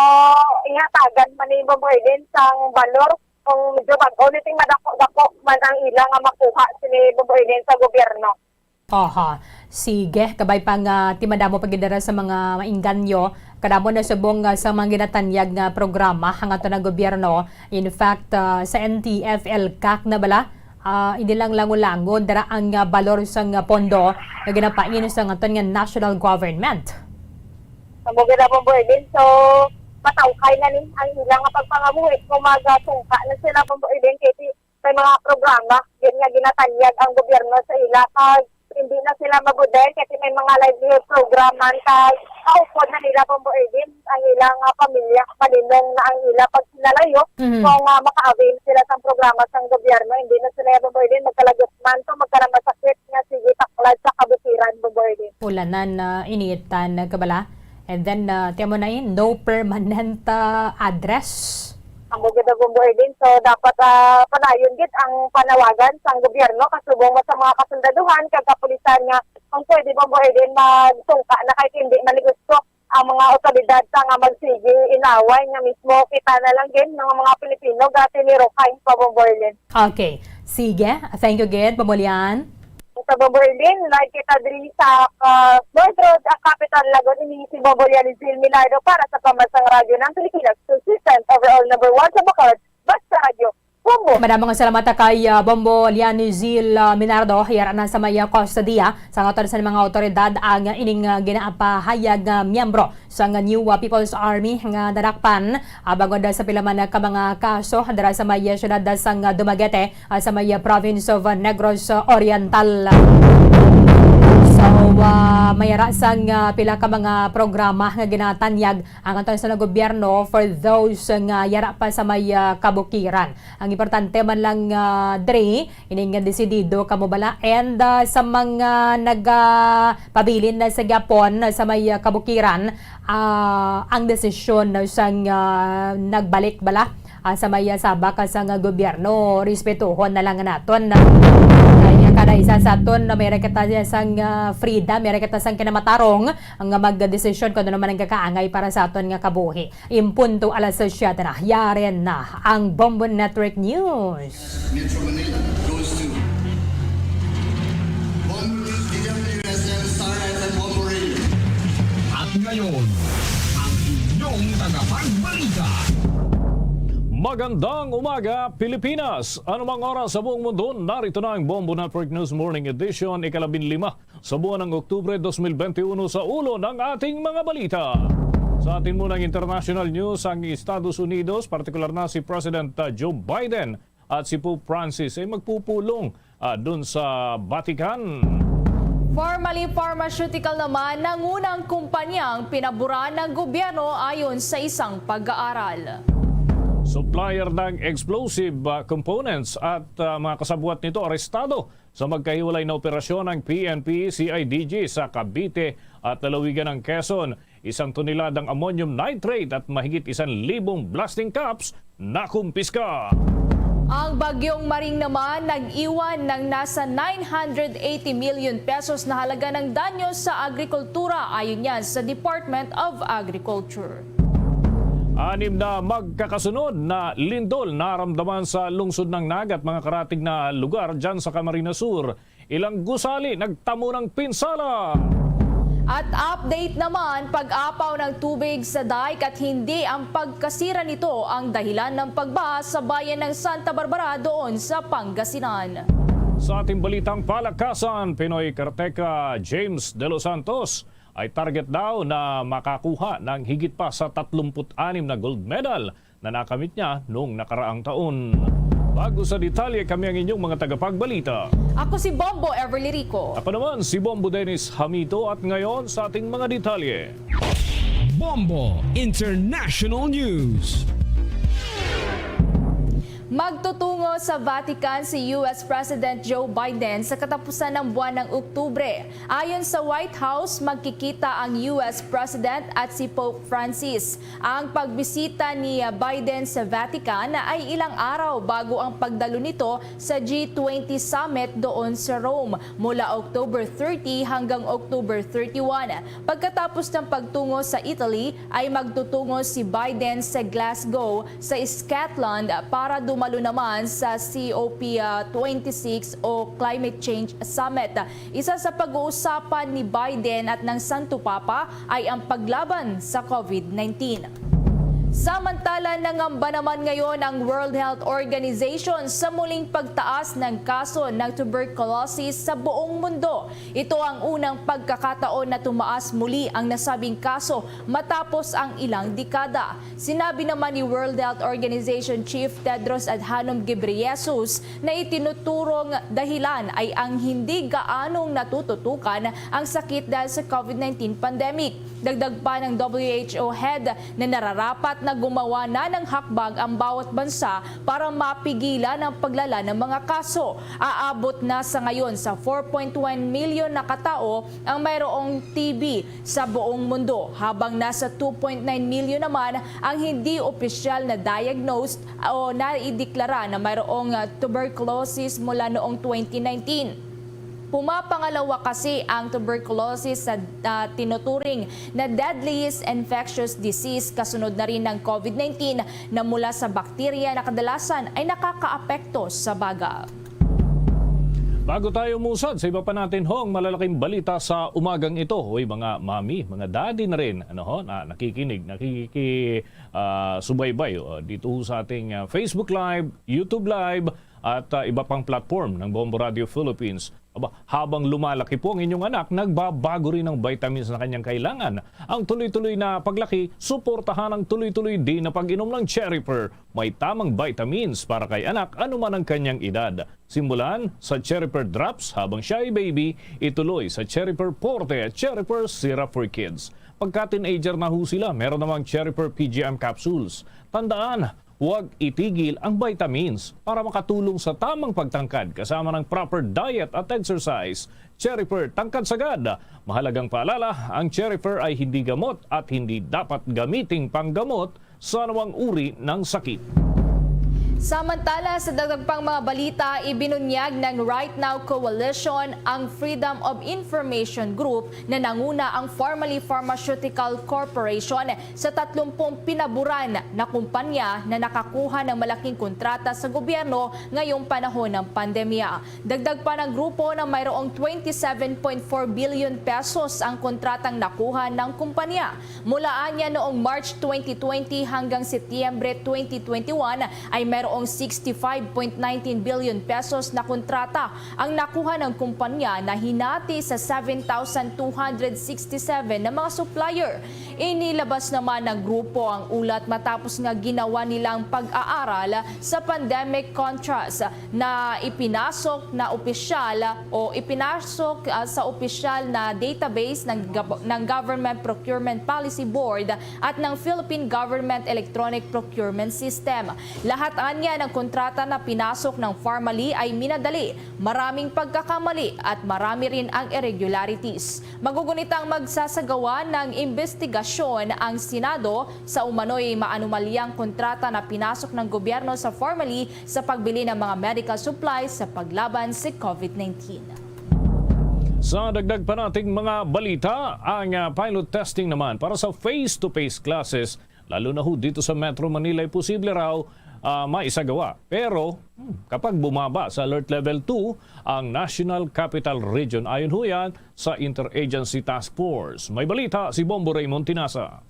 ihatagan man ni Bombo Erlin sang balor, kung medyo bag-o, niting madako-dako man ang ila nga makuha sini, Bombo Erlin, sa gobyerno. Aha. Sige, kabay pa nga ti madamo pa gid dira sa mga maingganyo. Kadamo na subong, ah, sa mga ginatanyag nga programa ang ato nga gobyerno. In fact, ah, sa N T F L CAC na bala, ah, hindi lang langon-langon dira ang, ah, balor sang, ah, pondo nga ginapain sa aton nga national government. Amo gid, Bombo Edwin. So, matawhay na ni ang ilang nga pagpangabuhi kung magasungka na sila, Bombo Edwin, kay ti-, may mga programa gid nga ginatanyag ang gobyerno sa ila, kag hindi na sila mabudlay kay ti-, may mga livelihood program man, kag kaupod na nila, Bombo Edwin, ang ilang, ah, pamilya, malinong na ang ila pagkinalayo Mhm. kung, ah, maka-avail sila sang programa sang gobyerno. Hindi na sila, Bombo Edwin, magkalagot man to, magkalamasakit nga sige taklad sa kabukiran, Bombo Edwin. Ulanan, ah, initan, ah, kabala. And then, ah, ti amo na ini, no permanent, ah, address. Amo gid, Bombo Edwin. So, dapat, ah, padayon gid ang panawagan sang gobyerno kasubong man sa mga kasundaduhan kag kapulisan nga kung pwede, Bombo Edwin, magsungka na kay hindi man gusto ang mga awtoridad sa nga magsigi inaway nga mismo kita na lang gid nga mga Pilipino gatinirukay pa, Bombo Edwin. Okay. Sige. Thank you gid, Bombo Lian. Sa Bombo Edwin, live kita diri sa, ah, North Road, ang capital, Lagon. Ini si Bombo Lian Zil Minardo para sa Pambansang Radyo ng Pilipinas, consistent, overall number one sa Bacolod, Basta Radyo, Bombo. Madamo nga salamat kay, ah, Bombo Lian Zil, ah, Minardo, yara na sa may, ah, kustodiya sa nga sa mga awtoridad ang ining, ah, ginaapahayag nga miyembro sang New, ah, People's Army nga nadakpan, ah, bangod sa pila man ka mga kaso dira sa may, ah, siyudad sang, ah, Dumaguete, ah, sa may, ah, province of, ah, Negros, ah, Oriental. So, ah, may ara sang, ah, pila ka mga programa nga ginatanyag ang aton sa gobyerno for those nga yara pa sa may, ah, kabukiran. Ang importante man lang, ah, diri, ining desidido kamo bala, and, ah, sa mga nagapabilin na sa gyapon sa may, ah, kabukiran, ah, ang desisyon sang, ah, nagbalik bala, ah, sa may, ah, sabak sang gobyerno, respetuhon na lang naton. Kaya kada isa sa aton, may ra kita sang, ah, freedom, may ra kita sang kinamatarong nga magdesisyon kung ano man ang kakaangay para sa aton nga kabuhi. In punto alas siyete na, yari na ang Bombo Network News. Metro Manila goes to Bombo News, D W S M, Star F M, Bombo Radio. At ngayon, ang inyong tagapagbalita. Magandang umaga, Pilipinas! Anumang oras sa buong mundo, narito na ang Bombo Network News Morning Edition, ikalabinlima sa buwan ng Oktubre dos mil benti uno. Sa ulo ng ating mga balita, sa atin munang international news, ang Estados Unidos, partikular na si President, ah, Joe Biden at si Pope Francis ay magpupulong, ah, dun sa Vatican. Farmali Pharmaceutical naman, nangunang kumpanyang pinaboran ng gobyerno ayon sa isang pag-aaral. Supplier ng explosive, ah, components at, ah, mga kasabwat nito arestado sa magkahiwalay na operasyon ang P N P, C I D G sa Cavite at lalawigan ng Quezon. Isang toneladang ammonium nitrate at mahigit isang libong blasting caps nakumpiska. Ang Bagyong Maring naman nag-iwan ng nasa nine hundred eighty million pesos na halaga ng danyo sa agrikultura, ayon yan sa Department of Agriculture. Anim na magkakasunod na lindol naramdaman sa lungsod ng Naga at mga karatig na lugar dyan sa Camarines Sur. Ilang gusali nagtamo ng pinsala. At update naman, pag-apaw ng tubig sa dike at hindi ang pagkasira nito ang dahilan ng pagbaha sa bayan ng Santa Barbara doon sa Pangasinan. Sa ating balitang palakasan, Pinoy karateka James De Los Santos ay target daw na makakuha ng higit pa sa tatlumpu't anim na gold medal na nakamit niya noong nakaraang taon. Bago sa detalye, kami ang inyong mga tagapagbalita. Ako si Bombo Everly Rico. Ako naman si Bombo Dennis Hamito, at ngayon sa ating mga detalye. Bombo International News. Magtutungo sa Vatican si U S President Joe Biden sa katapusan ng buwan ng Oktubre. Ayon sa White House, magkikita ang U S President at si Pope Francis. Ang pagbisita ni Biden sa Vatican ay ilang araw bago ang pagdalo nito sa G twenty Summit doon sa Rome, mula October thirty hanggang October thirty-one. Pagkatapos ng pagtungo sa Italy, ay magtutungo si Biden sa Glasgow, sa Scotland, para Malo naman sa C O P, ah, twenty-six o Climate Change Summit. Isa sa pag-uusapan ni Biden at ng Santo Papa ay ang paglaban sa COVID nineteen. Samantala, nangamba naman ngayon ang World Health Organization sa muling pagtaas ng kaso ng tuberculosis sa buong mundo. Ito ang unang pagkakataon na tumaas muli ang nasabing kaso matapos ang ilang dekada. Sinabi naman ni World Health Organization Chief Tedros Adhanom Ghebreyesus na itinuturong dahilan ay ang hindi gaanong natututukan ang sakit dahil sa COVID nineteen pandemic. Dagdag pa ng W H O head na nararapat na gumawa na ng hakbang ang bawat bansa para mapigilan ang paglala ng mga kaso. Aabot na sa ngayon sa four point one million na katao ang mayroong T B sa buong mundo, habang nasa two point nine million naman ang hindi opisyal na diagnosed o naideklara na mayroong, ah, tuberculosis mula noong twenty nineteen. Pumapangalawa kasi ang tuberculosis sa, ah, tinuturing na deadliest infectious disease, kasunod na rin ng COVID nineteen na mula sa bakterya na kadalasan ay nakakaapekto sa baga. Bago tayo umusad sa iba pa natin hong malalaking balita sa umagang ito, hoy, mga mami, mga daddy na rin, ano ho, na nakikinig, nakiki-, ah, subaybay, oh, dito ho sa ating, ah, Facebook Live, YouTube Live, at, ah, iba pang platform ng Bombo Radio Philippines. Aba, habang lumalaki po ang inyong anak, nagbabago rin ang vitamins na kanyang kailangan. Ang tuloy-tuloy na paglaki, suportahan ang tuloy-tuloy din na pag-inom ng Cherifer. May tamang vitamins para kay anak, anuman ang kanyang edad. Simulan sa Cherifer Drops habang siya ay baby, ituloy sa Cherifer Forte at Cherifer Syrup for Kids. Pagka teenager na ho sila, meron namang Cherifer P G M capsules. Tandaan, huwag itigil ang vitamins para makatulong sa tamang pagtangkad kasama ng proper diet at exercise. Cherifer, tangkad sagad. Mahalagang paalala, ang Cherifer ay hindi gamot at hindi dapat gamiting panggamot sa anumang uri ng sakit. Samantala, sa dagdag pang mga balita, ibinunyag ng Right Now Coalition ang Freedom of Information Group na nanguna ang Farmally Pharmaceutical Corporation sa tatlumpung pinaboran na kumpanya na nakakuha ng malaking kontrata sa gobyerno ngayong panahon ng pandemya. Dagdag pa ng grupo na mayroong twenty-seven point four billion pesos ang kontratang nakuha ng kumpanya. Mula anya noong March twenty twenty hanggang Setyembre twenty twenty-one ay mayroong sixty-five point nineteen billion pesos na kontrata ang nakuha ng kumpanya na hinati sa seven thousand two hundred sixty-seven na mga supplier. Inilabas naman ng grupo ang ulat matapos nga ginawa nilang pag-aaral sa pandemic contracts na ipinasok na opisyal o ipinasok, ah, sa opisyal na database ng gov-, ng Government Procurement Policy Board at ng Philippine Government Electronic Procurement System. Lahat anya ng kontrata na pinasok ng Farmally ay minadali, maraming pagkakamali at marami rin ang irregularities. Magugunitang magsasagawa ng imbestigasyon ang Senado sa umano'y maanomalyang kontrata na pinasok ng gobyerno sa Farmally sa pagbili ng mga medical supplies sa paglaban sa COVID nineteen. Sa dagdag pa nating mga balita, ang, ah, pilot testing naman para sa face-to-face classes, lalo na ho dito sa Metro Manila, ay posible raw, ah, maisagawa. Pero, hmm, kapag bumaba sa Alert Level two ang National Capital Region, ayon ho yan sa Interagency Task Force. May balita si Bombo Raymond Tinasa.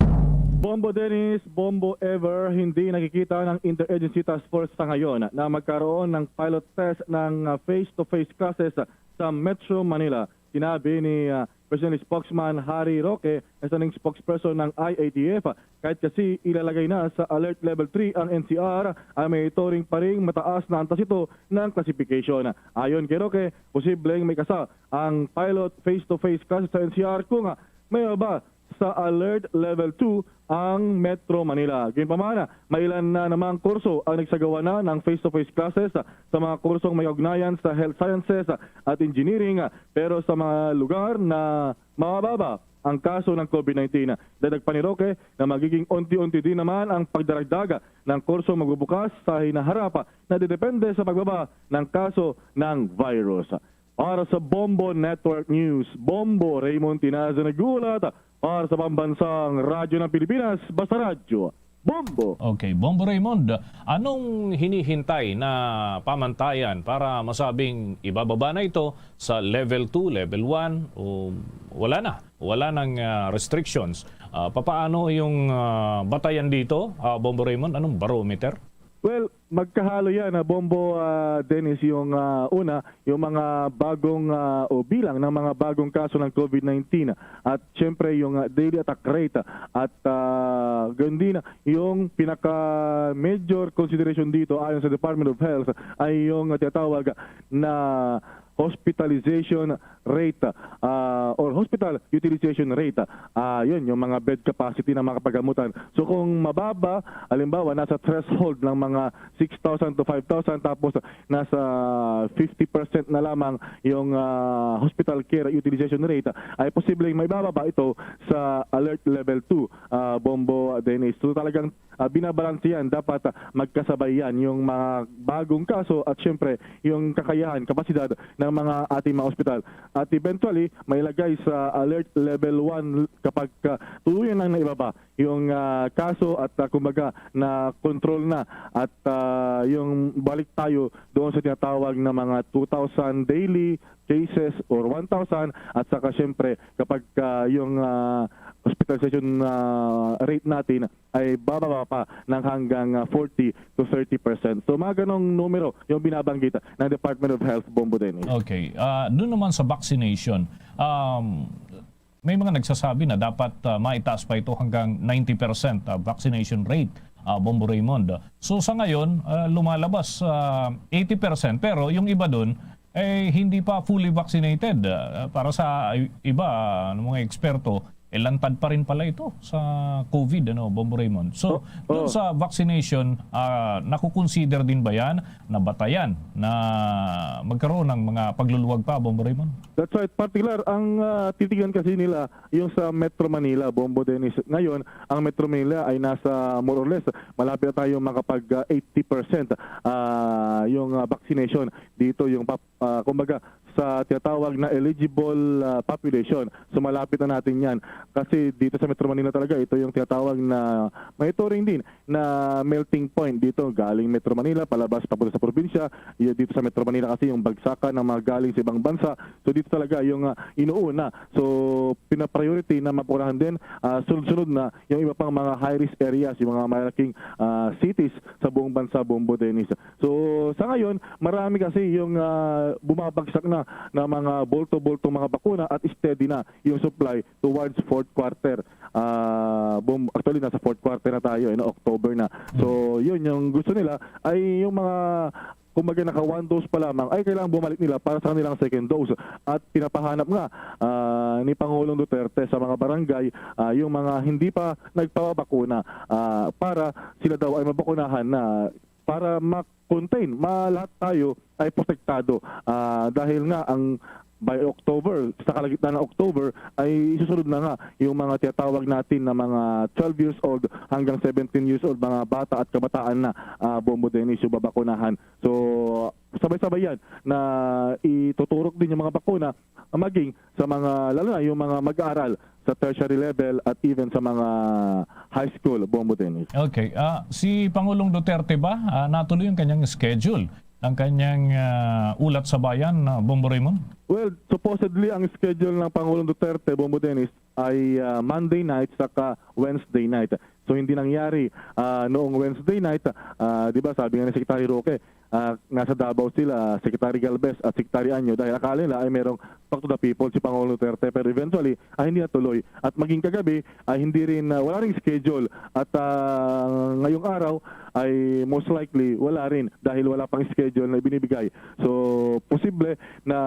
Bombo Dennis, Bombo Ever, hindi nakikita ng Interagency Task Force sa ngayon na magkaroon ng pilot test ng, ah, face-to-face classes sa Metro Manila. Sinabi ni, ah, President Spokesman Harry Roque, na isa ning spokesperson ng I A T F, kahit kasi ilalagay na sa Alert Level three ang N C R, ay may turing pa ring mataas na antas ito ng classification. Ayon kay Roque, posibleng may kasa ang pilot face-to-face classes sa N C R kung, ah, may baba sa Alert Level two ang Metro Manila. Gayunpaman, mailan na namang kurso ang nagsagawa na ng face-to-face classes sa mga kursong may ugnayan sa health sciences at engineering, pero sa mga lugar na mababa ang kaso ng COVID nineteen. Dagdag pa ni Roque na magiging unti-unti din naman ang pagdaragdag ng kursong magbubukas sa hinaharap na didepende sa pagbaba ng kaso ng virus. Para sa Bombo Network News, Bombo Raymond Tinaza nag-uulat para sa Pambansang Radyo ng Pilipinas, Basta Radyo. Bombo. Okay, Bombo Raymond, anong hinihintay na pamantayan para masabing ibababa na ito sa level two, level one, o wala na? Wala nang ah, restrictions. Ah, papaano yung ah, batayan dito, ah, Bombo Raymond? Anong barometer? Well, magkahalo yan, ah, Bombo, ah, Dennis, yung ah, una, yung mga bagong ah, o bilang ng mga bagong kaso ng COVID nineteen at syempre yung ah, daily attack rate at ah, ganun din yung pinaka major consideration dito ayon sa Department of Health ay yung tinatawag na hospitalization rate ah, or hospital utilization rate. Ah, yun, yung mga bed capacity ng mga kapagamutan. So kung mababa, halimbawa, nasa threshold ng mga six thousand to five thousand, tapos nasa fifty percent na lamang yung ah, hospital care utilization rate, ay posibleng maibababa ito sa alert level two, ah, Bombo Dennis. So talagang ah, binabalanse yan. Dapat ah, magkasabay yan, yung mga bagong kaso at syempre yung kakayahan, kapasidad ng mga ating mga ospital. At eventually, mailagay sa alert level one kapag ah, tuluyan lang na ibaba yung ah, kaso at ah, kumbaga na control na at ah, yung balik tayo doon sa tinatawag na mga two thousand daily cases or one thousand at saka syempre kapag ah, yung ah, hospitalization ah, rate natin ay bababa pa ng hanggang ah, forty to thirty percent. So mga ganong numero yung binabanggit ng Department of Health, Bombo Dennis. Okay. Ah, doon naman sa vaccination, um, may mga nagsasabi na dapat ah, maitaas pa ito hanggang ninety percent ah, vaccination rate, ah, Bombo Raymond. So sa ngayon, ah, lumalabas ah, eighty percent, pero yung iba doon, eh, hindi pa fully vaccinated. Ah, para sa i- iba, ah, mga eksperto, eh, lantad pa rin pala ito sa COVID, ano, Bombo Raymond. So, Oh, doon oh. Sa vaccination, ah, nakukonsider din ba yan na batayan na magkaroon ng mga pagluluwag pa, Bombo Raymond? That's right. Particular, ang ah, titigan kasi nila yung sa Metro Manila, Bombo Dennis. Ngayon, ang Metro Manila ay nasa more or less, malapit na tayo makapag ah, eighty percent ah, yung ah, vaccination dito, yung pap- ah, kumbaga sa tinatawag na eligible ah, population. So malapit na natin yan. Kasi dito sa Metro Manila talaga, ito yung tinatawag na monitoring din na melting point dito. Galing Metro Manila, palabas papunta sa probinsya. Y- Dito sa Metro Manila kasi yung bagsakan ng mga galing sa ibang bansa. So dito talaga yung ah, inuuna. So pinapriority na mapunahan din. Ah, sunod-sunod na yung iba pang mga high-risk areas, yung mga malaking ah, cities sa buong bansa, Bombo Dennis. So sa ngayon, marami kasi yung ah, bumabagsak na na mga bulto-bultong mga bakuna at steady na yung supply towards fourth quarter. Ah, bum- actually, nasa fourth quarter na tayo, eh, no? October na. So yun, yung gusto nila ay yung mga kumbaga naka one dose pa lamang ay kailangan bumalik nila para sa kanilang second dose. At pinapahanap nga ah, ni Pangulong Duterte sa mga barangay ah, yung mga hindi pa nagpapabakuna ah, para sila daw ay mabakunahan na para ma-contain, ma lahat tayo ay protektado. Ah, dahil nga ang by October, sa kalagitnaan ng October, ay isusunod na nga yung mga tinatawag natin na mga twelve years old hanggang seventeen years old, mga bata at kabataan na, ah, Bombo Dennis, yung babakunahan. So, sabay-sabay yan na ituturok din yung mga bakuna maging sa mga, lalo na yung mga mag-aaral sa tertiary level at even sa mga high school, Bombo Dennis. Okay. Ah, si Pangulong Duterte ba, ah, natuloy yung kanyang schedule ng kanyang ah, ulat sa bayan, ah, Bombo Raymond? Well, supposedly ang schedule ng Pangulong Duterte, Bombo Dennis, ay ah, Monday night saka Wednesday night. So hindi nangyari ah, noong Wednesday night, ah, 'di ba, sabi nga ni Secretary Roque, ah, nasa Davao sila, Secretary Galvez at Secretary Anyo, dahil akala nila ay merong Talk to the People si Pangulong Duterte, pero eventually ay hindi natuloy. At maging kagabi ay hindi rin, ah, wala ring schedule. At ah, ngayong araw ay most likely wala rin dahil wala pang schedule na ibinibigay. So posible na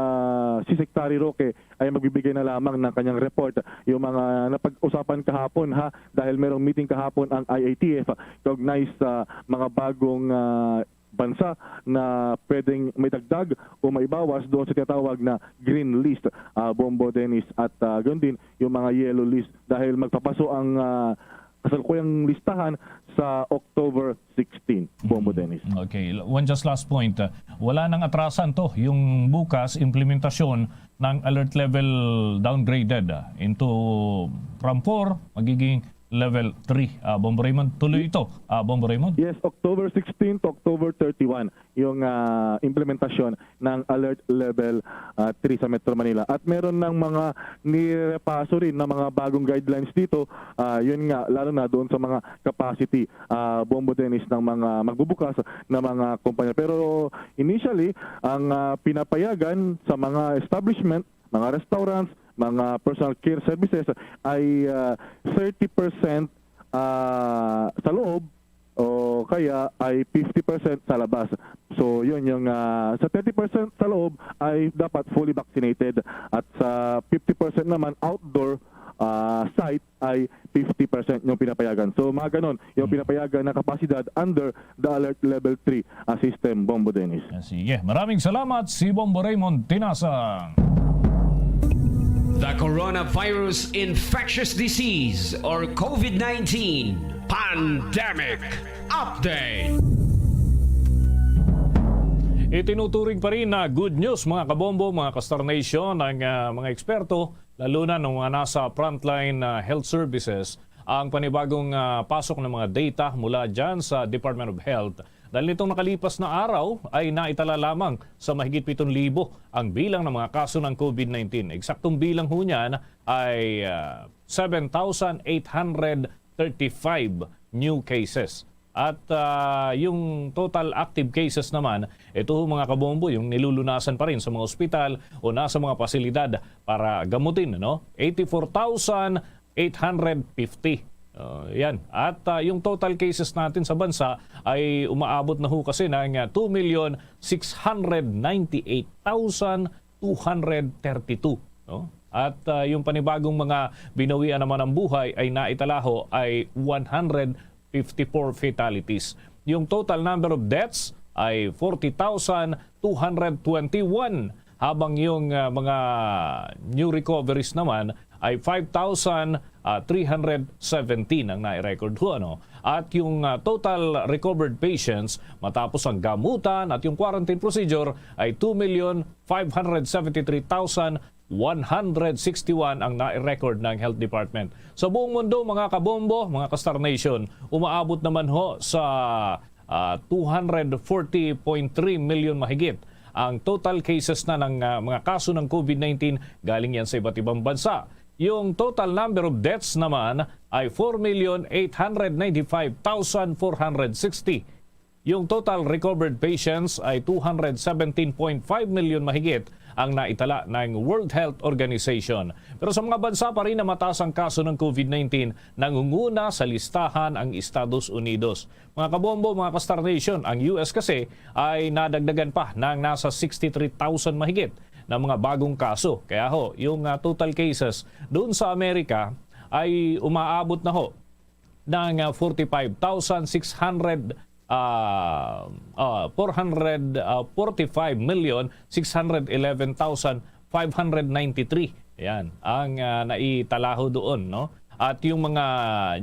si Secretary Roque ay magbibigay na lamang ng kanyang report. Yung mga napag-usapan kahapon, ha, dahil merong meeting kahapon ang I A T F kaugnay sa mga bagong ah, bansa na pwedeng may dagdag o maibawas doon sa tinatawag na green list, ah, Bombo Dennis, at ah, ganun din yung mga yellow list dahil magpapaso ang ah, kasalukuyang listahan sa October sixteen, Bombo Dennis. Okay. One just last point. Uh, wala nang atrasan to, yung bukas implementasyon ng alert level downgraded uh, into from four, magiging Level three. Ah, Bombo Raymond, tuloy ito. Ah, Bombo Raymond? Yes, October sixteen to October thirty-one yung, ah, implementasyon ng Alert Level, ah, three sa Metro Manila. At meron ng mga nirepaso rin na mga bagong guidelines dito. Ah, yun nga, lalo na doon sa mga capacity, ah, Bombo Dennis, ng mga magbubukas na mga kumpanya. Pero initially, ang, ah, pinapayagan sa mga establishment, mga restaurants, mga personal care services ay, ah, thirty percent, ah, sa loob o kaya ay fifty percent sa labas. So, yun yung, ah, sa thirty percent sa loob ay dapat fully vaccinated at sa fifty percent naman outdoor, ah, site ay fifty percent yung pinapayagan. So, mga ganon yung pinapayagan na kapasidad under the Alert Level three, ah, system, Bombo Dennis. Ah, sige. Maraming salamat si Bombo Raymond Tinasa. The Coronavirus Infectious Disease or COVID nineteen Pandemic Update. Itinuturing pa rin na good news, mga kabombo, mga ka-Star Nation, ang, ah, mga eksperto, lalo na ng mga nasa frontline, ah, health services, ang panibagong, ah, pasok ng mga data mula dyan sa Department of Health. Dahil nitong nakalipas na araw ay naitala lamang sa mahigit pitong libo ang bilang ng mga kaso ng COVID nineteen. Eksaktong bilang ho niyan ay, ah, seven thousand eight hundred thirty-five new cases. At, ah, yung total active cases naman, ito ho, mga kabombo, yung nilulunasan pa rin sa mga ospital o nasa mga pasilidad para gamutin, no? Eighty-four thousand eight hundred fifty. Ah, yan. At, ah, yung total cases natin sa bansa ay umaabot na ho kasi ng, ah, two million six hundred ninety-eight thousand two hundred thirty-two, no? At, ah, yung panibagong mga binawian naman ng buhay ay naitala ho ay one hundred fifty-four fatalities. Yung total number of deaths ay forty thousand two hundred twenty-one, habang yung, ah, mga new recoveries naman ay five thousand three hundred seventeen ang nai-record ho, ano? At yung, ah, total recovered patients matapos ang gamutan at yung quarantine procedure ay two million five hundred seventy-three thousand one hundred sixty-one ang nai-record ng Health Department. Sa buong mundo, mga kabombo, mga ka-Star Nation, umaabot naman ho sa, ah, two hundred forty point three million mahigit ang total cases na ng, ah, mga kaso ng COVID nineteen galing yan sa iba't ibang bansa. Yung total number of deaths naman ay four million eight hundred ninety-five thousand four hundred sixty. Yung total recovered patients ay two hundred seventeen point five million mahigit ang naitala ng World Health Organization. Pero sa mga bansa pa rin na mataas ang kaso ng COVID nineteen, nangunguna sa listahan ang Estados Unidos. Mga kabombo, mga ka-Star Nation, ang U S kasi ay nadagdagan pa ng nasa sixty-three thousand mahigit na mga bagong kaso. Kaya ho, yung, ah, total cases doon sa Amerika ay umaabot na ho ng, ah, forty-five thousand six hundred, ah, ah, four hundred, ah, forty-five million six hundred eleven thousand five hundred ninety-three. Yan ang, ah, naitala ho doon, no? At yung mga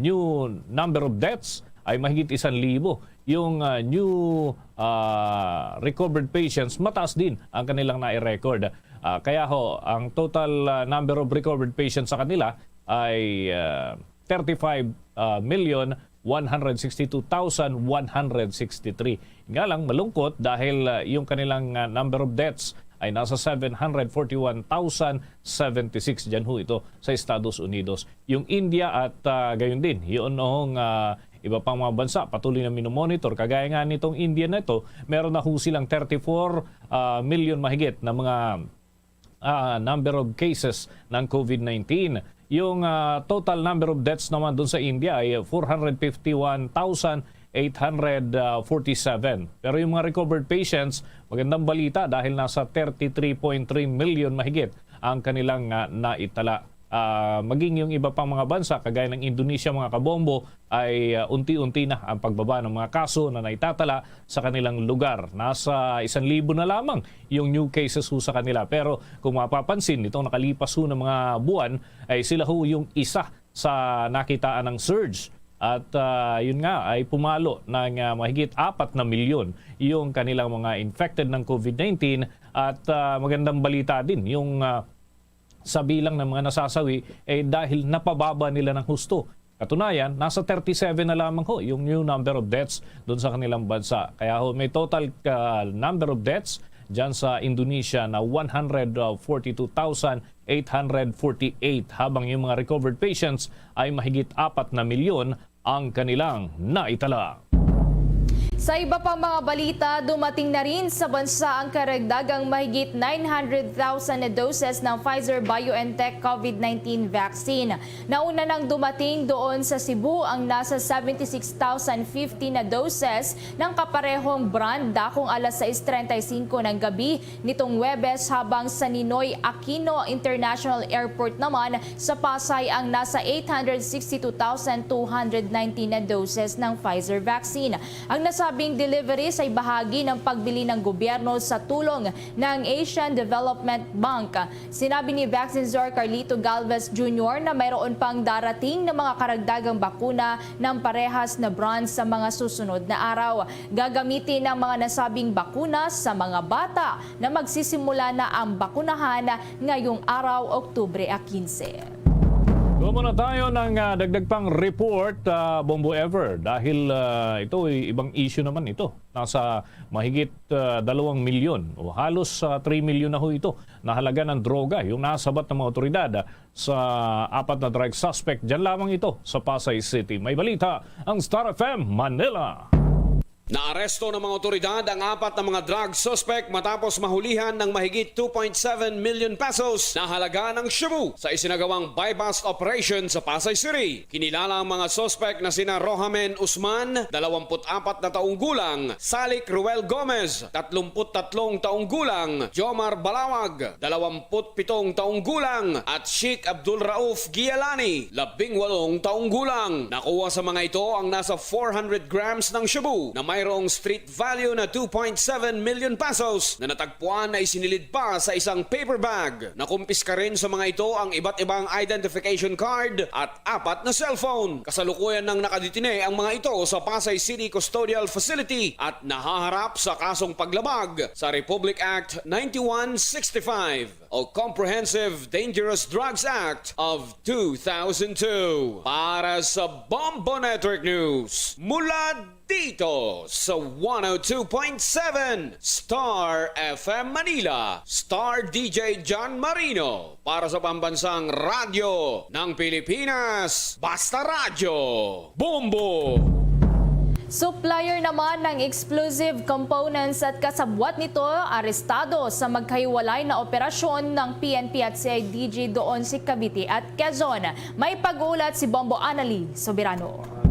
new number of deaths ay mahigit isang libo. Yung, ah, new, ah, recovered patients, mataas din ang kanilang nai-record. Ah, kaya ho, ang total, ah, number of recovered patients sa kanila ay, ah, thirty-five, ah, million one hundred sixty-two thousand one hundred sixty-three. Nga lang, malungkot dahil, ah, yung kanilang, ah, number of deaths ay nasa seven hundred forty-one thousand seventy-six. Diyan ho ito sa Estados Unidos. Yung India at, ah, gayon din, yun noong, ah, iba pang mga bansa, patuloy na minomonitor. Kagaya nga nitong India na ito, meron na ho silang thirty-four, ah, million mahigit na mga, ah, number of cases ng COVID nineteen. Yung, ah, total number of deaths naman dun sa India ay four hundred fifty-one thousand eight hundred forty-seven. Pero yung mga recovered patients, magandang balita dahil nasa thirty-three point three million mahigit ang kanilang, ah, naitala. Ah, maging yung iba pang mga bansa, kagaya ng Indonesia, mga kabombo, ay, ah, unti-unti na ang pagbaba ng mga kaso na naitatala sa kanilang lugar. Nasa isang libo na lamang yung new cases ho sa kanila. Pero kung mapapansin, nitong nakalipas ho ng mga buwan, ay sila ho yung isa sa nakitaan ng surge. At, ah, yun nga, ay pumalo ng, ah, mahigit apat na milyon yung kanilang mga infected ng COVID nineteen. At, ah, magandang balita din yung, ah, sa bilang ng mga nasasawi, eh, dahil napababa nila ng husto Katunayan, nasa thirty-seven na lamang ho yung new number of deaths doon sa kanilang bansa. Kaya ho, may total, ah, number of deaths dyan sa Indonesia na one hundred forty-two thousand eight hundred forty-eight, habang yung mga recovered patients ay mahigit apat na milyon ang kanilang naitala. Sa iba pang mga balita, dumating na rin sa bansa ang karagdagang mahigit nine hundred thousand na doses ng Pfizer-BioNTech COVID nineteen vaccine. Nauna nang dumating doon sa Cebu ang nasa seventy-six thousand fifty na doses ng kaparehong brand dakong alas sais treinta y cinco ng gabi nitong Huwebes, habang sa Ninoy Aquino International Airport naman sa Pasay ang nasa eight hundred sixty-two thousand two hundred nineteen na doses ng Pfizer vaccine. Ang nasabing deliveries ay bahagi ng pagbili ng gobyerno sa tulong ng Asian Development Bank. Sinabi ni Vaccine Czar Carlito Galvez Junior na mayroon pang darating na mga karagdagang bakuna ng parehas na brand sa mga susunod na araw. Gagamitin ang mga nasabing bakuna sa mga bata na magsisimula na ang bakunahan ngayong araw, Oktubre a quince. Kuha muna tayo ng, ah, dagdag pang report, ah, Bombo Ever, dahil, ah, ito ay ibang issue naman ito. Nasa mahigit, ah, dalawang milyon o halos, ah, three milyon na ho ito na halaga ng droga yung nasabat ng mga otoridad, ah, sa apat na drug suspect. Diyan lamang ito sa Pasay City. May balita ang Star F M Manila. Naaresto ng mga otoridad ang apat na mga drug suspect matapos mahulihan ng mahigit two point seven million pesos na halaga ng shabu sa isinagawang buy-bust operation sa Pasay City. Kinilala ang mga suspect na sina Rohamen Usman, dalawamput apat na taong gulang, Salik Ruel Gomez, tatlumput tatlong taong gulang, Jomar Balawag, dalawamput pitong taong gulang, at Sheikh Abdul Rauf Gialani, labing walong taong gulang. Nakuha sa mga ito ang nasa four hundred grams ng shabu na mayroong street value na two point seven million pesos na natagpuan na isinilid pa sa isang paper bag. Nakumpiska rin sa mga ito ang iba't ibang identification card at apat na cellphone. Kasalukuyan nang nakadetine ang mga ito sa Pasay City Custodial Facility at nahaharap sa kasong paglabag sa Republic Act ninety-one sixty-five o Comprehensive Dangerous Drugs Act of two thousand two. Para sa Bombo Network News, mula dito sa one oh two point seven Star F M Manila, Star D J John Marino. Para sa Pambansang Radyo ng Pilipinas, Basta Radyo, Bombo! Supplier naman ng explosive components at kasabwat nito arestado sa magkahiwalay na operasyon ng P N P at C I D G doon si Cavite at Quezon. May pag-uulat si Bombo Annalie Soberano.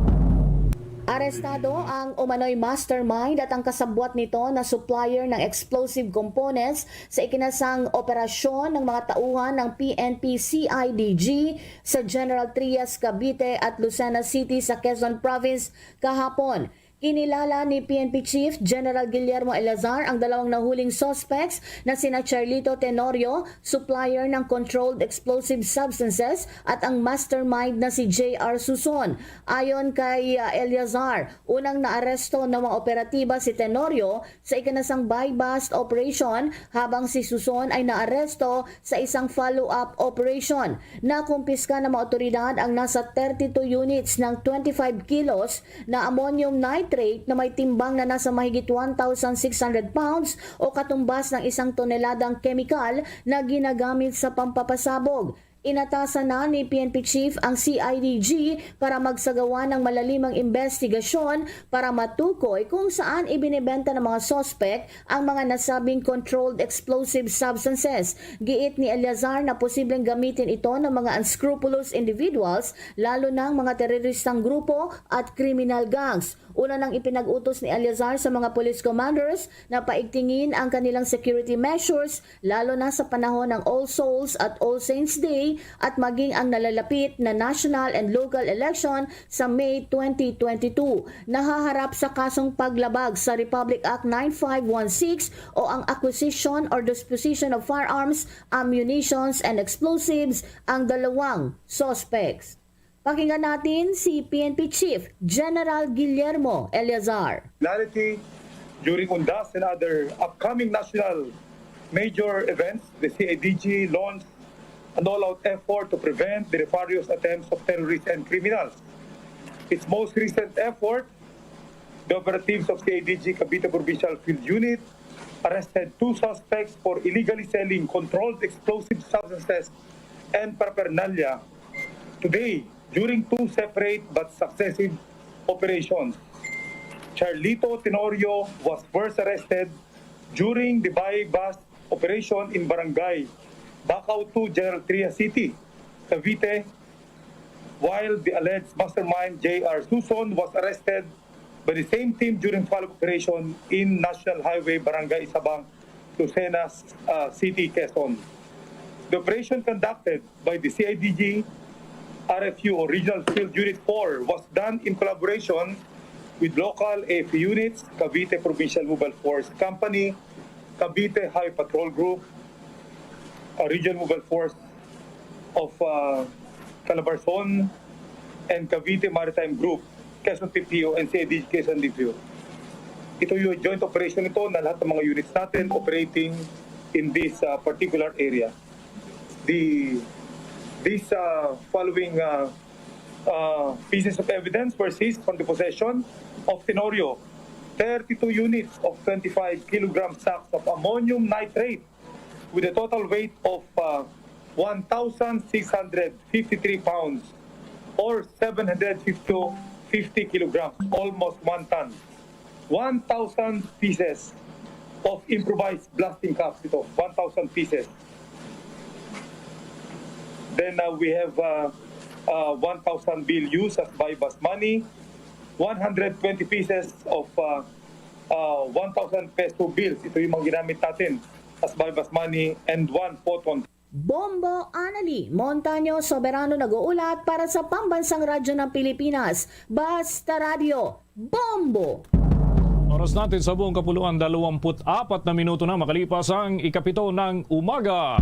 Arestado ang umano'y mastermind at ang kasabwat nito na supplier ng explosive components sa ikinasang operasyon ng mga tauhan ng P N P C I D G sa General Trias, Cavite at Lucena City sa Quezon Province kahapon. Kinilala ni P N P Chief General Guillermo Eleazar ang dalawang nahuling suspects na sina Charlito Tenorio, supplier ng controlled explosive substances, at ang mastermind na si J R Suson. Ayon kay, ah, Eleazar, unang naaresto ng mga operatiba si Tenorio sa ikinasang buy-bust operation, habang si Suson ay naaresto sa isang follow-up operation. Nakumpiska ng mga otoridad ang nasa thirty-two units ng twenty-five kilos na ammonium nitrate na may timbang na nasa mahigit one thousand six hundred pounds o katumbas ng isang toneladang kemikal na ginagamit sa pampapasabog. Inatasan na ni P N P Chief ang C I D G para magsagawa ng malalimang investigasyon para matukoy kung saan ibinebenta ng mga suspect ang mga nasabing controlled explosive substances. Giit ni Eleazar na posibleng gamitin ito ng mga unscrupulous individuals, lalo na ang mga teroristang grupo at criminal gangs. Una nang ipinag-utos ni Eleazar sa mga police commanders na paigtingin ang kanilang security measures, lalo na sa panahon ng All Souls at All Saints Day at maging ang nalalapit na national and local election sa May twenty twenty-two. Nahaharap sa kasong paglabag sa Republic Act nine five one six o ang acquisition or disposition of firearms, ammunitions, and explosives ang dalawang suspects. Pakinggan natin si P N P Chief General Guillermo Eleazar. Clarity during UNDAS and other upcoming national major events, the C I D G launched an all-out effort to prevent the nefarious attempts of terrorists and criminals. Its most recent effort, the operatives of C I D G Cavite Provincial Field Unit arrested two suspects for illegally selling controlled explosive substances and paraphernalia today during two separate but successive operations. Charlito Tenorio was first arrested during the buy-bust operation in Barangay Bacau two, General Trias City, Cavite, while the alleged mastermind J R Suson was arrested by the same team during follow-up operation in National Highway Barangay Isabang, Lucena, uh, City, Quezon. The operation conducted by the C I D G R F U or Regional Field Unit four was done in collaboration with local A F U units, Cavite Provincial Mobile Force Company, Cavite Highway Patrol Group, uh, Regional Mobile Force of uh, Calabarzon, and Cavite Maritime Group, Quezon P P O, and C I D G Quezon D P O. Ito yung joint operation ito na lahat ng mga units natin operating in this uh, particular area. The these uh, following uh, uh, pieces of evidence were seized from the possession of Tenorio, thirty-two units of twenty-five kilogram sacks of ammonium nitrate with a total weight of uh, one thousand six hundred fifty-three pounds or seven hundred fifty kilograms, almost one ton. One thousand pieces of improvised blasting caps ito. One thousand pieces. Then uh, we have uh, uh, one thousand bill used as buy-bust money, one hundred twenty pieces of uh, uh, one thousand peso bills. Ito yung mga ginamit natin as buy-bust money and one photon. Bombo Anali Montaño Soberano nag-uulat para sa Pambansang Radyo ng Pilipinas, Basta Radyo, Bombo! Oras natin sa buong kapuluan, dalawampu't apat na minuto na makalipas ang ikapito ng umaga.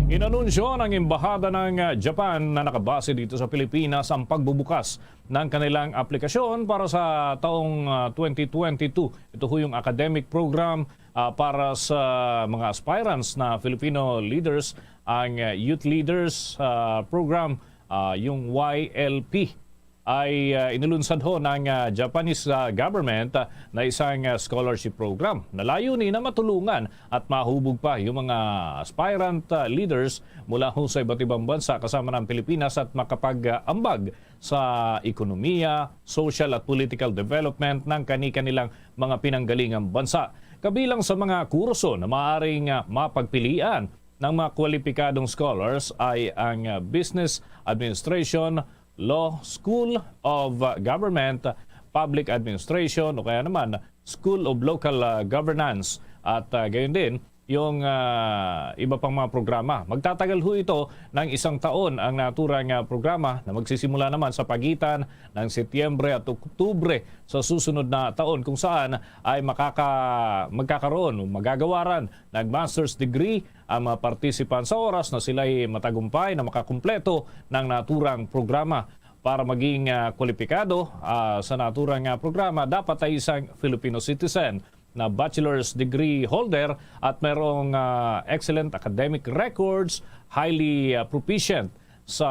Inanunsyo ng Embahada ng Japan na nakabase dito sa Pilipinas ang pagbubukas ng kanilang aplikasyon para sa taong ah, twenty twenty-two. Ito ho yung academic program ah, para sa mga aspirants na Filipino leaders, ang ah, Youth Leaders ah, Program, ah, yung Y L P, ay ah, inilunsad ho ng ah, Japanese ah, government ah, na isang ah, scholarship program na layunin na matulungan at mahubog pa yung mga aspirant ah, leaders mula ho sa iba't ibang bansa kasama ng Pilipinas at makapag-ambag sa ekonomiya, social at political development ng kani-kanilang mga pinanggalingang bansa. Kabilang sa mga kurso na maaaring ah, mapagpilian ng mga kwalipikadong scholars ay ang ah, Business Administration, Law School of ah, Government, Public Administration o kaya naman School of Local ah, Governance at ah, gayon din yung ah, iba pang mga programa. Magtatagal ho ito ng isang taon ang naturang ah, programa na magsisimula naman sa pagitan ng Setyembre at Oktubre sa susunod na taon, kung saan ay makaka-, magkakaroon o magagawaran ng master's degree ang mga participant sa oras na sila'y matagumpay na makakumpleto ng naturang programa. Para maging ah, kwalipikado ah, sa naturang ah, programa, dapat ay isang Filipino citizen na bachelor's degree holder at mayroong ah, excellent academic records, highly ah, proficient sa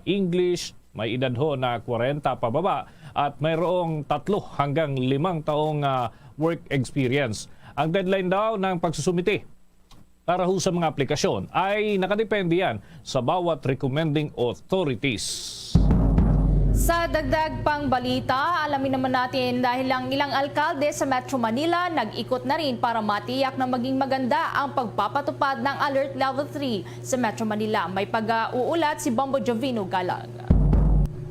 English, may edad ho na kwarenta pababa, at mayroong tatlo hanggang limang taong ah, work experience. Ang deadline daw ng pagsusumite para ho sa mga aplikasyon ay nakadepende yan sa bawat recommending authorities. Sa dagdag pang balita, alamin naman natin dahil ang ilang alkalde sa Metro Manila nag-ikot na rin para matiyak na maging maganda ang pagpapatupad ng Alert Level three sa Metro Manila. May pag-uulat si Bombo Jovino Galang.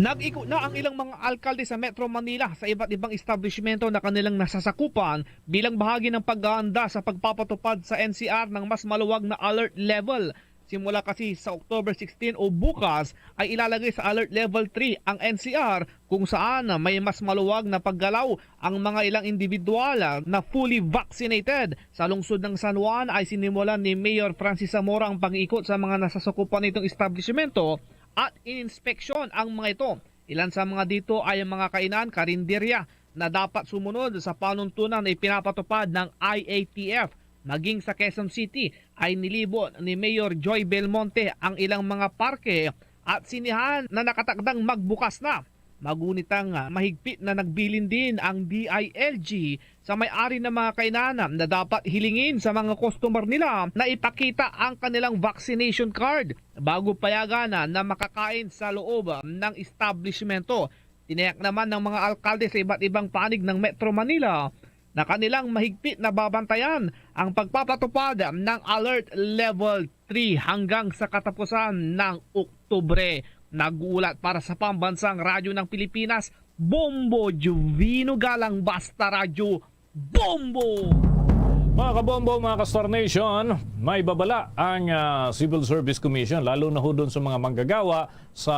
Nag-ikot na ang ilang mga alkalde sa Metro Manila sa iba't ibang establishmento na kanilang nasasakupan bilang bahagi ng paghahanda sa pagpapatupad sa N C R ng mas maluwag na alert level. Simula kasi sa October sixteen o bukas ay ilalagay sa alert level three ang N C R, kung saan may mas maluwag na paggalaw ang mga ilang individual na fully vaccinated. Sa lungsod ng San Juan ay sinimulan ni Mayor Francis Zamora ang pag-ikot sa mga nasasakupan nitong establishmento at ininspeksyon ang mga ito. Ilan sa mga dito ay ang mga kainan, karinderya na dapat sumunod sa panuntunan na ipinapatupad ng I A T F. Maging sa Quezon City ay nilibot ni Mayor Joy Belmonte ang ilang mga parke at sinihan na nakatakdang magbukas na. Magunitang, ah, mahigpit na nagbilin din ang D I L G sa may-ari ng mga kainan na dapat hilingin sa mga customer nila na ipakita ang kanilang vaccination card bago payagan na, na makakain sa loob ng establishmento. Tiniyak naman ng mga alkalde sa iba't ibang panig ng Metro Manila na kanilang mahigpit na babantayan ang pagpapatupad ng Alert Level three hanggang sa katapusan ng Oktubre. Nag-uulat para sa Pambansang Radyo ng Pilipinas, Bombo Juvino Galang, Basta Radyo, Bombo! Mga kabombo, mga ka-Star Nation, may babala ang, ah, Civil Service Commission, lalo na ho dun sa mga manggagawa sa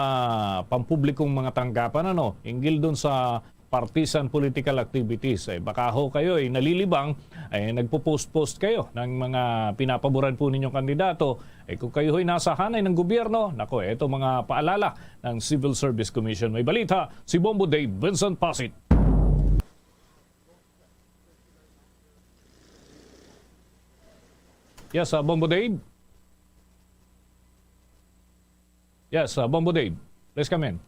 pampublikong mga tanggapan, ano, hinggil dun sa partisan political activities. Eh, baka ho kayo ay nalilibang, eh, nagpo-post-post kayo ng mga pinapaboran po ninyong kandidato. Eh, kung kayo ho'y nasa hanay ng gobyerno, nako, eto mga paalala ng Civil Service Commission. May balita si Bombo Dave Vincent Pasit. Yes, ah, Bombo Dave? Yes, ah, Bombo Dave. Please come in.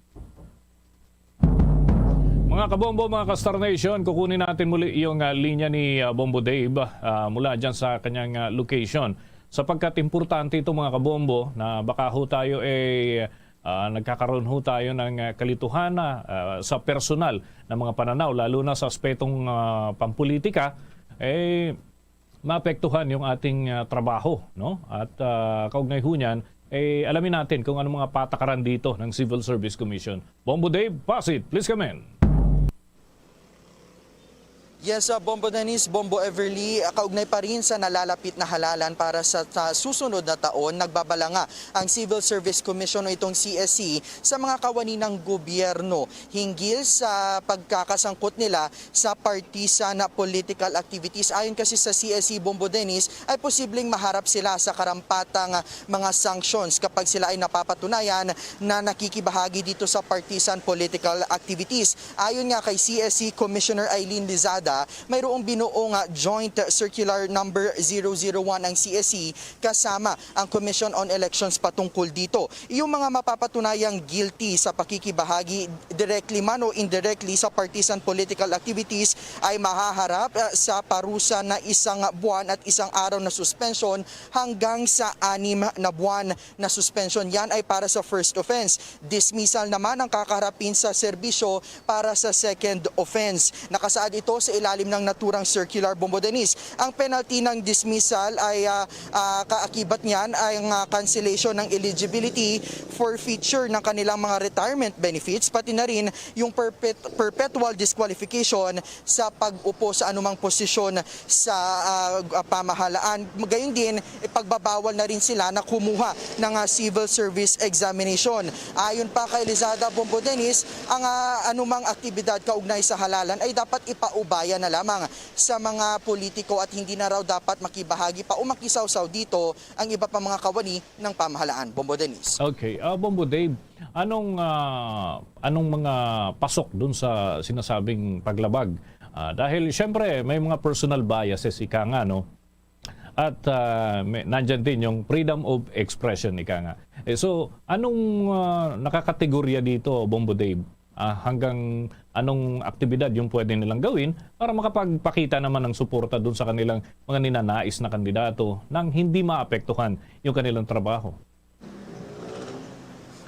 Mga kabombo, mga ka-Star Nation, kukunin natin muli yung, ah, linya ni, ah, Bombo Dave, ah, mula dyan sa kanyang, ah, location. Sapagkat importante ito, mga kabombo, na baka ho tayo, eh, ah, nagkakaroon ho tayo ng, ah, kalituhan na, ah, sa personal na mga pananaw, lalo na sa aspetong, ah, pampolitika, eh, maapektuhan yung ating, ah, trabaho, no? At, ah, kaugnay ho niyan, eh, alamin natin kung anong mga patakaran dito ng Civil Service Commission. Bombo Dave Pasit, please come in. Yes, ah, Bombo Dennis, Bombo Everly, ah, kaugnay pa rin sa nalalapit na halalan para sa, sa susunod na taon, nagbabalanga ang Civil Service Commission o itong C S C sa mga kawani ng gobyerno hinggil sa pagkakasangkot nila sa partisan political activities. Ayon kasi sa C S C, Bombo Dennis, ay posibleng maharap sila sa karampatang mga sanctions kapag sila ay napapatunayan na nakikibahagi dito sa partisan political activities. Ayon nga kay C S C Commissioner Eileen Lizada, mayroong binuo nga Joint Circular Number zero zero one ang C S C kasama ang Commission on Elections patungkol dito. Yung mga mapapatunayang guilty sa pakikibahagi directly man o indirectly sa partisan political activities ay mahaharap, ah, sa parusa na isang buwan at isang araw na suspension hanggang sa anim na buwan na suspension. Yan ay para sa first offense. Dismissal naman ang kakaharapin sa serbisyo para sa second offense. Nakasaad ito sa ilalim ng naturang circular, Bombo Dennis. Ang penalty ng dismissal ay, ah, ah, kaakibat niyan ay ang, ah, cancellation ng eligibility, forfeiture ng kanilang mga retirement benefits, pati na rin yung perpet-, perpetual disqualification sa pag-upo sa anumang posisyon sa, ah, pamahalaan. Gayon din, ipagbabawal na rin sila na kumuha ng, ah, civil service examination. Ayon pa kay Lizada, Bombo Dennis, ang, ah, anumang aktibidad kaugnay sa halalan ay dapat ipaubaya na lamang sa mga politiko at hindi na raw dapat makibahagi pa o makisawsaw dito ang iba pa mga kawani ng pamahalaan. Bombo Dennis. Okay, ah, Bombo Dave, anong, ah, anong mga pasok dun sa sinasabing paglabag? Ah, dahil siyempre may mga personal biases, ika nga, no? At, ah, may, nandyan din yung freedom of expression, ika nga. Eh, so, anong, ah, nakakategorya dito, Bombo Dave? Ah, hanggang anong aktibidad yung pwede nilang gawin para makapagpakita naman ng suporta dun sa kanilang mga ninanais na kandidato nang hindi maapektuhan yung kanilang trabaho?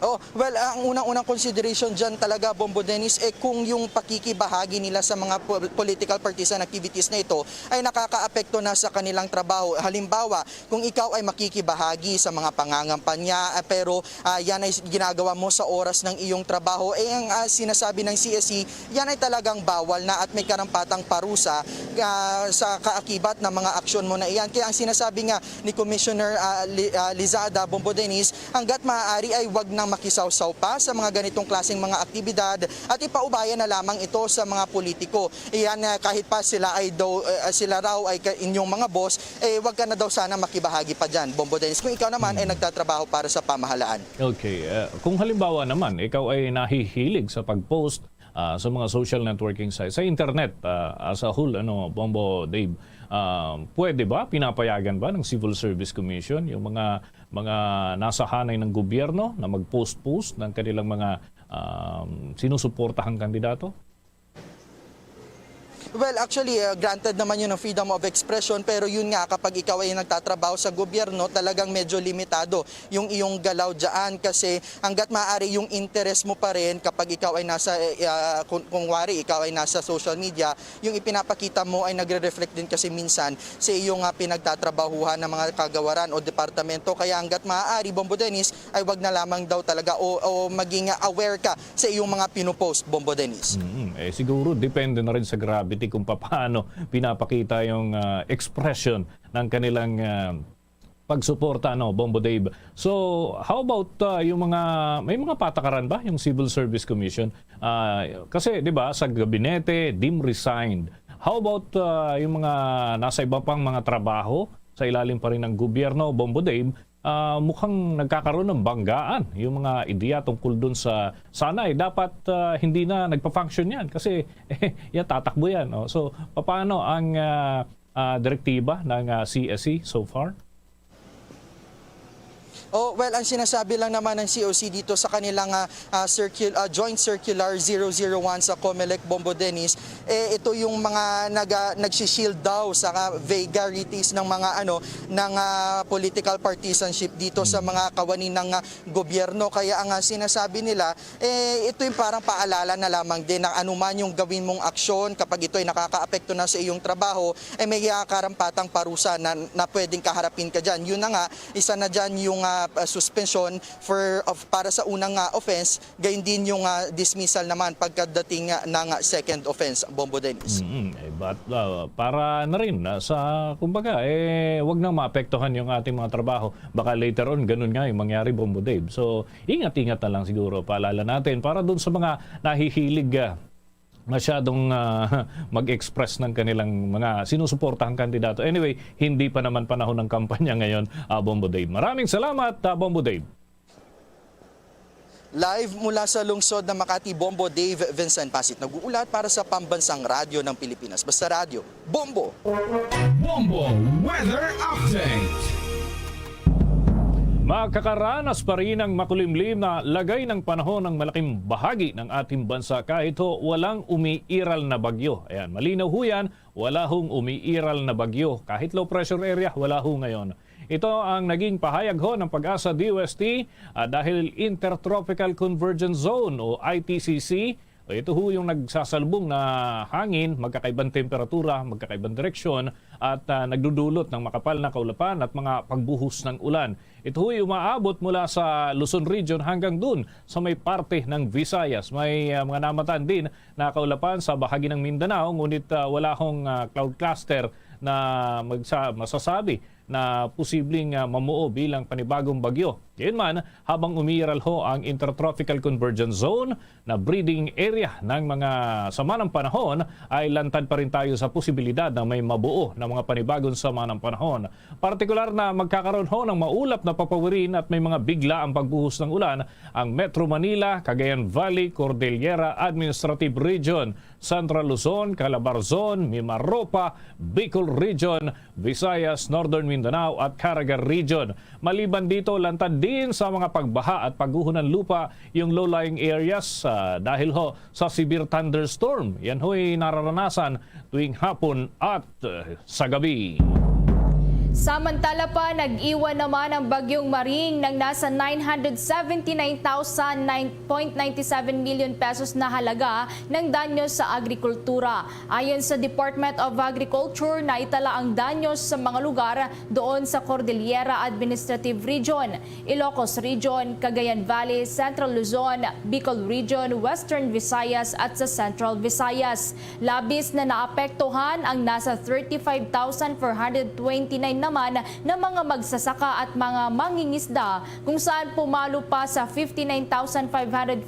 Oh, well, ang unang-unang consideration dyan talaga, Bombo Dennis, eh, kung yung pakikibahagi nila sa mga pol-, political partisan activities na ito ay nakakaapekto na sa kanilang trabaho. Halimbawa, kung ikaw ay makikibahagi sa mga pangangampanya, ah, pero, ah, yan ay ginagawa mo sa oras ng iyong trabaho, eh, ang, ah, sinasabi ng C S C, yan ay talagang bawal na at may karampatang parusa, ah, sa kaakibat ng mga aksyon mo na iyan. Kaya ang sinasabi nga ni Commissioner, ah, Li-, ah, Lizada, Bombo Dennis, hanggat maaari ay wag nang makisawsaw pa sa mga ganitong klaseng mga aktibidad at ipaubaya na lamang ito sa mga politiko. Iyan, ah, kahit pa sila ay daw, ah, sila raw ay ka-, inyong mga boss, eh, wag ka na daw sana makibahagi pa dyan, Bombo Dennis. Kung ikaw naman ay nagtatrabaho para sa pamahalaan. Okay, ah, kung halimbawa naman, ikaw ay nahihilig sa pag-post, ah, sa mga social networking sites, sa internet, ah, as a whole, ano, Bombo Dave, ah, pwede ba, pinapayagan ba ng Civil Service Commission yung mga, mga nasa hanay ng gobyerno na mag-post-post ng kanilang mga, um, sinusuportahang kandidato? Well, actually, uh, granted naman yun ang freedom of expression, pero yun nga, kapag ikaw ay nagtatrabaho sa gobyerno, talagang medyo limitado yung iyong galaw dyan kasi hanggat maaari yung interest mo pa rin kapag ikaw ay nasa, uh, kung, kung wari, ikaw ay nasa social media, yung ipinapakita mo ay nagre-reflect din kasi minsan sa iyong uh, pinagtatrabahuhan ng mga kagawaran o departamento. Kaya hanggat maaari, Bombo Dennis, ay wag na lamang daw talaga o, o maging aware ka sa iyong mga pinupost, Bombo Dennis. Mm, eh, siguro depende na rin sa gravity kung paano pinapakita yung ah, expression ng kanilang ah, pagsuporta, no, Bombo Dave. So, how about ah, yung mga, may mga patakaran ba yung Civil Service Commission? Ah, kasi, di ba, sa gabinete, deemed resigned. How about ah, yung mga nasa iba pang mga trabaho sa ilalim pa rin ng gobyerno, Bombo Dave? Ah, mukhang nagkakaroon ng banggaan yung mga ideya tungkol dun sa, sana eh, dapat ah, hindi na nagpa-function yan kasi eh, yan, tatakbo yan. Oh. So, paano ang ah, ah, direktiba ng ah, C S C so far? Oh, well, ang sinasabi lang naman ng C O C dito sa kanilang ah, ah, circul- ah, joint circular zero zero one sa Comelec, Bombo Dennis, eh, ito yung mga naga, nagsishield daw sa ah, vagaries ng mga ano ng ah, political partisanship dito sa mga kawani ng ah, gobyerno. Kaya ang ah, sinasabi nila, eh, ito yung parang paalala na lamang din na anuman yung gawin mong aksyon, kapag ito ay nakakaapekto na sa iyong trabaho, eh, may ah, karampatang parusa na, na pwedeng kaharapin ka dyan. Yun na nga, isa na dyan yung ah, suspension for, of, para sa unang ah, offense, gayon din yung ah, dismissal naman pagkadating ah, ng ah, second offense, Bombo Dennis. Mm, eh, but, ah, para na rin ah, sa, kumbaga, eh, wag nang maapektuhan yung ating mga trabaho. Baka later on, ganun nga yung mangyari, Bombo Dave. So, ingat-ingat na lang siguro, paalala natin. Para dun sa mga nahihilig ah, masyadong ah, mag-express ng kanilang mga sinusuportahang kandidato. Anyway, hindi pa naman panahon ng kampanya ngayon, ah, Bombo Dave. Maraming salamat, ah, Bombo Dave. Live mula sa lungsod ng Makati, Bombo Dave Vincent Pasit, nag-uulat para sa Pambansang Radyo ng Pilipinas. Basta Radyo, Bombo! Bombo Weather Update. Makakaranas pa rin ang makulimlim na lagay ng panahon ng malaking bahagi ng ating bansa kahit ho walang umiiral na bagyo. Ayan, malinaw ho yan, wala hong umiiral na bagyo. Kahit low pressure area, wala ho ngayon. Ito ang naging pahayag ho ng PAGASA DOST, ah, dahil Intertropical Convergence Zone o I T C C. Ito ho yung nagsasalubong na hangin, magkakaibang temperatura, magkakaibang direksyon, at ah, nagdudulot ng makapal na kaulapan at mga pagbuhos ng ulan. Ito ho'y umaabot mula sa Luzon Region hanggang dun sa may parte ng Visayas. May ah, mga namatan din na kaulapan sa bahagi ng Mindanao, ngunit ah, wala hong ah, cloud cluster na magsa- masasabi na posibleng ah, mamuo bilang panibagong bagyo. Gayunman, habang umiiral ho ang Intertropical Convergence Zone na breeding area ng mga sama ng panahon, ay lantad pa rin tayo sa posibilidad na may mabuo na mga panibagong sama ng panahon. Partikular na magkakaroon ho ng maulap na papawirin at may mga bigla ang pagbuhos ng ulan ang Metro Manila, Cagayan Valley, Cordillera Administrative Region, Central Luzon, Calabarzon, Mimaropa, Bicol Region, Visayas, Northern Mindanao at Caraga Region. Maliban dito, lantad din sa mga pagbaha at pagguho ng lupa yung low-lying areas ah, dahil ho sa severe thunderstorm. Yan ho'y nararanasan tuwing hapon at ah, sa gabi. Samantala pa, nag-iwan naman ang Bagyong Maring ng nasa nine hundred seventy-nine thousand nine point nine seven million pesos na halaga ng danyo sa agrikultura. Ayon sa Department of Agriculture, naitala ang danyo sa mga lugar doon sa Cordillera Administrative Region, Ilocos Region, Cagayan Valley, Central Luzon, Bicol Region, Western Visayas at sa Central Visayas. Labis na naapektuhan ang nasa thirty-five thousand four hundred twenty-nine naman na mga magsasaka at mga mangingisda, kung saan pumalo pa sa fifty-nine thousand five hundred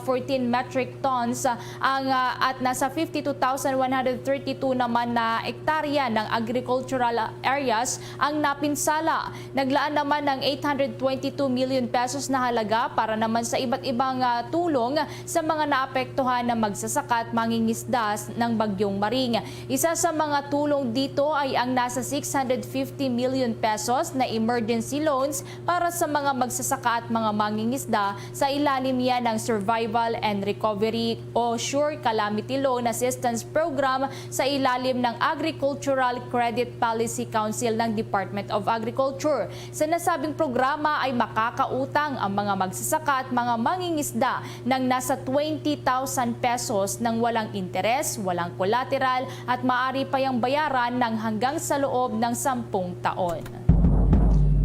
fourteen metric tons ang, ah, at nasa fifty-two thousand one hundred thirty-two naman na ektarya ng agricultural areas ang napinsala. Naglaan naman ng eight hundred twenty-two million pesos na halaga para naman sa iba't ibang, ah, tulong sa mga naapektuhan na magsasaka at mangingisda s-, ng Bagyong Maring. Isa sa mga tulong dito ay ang nasa six hundred fifty million pesos na emergency loans para sa mga magsasaka at mga mangingisda sa ilalim niya ng Survival and Recovery o SURE Calamity Loan Assistance Program sa ilalim ng Agricultural Credit Policy Council ng Department of Agriculture. Sa nasabing programa ay makakautang ang mga magsasaka at mga mangingisda ng nasa twenty thousand pesos nang walang interes, walang collateral at maaari pa yang bayaran ng hanggang sa loob ng sampung taon.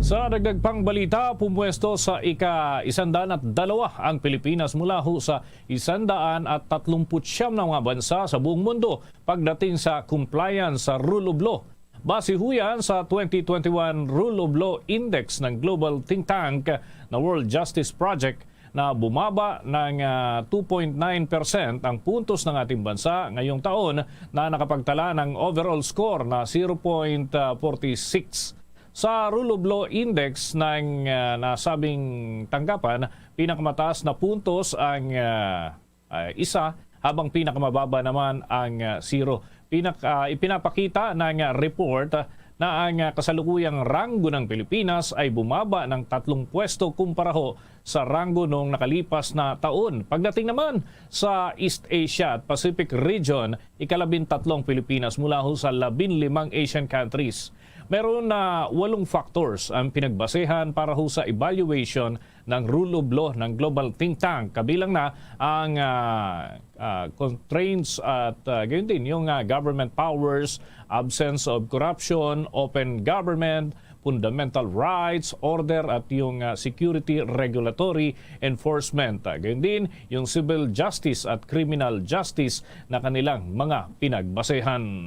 Sa dagdag pang balita, pumwesto sa ika-isandaan at dalawa ang Pilipinas mula ho sa isandaan at tatlumpu't siyam na mga bansa sa buong mundo pagdating sa compliance sa rule of law. Base ho yan sa twenty twenty-one Rule of Law Index ng global think tank na World Justice Project na bumaba ng, ah, two point nine percent ang puntos ng ating bansa ngayong taon na nakapagtala ng overall score na zero point forty six. Sa Rule of Law Index ng, ah, nasabing tanggapan, pinakamataas na puntos ang, ah, ah, isa, habang pinakamababa naman ang, ah, zero. Pinak-, ah, ipinapakita ng, ah, report, ah, na ang, ah, kasalukuyang ranggo ng Pilipinas ay bumaba ng tatlong pwesto kumpara ho sa ranggo noong nakalipas na taon. Pagdating naman sa East Asia at Pacific region, ikalabintatlo ang Pilipinas mula ho sa labinlimang Asian countries. Meron na walong factors ang pinagbasehan para ho sa evaluation ng rule of law ng global think tank, kabilang na ang, ah, ah, constraints at, ah, gayon din yung, ah, government powers, absence of corruption, open government, fundamental rights, order at yung, ah, security regulatory enforcement. Ah, gayon din yung civil justice at criminal justice na kanilang mga pinagbasehan.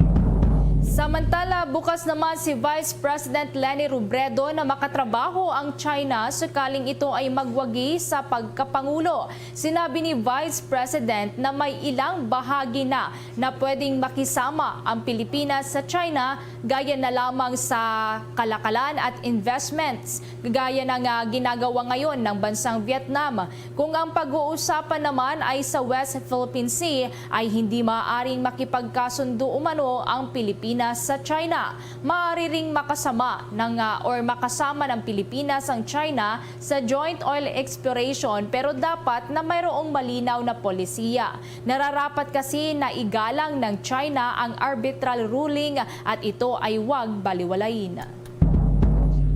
Samantala, bukas naman si Vice President Leni Robredo na makatrabaho ang China sakaling ito ay magwagi sa pagkapangulo. Sinabi ni Vice President na may ilang bahagi na na pwedeng makisama ang Pilipinas sa China, gaya na lamang sa kalakalan at investments, gaya ng, ah, ginagawa ngayon ng bansang Vietnam. Kung ang pag-uusapan naman ay sa West Philippine Sea, ay hindi maaaring makipagkasundo umano ang Pilipinas sa China. Maaari ring makasama ng, ah, or makasama ng Pilipinas ang China sa joint oil exploration, pero dapat na mayroong malinaw na polisiya. Nararapat kasi na igalang ng China ang arbitral ruling at ito ay wag baliwalain.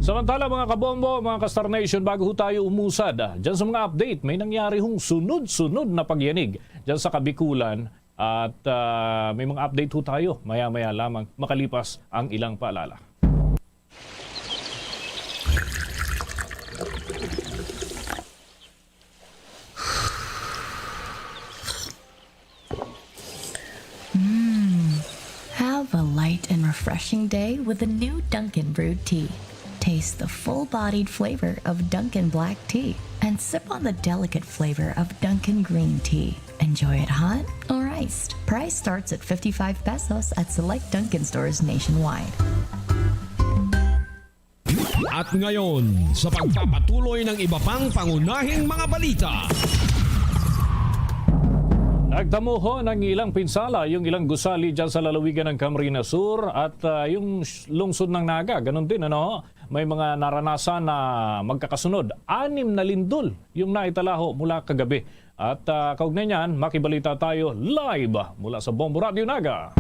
Samantala, mga kabombo, mga ka-Star Nation, bago ho tayo umusad, ah, dyan sa mga update, may nangyari hong sunod-sunod na pagyanig dyan sa Kabikulan. At, ah, may mga update ho tayo maya-maya lamang makalipas ang ilang paalala. Have a light and refreshing day with a new Dunkin' brewed tea. Taste the full-bodied flavor of Dunkin' black tea and sip on the delicate flavor of Dunkin' green tea. Enjoy it hot or iced. Price starts at fifty-five pesos at select Dunkin' stores nationwide. At ngayon, sa pagpapatuloy ng iba pang pangunahing mga balita. Nagtamo ho ng ilang pinsala yung ilang gusali dyan sa lalawigan ng Camarines Sur at, ah, yung s-, lungsod ng Naga. Ganun din, ano? May mga naranasan na magkakasunod. Anim na lindol yung naitala ho mula kagabi. At, ah, kaugnay niyan, makibalita tayo live mula sa Bombo Radio Naga.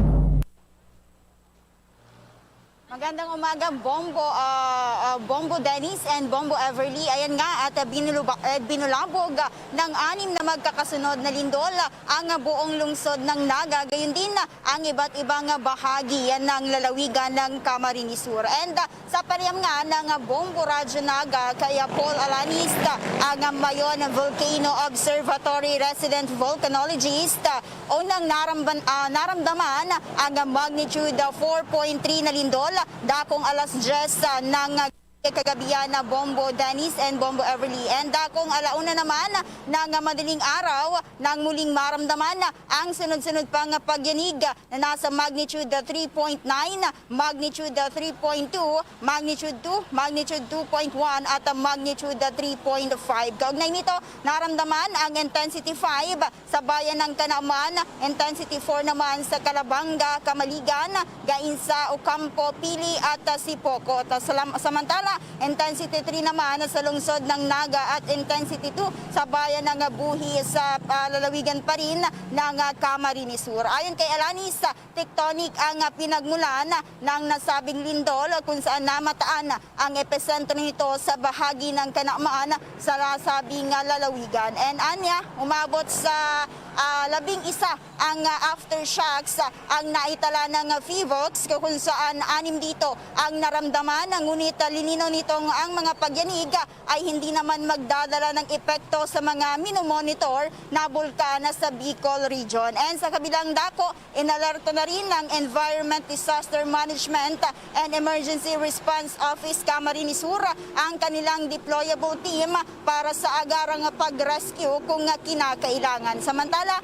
Magandang umaga, Bombo, ah, ah, Bombo Dennis and Bombo Everly. Ayan nga, at, ah, binuluba-, eh, binulabog, ah, ng anim na magkakasunod na lindol, ah, ang, ah, buong lungsod ng Naga. Gayon din, ah, ang iba't ibang, ah, bahagi yan ng lalawigan ng Camarines Sur. And, ah, sa pariam nga ng, ah, Bombo Radyo Naga kay, ah, Paul Alanis, ah, ang, ah, Mayon Volcano Observatory resident volcanologist, ah, unang naramban-, ah, naramdaman ang magnitude four point three na lindol dakong alas diyes, ah, ng kagabihan na Bombo Dennis and Bombo Everly. And, ah, kung alauna naman ng madaling araw, nang muling maramdaman ang sunod-sunod pang pagyanig na nasa magnitude three point nine, magnitude three point two, magnitude two, magnitude two point one at magnitude three point five. Kaugnay nito, naramdaman ang intensity five sa bayan ng Canaman, intensity four naman sa Calabanga, Camaligan, Gainza, Ocampo, Pili at, ah, Sipoco. Ta-, salam-, samantala, intensity three naman sa lungsod ng Naga at intensity two sa bayan ng Buhi sa, ah, lalawigan pa rin ng, ah, Camarines Sur. Ayon kay Alanis, tectonic ang, ah, pinagmulan ng nasabing lindol kung saan namataan ang episentro nito sa bahagi ng Canaman sa nasabing, ah, lalawigan. And anya, umabot sa, ah, labing isa ang, ah, aftershocks, ah, ang naitala ng, ah, PHIVOLCS, kung saan anim dito ang naramdaman. Ngunit, ah, linino nitong ang mga pagyanig, ah, ay hindi naman magdadala ng epekto sa mga minomonitor na bulkan sa Bicol Region. And sa kabilang dako, inalerto na rin ng Environment Disaster Management and Emergency Response Office Camarines Sur ang kanilang deployable team para sa agarang pag-rescue kung kinakailangan. Samantala,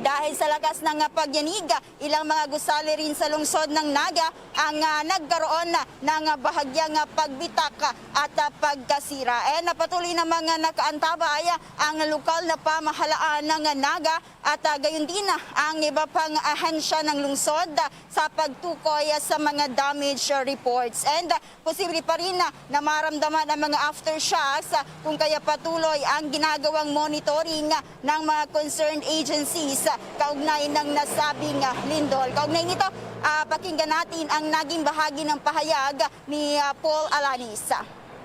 dahil sa lakas ng pagyanig, ilang mga gusali rin sa lungsod ng Naga ang, ah, nagkaroon ng bahagyang pagbitak at, ah, pagkasira. Eh, napatuloy namang nakaantabay ang lokal na pamahalaan ng Naga at, ah, gayon din ang iba pang ahensya ng lungsod sa pagtukoy sa mga damage reports. And, ah, posible pa rin na, na maramdaman ang mga aftershocks, ah, kung kaya patuloy ang ginagawang monitoring, ah, ng mga concerned agencies, ah, kaugnay ng nasabing, ah, lindol. Kaugnay nito, ah, pakinggan natin ang naging bahagi ng pahayag ni, ah, Paul Alanis.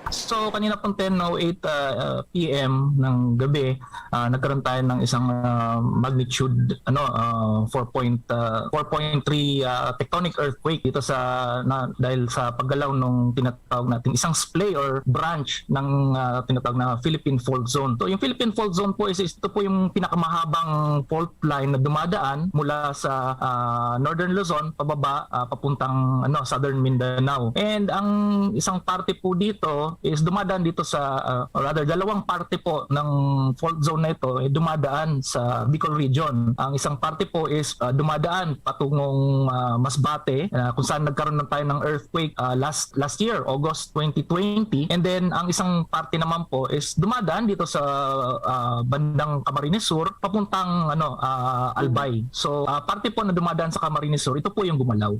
So, kanina pong ten oh eight, ah, ah, P M ng gabi, ah, nagkaroon tayo ng isang, ah, magnitude, ano, ah, four point, ah, four point three, ah, tectonic earthquake dito sa, na, dahil sa paggalaw nung tinatawag nating isang splay or branch ng, ah, tinatawag na Philippine Fault Zone. So, yung Philippine Fault Zone po is, is ito po yung pinakamahabang fault line na dumadaan mula sa, ah, Northern Luzon pababa, ah, papuntang, ano, Southern Mindanao. And ang isang parte po dito is dumadaan dito sa, ah, or rather, dalawang parte po ng fault zone na ito, eh, dumadaan sa Bicol Region. Ang isang parte po is, ah, dumadaan patungong, ah, Masbate, ah, kung saan nagkaroon lang tayo ng earthquake, ah, last, last year, August twenty twenty. And then, ang isang parte naman po is dumadaan dito sa, ah, bandang Camarines Sur, papuntang, ano, ah, Albay. So, ah, parte po na dumadaan sa Camarines Sur, ito po yung gumalaw.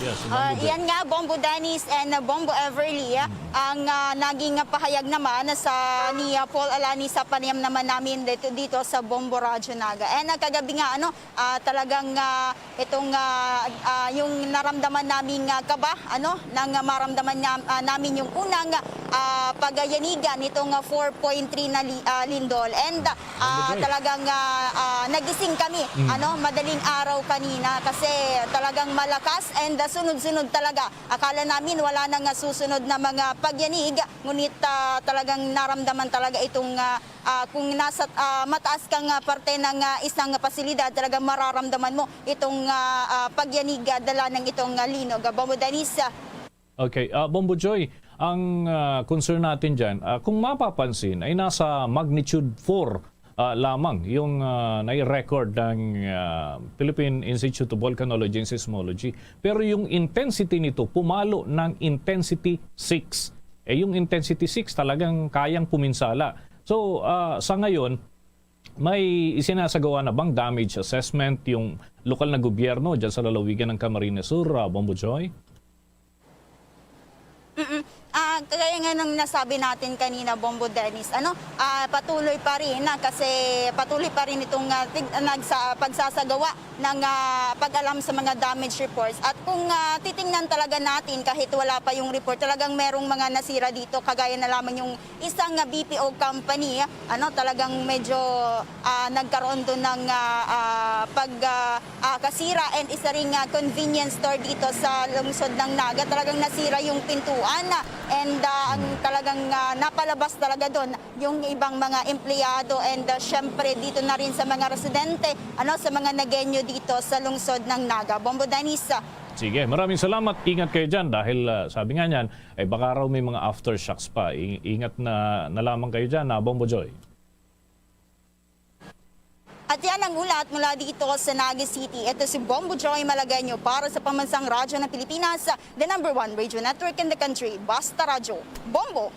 Yes, Ah, Bombo Joy. Yan nga, Bombo Dennis and, uh, Bombo Everly, ah, Mm. ang, ah, naging pahayag naman sa ni, ah, Paul Alani sa panayam naman namin dito, dito sa Bombo Radyo Naga. And, ah, kagabi nga, ano, ah, talagang, ah, itong, ah, ah, yung naramdaman naming, ah, kaba, ano, nang, ah, maramdaman niya, ah, namin yung unang, ah, pagyanigan nitong, ah, four point three na li-, ah, lindol. And, ah, Ano ba eh? talagang, ah, ah, nagising kami, Mm. ano, madaling araw kanina kasi talagang malakas and, ah, sunod-sunod talaga. Akala namin wala na nga susunod na mga pagyanig, ngunit, ah, talagang naramdaman talaga itong, ah, ah, kung nasa, ah, mataas kang, ah, parte ng, ah, isang pasilidad, talagang mararamdaman mo itong, ah, ah, pagyanig, ah, dala ng itong, ah, linog. Ah, Bombo Dennis, ah. Okay, ah, Bombo Joy, ang, ah, concern natin dyan, ah, kung mapapansin, ay nasa magnitude four, ah, lamang yung, ah, nai-record ng, ah, Philippine Institute of Volcanology and Seismology. Pero yung intensity nito, pumalo ng intensity six. Eh, yung intensity six talagang kayang puminsala. So, ah, sa ngayon, may isinasagawa na bang damage assessment yung lokal na gobyerno dyan sa lalawigan ng Camarines Sur, ah, Bombo Joy? Mm. Ah, kagaya nga ng nasabi natin kanina, Bombo Dennis, ano, ah, patuloy pa rin, ah, kasi patuloy pa rin itong, ah, tig-, nagsa-, pagsasagawa ng, ah, pag-alam sa mga damage reports. At kung, ah, titingnan talaga natin, kahit wala pa yung report, talagang merong mga nasira dito, kagaya na lamang yung isang, ah, B P O company, ano, talagang medyo, ah, nagkaroon doon ng, ah, ah, pag, ah, ah, kasira, and isa ring, ah, convenience store dito sa lungsod ng Naga. Talagang nasira yung pintuan, ah, and And, ah, ang talagang, ah, napalabas talaga doon yung ibang mga empleyado and, ah, syempre dito na rin sa mga residente, ano, sa mga Nagueño dito sa lungsod ng Naga. Bombo Dennis, ah. Sige, maraming salamat. Ingat kayo dyan dahil, ah, sabi nga niyan, eh, baka raw may mga aftershocks pa. I- ingat na, na lamang kayo dyan, ah, Bombo Joy. At yan ang ulat mula dito sa Naga City. Ito si Bombo Joy Malagueño para sa Pambansang Radyo ng Pilipinas, the number one radio network in the country, Basta Radyo. Bombo!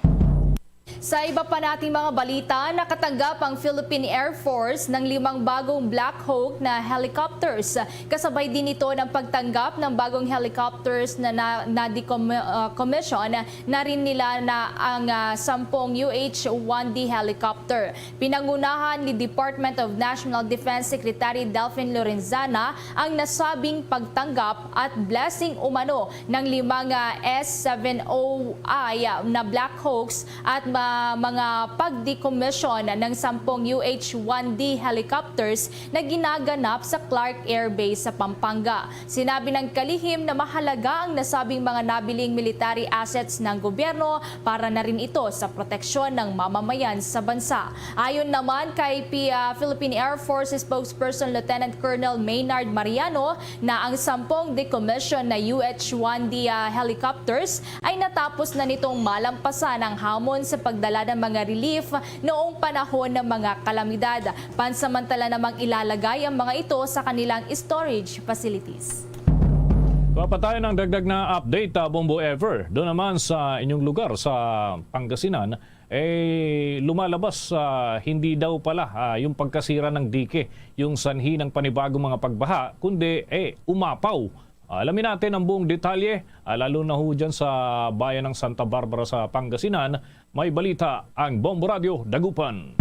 Sa iba pa nating mga balita, nakatanggap ang Philippine Air Force ng limang bagong Black Hawk na helicopters. Kasabay din ito ng pagtanggap ng bagong helicopters na na, na decommi- uh, commission na rin nila na ang uh, sampung U H one D helicopter. Pinangunahan ni Department of National Defense Secretary Delfin Lorenzana ang nasabing pagtanggap at blessing umano ng limang uh, S seven O I na Black Hawks at ma- mga pag-decommission ng sampung U H one D helicopters na ginaganap sa Clark Air Base sa Pampanga. Sinabi ng kalihim na mahalaga ang nasabing mga nabiling military assets ng gobyerno para na rin ito sa proteksyon ng mamamayan sa bansa. Ayon naman kay P- ah, Philippine Air Force Spokesperson Lieutenant Colonel Maynard Mariano na ang sampung decommission na U H one D ah, helicopters ay natapos na nitong malampasan ang hamon sa pagdala ng mga relief noong panahon ng mga kalamidad. Pansamantala namang ilalagay ang mga ito sa kanilang storage facilities. Kuha pa tayo ng dagdag na update, ah, Bombo Ever. Doon naman sa inyong lugar sa Pangasinan, eh, lumalabas, ah, hindi daw pala, ah, yung pagkasira ng dike, yung sanhi ng panibagong mga pagbaha, kundi, eh, umapaw. Alamin natin ang buong detalye, ah, lalo na ho dyan sa bayan ng Santa Barbara sa Pangasinan. May balita ang Bombo Radio Dagupan.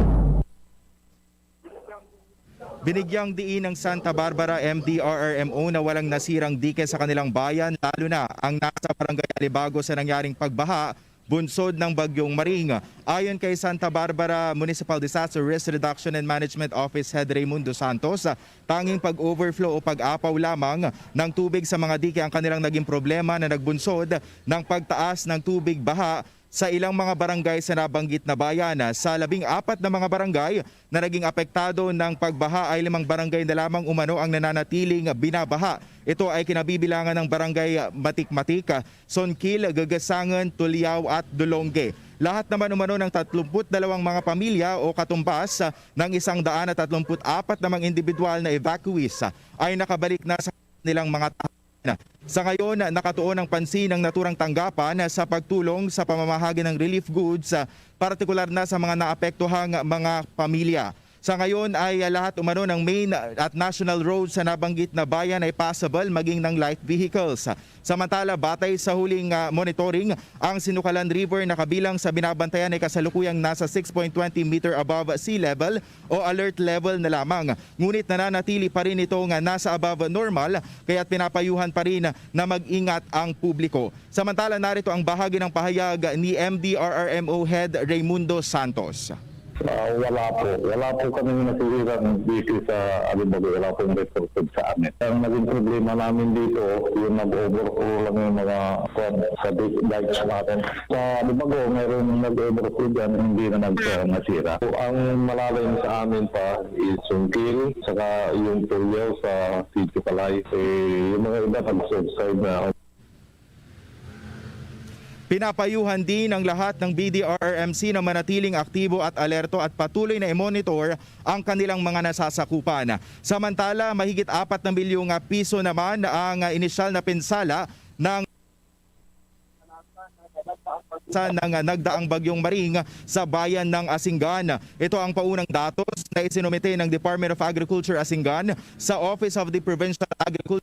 Binigyang diin ng Santa Barbara M D R R M O na walang nasirang dike sa kanilang bayan, lalo na ang nasa Barangay Alibago sa nangyaring pagbaha bunsod ng Bagyong Maring. Ayon kay Santa Barbara Municipal Disaster Risk Reduction and Management Office Head Raymundo Santos, tanging pag-overflow o pag-apaw lamang ng tubig sa mga dike ang kanilang naging problema na nagbunsod ng pagtaas ng tubig baha sa ilang mga barangay sa nabanggit na bayan. Sa labing apat na mga barangay na naging apektado ng pagbaha ay limang barangay na lamang umano ang nananatiling binabaha. Ito ay kinabibilangan ng barangay Matikmatik, Sonkil, Gagasangan, Tuliao at Dolonge. Lahat naman umano ng tatlumpu't dalawang mga pamilya o katumbas ng isang daan at tatlumpu't apat namang individual na evacuees ay nakabalik na sa nilang mga tahanan. Sa ngayon, nakatuon ang pansin ng naturang tanggapan sa pagtulong sa pamamahagi ng relief goods, partikular na sa mga naapektuhang mga pamilya. Sa ngayon ay lahat umano ng main at national roads sa nabanggit na bayan ay passable maging ng light vehicles. Samantala, batay sa huling, ah, monitoring, ang Sinukalan River na kabilang sa binabantayan ay kasalukuyang nasa six point twenty meter above sea level o alert level na lamang. Ngunit nananatili pa rin ito nga nasa above normal, kaya't pinapayuhan pa rin na mag-ingat ang publiko. Samantala, narito ang bahagi ng pahayag ni M D R R M O Head Raymundo Santos. Ah, wala po. Wala po kami nasisirang dito sa Alibago. Wala pong reported sa amin. Ang naging problema namin dito, yung nag-overflow lang yung mga kwan sa di- dikes natin. Sa Alibago, mayroong nag-overflow dyan, hindi na nag-, nasira. So, ang malalim sa amin pa is yung Kil, saka yung Tuliao sa Sitio Kalay. Eh, yung mga iba nag-subside na. Pinapayuhan din ng lahat ng B D R R M C na manatiling aktibo at alerto at patuloy na i-monitor ang kanilang mga nasasakupan. Samantala, mahigit apat na milyong piso naman ang inisyal na pinsala ng sa ng nagdaang bagyong Maring sa bayan ng Asingan. Ito ang paunang datos na isinumite ng Department of Agriculture Asingan sa Office of the Provincial Agriculture.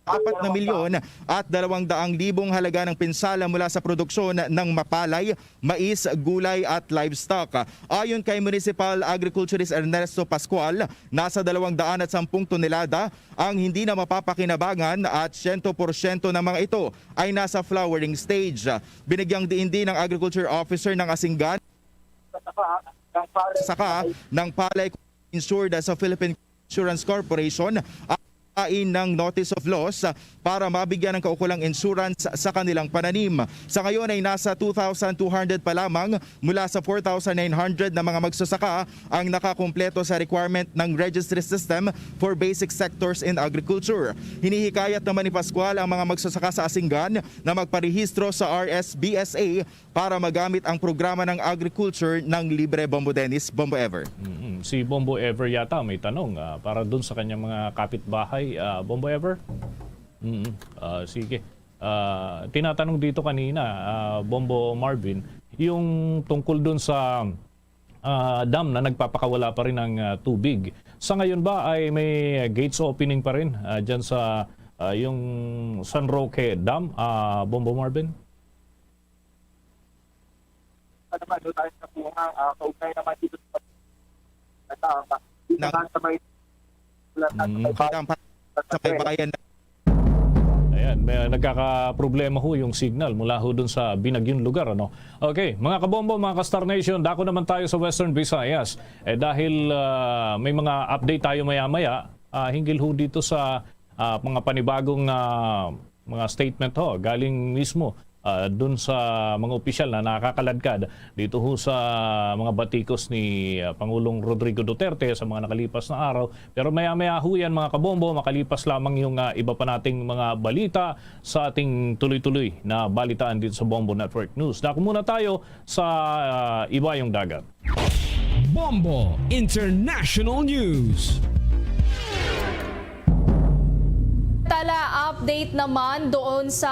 Apat na milyon at dalawang daang libong halaga ng pinsala mula sa produksyon ng mapalay, mais, gulay at livestock. Ayon kay Municipal Agriculturist Ernesto Pascual, nasa dalawang daan at sampung tonelada ang hindi na mapapakinabangan at siyento porsyento ng mga ito ay nasa flowering stage. Binigyang diin din ng Agriculture Officer ng Asingan saka ng palay insured sa Philippine Insurance Corporation ang hain ng notice of loss para mabigyan ng kaukulang insurance sa kanilang pananim. Sa ngayon ay nasa two thousand two hundred pa lamang mula sa four thousand nine hundred na mga magsasaka ang nakakumpleto sa requirement ng registry system for basic sectors in agriculture. Hinihikayat naman ni Pascual ang mga magsasaka sa Asingan na magparehistro sa R S B S A para magamit ang programa ng agriculture ng libre. Bombo Dennis, Bombo Ever. Mm, si Bombo Ever yata may tanong, ah, para dun sa kanyang mga kapitbahay. Ah, Bombo Ever? Mm, ah, sige. Ah, tinatanong dito kanina, ah, Bombo Marvin, yung tungkol dun sa, ah, dam na nagpapakawala pa rin ng, ah, tubig. Sa ngayon ba ay may gates opening pa rin, ah, dyan sa, ah, yung San Roque Dam, ah, Bombo Marvin? Ano naman, doon tayo sa kuha, ah, kaugnay naman dito sa, sa, sa, Nang- sa may Mm, kadang pa sa kaibayan na Ayan, may nagkakaproblema ho yung signal mula ho dun sa binagyong lugar, ano? Okay, mga kabombo, mga ka-Star Nation, dako naman tayo sa Western Visayas. Eh, dahil ah, may mga update tayo maya-maya, ah, hinggil ho dito sa ah, mga panibagong ah, mga statement ho, galing mismo ah, dun sa mga opisyal na nakakaladkad dito ho sa mga batikos ni ah, Pangulong Rodrigo Duterte sa mga nakalipas na araw. Pero maya-maya ho yan, mga kabombo, makalipas lamang yung ah, iba pa nating mga balita sa ating tuloy-tuloy na balitaan dito sa Bombo Network News. Dako muna tayo sa ah, ibayong dagat. Bombo International News. Tala, update naman doon sa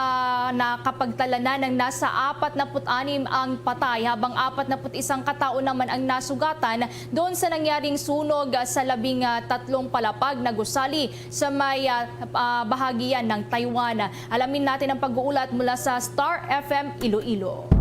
nakapagtalanan ng nasa apat na put-anim ang patay, habang apat na put-isang katao naman ang nasugatan doon sa nangyaring sunog sa labing ah, tatlong palapag na gusali sa may ah, ah, bahagian ng Taiwan. Alamin natin ang pag-uulat mula sa Star F M Iloilo.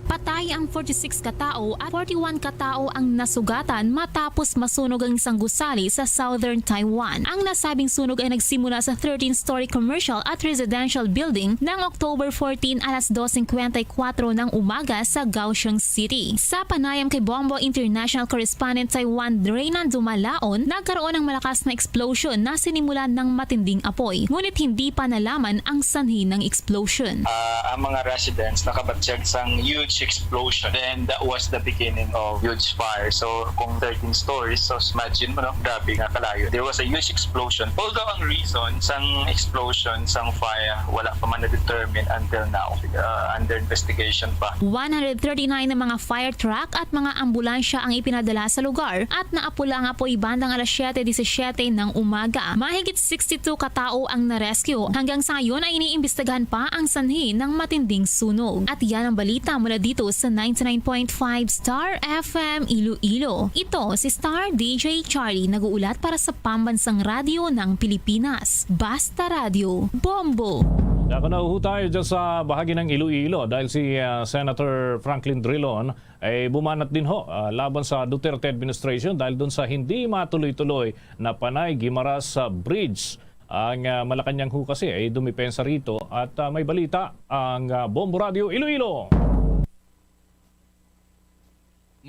Patay ang forty-six katao at forty-one katao ang nasugatan matapos masunog ang isang gusali sa southern Taiwan. Ang nasabing sunog ay nagsimula sa thirteen-story commercial at residential building ng October fourteen, alas dos singkwenta y kuwatro ng umaga sa Kaohsiung City. Sa panayam kay Bombo International Correspondent Taiwan, Reyna Dumalaon, nagkaroon ng malakas na explosion na sinimulan ng matinding apoy, ngunit hindi pa nalaman ang sanhi ng explosion. Ah, ang mga residents nakabatyag sang huge explosion. Then that was the beginning of huge fire. So kung thirteen stories, so imagine mo, no, grabe nga kalayo. There was a huge explosion. Although ang reason sang explosion, sang fire, wala pa man na-determine until now. Ah, under investigation pa. One hundred thirty-nine na mga fire truck at mga ambulansya ang ipinadala sa lugar at naapula ang apoy bandang alas siyete diecisiete ng umaga. Mahigit sixty-two katao ang na-rescue. Hanggang sa ngayon ay iniimbestigahan pa ang sanhi ng matinding sunog. At yan ang balita mula dito sa ninety-nine point five Star F M Iloilo. Ito si Star D J Charlie, nag-uulat para sa Pambansang Radyo ng Pilipinas. Basta Radyo, Bombo! Dako na ho tayo dyan sa bahagi ng Iloilo dahil si ah, Senator Franklin Drilon ay bumanat din ho ah, laban sa Duterte administration dahil dun sa hindi matuloy-tuloy na Panay Guimaras ah, Bridge. Ang ah, Malacañang ho kasi ay dumipensa rito at ah, may balita ang ah, Bombo Radio Iloilo.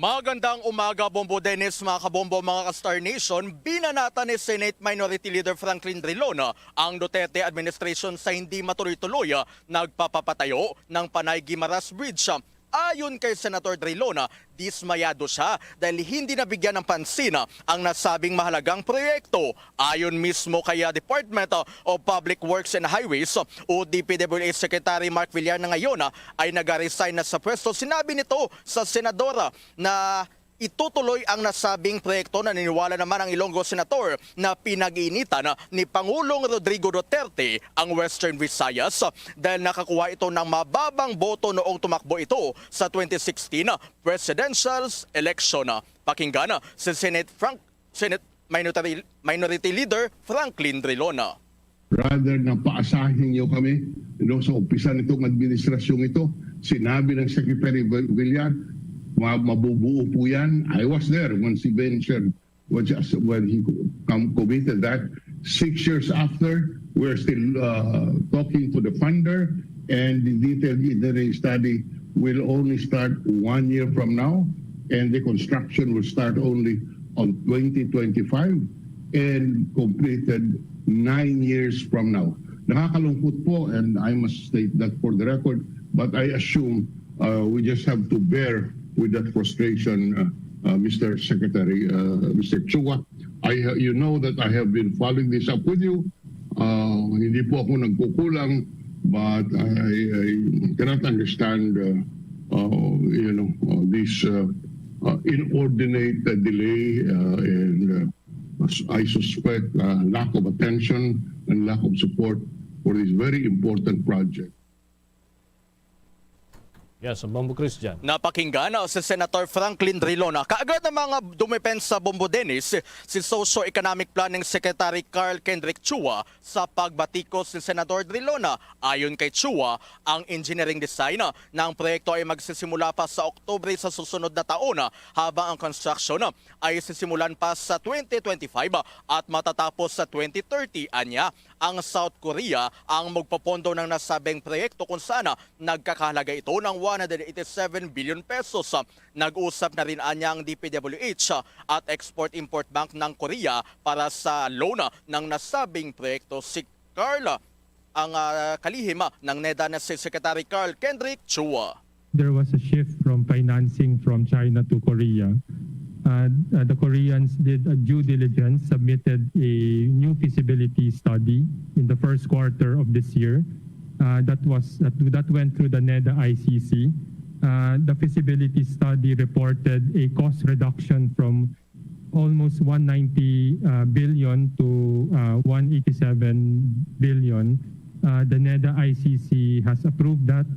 Magandang umaga, Bombo Dennis, mga kabombo, mga ka-Star Nation. Binanatan ni Senate Minority Leader Franklin Drilon ang Duterte administration sa hindi matuloy-tuloy nagpapapatayo ng Panay Guimaras Bridge. Ayon kay Senator Drilon, dismayado siya dahil hindi nabigyan ng pansin ang nasabing mahalagang proyekto. Ayon mismo kay ah, Department of Public Works and Highways o D P W H Secretary Mark Villar na ngayon ah, ay nag-resign na sa pwesto. Sinabi nito sa senadora na itutuloy ang nasabing proyekto. Naniniwala naman ang Ilonggo Senator na pinag-iinitan ni Pangulong Rodrigo Duterte ang Western Visayas dahil nakakuha ito ng mababang boto noong tumakbo ito sa twenty sixteen presidential election. Pakinggan si Senate Frank Senate Minority, Minority Leader Franklin Drilon. Rather na paasahin niyo kami, you know, sa umpisa nitong administrasyong ito, sinabi ng Secretary Vil- Villar, "Ma- mabubuo po yan." I was there when she ventured, when, she- when he com- committed that. Six years after, we're still uh, talking to the funder, and the detailed engineering study will only start one year from now, and the construction will start only on twenty twenty-five. and completed nine years from now. Nakakalungkot po, and I must state that for the record, but I assume uh, we just have to bear with that frustration, uh, uh, Mister Secretary, uh, Mister Chua. I, ha- you know that I have been following this up with you. Uh, hindi po ako nagkukulang, but I, I cannot understand, uh, uh, you know, uh, this uh, uh, inordinate uh, delay uh, and uh, I suspect uh, lack of attention and lack of support for this very important project. Yes, Bombo Christian. Napakinggan si Senator Franklin Drilon. Kaagad ang mga dumepensa, Bombo Dennis, si Socio-Economic Planning Secretary Carl Kendrick Chua sa pagbatikos ni Senador Drilon. Ayon kay Chua, ang engineering design ng proyekto ay magsisimula pa sa Oktubre sa susunod na taon, habang ang construction ay sisimulan pa sa twenty twenty-five at matatapos sa twenty thirty. Anya, ang South Korea ang magpapondo ng nasabing proyekto, kung saan nagkakahalaga ito ng one hundred eighty-seven billion pesos. Nag-usap na rin anya ang D P W H at Export-Import Bank ng Korea para sa loan ng nasabing proyekto. Si Carl ang ah, kalihim ng NEDA na si Secretary Carl Kendrick Chua. There was a shift from financing from China to Korea. Uh, uh, the Koreans did a due diligence, submitted a new feasibility study in the first quarter of this year. Uh, that was that, that went through the NEDA I C C. Uh, the feasibility study reported a cost reduction from almost one ninety uh, billion to uh, one eighty-seven billion. Uh, the NEDA I C C has approved that.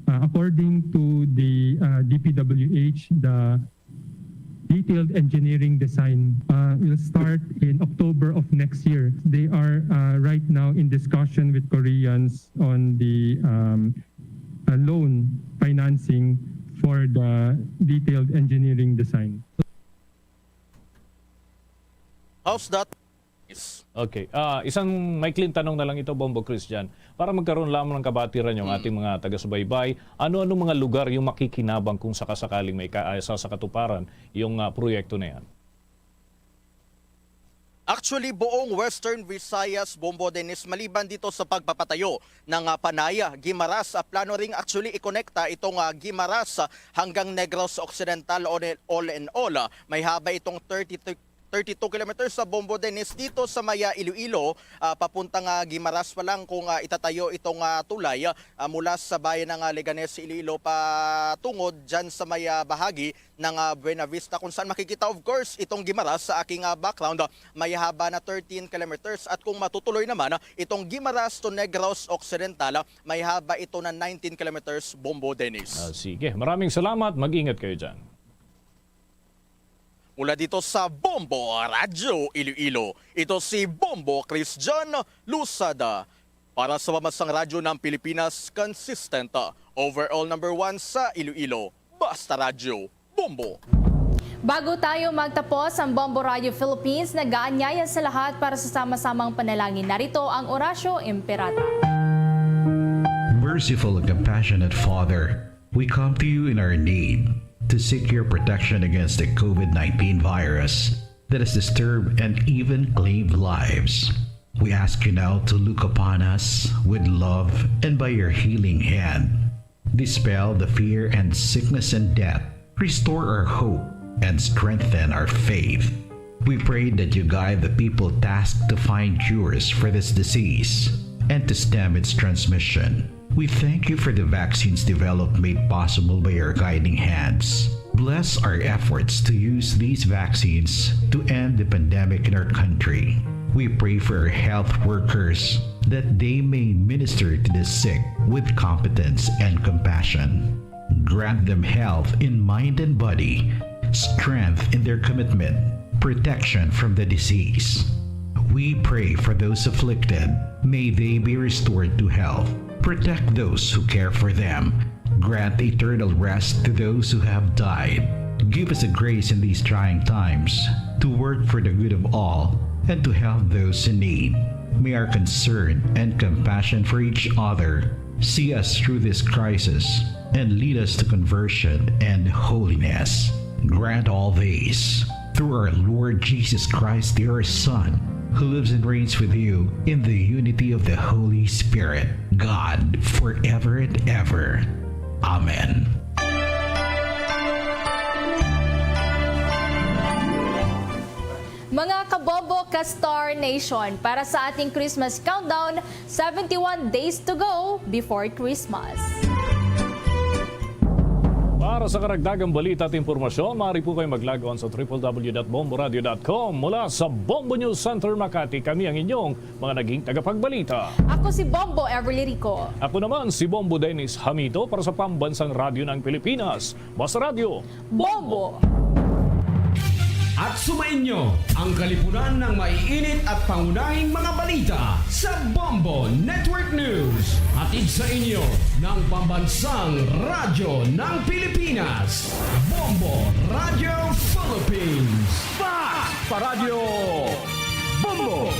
Uh, according to the uh, D P W H, the detailed engineering design uh, will start in October of next year. They are uh, right now in discussion with Koreans on the um, uh, loan financing for the detailed engineering design. How's that? Okay. Ah, isang maikling tanong na lang ito, Bombo Christian. Para magkaroon lamang ng kabatiran yung ating mga taga-subaybay, ano-ano mga lugar yung makikinabang kung sakasakaling may kaasa sa katuparan yung ah, proyekto na yan? Actually, buong Western Visayas, Bombo Dennis, maliban dito sa pagpapatayo ng ah, Panay, ah, Guimaras, ah, plano ring actually ikonekta itong ah, Guimaras ah, hanggang Negros Occidental. All in all, ah, may haba itong thirty-two kilometers sa Bombo Dennis dito sa may ah, Iloilo, ah, papunta nga Guimaras pa lang kung ah, itatayo itong ah, tulay ah, mula sa bayan ng ah, Leganes, Iloilo patungod dyan sa may ah, bahagi ng ah, Buena Vista, kung saan makikita, of course, itong Guimaras. Sa aking ah, background, ah, may haba na thirteen kilometers, at kung matutuloy naman ah, itong Guimaras to Negros Occidental, ah, may haba ito na nineteen kilometers, Bombo Dennis. Ah, sige, maraming salamat. Mag-ingat kayo dyan. Mula dito sa Bombo Radyo Iloilo, ito si Bombo Christian Lusada para sa Pamansang Radyo ng Pilipinas, consistent, overall number one sa Iloilo. Basta Radyo, Bombo. Bago tayo magtapos, ang Bombo Radio Philippines nag-aanyaya sa lahat para sa sama-samang panalangin. Narito ang Orasyo Imperata. Merciful and compassionate Father, we come to you in our need to seek your protection against the COVID nineteen virus that has disturbed and even claimed lives. We ask you now to look upon us with love and by your healing hand, dispel the fear and sickness and death, restore our hope, and strengthen our faith. We pray that you guide the people tasked to find cures for this disease and to stem its transmission. We thank you for the vaccines developed made possible by your guiding hands. Bless our efforts to use these vaccines to end the pandemic in our country. We pray for our health workers that they may minister to the sick with competence and compassion. Grant them health in mind and body, strength in their commitment, protection from the disease. We pray for those afflicted. May they be restored to health. Protect those who care for them. Grant eternal rest to those who have died. Give us the grace in these trying times to work for the good of all and to help those in need. May our concern and compassion for each other see us through this crisis and lead us to conversion and holiness. Grant all these Through our Lord Jesus Christ, your Son, who lives and reigns with you in the unity of the Holy Spirit, God, forever and ever. Amen. Mga kabombo ka Star Nation, para sa ating Christmas countdown, seventy-one days to go before Christmas. Para sa karagdagang balita at impormasyon, maaari po kayo mag-log on sa triple W dot bomboradio dot com. Mula sa Bombo News Center Makati, kami ang inyong mga naging tagapagbalita. Ako si Bombo Everly Rico. Ako naman si Bombo Dennis Hamito para sa Pambansang Radyo ng Pilipinas, Basta Radyo Bombo. At sumainyo ang kalipunan ng maiinit at pangunahing mga balita sa Bombo Network News. Hatid sa inyo ng Pambansang Radyo ng Pilipinas, Bombo Radyo Philippines. Fast pa Radyo Bombo!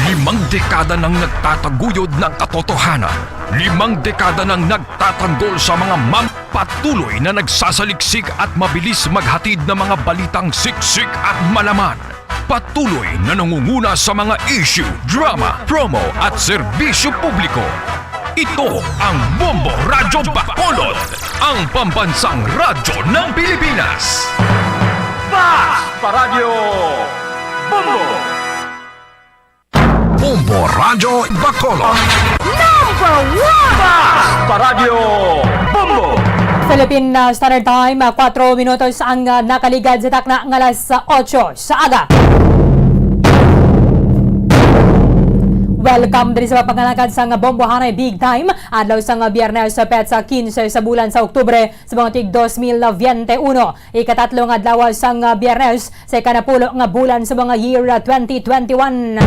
Limang dekada nang nagtataguyod ng katotohanan. Limang dekada nang nagtatanggol sa mga mam-, patuloy na nagsasaliksik at mabilis maghatid ng mga balitang siksik at malaman. Patuloy na nangunguna sa mga issue, drama, promo at serbisyo publiko. Ito ang Bombo Radyo Bacolod, ang pambansang radyo ng Pilipinas. Fast pa Radyo Bombo! Bombo Radyo Bacolod. Number one! Fast pa Radyo Bombo! Philippine, uh, Standard Time, uh, kwatro minutos ang, uh, nakaligad sa takna nga alas, uh, otso sa aga. Welcome diri sa pagpangalagad sang Bombo Hanay Big Time, adlaw sang Biyernes, sa petsa quince sa bulan sa Oktubre sa mga tig dos mil biyente uno. Ikatatlo nga adlaw sang, ah, Biyernes sa ikanapulo nga bulan sa mga year, ah, twenty twenty-one.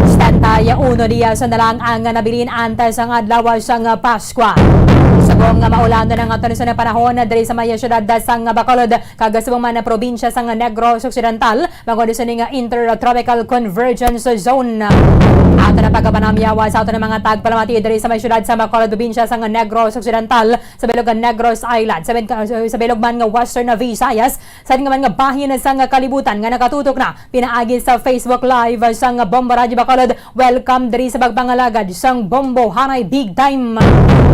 Setenta y uno días na lang ang nabilin antes ang adlaw sang, ah, Paskwa. Subong nga maulan na nga aton sa panahon diri sa may siyudad sang Bacolod kag subong man na probinsya sang Negros Occidental, mangod sa ning Intertropical Convergence Zone. Ato na pagkapanamyawa sa ato na mga tagpalamati diri sa may siyudad sa Bacolod, probinsya sang Negros Occidental, sa bilog nga Negros Island, sa, sa bilog man nga Western Visayas, sa nga man nga bahin sang kalibutan nga nakatutok na pinaagi sa Facebook Live sang Bombo Radyo Bacolod. Welcome diri sa pagpangalagad sang Bombo Hanay Big Time.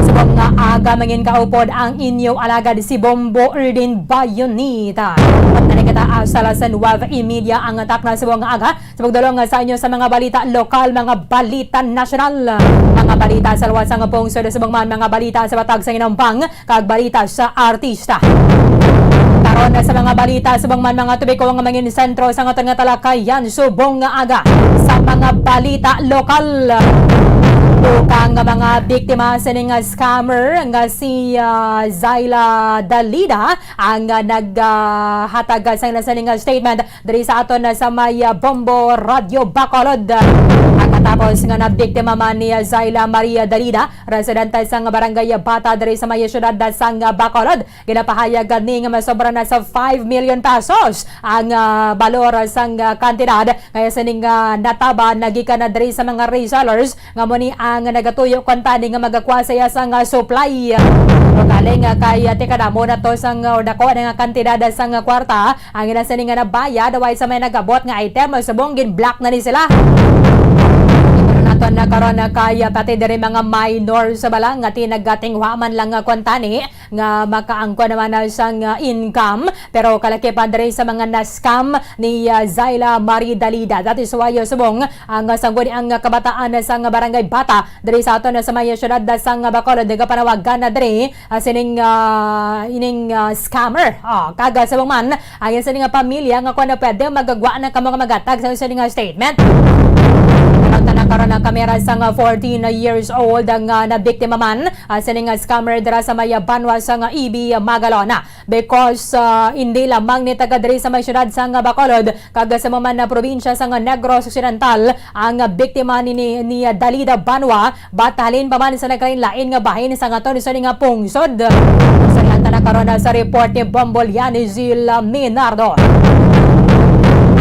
Subong nga aga, mangin kaupod ang inyo alagad si Bombo Erdin Bayonita. At nani kita hasta las nuwebe y media ang takna subong nga aga. Sa pagdulong sa inyo sa mga balita lokal, mga balita nasyonal, mga balita sa luwas sang pungsod, subong man mga balita sa matag sang inumbang, kag balita sa artista. Karon na sa mga balita, subong man mga topiko nga mangin sentro sa aton nga talakayan subong nga aga sa mga balita lokal. Dugang nga mga biktima sining scammer nga si, ah, Zyla Dalida ang, ah, nag, ah, hatag sa ila sining statement diri sa aton, ah, sa may, ah, Bombo Radyo Bacolod. Pagkatapos nga nabiktima man ni, ah, Zyla Maria Dalida, residente sang Barangay Bata diri sa may siyudad sang Bacolod, ginapahayag ni nga masobra na sa five million pesos ang, ah, balor sang, ah, kantidad nga sining, ah, nataba na gikan na diri sa mga resellers nga amo ni ang nagatuyo kuntani nga magakuha sa iya sang, ah, supply. Pero galing, ah, kay, ah, tikadamo na to sang, ah, dako na nga kantidad sang, ah, kwarta ang ila sini nga nabayad, way sa may nagabot nga item, subong gin-block na ni sila. Ito na naton na karon na kay, ah, pati diri mga minor sa bala nga ti nagatinguha man lang nga kuntani nga makaangkon naman na sang, ah, income, pero kalaki pa diri sa mga na-scam ni, ah, Zyla Marie Dalida. That is why, ah, subong ang, ah, sangguniang kabataan sang Barangay Bata diri sa aton sa may siyudad sang Bacolod, nagapanawagan na diri, ah, sining, ah, ining, ah, scammer. Ah, kag, ah, subong man, ayon sa ining pamilya nga kuwan na pwede magagwa na kamo nga magatag sa sining, ah, statement. Karon ta na karon ang kamera sang, ah, fourteen years old ang, ah, nabiktima man, ah, sining, ah, scammer dira sa may, ah, banwa sang, ah, E B, ah, Magalona. Because, ah, hindi lamang ni taga diri sa may siyudad sang Bacolod, kag sa mga man na probinsya sang Negros Occidental ang biktima ni, ni, ni Dalida Banwa, but halin pa man sa nagkalain-lain nga bahin sa aton sa nga pungsod. Sa niyang tanan karon sa report ni Bombo Liani Zil Minardo.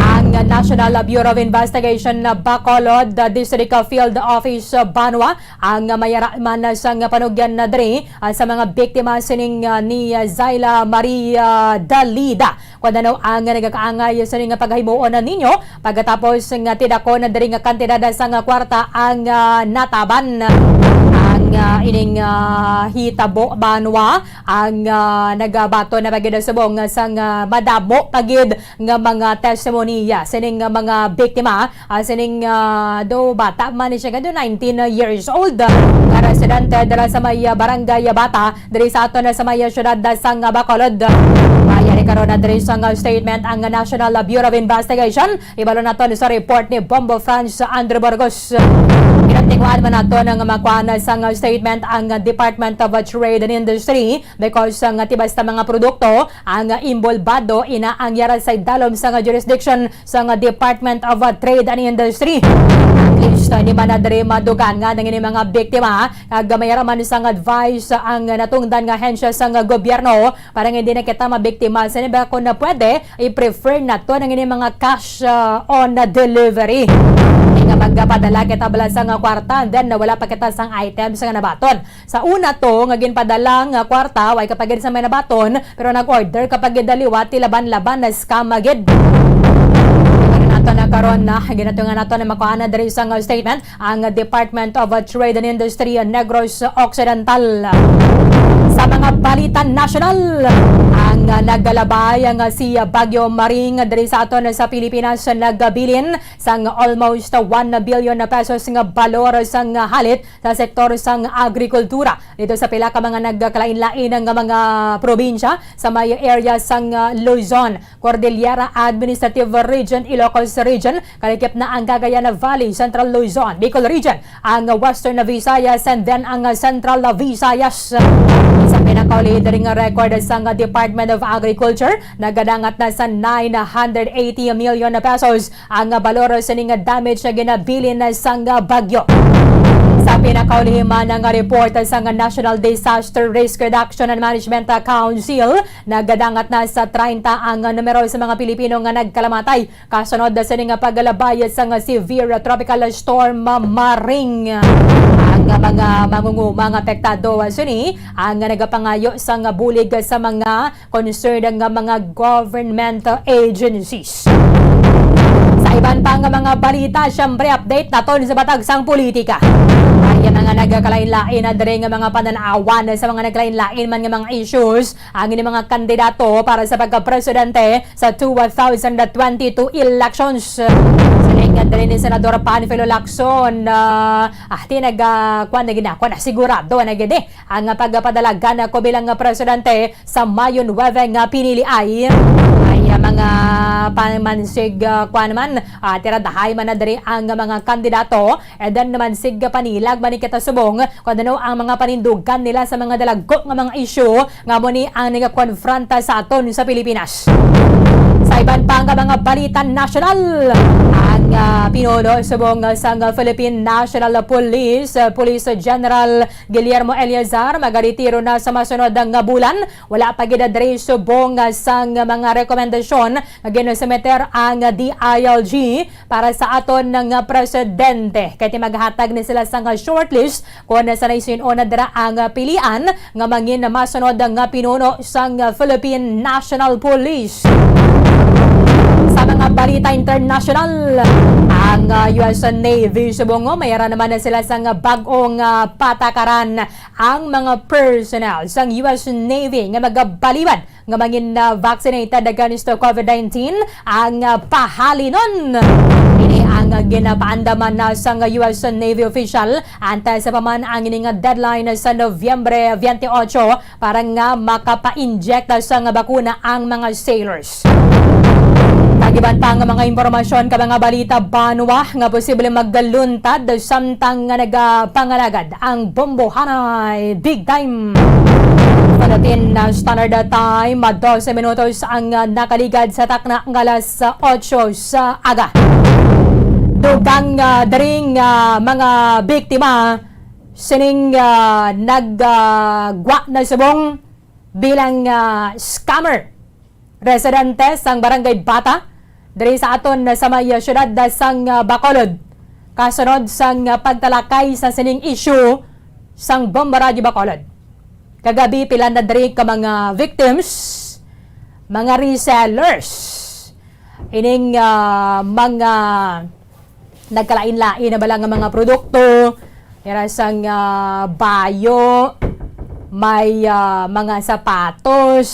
Ang Nga National Bureau of Investigation na Bacolod, uh, District Field Office, uh, Banwa, ang, uh, mayara man, uh, sang panugyan na diri, uh, sa mga biktima sining, uh, ni, uh, Zyla Maria Dalida. Kung ano ang nagakaangay sa nga paghimuon na ninyo, pagkatapos nga tidakon na diri nga kantidad sa nga kwarta ang, ah, nataban. Ang, ah, ining, ah, hitabo, Banwa, ang, ah, nagabaton na pagid subong sang, ah, madamo pagid nga mga testimonya sining, ah, mga biktima, ah, sining, ah, do bata man ni siya, do nineteen years old, nga residente dira sa may, ah, barangay Bata, diri sa aton sa may siyudad sang Bacolod. Mayari karon na diri sang statement ang National Bureau of Investigation. Ibalo naton sa report ni Bombo Franz Andrew Burgos. Ginatinuan man naton nga makuha na sang statement ang Department of Trade and Industry because nga ti basta mga produkto ang inbolbado ina ang yara sa dalom sang jurisdiction sang Department of Trade and Industry. At least, uh, di ba na diri madugan nga nangini mga biktima, kag mayara man sang advice ang natungdan nga ahensya sang gobyerno para nga hindi na kita mabiktima. Sa iba, kung na pwede, i-prefer nato nangini mga cash, uh, on delivery. Hindi nga magpadala kita bala sang kwarta, then wala pa kita sang items nga nabaton. Sa una to nga ginpadala nga kwarta, way ka pa gid sa may nabaton, pero nag-order ka pa gid liwat, ti laban-laban na scam na gid. Ano nato na karon na, ginatungan nato na makuha na diri sa nga statement ang Department of Trade and Industry Negros Occidental. Sa mga balita nasyonal, ang naggalabay nga si Bagyo Maring diri sa aton sa Pilipinas nagabilin sang almost one billion pesos nga balor sang halit sa sektor sang agrikultura dito sa pila ka mga nagkalain-lain nga mga probinsya sa may area sang, ah, Luzon, Cordillera Administrative Region, Ilocos Region, kalikip na ang Cagayan Valley, Central Luzon, Bicol Region, ang Western Visayas, and then ang Central Visayas. Sa pinakauli diri nga record sang Department of Agriculture, nagadangat na sa nine hundred eighty million pesos ang balor sining damage nga ginabilin sang bagyo. Sa pinakaulihi man nga report sang National Disaster Risk Reduction and Management Council, nagadangat na sa treinta ang numero sa mga Pilipino nga nagkalamatay kasunod sini nga paggalabay sang severe tropical storm Maring. Ang mga mangunguma nga apektado sini ang nagapangayo sang bulig sa mga concerned nga mga government agencies. Sa iban pa nga mga balita, syempre, update naton sa batagsang politika. Ay, ang mga nagkalain-lain na diri nga mga panan-awan sa mga nagkalain-lain man nga mga issues ang ining mga kandidato para sa pagkapresidente sa two thousand twenty-two elections. Siling nga diri ni Senador Panfilo Lacson, ah, ah, di nag, ah, kwan na gid na, kwan na, sigurado na gid, eh, ang pagpadalagan ko bilang presidente sa Mayo nuebe nga pinili ay, ay, ah, mga pamansig, ah, kwan man, ah, tiradahay man na diri ang mga kandidato. And then naman, sig panilag man kita subong kung ano ang mga panindugan nila sa mga dalago nga mga isyu nga mo ni ang nagakonfronta sa aton sa Pilipinas. Sa iban pa nga mga balita nasyonal, ang, ah, pinuno subong sang Philippine National Police, ah, Police General Guillermo Eleazar, magaretiro na sa masunod nga bulan. Wala pa gid diri subong, ah, sang mga rekomendasyon nga ginasumiter ang D I L G para sa aton nga presidente. Kay ti maghatag ni sila sang shortlist kon sa naisin-on na dira ang pilian nga mangin masunod nga pinuno sang Philippine National Police. Sa mga balita international, ang, ah, U S Navy subong nga mayara naman na sila sang bag-ong, ah, patakaran. Ang mga personnel sang U S Navy nga magabaliwan nga mangin, ah, vaccinated against the COVID nineteen ang, ah, pahalinon. Ini ang, ah, ginapaandaman na sang U S Navy official antes pa man ang ini nga deadline sa Nobyembre twenty-eight para nga makapa-inject sang bakuna ang mga sailors. Kag iban pa nga mga impormasyon kag mga balita, banwa nga posible magluntad samtang nga nagapangalagad ang bombohanay big time. Sa Latin, ah, Standard Time, ah, dose minutos ang, ah, nakaligad sa takna nga alas, ah, otso sa aga. Dugang, ah, diri nga mga biktima sining, ah, nag, ah, gwa na subong bilang, ah, scammer. Residente sang Barangay Bata, Diri sa aton, ah, sa may, ah, siyudad, ah, sang, ah, Bacolod, kasunod sang, ah, pagtalakay sa sining issue sang Bomba Radyo Bacolod. Kagabi, pila na diri ka mga victims, mga resellers, ining, ah, mga nagkalain-lain na bala nga mga produkto, dira sang, ah, bayo, may, ah, mga sapatos,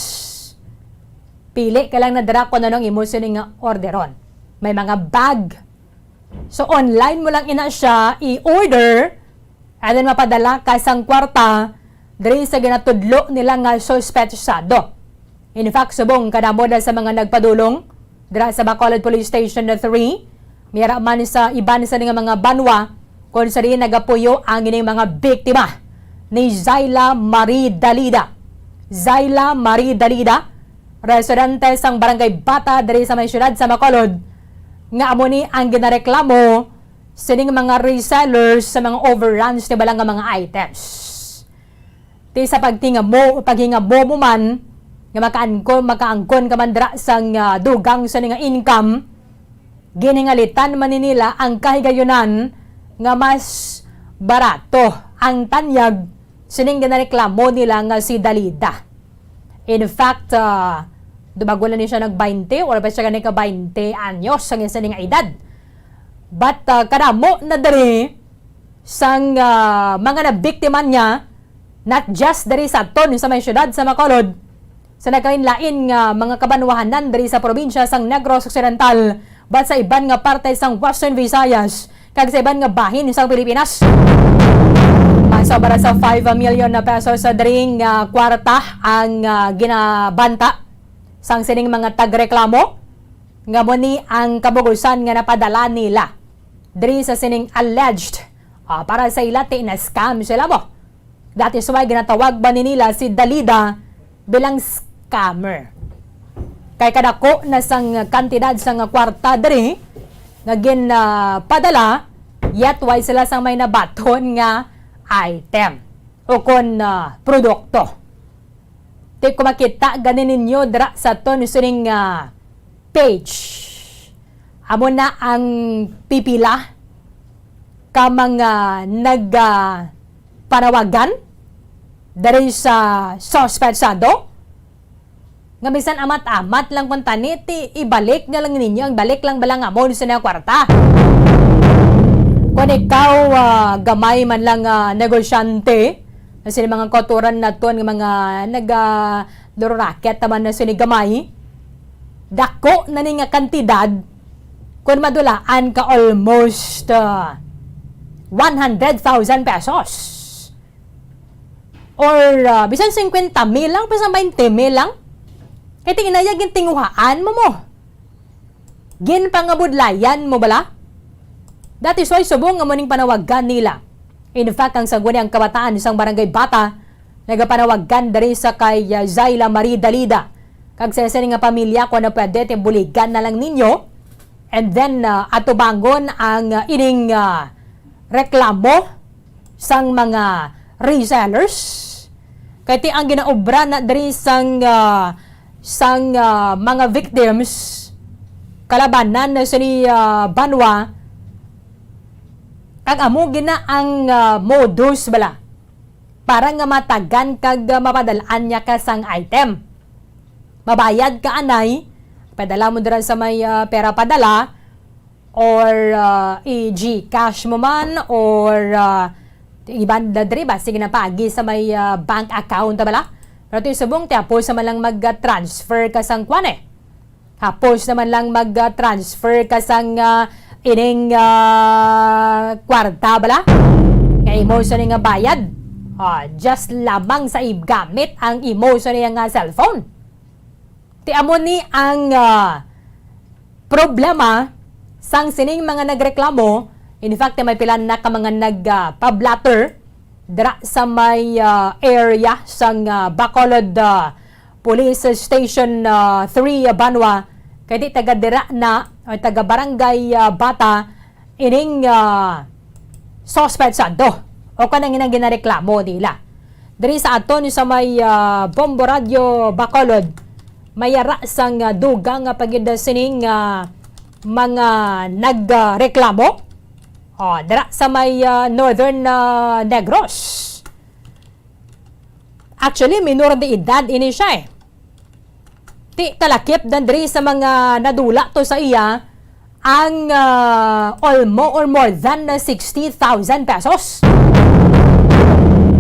pili ka lang na dira kung anong imo sini nga orderon. May mga bag. So, online mo lang ina siya i-order, and then mapadala ka sang kwarta diri sa ginatudlo nila nga suspetsado. In fact, subong kadamo na sa mga nagpadulong dira sa Bacolod Police Station three, may ara man sa iban sa nga mga banwa kung sa diin nagapuyo ang ining mga biktima ni Zyla Marie Dalida. Zyla Marie Dalida, residente sang Barangay Bata diri sa may siyudad sa Bacolod, nga amo ni ang ginareklamo sining mga resellers sa mga overruns ni bala nga mga items. Ti sa pagtingamo, paghingamo mo man nga makaangkon, makaangkon ka man dira sang, ah, dugang sa ni nga income, ginhingalitan man ni nila ang kahigayunan nga mas barato ang tanyag sining ginareklamo nila nga si Dalida. In fact, ah, dubago lang ni siya nag baynte or pa siya gani ka baynte anyos ang isa nga edad. But, ah, kadamo na diri sang, ah, mga nabiktima niya, not just diri sa aton sa may siyudad sa Bacolod, sa nagkalain-lain nga mga kabanwahanan diri sa probinsya sang Negros Occidental, but sa iban nga parte sang Western Visayas, kag sa iban nga bahin sang Pilipinas. Masobra sa five million na pesos sa diri nga kwarta ang, ah, ginabanta sang sining mga tagreklamo, nga mo ni ang kabugusan nga napadala nila diri sa sining alleged, ah, para sa ila ti na-scam sila mo. That is why ginatawag ba ni nila si Dalida bilang scammer. Kay kadako na sang kantidad sang kwarta diri nga gin, ah, padala, yet way sila sang may nabaton nga item o kon, ah, produkto. Ti kung makita gani ninyo dira sa aton sining, ah, page, amo na ang pipila ka mga nag, ah, panawagan diri sa suspetsado nga bisan amat-amat lang kung tani, ti ibalik na lang ninyo, ang balik lang bala nga mo sa nga kwarta. Kung ikaw, ah, gamay man lang, ah, negosyante, na sila mga kauturan naton nga mga naga, ah, lururaket naman na sini gamay, dako na ni nga kantidad, kung madulaan ka almost, ah, one hundred thousand pesos. Or, ah, bisan singkwenta mil lang, bisan baynte mil lang. Kay ti inaya gintinguhaan mo mo. Ginpangabudlayan mo bala? That is why subong nga mo ning panawagan nila. In fact, ang saguni ang kabataan sang Barangay Bata, nagapanawagan diri sa kay, ah, Zyla Marie Dalida. Kag sa isa nga pamilya, kung ano pwede, ti buligan na lang ninyo. And then, ah, atubangon ang, ah, ining, ah, reklamo sang mga resellers. Kay ti ang ginaobra na diri sang, ah, sang, ah, mga victims, kalabanan na sini, ah, banwa, ang amo gina ang, ah, modus bala para nga matagan kag, ah, mapadalaan niya ka sang item. Mabayad ka anay, padala mo dira sa may, ah, pera padala, or, ah, i-GCash mo man, or, ah, iban da diri ba, sige na paagi sa may, ah, bank account, bala. Pero ti subong, ti hapos naman lang mag-transfer ka sang kwan eh. Hapos naman lang mag-transfer ka sang, ah, ining, ah, kwarta, bala. Nga imo sa nga bayad. Ah, just lamang sa gamit ang imo sa nga cellphone. Ti amo ni ang, ah, problema sang sining mga nagreklamo. In fact, may pila na ka mga nag, ah, pa-blotter dira sa may, ah, area sang, ah, Bacolod, ah, Police Station, ah, three, ah, Banwa. Kay di taga dira na, o taga Barangay, ah, Bata, ining, ah, suspetsado o kanang inang ginareklamo nila. Diri sa aton sa may, ah, Bombo Radio Bacolod, may ara sang, ah, dugang nga pagid sining, ah, mga nagreklamo, oh, dira sa may, ah, Northern, ah, Negros. Actually, minor de edad ini siya, eh. Ti kalakip dan diri sa mga nadula to sa iya ang, ah, almo-, or more than, ah, sixty thousand pesos.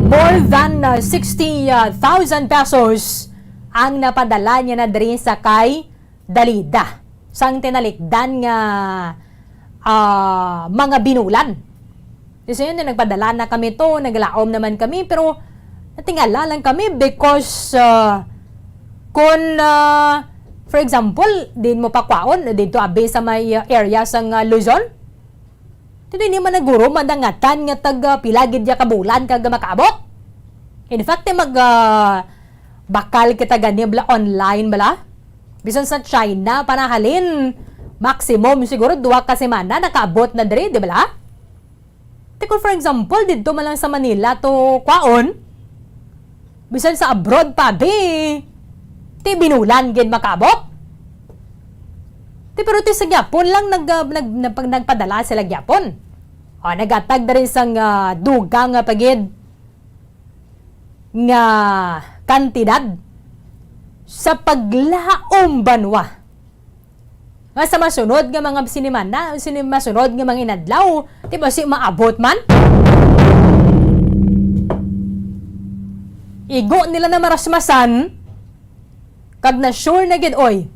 More than, ah, sixty thousand pesos ang napadala niya na diri sa kay Dalida sang tinalikdan nga, ah, mga binulan. Kasi yun, nagpadala na kami to, naglaom naman kami, pero natingala lang kami because, ah, kung, ah, for example, din mo pakwaon, dito abi sa may, ah, area sang, ah, Luzon, dito hindi man naguro madangatan nga taga pila gid ya ka bulan kag makaabot. In fact, mag, ah, bakal kita gani bala online bala. Bisan sa China, panahalin, maximum siguro duha ka semana nakaabot na diri, di bala? Ti kung, for example, didto man lang sa Manila to kwaon, bisan sa abroad pa, bi, ti binulan gid makaabot. Ti pero ti sa gyapon lang nag-, nag-, nag-, nagpadala sila gyapon. O, naghatag na rin sang, ah, dugang nga pagid nga kantidad sa paglaom banwa. Nga sa masunod nga mga sinimana, sini-, masunod nga mga inadlaw, di ba si maabot man? Igo nila na marasmasan, kag na sure na gid, oy,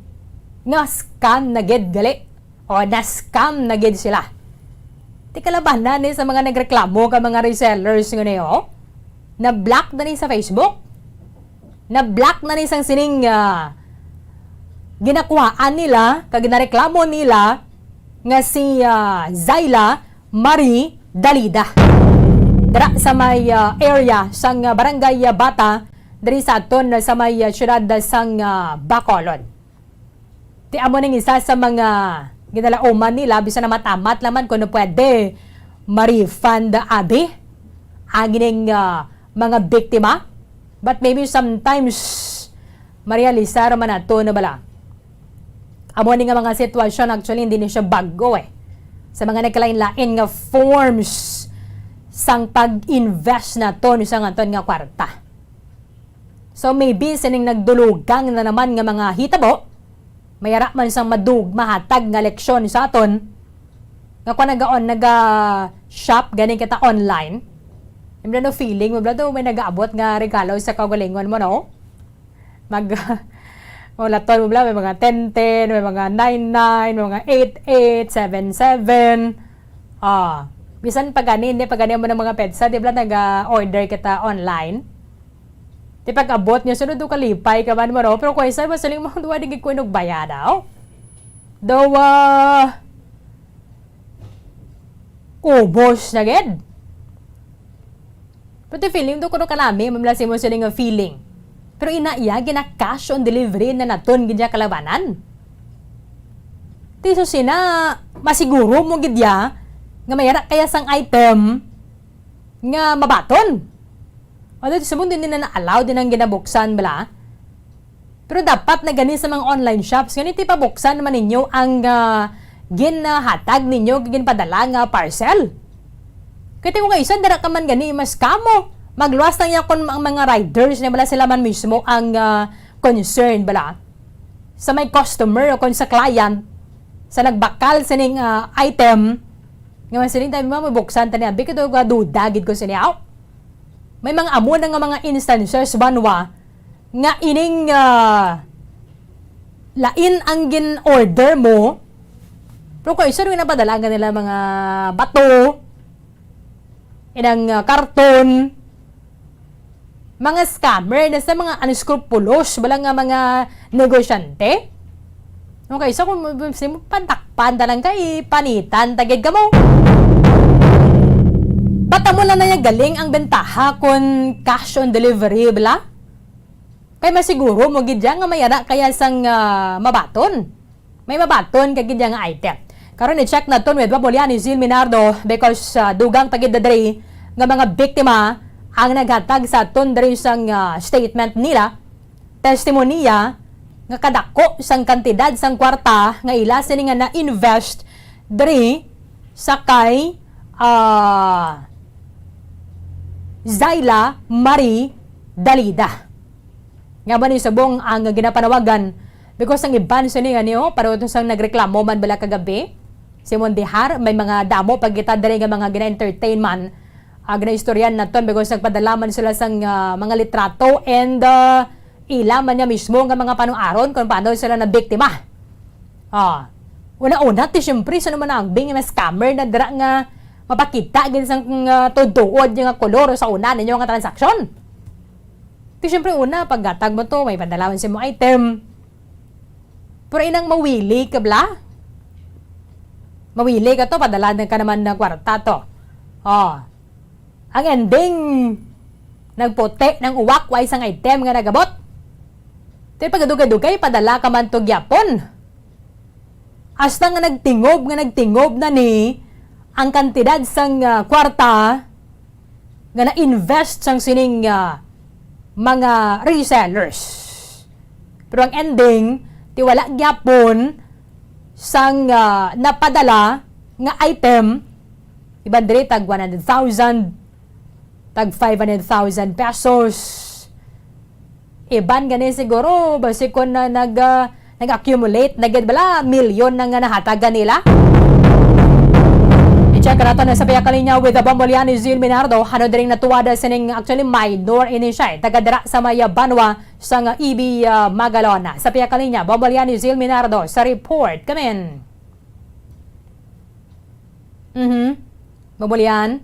nga scam na gid gali. O, na-scam na gid sila. Ti kalabanan ni sa mga nagreklamo ka mga resellers nga ni, oh. Na-block na ni sa Facebook. Na-block na ni sang sining, ah, ginakuhaan nila, kag ginareklamo nila nga si, ah, Zyla Marie Dalida. Dira sa may, ah, area sang, ah, Barangay, ah, Bata, diri sa aton, ah, sa may, ah, siyudad, ah, sang, ah, Bacolod. Ti amo ning isa sa mga ginalauman nila, bisan na matamat laman kung pwede ma-refund abi ang ining, ah, mga biktima. But maybe sometimes, marealisar man nato na bala. Amo ni nga mga sitwasyon, actually, hindi ni siya bago, eh. Sa mga nagkalain-lain nga forms sang pag-invest naton sa aton nga kwarta. So, maybe sining nagdulugang na naman nga mga hitabo, may ara man sang madug-, mahatag nga leksyon sa aton, nga kung nagaon, naga-shop gani kita online, imda no feeling mo, bala, daw may nagaabot nga regalo sa kaugalingon mo, no? Mag-, maulaton mo, bala, may mga ten ten, may mga nine nine, may mga eight eight, seven seven. Ah, bisan pa gani, hindi pa gani mo ng mga petsa, di ba, naga-order kita online? Ti pag-abot niya, sunod do kalipay ka man mo, no? Pero kung isa, masiling mo, duwa di gid ko inugbayad, aw. Daw, ah, ubos na gid. Pero ti feeling do kuno kanami, mamlasi mo sila nga feeling. Pero ina iya, gina-cash on delivery na naton gid niya kalabanan. Ti so sina, masiguro mo gid ya, nga mayara kaya sang item, nga mabaton. Although, sa mundo, hindi na na-allow din ang ginabuksan, bala. Pero dapat na gani sa mga online shops, gani ti pabuksan naman ninyo ang, ah, ginahatag ninyo, ginpadala nga parcel. Kaya kung kaisan, dara ka man gani, mas kamo. Magluwas lang yan kung ang mga riders na bala sila man mismo ang, ah, concern, bala. Sa may customer o kung sa client, sa nagbakal sining, ah, item, nga man sining tayo mo, mabuksan tani, abi, kito, duda gid ko sini, aw. May mga amo na nga mga instances, banwa, nga ining, ah, lain ang gin-order mo, pero kung isa rin napadala nga nila mga bato, inang, ah, karton, mga scammer, na sa mga unscrupulous, bala nga mga negosyante. Okay, so kung mo, mo, mo padakpan na lang kay panitan, tagid ka mo. Bata mo lang na niya galing ang bentaha kung cash on delivery, bala? Kay masiguro mo gid dyan nga may ara kaya sang, ah, mabaton. May mabaton ka gid dyan nga item. Karon i-check naton with Babulian ni Zil Minardo because, ah, dugang pa gid na diri nga mga biktima ang naghatag sa aton diri sang, ah, statement nila, testimonya, nga kadako sang kantidad sang kwarta nga ila sini nga na-invest diri sa kay, ah, Zaila Marie Dalida. Nga ba ni subong ang ginapanawagan? Because ang iban sini nga niyo, pareho to sang nagreklamo man bala kagabi, si Mondihar, may mga damo pa kita diri nga mga gina-entertain man, ah, ginaistoryan naton because nagpadala man sila sang, ah, mga litrato and, ah, ila man niya mismo nga mga panuaron kung paano sila nabiktima. Ah, una-una, ti siyempre, sa naman ang bing nga scammer na dira nga mapakita gid sang, ah, tuod-tuod nga kolor sa una ninyo nga transaksyon. Ti siyempre, una, paggatag mo to, may padalawan sa mo item. Pero inang mawili ka bala? Mawili ka to, padala na ka naman na kwarta to. Oh. Ang ending, nagputi ng uwak, wa isang item nga nagabot. Ti pagdugay-dugay, padala ka man to gyapon. Hasta nga nagtingob, nga nagtingob na ni ang kantidad sang, ah, kwarta nga na-invest sang sining, ah, mga resellers. Pero ang ending, ti wala gyapon sang, ah, napadala nga item, iban diri tag one hundred thousand, tag five hundred thousand pesos. Iban gani siguro, basi kon na nag, ah, nag-accumulate na gid bala, milyon na nga nahatag kanila. I-check nato na sa pihak kalinya with the Bombo Lian, Zil Minardo. Ano diring natuwad sining, actually, minor ini siya, eh. Taga dira sa may, ah, banwa sa nga E B, ah, Magalona. Sa pihak kalinya, Bombo Lian, Zil Minardo sa report. Come in. Mhm. Bombo Lian.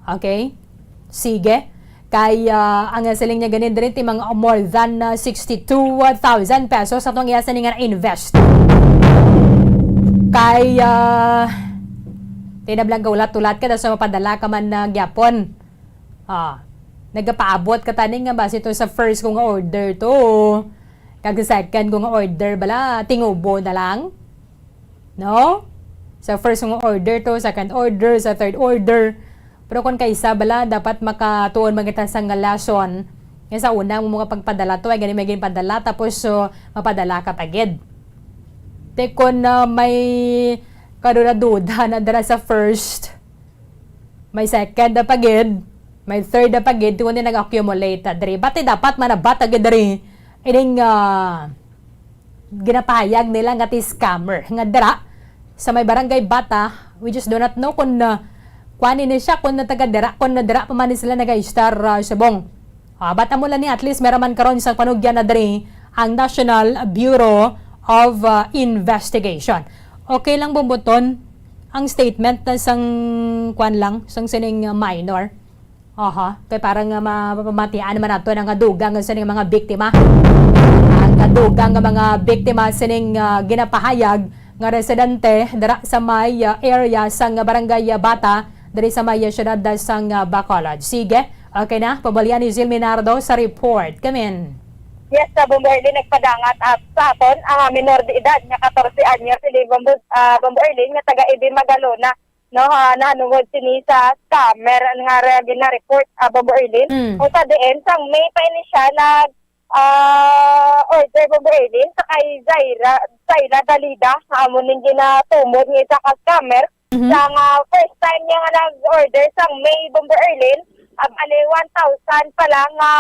Okay. Sige. Kay, ah, ang siling niya ganin diri ti mga more than, ah, sixty-two thousand pesos atong iya sini nga na-invest. Kay, ah, tinablang ka ulat-ulat ka, daw sa mapadala ka man na gyapon. Ah, nagapaabot ka tani nga basi to sa first kong order to. Kag sa second kong order bala, tingubo na lang. No? Sa first nga order to, second order, sa third order. Pero kung kaisa bala, dapat makatuon man kita sa nga lesson. Nga sa una mo mga pagpadala to, ay gani may ginpadala, tapos so, mapadala ka pa gid. Te, kung, ah, may kaduda-duda na dira sa first, may second na pa gid, may third na pa gid, kung di nag-accumulate ta diri. Bati dapat manabata gid diri. Ining, ah, ginapahayag nila nga ti scammer nga dira sa may Barangay Bata. We just do not know kung, ah, kuan ini siya, kung taga dira, kung dira pa man ni sila naga-istar, ah, subong. Ah, but amo lang ni, at least meron man karon sa panugyan na diri ang National Bureau of, ah, Investigation. Okay lang bumbuton ang statement na sang kuan lang, sang sining, ah, minor. Aha, kay para nga ma-, mapamatian naman nato na nga dugang nga sining mga biktima. Ang dugang nga mga biktima sining, ah, ginapahayag nga residente dira sa may, ah, area sang Barangay, ah, Bata, diri sa may, ah, siyudad, ah, sang, ah, Bacolod. Sige, okay na. Pabalian ni Zil Minardo sa report. Kamin. Yes, sa Bombo Erlin, nagpadangat at sa aton ang minor de edad nga katorse anyos, si Bombo, ah, Bombo Erlin nga taga Ibi Magalona. No, ah, nahanungod sini sa scammer nga re-, gina-report, ah, Bombo Erlin. Mm. Kung sa diin, sang May pa ini siya nag, ah, order, Bombo Erlin, sa kay Zaira, Zaira Dalida, nga amo ning ginatumod nga isa ka scammer. Mhm. Sa nga first time niya nga nag-order sang May, Bombo Erlin, ah, bali one thousand pa lang nga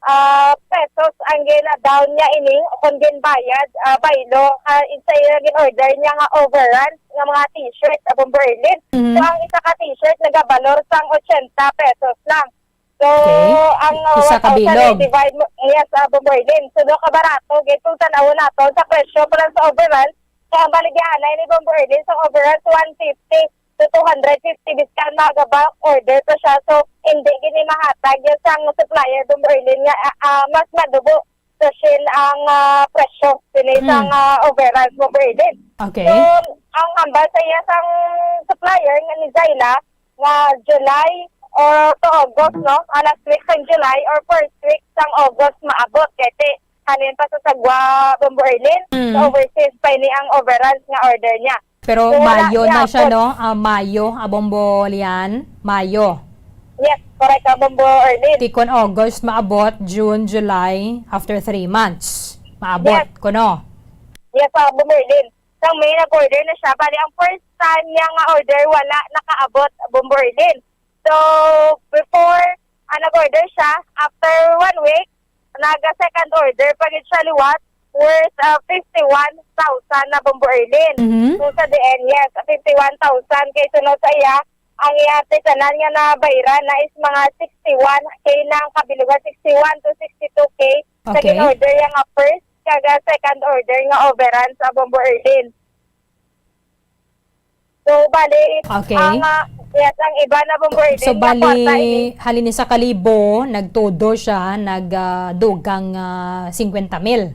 ah, pesos ang gina-down niya ini, kon ginbayad, ah, baylo, ah, sa iya gin-order niya nga overruns nga mga t-shirt, ah, Bombo Erlin. Mhm. So, ang isa ka t-shirt nagabalor sang ochenta pesos lang. So, okay, ang, ah, isa ka bilog, one thousand divide mo, yes, ah, Bombo Erlin. So, do ka barato, gid kung tan-awon nato sa presyo pa lang sa overruns, kaya ang baligyaanay ni Bombo Erlin sa overruns, one fifty to two hundred fifty, biskan mga bulk order pa siya. So, hindi gini mahatag yan sang supplier, Bombo Erlin, nga, ah, ah, mas madubo sa Shell ang, ah, presyo sini, mm, sang, ah, overruns, Bombo Erlin. Okay. So, ang hambal sa iya sang supplier nga ni Zaila, nga July or to August, no? Ah, last week sang July or first week sang August maabot. Kay ti, halin pa sa sagwa, Bombo Erlin, mm, sa overseas pa ini ang overruns nga order niya. Pero so, wala Mayo na siya, gihapon, no? Ah, Mayo, ah, Bombo Lian. Mayo. Yes, Correct ka, Bombo Erlin. Ti kon August maabot, June, July, after three months. Maabot, Yes. kuno. Yes, ah, Bombo Erlin. Sang May nag-order na siya. Bali, ang first time niya nga order, wala nakaabot, Bombo Erlin. So, before, ah, nag-order siya, after one week, naga-second order pa gid siya liwat, worth, ah, fifty-one thousand na, Bombo Erlin. Mhm. So, sa diin, yes, fifty-one thousand kay sunod sa iya, ang iya artisanal nga nabayaran na is mga sixty-one K na ang kabilugan, sixty-one to sixty-two K sa Okay. gin-order niya nga first, kag second order nga overruns, Bombo Erlin. So, bali, Okay. ang, ah, yes, ang iba na, Bombo Erlin, So, nga bali, kwarta ini. halin ni sa kalibo, nagtudo siya, nag, ah, dugang, ah, singkwenta mil.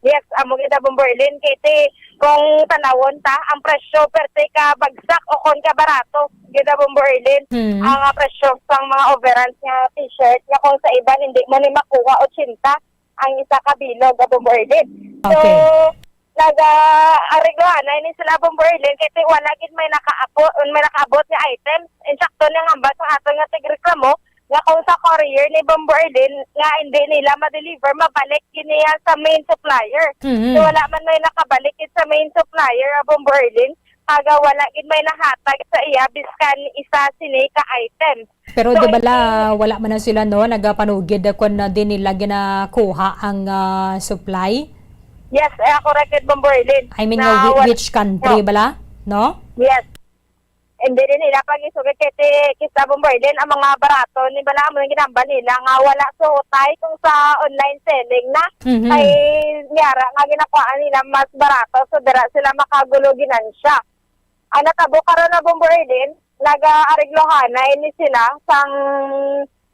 Yes, amo gid, Bombo Erlin. Kay ti, kung tanawon ta, ang presyo, perti ka bagsak o kon ka barato, gid, Bombo Erlin, Hmm. ang, ah, presyo sang mga overruns nga t-shirt, nga kung sa iban, hindi mo ni makuha ochenta ang isa ka bilog, Bombo Erlin. So, Okay. nag-, ah, areglohan na ini sila, Bombo Erlin, kay ti wala gid may nakaabot, may nakaabot nga items. Insakto ni ang hambal sa aton nga tigreklamo, nga kung sa courier ni, Bombo Erlin, nga hindi nila ma-deliver, mabalik gid niya sa main supplier. Mhm. So, wala man may nakabalik gid sa main supplier, ah, Bombo Erlin, kag wala gid may nahatag sa iya biskan isa sini ka item. Pero So, di bala, hindi wala man na sila, no, nagapanugid kon, ah, di nila ginakuha ang, ah, supply? Yes, eh, correct it, Bombo Erlin. I mean, Na nga, whi-, wal-, which country no. bala, no? Yes. And then, nila pag isugit kay ti-, kista, Bombo Erlin, ang mga barato, ni bala, amo yung ginambal nila nga wala suhutay kung sa online selling na. Mhm. Kay, niyara nga ginakuhaan nila mas barato, so dira sila makagulo ginansya. Ang natabo karon na, Bombo Erlin, nag-aariglohanay ni sila sang,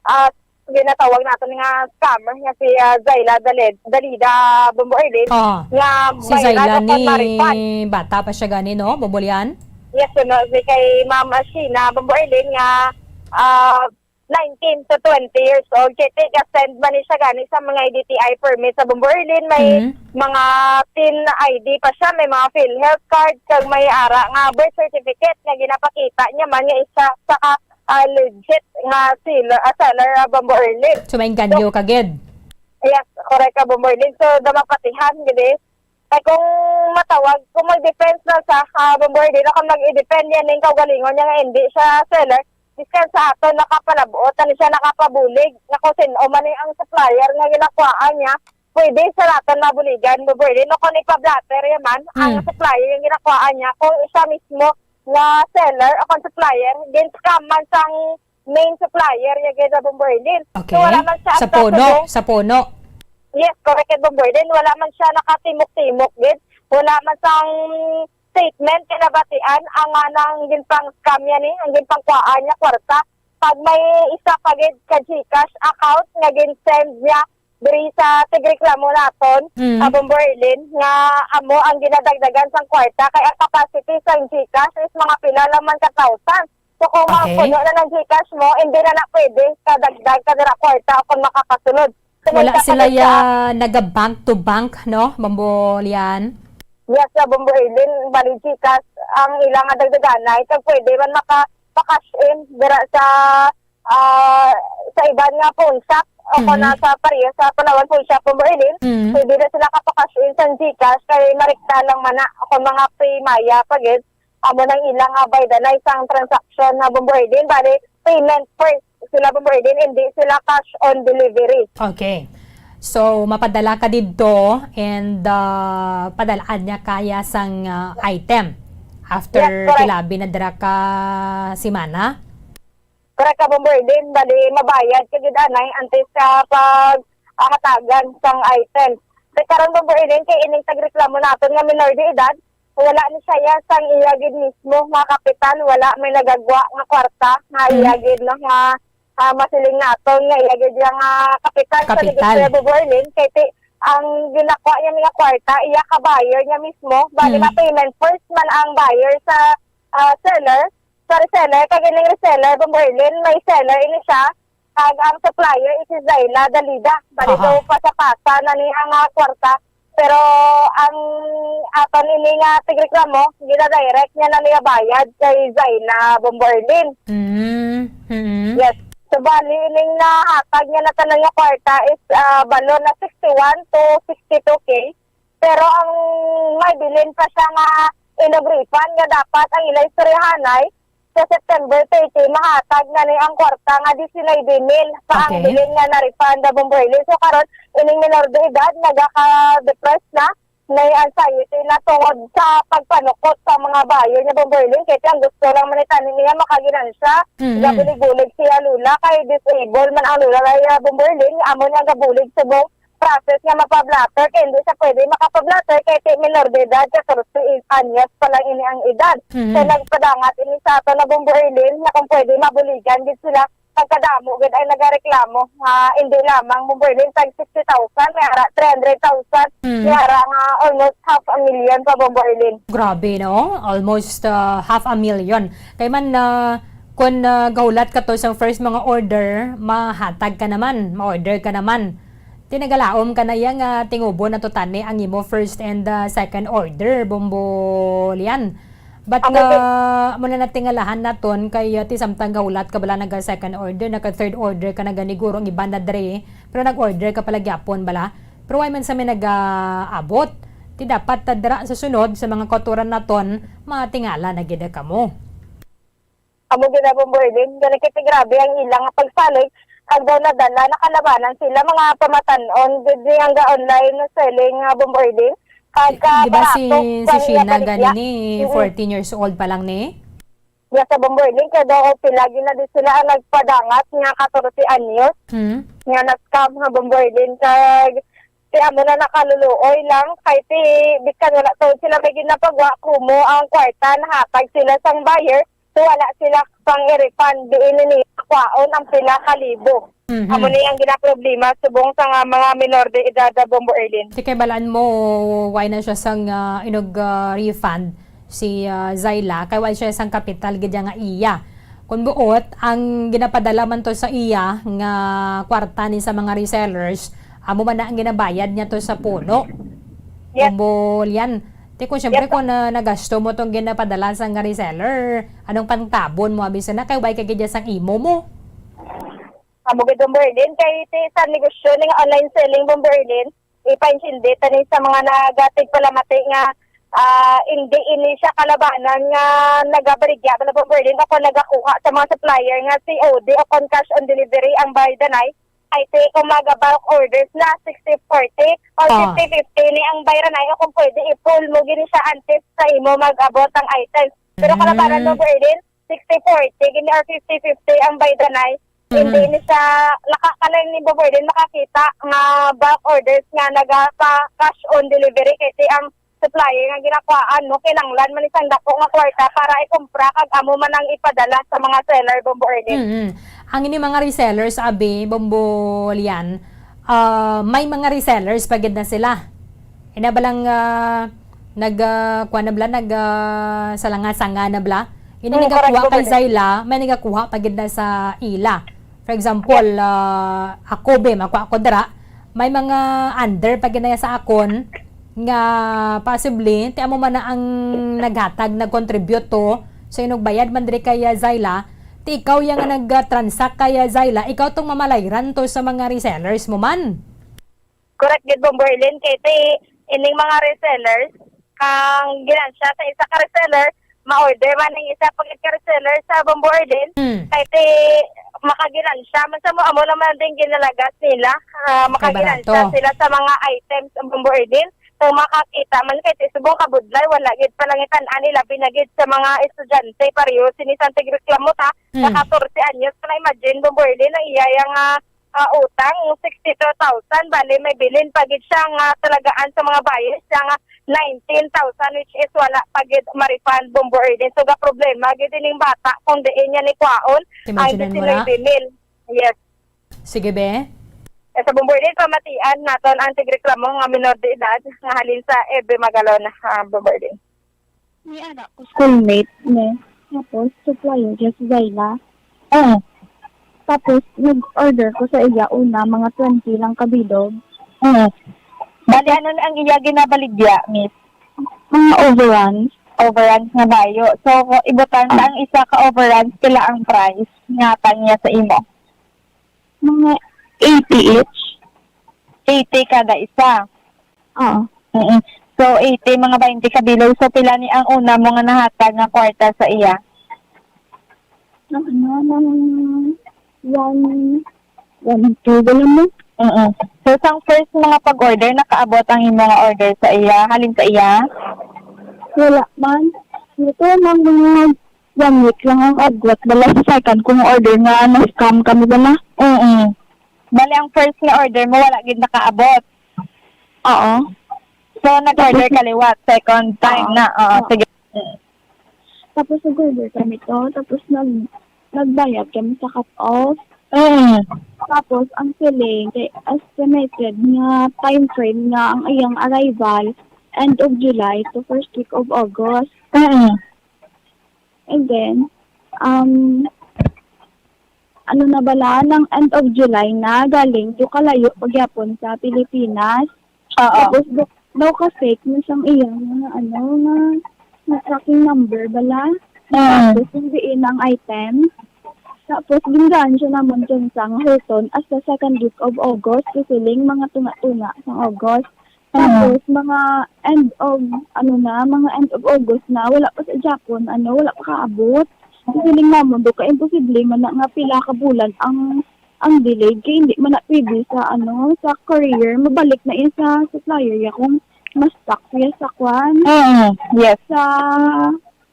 ah, ginatawag naton nga scammer nga si, ah, Zyla Daled-, Dalida, Bombo Erlin, Ah, nga si viral Zyla o kon ni ma-refund. Bata pa siya gani, no, Bombo Lian? Yes, no, si kay Ma'am Sheena, Bombo Erlin, nga, ah, nineteen to twenty years old. Kay ti-, ga-send man ni siya gani sa mga E D T I permit sa Bombo Erlin. May Mm. mga teen I D pa siya, may mga PhilHealth card, kag may ara nga birth certificate nga ginapakita niya man nga isa sa ka, ah, legit nga seller, ah, seller, ah, Bombo Erlin. So, maengganyo So, ka gid? Yes, correct ka, Bombo Erlin. So, damapatihan gid eh. Kay kung matawag, kung mag-defense na sa, ah, Bombo Erlin, kung mag-i-defend yan ning kaugalingon niya nga hindi siya seller, biskan sa aton nakapalabot, ani siya nakapabulig, nga kung sin-o man ni ang supplier nga ginakuhaan niya, pwede sa naton mabuligan, Bombo Erlin, o kung ipa-blotter ya man ang Hmm. supplier nga ginakuhaan niya, kung siya mismo nga seller o kung supplier, gin-scam man sang main supplier ya gid, Bombo Erlin. So, Okay. wala man siya Sa ang puno, kasulong. Sa puno. Yes, correct, Bombo Erlin. Wala man siya nakatimok-timok gid. Wala man sang statement nga nabatian ang anang ginpang-scam niya ni, ang ginpangkuhaan niya kwarta. Pag may isa pa gid ka GCash account nga gin-send niya diri sa tigreklamo naton, Mm. ah, Bombo Erlin, nga amo ang ginadagdagan sang kwarta kay ang capacity sang GCash is mga pila lang man ka thousand. So, kung Okay. mapuno na ng GCash mo, hindi na na pwede kadagdag ka dira kwarta kung makakasulod. So, may Wala sila kapatid ya ka. naga-bank to bank, no, Bombo Lian? Yes, sa Bombo Erlin, bali GCash ang ilang nga dagdaganay. Kag pwede man maka, pa-cash in dira sa, ah, sa iban nga phone shop o kung Mhm. nasa pareha sa Palawan phone shop, Bombo Erlin. Mhm. Pwede na sila kapa-cash in sa GCash kay marikta lang man na o kung mga Pay Maya pa gid. Amo nang ilang nga baydanay sang transaksyon na, Bombo Erlin. Bali, payment first sila, Bombo Erlin, hindi sila cash on delivery. Okay. So, mapadala ka didto and, ah, padalaan niya kaya sang, ah, item after Yes, correct. Pilabi na dira ka semana? Correct ka, Bombo Erlin. Bali, mabayad ka gid anay antes sa pag, ah, hatagan sang item. Kay karon, Bombo Erlin, kay ining tagreklamo naton nga minor de edad, wala ni siya ya sang iya gid mismo nga kapital, wala may nagagwa nga kwarta nga iya Mm. gid, no, nga, ah, masiling naton nga iya gid ya nga kapital sa Kapital. negosyo, Bombo Erlin, kay ti-, ang ginakwa niya nga kwarta, iya ka buyer niya mismo, bali Mm. ma-payment first man ang buyer sa, ah, seller, sa reseller, kag ining reseller, Bombo Erlin, may seller ini siya, kag ang supplier is si Zyla Dalida. Bali, Aha. so, pasa-pasa na ni ang, ah, kwarta. Pero ang aton ini nga tigreklamo, gina-direct niya na niya bayad kay Zyla, Bombo Erlin. Mm, mm. Yes. So, bali, ining nahatag niya na tanan nga kwarta is, ah, balon na sixty-one to sixty-two K. Pero ang may bilin pa siya nga inag-refund nga dapat ang ila istoryahanay sa September thirty, mahatag na ni ang kwarta nga disinaybe mil pa ang Okay. bilin nga na-refund na Bombo Elin. So, karon, ining minor de edad, nagaka-depress na, may anxiety na tungod sa pagpanukot sa mga buyer niya, Bombo Elin, kay ang gusto lang man ni tani niya makaginansya, Mm. gabulig-bulig siya, Lola, kay disabled man ang Lola, kay, ah, Bombo Elin, amo niya gabulig subong process nga mapa-blotter, kay hindi siya pwede makapa-blotter, kay ti minor de edad, catorce anyos pa lang ini ang edad. Mm. So, nagpadangat ini sa ato na, Bombo Elin, na kung pwede, mabuligan gid sila, pagkadamo gid ay nagareklamo nga hindi lamang Bombo Elin tag sixty thousand, may ara three hundred thousand, Mm. may ara nga almost half a million pa, Bombo Elin. Grabe, no? Almost, ah, half a million. Kay man, ah, kun, ah, gahulat ka to sa first mga order, mahatag ka naman, ma-order ka naman. Tinagalaom ka na iya nga tingubo na to tani ang imo first and, ah, second order, Bombo Lian. But, Amo gid. ah, amo na natingalahan naton kay, ah, ti samtang gahulat ka bala naga second order, naga third order ka na gani guro ang iban na dre, pero nag-order ka pala gyapon bala. Pero way man sa may nagaabot. Ti dapat ta dira sa sunod sa mga kautoran naton, matingala na gid kamo. Amo gid na, Bombo Elin. Gani kay ti grabe ang ilang nga pagsalig. Kag daw nadala, nakalabanan sila mga pamatan-on gid ni ang ga-online selling nga, Bombo Elin. Kag, ah, Di ba si, barato si sa iya Sheena baligya. gani ni Mm. fourteen years old pa lang ni? Yes, sa Bombo Elin, kay daw pila gid na di sila ang nagpadangat nga catorce anyos Hmm? nga na-scam nga, Bombo Elin. Kag ti amo na nakaluluoy lang, kay ti bisan wala to sila may ginapagwa, kumo ang kwarta nahatag sila sang buyer, so wala sila pang i-refund, diin ini kwaon ang pila ka libo. Mhm. Amo ni ang ginaproblema subong sa nga mga minor de edad, Bombo Elin. Ti kay balaan mo, why na siya sang, ah, inog, ah, refund si, ah, Zyla, kay wala siya sang kapital gid nga iya. Kun buot, ang ginapadala man to sa iya nga kwarta ni sa mga resellers, amo man na ang ginabayad niya to sa puno. Yes. Bombo Lian. Ti kung siyempre Yes, kung, ah, nagasto mo tong ginapadala sa nga reseller, anong pangtabon mo abi sina kay way ka gid sang imo mo? Amo gid, Bombo Elin, kay ti sa negosyo ni nga online selling, Bombo Elin, ipaintindi tani sa mga nagatigpalamati nga, ah, hindi ini siya kalabanan nga nagabaligya bala, Bombo Elin, o kung nagakuha sa mga supplier nga C O D o kung cash on delivery ang baydanay, ay ti kung maga bulk orders na sixty forty or Ah. fifty fifty ni ang bayranay, o kung pwede, i-pool mo gini siya antes sa imo mag-abot ang items. Pero kalabanan, Mm. Bombo Elin, sixty forty gini or fifty fifty ang baydanay, hindi Mhm. ni siya nakakalay ni Bombo Elin makakita nga bulk orders nga naga pa cash on delivery kay ti ang supplier nga ginakuhaan mo, kinanglan man isang dako nga kwarta para ikumpra kag amo man ang ipadala sa mga seller, Bombo Elin. Mm-mm. Ang ini mga resellers, abi, Bombo Lian, ah, may mga resellers pa gid na sila. Ina ba lang, ah, nag, ah, kuha na bala, nag, ah, salanga-sanga na bala? Ini Mm, nagakuha correct, kay Bombo Elin. Zyla, may nagakuha pa gid na sa ila. For example, Yes. ah, ako, be, makuha ko dira, may mga under pa gid na sa akon nga possibly, ti amo man na ang naghatag, nag-contribute to, so inugbayad man diri kay, ah, Zyla, ti ikaw yang nag-transact kay, ah, Zyla, ikaw tong mamalayran to sa mga resellers mo man. Correct gid, Bombo Elin, kay ti ining mga resellers, kang ginansya sa isa ka reseller, ma-order man ning isa pa gid ka reseller sa Bombo Elin, Mm. kay ti makaginansya man sa mo, amo naman din ginalagas nila, ah, Kay makaginansya barato. sila sa mga items ang Bombo Elin. So, makakita man kay ti subong kabudlay, wala gid palangitan ani, labi na gid sa mga estudyante, pareho sini sa tigreklamo ta, Mm. nga catorce anyos, na imagine, Bombo Elin, ang iya yang, ah, ah, utang, sixty-two thousand, bali may bilin pa gid siya nga talagaan sa mga buyers siya nga nineteen thousand, which is wala pa gid ma-refund, Bombo Erden. So, ga problema gid ining bata kung diin niya ni kwaon ang Imagine mo na. disinuybe mil. Yes. Sige, be. Eh, sa Bombo Erden, pamatian naton ang tigreklamo nga minor de edad nga halin sa Ebe Magalon, ah, Bombo Erden. May anak ko schoolmate, ne? Tapos, supplier dyan si Zayla. Oo. Tapos, nag-order ko sa iya una, mga twenty lang ka bilog. Oo. Bali, ano na ang iya ginabaligya, miss? Mga overruns. Overruns nga bayo. So, ibutang ta ang isa ka overruns, pila ang price nga atang niya sa imo? Mga eighty each. Eighty kada isa. Oo. Mm-mm. So, eighty, mga twenty ka bilog. So, pila ni ang una mo nga nahatag nga kwarta sa iya? Ang ano, ng one, one, two, ganun mo? Mm-mm. So, sang first mga pag-order, nakaabot ang imo nga order sa iya, halin sa iya? Wala man. Ito, mga, mga one week lang ang agwat. Wala sa second kong order nga na-scam kami ba na? Mm-mm. Bali, ang first nga order mo, wala gid nakaabot? Oo. So, nag-order Tapos ka liwat, second time Oo. na. Oo, Oo. sige. Mm. Tapos nag-order kami to, tapos nag-, nagbayad kami sa cut-off. Mm. Tapos, ang siling, kay estimated nga time frame nga ang iyang arrival, end of July to first week of August. Mm. And then, um, ano na bala, nang end of July na, galing to kalayo pagyapon sa Pilipinas. Oo. Tapos, do-, daw ka-fake na sang iya nga, ano, nga, nga tracking number bala. Mm. Tapos, yung diin ang item. Tapos, gingaan siya namon dyan sa nga Hilton hasta second week of August, kasi siling mga tunga-tunga sang August. Tapos, mga end of, ano na, mga end of August na, wala pa sa Japon, ano, wala pa kaabot. Kasi siling namon, do ka imposible man na nga pila ka bulan ang, ang delayed, kay hindi man na pwede sa, ano, sa courier, mabalik na iya sa supplier, ya kung ma-stuck siya sa kwan, Mm, yes. sa,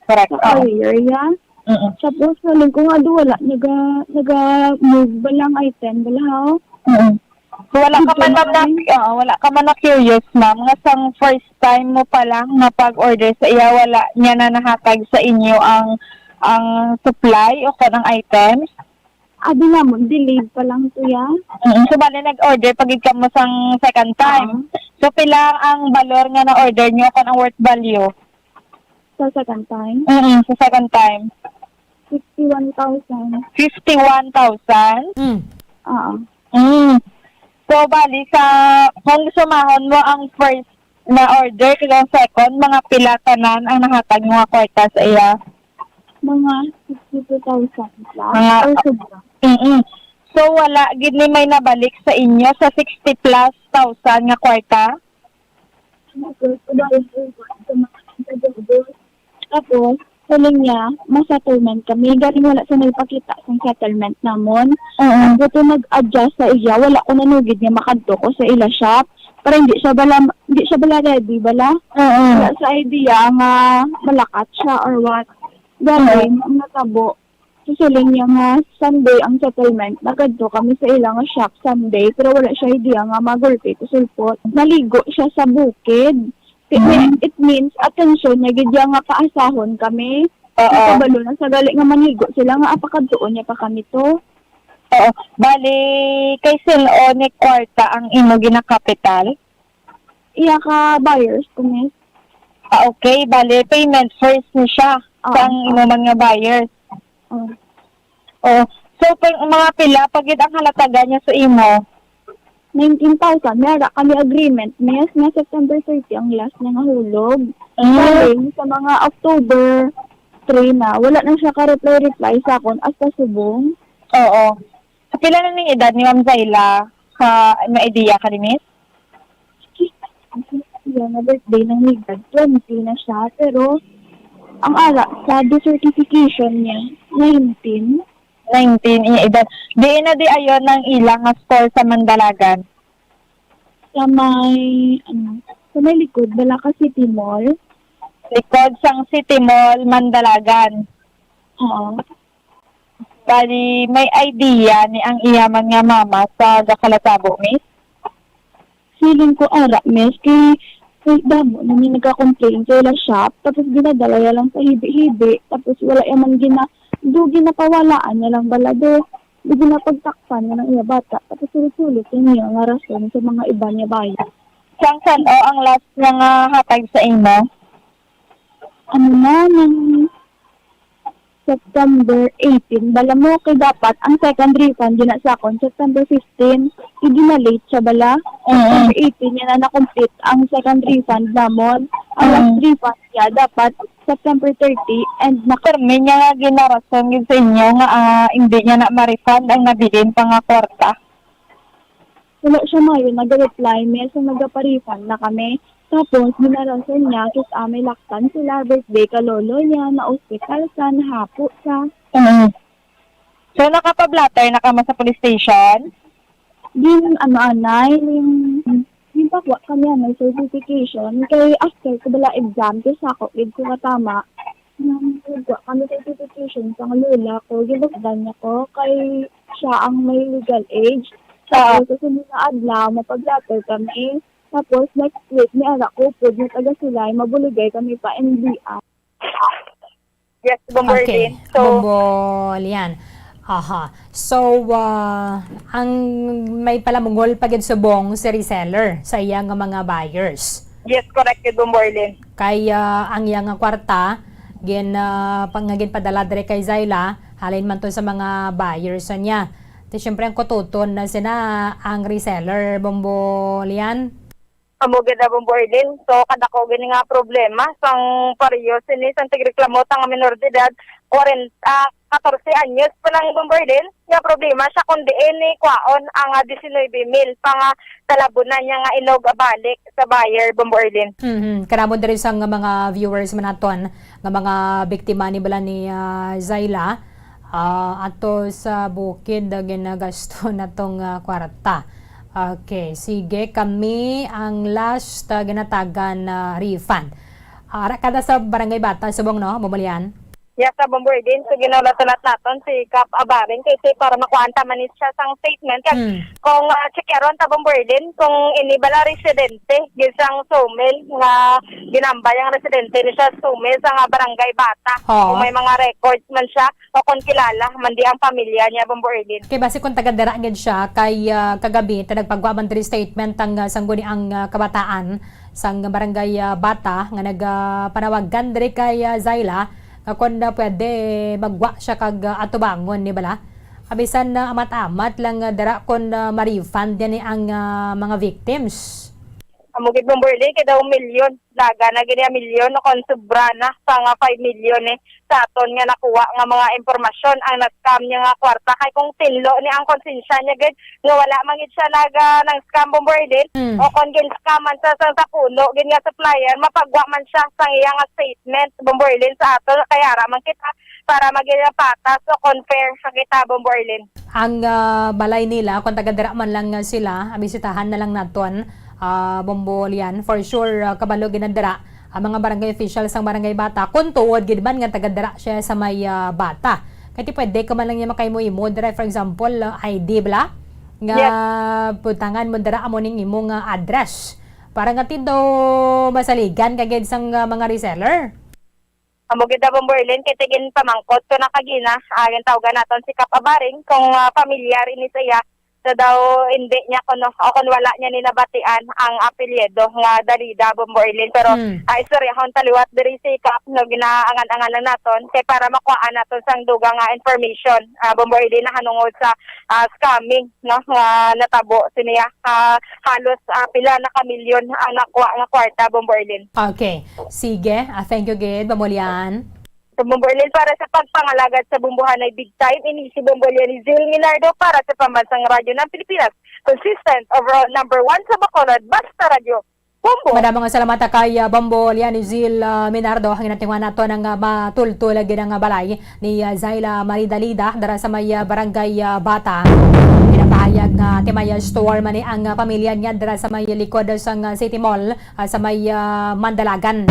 Correct. sa Oo. courier, ya. Mm-mm. Tapos, siling ko nga, do, wala, naga, naga-move ba lang item, bala, ha? Mm-mm. Wala ka man, ma'am, na, oo, wala ka man na curious, ma'am, nga sang first time mo pa lang na pag-order sa iya, wala niya na nahatag sa inyo ang, ang supply o kon ang items? Abi namon, delayed pa lang to, ya. Mm, so, bali, nag-order pa gid kamo sang second time. Oo. So, pila ang balor nga na-order nyo kon ang worth value? Sa second time? Mm, sa second time. Fifty-one thousand. Fifty-one thousand? Mm. Oo. Mm. So, bali sa, kung sumahon mo ang first na order kag ang second, mga pila tanan ang nahatag mo nga kwarta sa iya? Mga sixty-two thousand plus Mga or sobra. Mm-mm. So, wala gid ni may nabalik sa inyo sa sixty plus thousand nga kwarta? Tapos, kumain ko sa mga nagkadobos. Tapos, siling niya, ma-settlement kami. Galing wala siya nagpakita sa settlement namon. Oo. Ang buto nag-adjust sa iya, wala ko nanugid nga makadto ko sa ila shop. Para hindi siya bala, hindi siya bala ready bala. Oo. Wala sa idea nga malakat siya or what. Galing, Oo. ang natabo, Susuling niya nga Sunday ang settlement, nagadto kami sa ila nga shop Sunday, pero wala siya idea nga magulpi ko sulpot. Naligo siya sa bukid. Ti-, Mm. it means, atensyon niya gid ya nga paasahon kami. Oo. Kabalo na sa gali nga manligo sila nga apakadtuon niya pa kami to. Oo. Bali, kay sin-o ni kwarta ang imo ginakapital? Iya ka buyers ko, miss. Ah, okay. Bali, payment first ni siya Oo. sang imo man nga buyers. Oo. Oh. So, pag mga pila pa gid ang halatagan niya sa imo? Nineteen thousand. May ara kami agreement, miss, nga September thirty ang last niya nga hulog. Mm. Galing sa mga October three na, wala na siya ka-reply-reply sa akon hasta subong. Oo. Sa pila na ning edad ni Ma'am Zayla? Ka, may idea ka ni Miss? Iya nga birthday ng edad, twenty na siya, pero ang ara sa decertification niya, nineteen. Nineteen, iya edad. Diin na di ayon ang ila nga store sa Mandalagan? Sa may, ano, sa may likod, Balaka City Mall. Likod sang City Mall, Mandalagan. Oo. Bali, may idea ni ang iya man nga mama sa gakalatabo, miss? Feeling ko ara, miss, kay, kay damo na ni nagka-complain sa ila shop, tapos ginadala ya lang sa hibi-hibi, tapos wala ya man gina-, do ginapawalaan niya lang bala do, do ginapagtakpan niya lang iya bata, tapos sulit-sulit ya niya nga rason sa mga iba niya bayan. Sang san-o ang last niya nga hatag sa imo? Ano na, nang September eighteen bala mo, kay dapat ang second refund yun na sa akon September fifteen. Hindi na late siya bala. Mm. September eighteen yan na na-complete ang second refund namon. Ang last Mm. refund niya dapat September thirty and na Permi niya nga ginarason gid sa inyo nga, ah, hindi niya na ma-refund ang nabilin pa nga kwarta. Wala siya mayo nag-reply, may sa nagapa-refund na kami. Tapos, ginarason niya, kis, ah, may laktan sila, birthday ka lolo niya, na-hospital sa, nahapo sa. Mm. So, nakapablatter na ka mo sa police station? Din, ano, anay, din, din pa kuha kami, ano, certification. Kay after ko bala exam, kis ako, gid ko katama. Nang kuha kami certification sa lola ko, gibasdan niya ko, kay siya ang may legal age. Oo. Tapos, sa sunod na adlaw, mapag-letter kami. Tapos, next week, may ara ko, pud, may taga sila, mabuligay kami pa N B I. Yes, Bombo Okay. Erlin. So, Bombo Lian. Aha. So, ah, ang may palamungol pa gid subong si reseller sa iya nga mga buyers. Yes, correct gid, Bombo Erlin. Kay, ah, ang iya nga kwarta, gin, ah, pang-, nga ginpadala diri kay Zyla, halin man to sa mga buyers niya. Ti, siyempre, ang kututon na sina ang reseller, Bombo Lian. Amo gid na, Bombo Erlin. So, kadako gini nga problema sang pareho sini sang tigreklamo ta nga minor de edad, kwarenta, katorse anyos pa lang, Bombo Erlin, nga problema siya kung diin ni kwaon ang, ah, diecinuebe mil pa nga talabunan niya nga inog balik sa buyer, Bombo Erlin. Mhm. Karamo diri sang mga viewers man naton nga mga biktima ni bala ni, ah, Zyla, ah, ato sa bukid, ah, ginagasto natong, ah, kwarta. Okay, sige, kami ang last, ah, ginatagan na refund. Ah, ara kada sa Barangay Bata, subong, no, Bombo Lian? Yes, sa Bombo Erlin, so ginulat-ulat naton si Kap Abaring kay si para makuhaan ta man ni siya sang statement. Kag Mm. kung, ah, checkeron ta, Bombo Erlin, kung ini bala residente gid sang sawmill nga ginambay ang residente ni siya sawmill sa nga Barangay Bata. Oo. Kung may mga records man siya o kung kilala man di ang pamilya niya, Bombo Erlin. Kay basi kung taga dira gid siya, kay, ah, kagabi, ta nagpagwa man diri statement ang, ah, sangguniang, ah, kabataan sang Barangay, ah, Bata nga nagapanawagan diri kay, ah, Zyla nga kon, ah, pwede magwa siya kag, ah, atubangon ni bala. Abisan na amat-amat lang, ah, dira kon, ah, ma-refund niya ni ang, ah, mga victims. Amo gid, Bombo Erlin, kay daw milyon, daga na gid niya milyon, o kon sobra na sa nga five million, eh, sa aton nga nakuha nga mga impormasyon ang na-scam niya nga kwarta. Kay kung tinlo ni ang konsensya niya gid nga wala man gid siya nag, ah, nang scam, Bombo Erlin, Mm. o kon gin-scam man sa, sa, sa puno gid nga supplier, mapagwa man siya sa iya nga statement, Bombo Erlin, sa aton, kay ara man kita para maging patas o kon fair sa kita, Bombo Erlin. Ang, ah, balay nila, kung taga dira man lang nga sila, ah, bisitahan na lang naton, ah, Bombo Lian. For sure, ah, kabalo gid na dira ang mga barangay officials sang Barangay Bata, kung tuod gid man nga taga dira siya sa may, ah, Bata. Kay ti pwede ka man lang niya makaimo-imo dira, for example, ah, I D bala, nga Yes. butangan mo dira amo ning imong, ah, address. Para nga ti daw masaligan ka gid sang, ah, mga reseller. Amo gid, Bombo Erlin, kay ti ginpamangkot ko na kagina, ah, gintawgan naton si Kap Abaring kung, ah, pamilyar ini sa iya, sa daw hindi niya kuno, o kung wala niya ni nabatian ang apelyido nga Dalida, Bombo Erlin. Pero, Hmm. ah, istoryahon ta liwat diri si Kap, no, ginaangan-angan lang naton kay para makuhaan naton sang dugang nga information, ah, Bombo Erlin, nahanungod sa, ah, scamming, no, nga natabo siniya. Ah, halos, ah, pila na ka milyon ang nakuha nga kwarta, Bombo Erlin. Okay. Sige. Ah, thank you gid, Bombo Lian. So, Bombo Erlin, para sa pagpangalagad sa Bombohanay Big Time, ini si Bombo Lian ni Zil Minardo para sa Pambansang Radyo ng Pilipinas. Consistent, overall number one sa Bacolod, Basta Radyo. Bombo! Madamo nga salamat kay, ah, Bombo Lian ni Zil, ah, Minardo. Ang ginatinguhan nato ng, ah, matultol gid ang, ah, balay ni, ah, Zyla Marie Dalida dara sa may, ah, Barangay, ah, Bata. Pinapahayag nga ti may, ah, store man ni ang, ah, pamilya niya dira sa may likod sang, ah, City Mall, ah, sa may, ah, Mandalagan.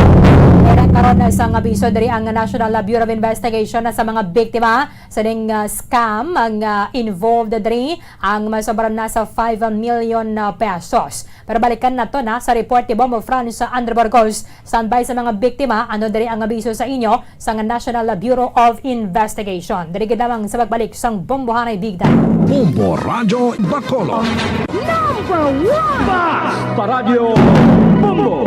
Kaya karon, ah, sang abiso diri ang National Bureau of Investigation, ah, sa mga biktima sa ning, ah, scam ang, ah, involved diri ang masobra na sa five million, ah, pesos. Pero balikan nato na sa report ni Bombo Franz Andrew Burgos. Standby sa mga biktima, ano diri ang abiso sa inyo sang National Bureau of Investigation. Diri gid lamang sa pagbalik sang Bombohanay Big Time. Bombo Radyo Bacolod. Number one! Basta Radyo Bombo!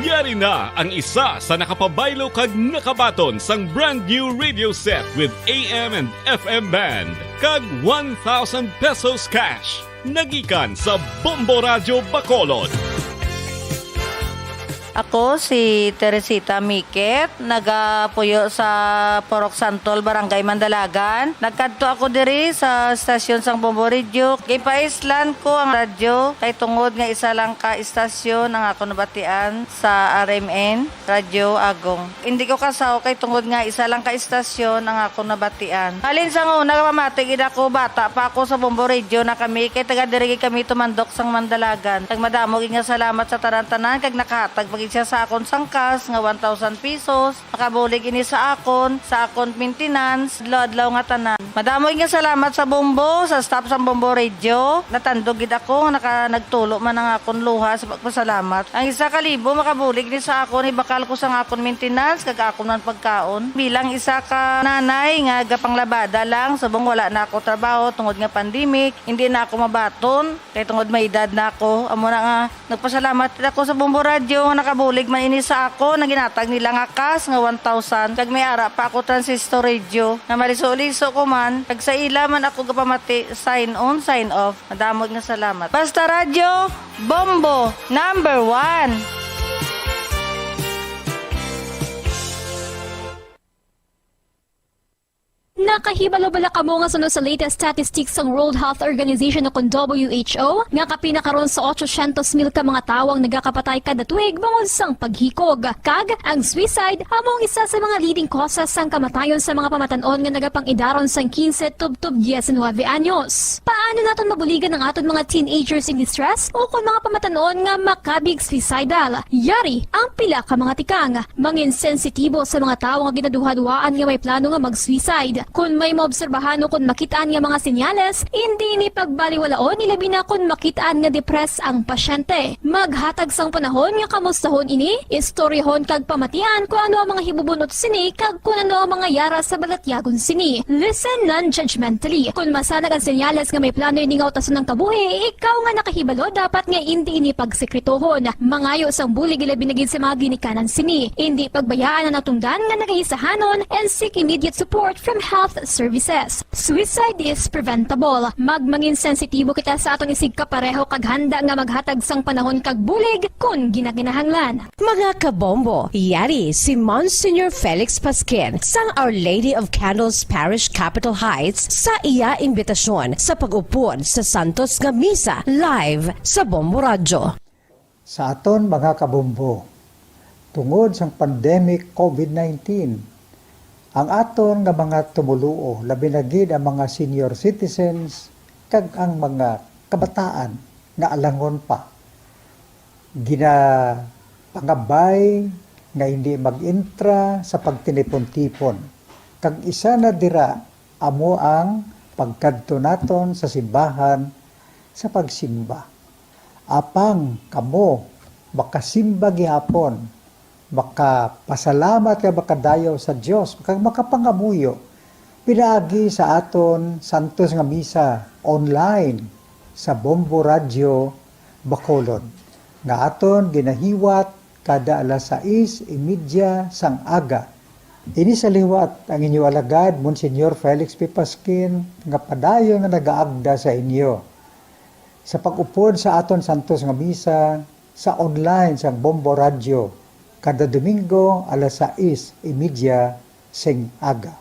Yari na ang isa sa nakapabaylo kag nakabaton sang brand new radio set with A M and F M band kag one thousand pesos cash. Nagikan sa Bombo Radyo Bacolod. Ako si Teresita Miket, nagapuyo sa Purok Santol, Barangay Mandalagan. Nagkadto ako diri sa stasyon sang Bombo Radio. Gipaislan ko ang radyo kay tungod nga isa lang ka istasyon ang ako nabatian sa R M N, Radyo Agong. Hindi ko kasaw kay tungod nga isa lang ka istasyon ang ako nabatian. Halin sang una, pamati gid ako, bata pa ako sa Bombo Radio na kami, kay taga diri gid kami tumandok sang Mandalagan. Kag madamo gid nga salamat sa tanan-tanan, kag nakahatag pa gid siya sa akon sang cash nga one thousand pesos. Makabulig ini sa akon, sa akon maintenance, adlaw-adlaw nga tanan. Madamo nga salamat sa Bombo, sa staff sa Bombo Radio. Natandog gid ako nga naka-, nagtulo man ang akon luha sa pagpasalamat. Ang isa ka libo makabulig ni sa akon, ibakal ko sa akon maintenance kag akon man pagkaon. Bilang isa ka nanay nga gapanglabada lang, subong wala na ako trabaho tungod nga pandemic, hindi na ako mabaton. Kay tungod may edad na ako, amo na nga nagpasalamat ako sa Bombo Radio nga nakabulig man ini sa ako, nga ginhatag nila nga cash nga one thousand, kag may ara pa ako transistor radio nga maliso-liso ko man, kag sa ila man ako gapamati, sign on, sign off. Madamo nga salamat. Basta Radyo, Bombo, number one. Nakahibalo bala kamo nga suno sa latest statistics sang World Health Organization ukon W H O nga kapin na karon sa otsosyentos mil ka mga tawo ang nagakapatay kada tuig bangod sang paghikog? Kag ang suicide amo ang isa sa mga leading causes sang kamatayon sa mga pamatan-on nga nagapang-idaron sang quince tubtob diecinuebe anyos. Paano naton mabuligan ang aton mga teenagers in distress ukon mga pamatan-on nga makabig suicidal? Yari ang pila ka mga tikang. Mangin sensitibo sa mga tawo nga ginaduhaduhaan nga may plano nga mag-suicide. Kon may maobserbahan o kon makit-an nga mga senyales, indi ini pagbaliwalaon, ilabi na kon makit-an nga depressed ang pasyente. Maghatag sang panahon nga kamustahon ini, istoryahon kag pamatian kon ano ang mga hibubunot sini kag kon ano ang mga yara sa balatyagon sini. Listen non-judgmentally. Kon masanag ang senyales nga may plano ini nga utason ang kabuhi, ikaw nga nakahibalo dapat nga indi ini pagsekretohon. Mangayo sang bulig ilabi na gid sa mga ginikanan sini. Indi pagbayaan ang natungdan nga nagahisahanon and seek immediate support from health services. Suicide is preventable. Magmangin sensitibo kita sa aton isigkapareho kag handa nga maghatag sang panahon kag bulig kon ginakinahanglan. Mga kabombo, yari si Monsignor Felix Pasquin sang Our Lady of Candles Parish, Capitol Heights, sa iya imbitasyon sa pag-upod sa Santos nga Misa live sa Bombo Radyo. Sa aton mga kabombo, tungod sang pandemic covid nineteen, ang aton nga mga tumoluo, labi na gid ang mga senior citizens kag ang mga kabataan nga alangon pa, ginapangabay nga hindi mag-intra sa pagtinipon-tipon, kag isa na dira amo ang pagkadto naton sa simbahan sa pagsimba. Apang kamo makasimba gihapon, makapasalamat kag makadayaw sa Dios, kag makapangamuyo pinaagi sa aton santos nga misa online sa Bombo Radyo Bacolod, nga aton ginahiwat kada alas sais y media sang aga. Ini sa liwat ang inyo alagad, Monsignor Felix P. Pasquin, nga padayon nga nagaagda sa inyo sa pag-upod sa aton santos nga misa sa online sang Bombo Radyo kada Domingo alas sais y media sing aga.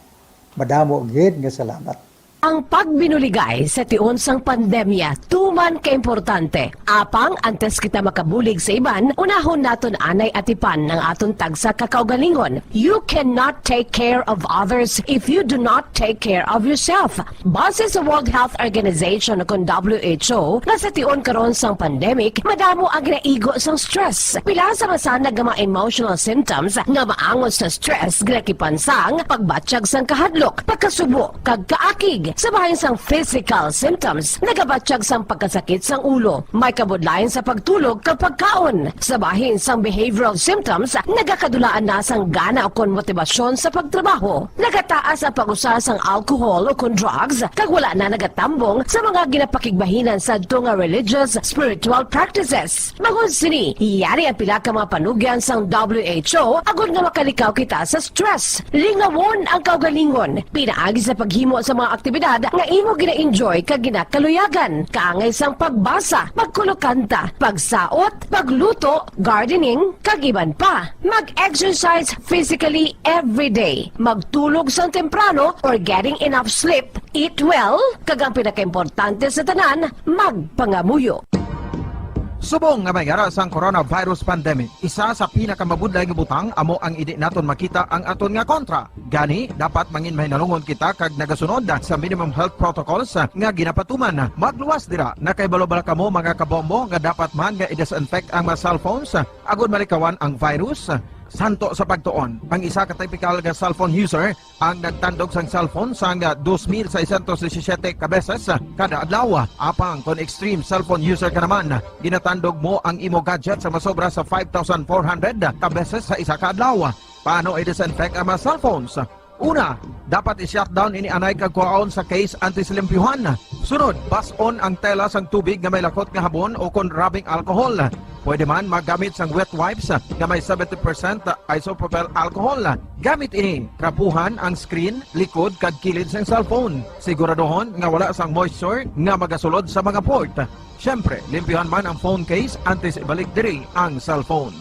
Madamo gid nga salamat. Ang pagbinuligay sa tion sang pandemya tuman kaimportante. Apang antes kita makabulig sa iban, unahon naton anay atipan ang aton tagsa ka kaugalingon. You cannot take care of others if you do not take care of yourself. Base sa World Health Organization, kon W H O, nga sa tion karon sang pandemic, madamo ang ginaigo sang stress. Pila sa masanag nga mga emotional symptoms nga maangot sa stress ginakipan sang pagbatyag sang kahadlok, pagkasubo, kag kaakig. Sa bahin sang physical symptoms, nagabatyag sang pagkasakit sang ulo, may kabudlayan sa pagtulog kag pagkaon. Sa bahin sang behavioral symptoms, nagakadulaan na sang gana ukon motibasyon sa pagtrabaho. Nagataas ang pag-usa sang alcohol ukon drugs, kag wala na nagatambong sa mga ginapakigbahinan sadto nga religious, spiritual practices. Bangod sini, yari ang pila ka mga panugyan sang W H O agod nga makalikaw kita sa stress. Lingawon ang kaugalingon pinaagi sa paghimo sa mga aktibidad nga imo gina-enjoy kag ginakaluyagan, kaangay sang pagbasa, pagkulokanta, pagsaot, pagluto, gardening, kag iban pa. Mag-exercise physically every day. Magtulog sang temprano or getting enough sleep. Eat well, kag ang pinakaimportante sa tanan, magpangamuyo. Subong nga may ara sang coronavirus pandemic, isa sa pinakamabudlay nga butang amo ang indi naton makita ang aton nga kontra. Gani, dapat mangin mahinalungon kita kag nagasunod sa minimum health protocols nga ginapatuman. Magluwas dira, nakahibalo bala kamo, mga kabombo, nga dapat man nga i-disinfect ang mga cellphones agod malikawan ang virus? Santo sa pagtuon, ang isa ka typical nga cellphone user ang nagtandog sang cellphone sang dos mil seiscientos disisiete ka beses kada adlaw. Apang kon extreme cellphone user ka naman, ginatandog mo ang imo gadget sa masobra sa five thousand four hundred ka beses sa isa ka adlaw. Paano i-disinfect ang mga cellphones? Una, dapat i-shutdown ini anay kag kuhaon sa case antes limpyuhan. Sunod, bas-on ang tela sang tubig nga may lakot nga habon o kon rubbing alcohol. Pwede man maggamit sang wet wipes nga may seventy percent isopropyl alcohol. Gamit ini, trapuhan ang screen, likod, kag kilid sang cellphone. Siguraduhon nga wala sang moisture nga magasulod sa mga port. Siyempre, limpyuhan man ang phone case antes ibalik diri ang cellphone.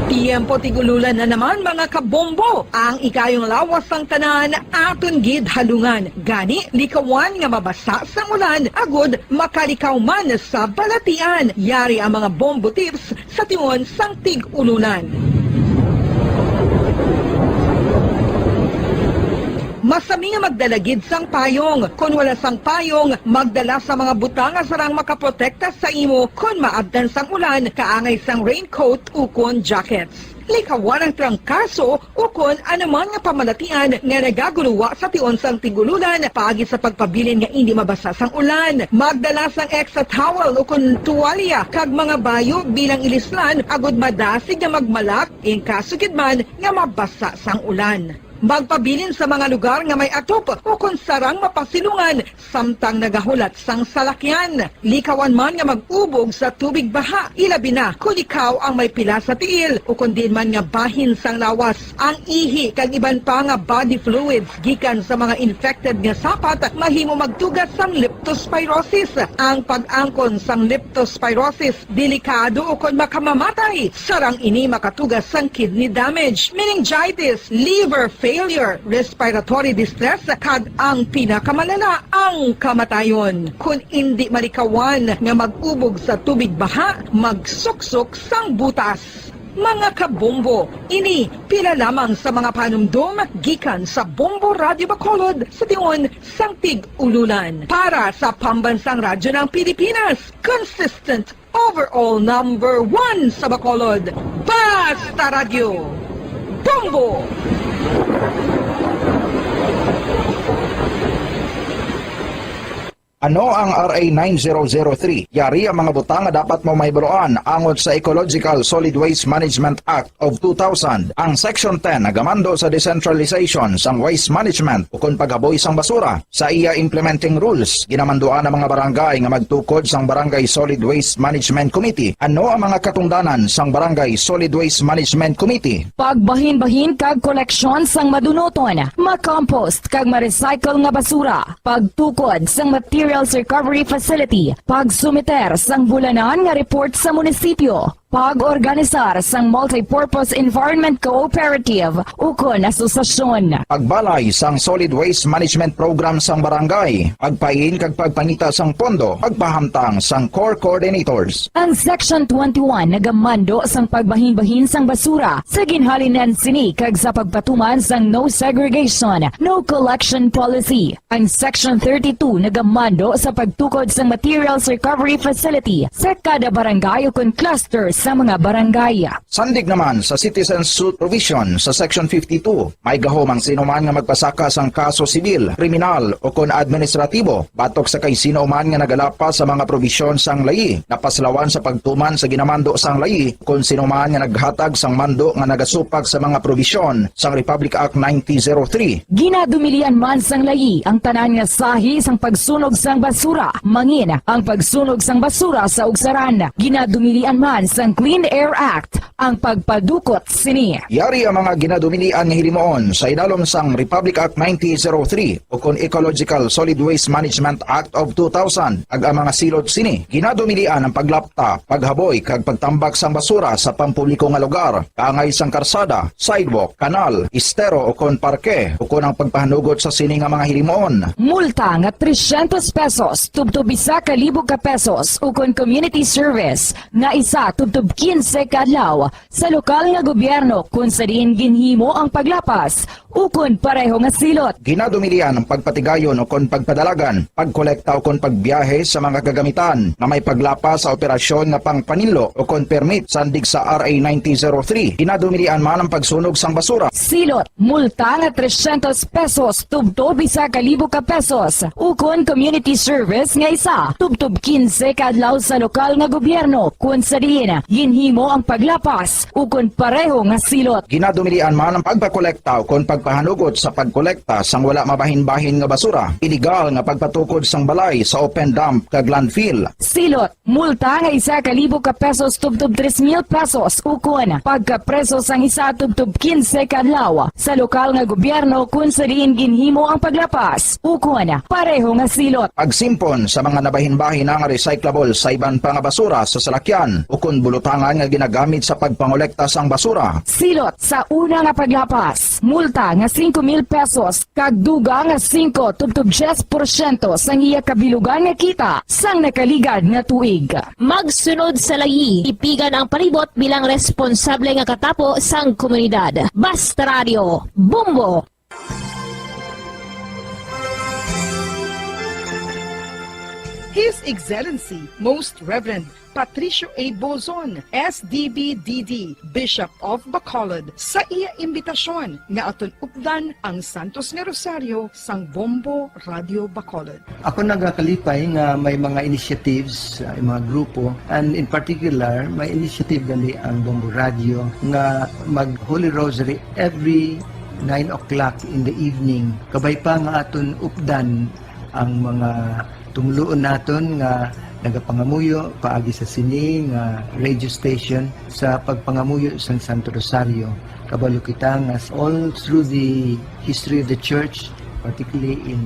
Tiyempo tig-ululan na naman, mga kabombo. Ang ikayong lawas sang tanan aton gid halungan. Gani, likawan nga mabasa sang ulan agud makalikaw man sa balatian. Yari ang mga bombo tips sa tion sang tig-ulunan. Masami nga magdala gid sang payong. Kon wala sang payong, magdala sa mga butang nga sarang makaprotekta sa imo kon maabtan sang ulan, kaangay sang raincoat ukon jackets. Likawan ang trangkaso ukon anuman nga pamalatian nga nagaguluwa sa tion sang tig-ululan paagi sa pagpabilin nga indi mabasa sang ulan. Magdala sang extra towel ukon tuwalya kag mga bayo bilang ilislan agud madasig nga magmalak in kaso gid man nga mabasa sang ulan. Magpabilin sa mga lugar nga may atop ukon sarang mapasilungan samtang nagahulat sang salakyan. Likawan man nga mag-ubog sa tubig baha, ilabi na kon ikaw ang may pila sa tiil ukon diin man nga bahin sang lawas. Ang ihi kag iban pa nga body fluids gikan sa mga infected nga sapat mahimo magtuga sang leptospirosis. Ang pag-angkon sang leptospirosis delikado ukon makamamatay. Sarang ini makatuga sang kidney damage, meningitis, liver failure, respiratory distress, kag ang pinakamalala, ang kamatayon. Kon indi malikawan nga mag-ubog sa tubig baha, magsuksok sang butas. Mga kabombo, ini pila lamang sa mga panumdom gikan sa Bombo Radyo Bacolod sa tion sang tig-ululan. Para sa Pambansang Radyo ng Pilipinas, consistent overall number one sa Bacolod, Basta Radyo, Bombo! Ano ang R A nine zero zero three? Yari ang mga butang nga dapat mo mahibaluan angot sa Ecological Solid Waste Management Act of two thousand. Ang Section ten nagamando sa decentralization sang waste management ukon paghaboy sang basura. Sa iya implementing rules, ginamanduan ang mga barangay nga magtukod sang Barangay Solid Waste Management Committee. Ano ang mga katungdanan sang Barangay Solid Waste Management Committee? Pagbahinbahin kag koleksyon sang madunuton, makompost kag ma-recycle nga basura, pagtukod sang materials recovery facility, pagsumiter sang bulanan nga report sa munisipyo, pag-organisar sang multipurpose environment cooperative ukon asosasyon. Pagbalay sang solid waste management program sang barangay, pagpain kag pagpangita sang pondo, pagpahamtang sang core coordinators. Ang Section twenty-one nagamando sang pagbahinbahin sang basura sa ginhalinan sini kag sa pagpatuman sang no segregation, no collection policy. Ang Section thirty-two nagamando sa pagtukod sang materials recovery facility sa kada barangay ukon cluster sa mga barangay. Sandig naman sa citizen suit provision sa Section fifty-two, may gahom ang sinuman nga magpasaka sang kaso sibil, kriminal, ukon administratibo batok sa kay sino man nga nagalapas sa mga probisyon sang layi, napaslawan sa pagtuman sa ginamando sang layi, kon sino man nga naghatag sang mando nga nagasupak sa mga probisyon sang Republic Act nineteen zero three. Ginadumilian man sang layi ang tanan nga sahi sang pagsunog sang basura, mangin ang pagsunog sang basura sa ugsaran. Ginadumilian man sang Clean Air Act ang pagpadukot sini. Yari ang mga ginadumilian nga hilimuon sa idalom sang Republic Act nineteen zero three ukon Ecological Solid Waste Management Act of two thousand, kag ang mga silot sini. Ginadumilian ang paglapta, paghaboy, kag pagtambak sang basura sa pampubliko nga lugar, kaangay sang karsada, sidewalk, kanal, estero, ukon parke, ukon ang pagpahanugot sa sini nga mga hilimuon. Multa nga trescientos pesos tubtob isa ka libo ka pesos, ukon community service nga isa tubtob quince ka adlaw sa lokal nga gobyerno kon sa diin ginhimo ang paglapas ukon pareho nga silot. Ginadumilian ang pagpatigayon ukon pagpadalagan, pagkolekta ukon pagbiyahe sa mga kagamitan nga may paglapas sa operasyon nga pangpaninlo ukon permit sandig sa R A nineteen zero three. Ginadumilian man ang pagsunog sang basura. Silot, multa nga trescientos pesos tubtob isa ka libo ka pesos, ukon community service nga isa tubtob quince ka adlaw sa lokal nga gobyerno kon sa diin ginhimo ang paglapas ukon pareho nga silot. Ginadumilian man ang pagpakolekta ukon pagpahanugot sa pagkolekta sang wala mabahin-bahin nga basura, iligal nga pagpatukod sang balay sa open dump kag landfill. Silot, multa nga isa ka libo ka pesos tubtob tres mil pesos, ukon pagkapreso sang isa tubtob quince ka adlaw sa lokal nga gobyerno kon sa diin ginhimo ang paglapas, ukon pareho nga silot. Pagsimpon sa mga nabahin-bahin nga recyclable sa iban pa nga basura sa salakyan ukon bulutangan nga ginagamit sa pagpangolekta sang basura. Silot sa una nga paglapas, multa nga singko mil pesos kag dugang nga singko tubtob diyes porsyento sang iya kabilugan nga kita sang nakaligad nga tuig. Magsunod sa layi, tipigan ang palibot bilang responsable nga katapo sang komunidad. Basta Radio, Bombo! His Excellency Most Reverend Patricio A. Bozon, S D B D D, Bishop of Bacolod, sa iya imbitasyon nga aton updan ang Santos nga Rosario sang Bombo Radio Bacolod. Ako nagakalipay nga may mga initiatives, uh, mga grupo, and in particular, may initiative gali ang Bombo Radio nga mag Holy Rosary every nine o'clock in the evening. Kabay pa nga aton updan ang mga tumuluon naton nga nagapangamuyo paagi sa sini nga radio station sa pagpangamuyo sang Santo Rosario. Kabalo kita nga all through the history of the church, particularly in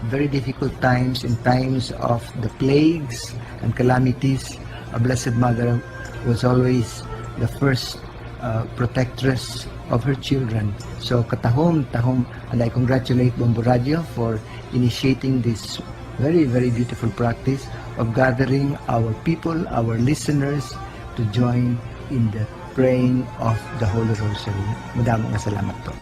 very difficult times, in times of the plagues and calamities, a Blessed Mother was always the first uh, protectress of her children. So katahom, tahom, and I congratulate Bombo Radio for initiating this very, very beautiful practice of gathering our people, our listeners, to join in the praying of the Holy Rosary. Madamo nga salamat po.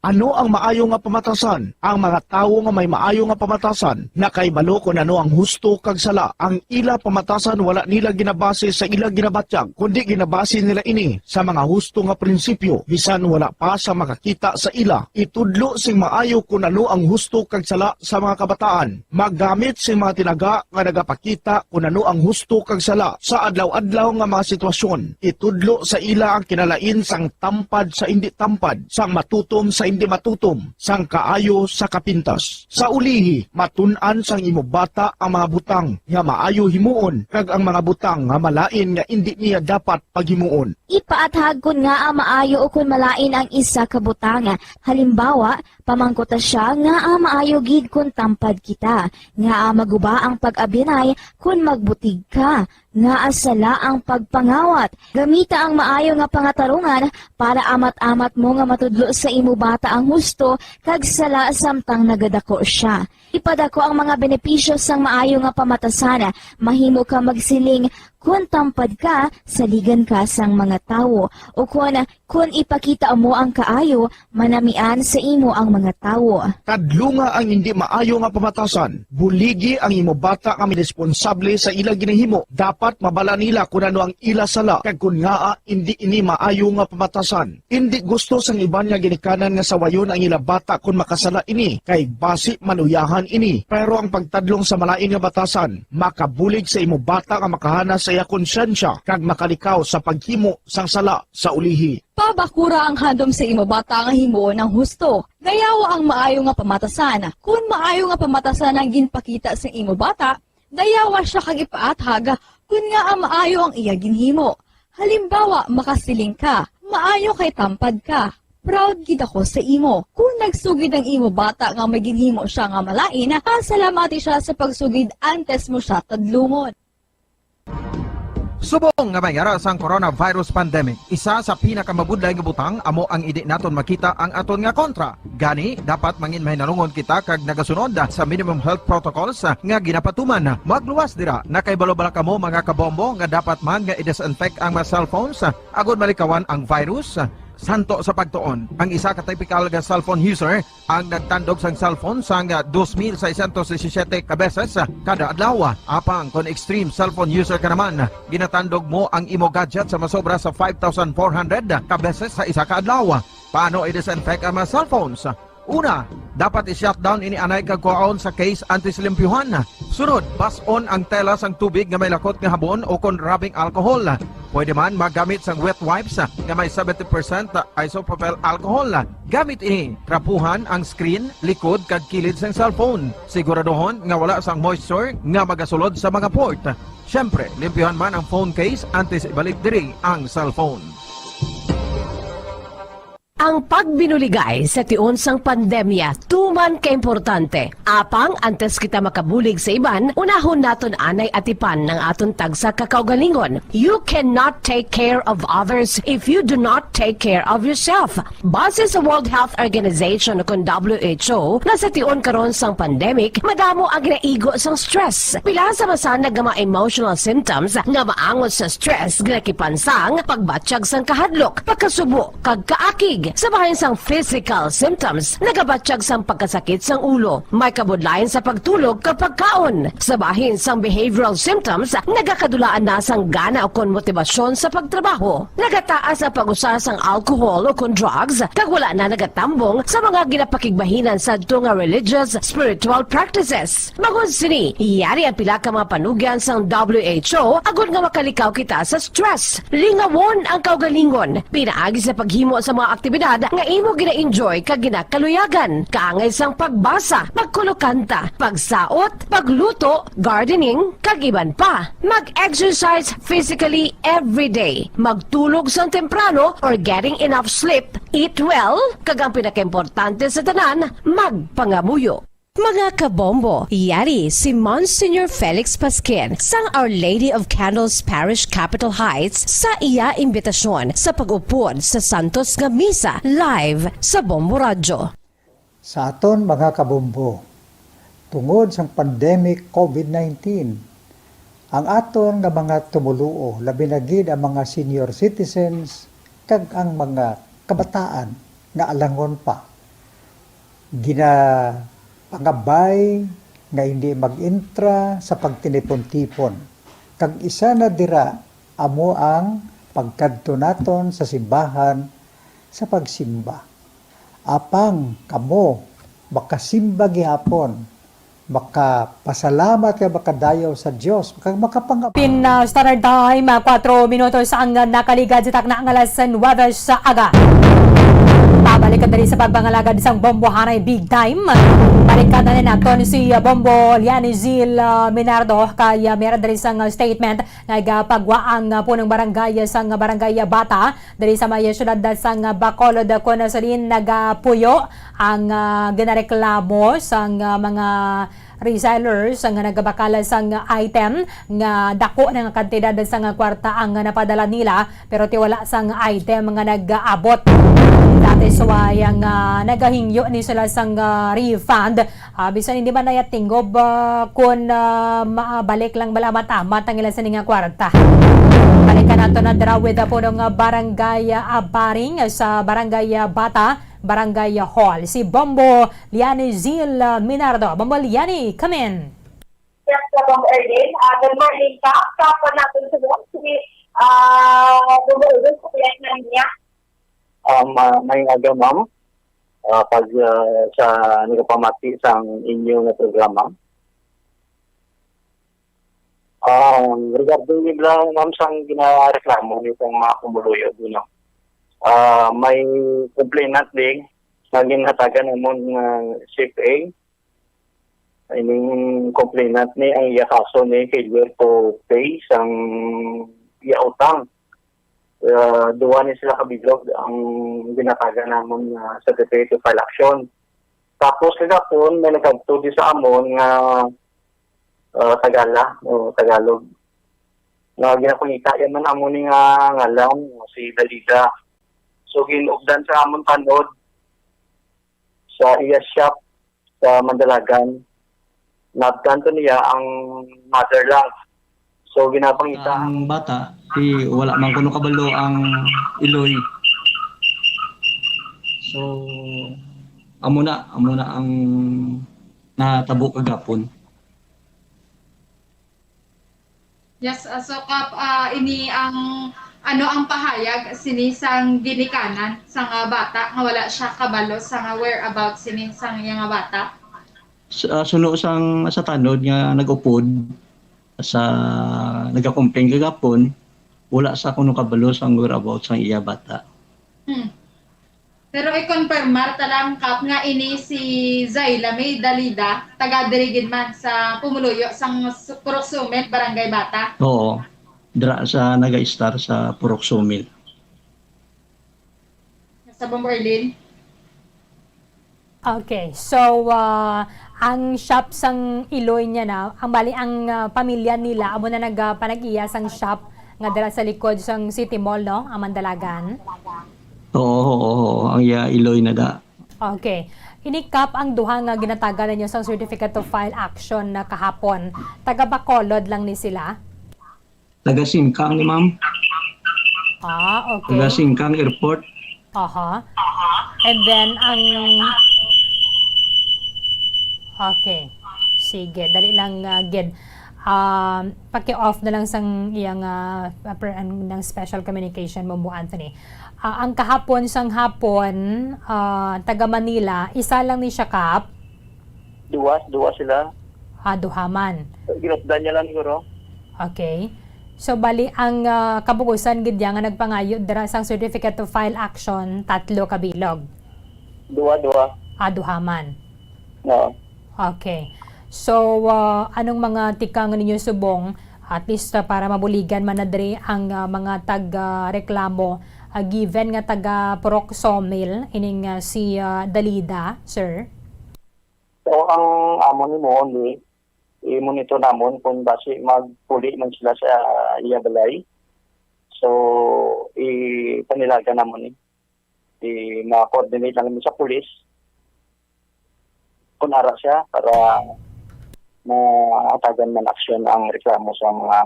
Ano ang maayo nga pamatasan? Ang mga tawo nga may maayo nga pamatasan nakahibalo kon ano ang husto kag sala. Ang ila pamatasan wala nila ginabase sa ila ginabatyag, kundi ginabase nila ini sa mga husto nga prinsipyo, bisan wala pa sa makakita sa ila. Itudlo sing maayo kon ano ang husto kag sala sa mga kabataan. Maggamit sing mga tinaga nga nagapakita kon ano ang husto kag sala sa adlaw-adlaw nga mga sitwasyon. Itudlo sa ila ang kinalain sang tampad sa indi tampad, sang matutom sa indi matutom, sang kaayo sa kapintas. Sa ulihi, matun-an sang imo bata ang mga butang nga maayo himuon kag ang mga butang nga malain nga indi niya dapat paghimuon. Ipaathag kon ngaa maayo o kon malain ang isa ka butang. Halimbawa, Pamangkuta sia, ngaa maayo gid kon tampad kita? Ngaa maguba ang pag-abyanay kon magbutig ka? Ngaa sala ang pagpangawat? Gamita ang maayo nga pangatarungan para amat-amat mo nga matudlo sa imo bata ang husto kag sala samtang nagadako sia. Ipadako ang mga benepisyo sang maayo nga pamatasan. Mahimo ka magsiling, "Kon tampad ka, saligan ka sang mga tawo," ukon, "Kon ipakita mo ang kaayo, manamian sa imo ang mga tawo." Kadlunga ang hindi maayo nga pamatasan. Buligi ang imo bata nga responsable sa ila ginahimo. Dapat mabala nila kon ano ang ila sala kag kon ngaa hindi ini maayo nga pamatasan. Indi gusto sang iban nga ginikanan nga sawayon ang ila bata kon makasala ini, kay basi maluyahan ini. Pero ang pagtadlong sa malain nga batasan makabulig sa imo bata nga makahanas sa iya konsyensya kag makalikaw sa paghimo sang sala sa ulihi. Pabakura ang handom sa imo bata nga himuon ang husto. Dayawa ang maayo nga pamatasan. Kon maayo nga pamatasan ang ginpakita sa imo bata, dayawa sia kag ipaathag kon ngaa maayo ang iya ginhimo. Halimbawa, makasiling ka, "Maayo kay tampad ka. Proud gid ako sa imo." Kon nagsugid ang imo bata nga may ginhimo sia nga malain, pasalamati sia sa pagsugid antes mo sia tadlungon. Subong nga may ara sang coronavirus pandemic, isa sa pinakamabudlay nga butang amo ang indi naton makita ang aton nga kontra. Gani, dapat mangin mahinalungon kita kag nagasunod sa minimum health protocols nga ginapatuman. Magluwas dira, nakahibalo bala kamo, mga kabombo, nga dapat man nga i-disinfect ang mga cellphones agod malikawan ang virus? Santo sa pagtuon, ang isa ka typical nga cellphone user ang nagtandog sang cellphone sang dos mil seiscientos disisiete ka beses kada adlaw. Apang kon extreme cellphone user ka naman, ginatandog mo ang imo gadget sa masobra sa five thousand four hundred ka beses sa isa ka adlaw. Paano i-disinfect ang mga cellphones? Una, dapat i-shutdown ini anay kag kuhaon sa case antes limpyuhan. Sunod, bas-on ang tela sang tubig nga may lakot nga habon o kon rubbing alcohol. Pwede man magamit sang wet wipes nga may seventy percent isopropyl alcohol. Gamit ini, trapuhan ang screen, likod, kag kilid sang cellphone. Siguraduhon nga wala sang moisture nga magasulod sa mga port. Siyempre, limpyuhan man ang phone case antes ibalik diri ang cellphone. Ang pagbinuligay sa tion sang pandemya tuman ka importante. Apang antes kita makabulig sa iban, unahon naton anay atipan ang aton tagsa ka kaugalingon. You cannot take care of others if you do not take care of yourself. Base sa World Health Organization, ukon W H O, nga sa tion karon sang pandemic, madamo ang ginaigo sang stress. Pila sa masanag nga mga emotional symptoms nga maangot sa stress ginakipan sang pagbatyag sang kahadlok, pagkasubo, kag kaakig. Sa bahin sang physical symptoms, nagabatyag sang pagkasakit sang ulo, may kabudlayan sa pagtulog kag pagkaon. Sa bahin sang behavioral symptoms, nagakadulaan na sang gana ukon motibasyon sa pagtrabaho. Nagataas ang pag-usa sang alcohol ukon drugs, kag wala na nagatambong sa mga ginapakigbahinan sadto nga religious, spiritual practices. Bangod sini, yari ang pila ka mga panugyan sang W H O agod nga makalikaw kita sa stress. Lingawon ang kaugalingon pinaagi sa paghimo sa mga aktibidad nga imo gina-enjoy kag ginakaluyagan, kaangay sang pagbasa, pagkulokanta, pagsaot, pagluto, gardening, kag iban pa. Mag-exercise physically every day. Magtulog sang temprano or getting enough sleep. Eat well, kag ang pinakaimportante sa tanan, magpangamuyo. Mga kabombo, yari si Monsignor Felix Pasquin sang Our Lady of Candles Parish, Capitol Heights, sa iya imbitasyon sa pag-upod sa santos nga misa live sa Bombo Radyo. Sa aton mga kabombo, tungod sang pandemic covid nineteen, ang aton nga mga tumoluo, labi na gid ang mga senior citizens kag ang mga kabataan nga alangon pa, ginapangabay nga hindi mag-intra sa pagtinipon-tipon. Kag isa na dira amo ang pagkadto naton sa simbahan sa pagsimba. Apang kamo makasimba gihapon, makapasalamat kag makadayaw sa Dios, kag makapangab- Pin, ah, Standard Time, ah, kuwatro minutos ang nakaligad sa takna nga alas nuwebe sa aga. Pabalik ka diri sa pagpangalagad sang Bombo Hanay Big Time. Balikan na naton si, uh, Bombo Lianizil, uh, Minardo kay, uh, meron diri sang, uh, statement nga igapagwa ang, uh, punong barangay sang Barangay Bata diri sa may siyudad sang Bacolod, uh, kun sa diin nagapuyo ang, uh, ginareklamo sang, uh, mga resellers nga nagabakal sang item nga dako na nga kantidad sang kwarta ang napadala nila, pero ti wala sang item nga nag-abot. That is why ang, ah, nagahingyo ni sila sang, ah, refund. Ah, bisan hindi man naya tingob, ah, kun, ah, maabalik lang bala matamat ang ila sini nga kwarta. Balikan nato na dira with the punong, ah, barangay, ah, Abaring sa barangay, ah, Bata, barangay hall. Si Bombo Liani Zil, ah, Minardo. Bombo Liani, come in. Yes, Bombo Erlin. Ah, good morning, Kap. Kap, natin sa buwan. Si, ah, Bombo Erlin, sa kaya na niya. Um, ah, may aga, ma'am. Ah, pag, ah, sa nagapamati sa inyo nga programa. Um, regarding nila, ma'am, sang ginareklamo ni kong mga pumuluyo, no? Ah, may complainant din nga ginhatagan namon nga C F A. Ining complainant ni ang iya kaso ni failure to pay sang iya utang. Ah, duwa ni sila ka bilog ang ginhatagan namon nga certificate to file action. Tapos kagapon may nagkadto di sa amon nga, ah, Tagala o Tagalog nga ginapangita iya man amo ni nga ngalan, si Dalida. So, ginupdan sa amon tanod sa iya shop sa Mandalagan. Naabtan to niya ang mother lang. So, ginapangita ang bata, eh, wala man kuno kabalo ang iloy. So, amo na, amo na ang natabo kagapon. Yes, ah, so, Kap, ah, ini ang, ano ang pahayag sini sang ginikanan sang, ah, bata nga wala siya kabalo sang, ah, whereabouts sini sang iya nga bata? S-, ah, suno sang, sa tanod nga nag-upod, sa nagakomplain kagapon, wala sa kuno kabalo sang whereabouts sang iya bata. Hmm. Pero i-confirmar ta lang, Kap, nga ini si Zaila May Dalida, taga diri gid man sa pumuluyo sang Su-, Purok Sumil, Barangay Bata. Oo. Dira sa naga-star sa Purok Sumil. Sa Bombo Erlin? Okay. So, ah, ang shop sang iloy niya na, ang bali, ang, ah, pamilya nila, amo na nagpanag-iya sang shop nga dira sa likod sang City Mall, no? Ang Mandalagan. Oo, oo, oo. Ang iya iloy na da. Okay. Ini, Kap, ang duha nga ginatagan ninyo sang certificate of file action na kahapon. Taga Bacolod lang ni sila? Taga Singkang ni ma'am. Ah, okay. Taga Singkang Airport. Aha. And then, ang, okay. Sige, dali lang, ah, gid. Um, paki-off na lang sang iyang, ah, per-, ang, ng special communication mo, Mo Anthony. Ah, ang kahapon sang hapon, ah, taga Manila, isa lang ni siya, Kap? Duwa, duwa sila. Ah, duha man. Ginupdan niya lang siguro. Okay. So, bali, ang, ah, kabugusan gid niya nga nagpangayo dira sang certificate of file action, tatlo ka bilog. Duwa, duwa. Ah, duha man. Oo. Okay. So, ah, anong mga tikang ninyo subong, at least, ah, para mabuligan man na diri ang, ah, mga tag, ah, reklamo, ah, given nga taga Purok Sawmill ining, ah, si, ah, Dalida, sir? So, ang amon himuon ni, i-monitor namon kung basi magpuli man sila sa iya balay. So, ipanilagan namon ni. I-ma-coordinate lang kami sa pulis kung ara siya para mahatagan man aksyon ang reklamo sa mga,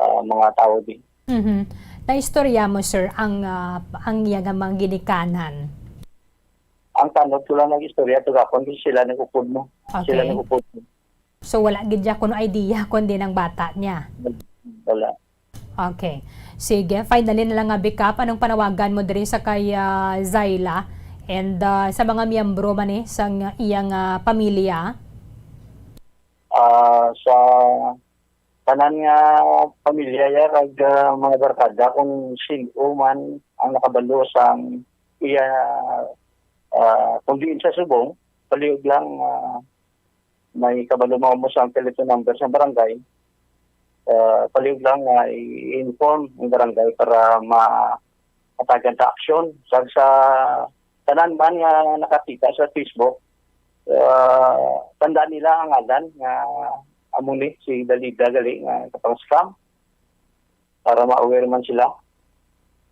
ah, mga tao din. Mhm. Naistorya mo, sir, ang, ah, ang iya nga mga ginikanan? Ang tanod ko lang nag-istorya, tugapon kasi sila nag-upod mo. Sila Okay. nag-upod mo. So, wala gid siya kuno idea kung din ang bata niya? Wala. Okay. Sige, finally na lang nga, Bikap, anong panawagan mo diri sa kay, ah, Zyla and, ah, sa mga miyembro man ni sang iyang, ah, pamilya? Ah, sa tanan nga pamilya ya kag, ah, mga barkada, kung sin-o man ang nakabalo sang iya, ah, kung diin sa subong, palihog lang, ah, may kabalo mo mo sa telephone number sa barangay, ah, palihog lang nga i-inform ang barangay para ma-, matagan sa aksyon. Sa, sa tanan man nga nakakita sa Facebook, ah, tandaan nila ang ngalan nga amo ni si Dalida gali nga kapang-scam para ma-aware man sila.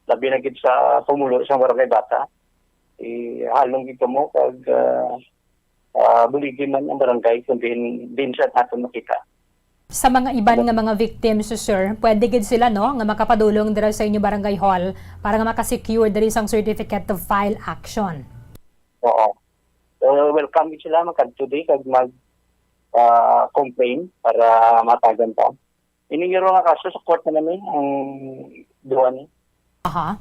Labi na gid sa pumulo sa Barangay Bata. Ihalong gid kamo kag, ah, ah, buligi man ang barangay kung din, din sa naton makita. Sa mga iban nga mga victims, sir, pwede gid sila, no, nga makapadulong dira sa inyo barangay hall para nga makasecure diri sang certificate to file action. Oo. So, welcome gid sila magkadto di kag mag, ah, complain para matagan ta. Ini garo nga kaso sa court naman ni ang duha ni. Aha.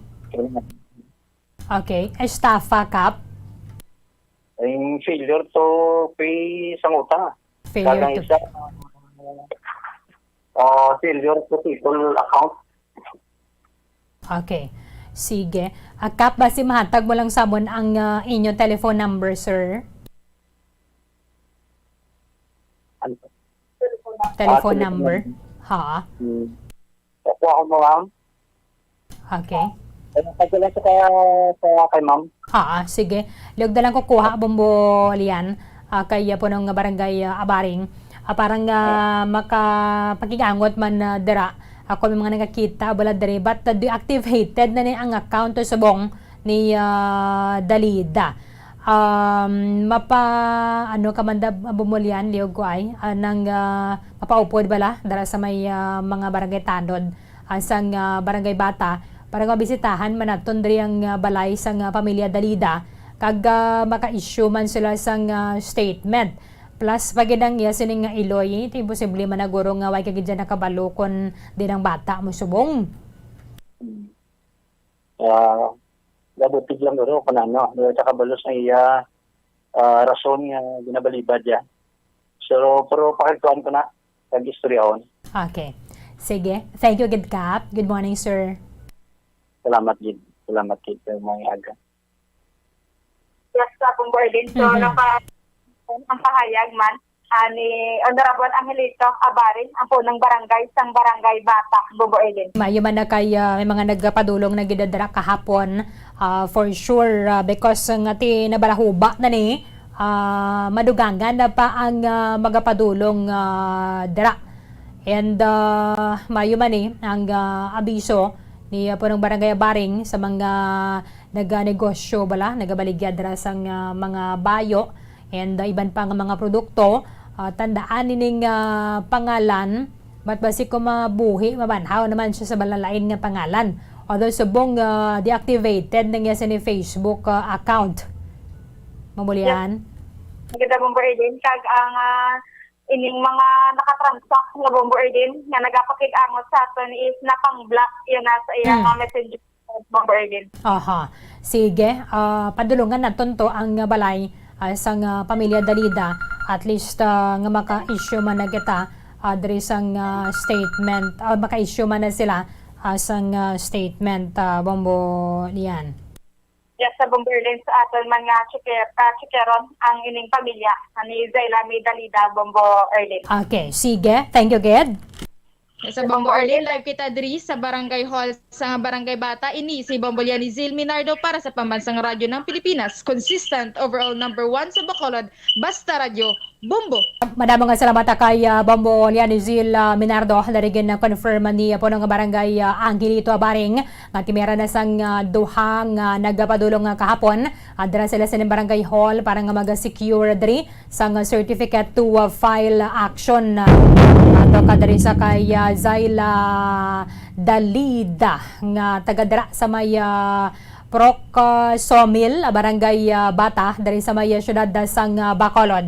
Okay. Estafa, Kap? Ang failure to pay sang utang, ah. Failure Kag ang to isa, ah, failure to settle account. Okay. Sige. Ah, Kap, basi mahatag mo lang sa amon ang, ah, inyong telephone number, sir. Ano? Telephone Ah, number? Ha? Hmm. Kuha ko mo, ma'am. Okay. Ay, padala sa kaya, sa kay ma'am. Ah, sige. Liog na lang ko kuha, Bombo Lian, ah, kay, ah, punong barangay, ah, Abaring. Ah, parang, ah, makapag-igangot man, ah, dira. Ako may mga nakakita, wala diri. But, ah, deactivated na ni ang account to subong ni, ah, Dalida. Um, mapa-, ano ka man da, Bombo Lian, liog ko ay, ah, nang, ah, mapaupod bala, dara sa may, ah, mga barangay tanod. Ah, sang, ah, Barangay Bata, para nga bisitahan man naton diri ang, ah, balay sang, ah, pamilya Dalida, kag, ah, maka-issue man sila sang, ah, statement. Plus, pa gid ang iya sining nga iloy, ito imposible man na guro nga way ka gid dyan nakabalo kon din ang bata mo subong. Hmm. Ah, gabutig lang guro kung ano, di ka kabalo sa iya, ah, rason nga ginabalibad niya. So, pero pakigkuhan ko na, kag istoryahon. Okay. Sige. Thank you, gid, Kap. Good morning, sir. Salamat, gid. Salamat, gid, sa mga aga. Yes, sa akong burden. So, Mhm. naka-, ang pahayag man, ah, ni Honorable Angelito Abarin, ang punong barangay, sang Barangay Bata, Bombo Ellen. Mayo man na kay, ah, may mga nagpadulong na gid dira kahapon, ah, for sure, ah, because nga ti nabalahuba na ni, ah, madugangan na pa ang, ah, magapadulong, ah, dira. And, ah, mayo man ni ang, ah, abiso ni, ah, punong barangay Abaring sa mga naganegosyo bala, nagabaligya dira sang, ah, mga bayo and, ah, iban pa nga mga produkto. Ah, tandaan nining, ah, pangalan, but basi ko mabuhi, mabanhaw naman siya sa balalain nga pangalan. Although subong, ah, deactivated na niya sa ni Facebook, ah, account. Mamulian? Yes. Maganda mong burden. Kag ang, ah, ining mga nakatransact nga Bombo Erdin nga nagapakig-angot sa aton is napang-block yun na sa iya Hmm. nga messenger, Bombo Erdin. Aha. Sige, ah, padulungan naton to ang balay, ah, sang, ah, pamilya Dalida. At least, ah, nga maka-issue man na kita, ah, diri sang, ah, statement, ah, maka-issue man na sila, ah, sang, ah, statement, ah, Bombo Lian. Yes, sa Bombo Erdin, sa aton man nga checker, ah, checkeron ang ining pamilya, ah, ni Zailami Dalida, Bombo Erdin. Okay, sige. Thank you, gid. Sa Bombo Arlene, live kita diri sa Barangay Hall sa Barangay Bata. Ini si Bombo Lian Izil Minardo para sa Pambansang Radyo ng Pilipinas, consistent overall number one sa Bacolod, Basta Radyo, Bombo. Madamo nga salamat kay, ah, Bombo Lian Izil, ah, Minardo. Dari gid na-confirm ni, ah, punong barangay, ah, Angelito Abaring nga ti may ara na sang, ah, duha nga nagapadulong nga kahapon. Ah, dira sila sa Barangay Hall para nga mag-secure diri sang certificate to, ah, file action, ah, ato ka diri sa kay, ah, Zaila Dalida nga taga dira sa may, ah, Proc, ah, Sawmill, ah, Barangay, ah, Bata, diri sa may, ah, siyudad, ah, sang, ah, Bacolod.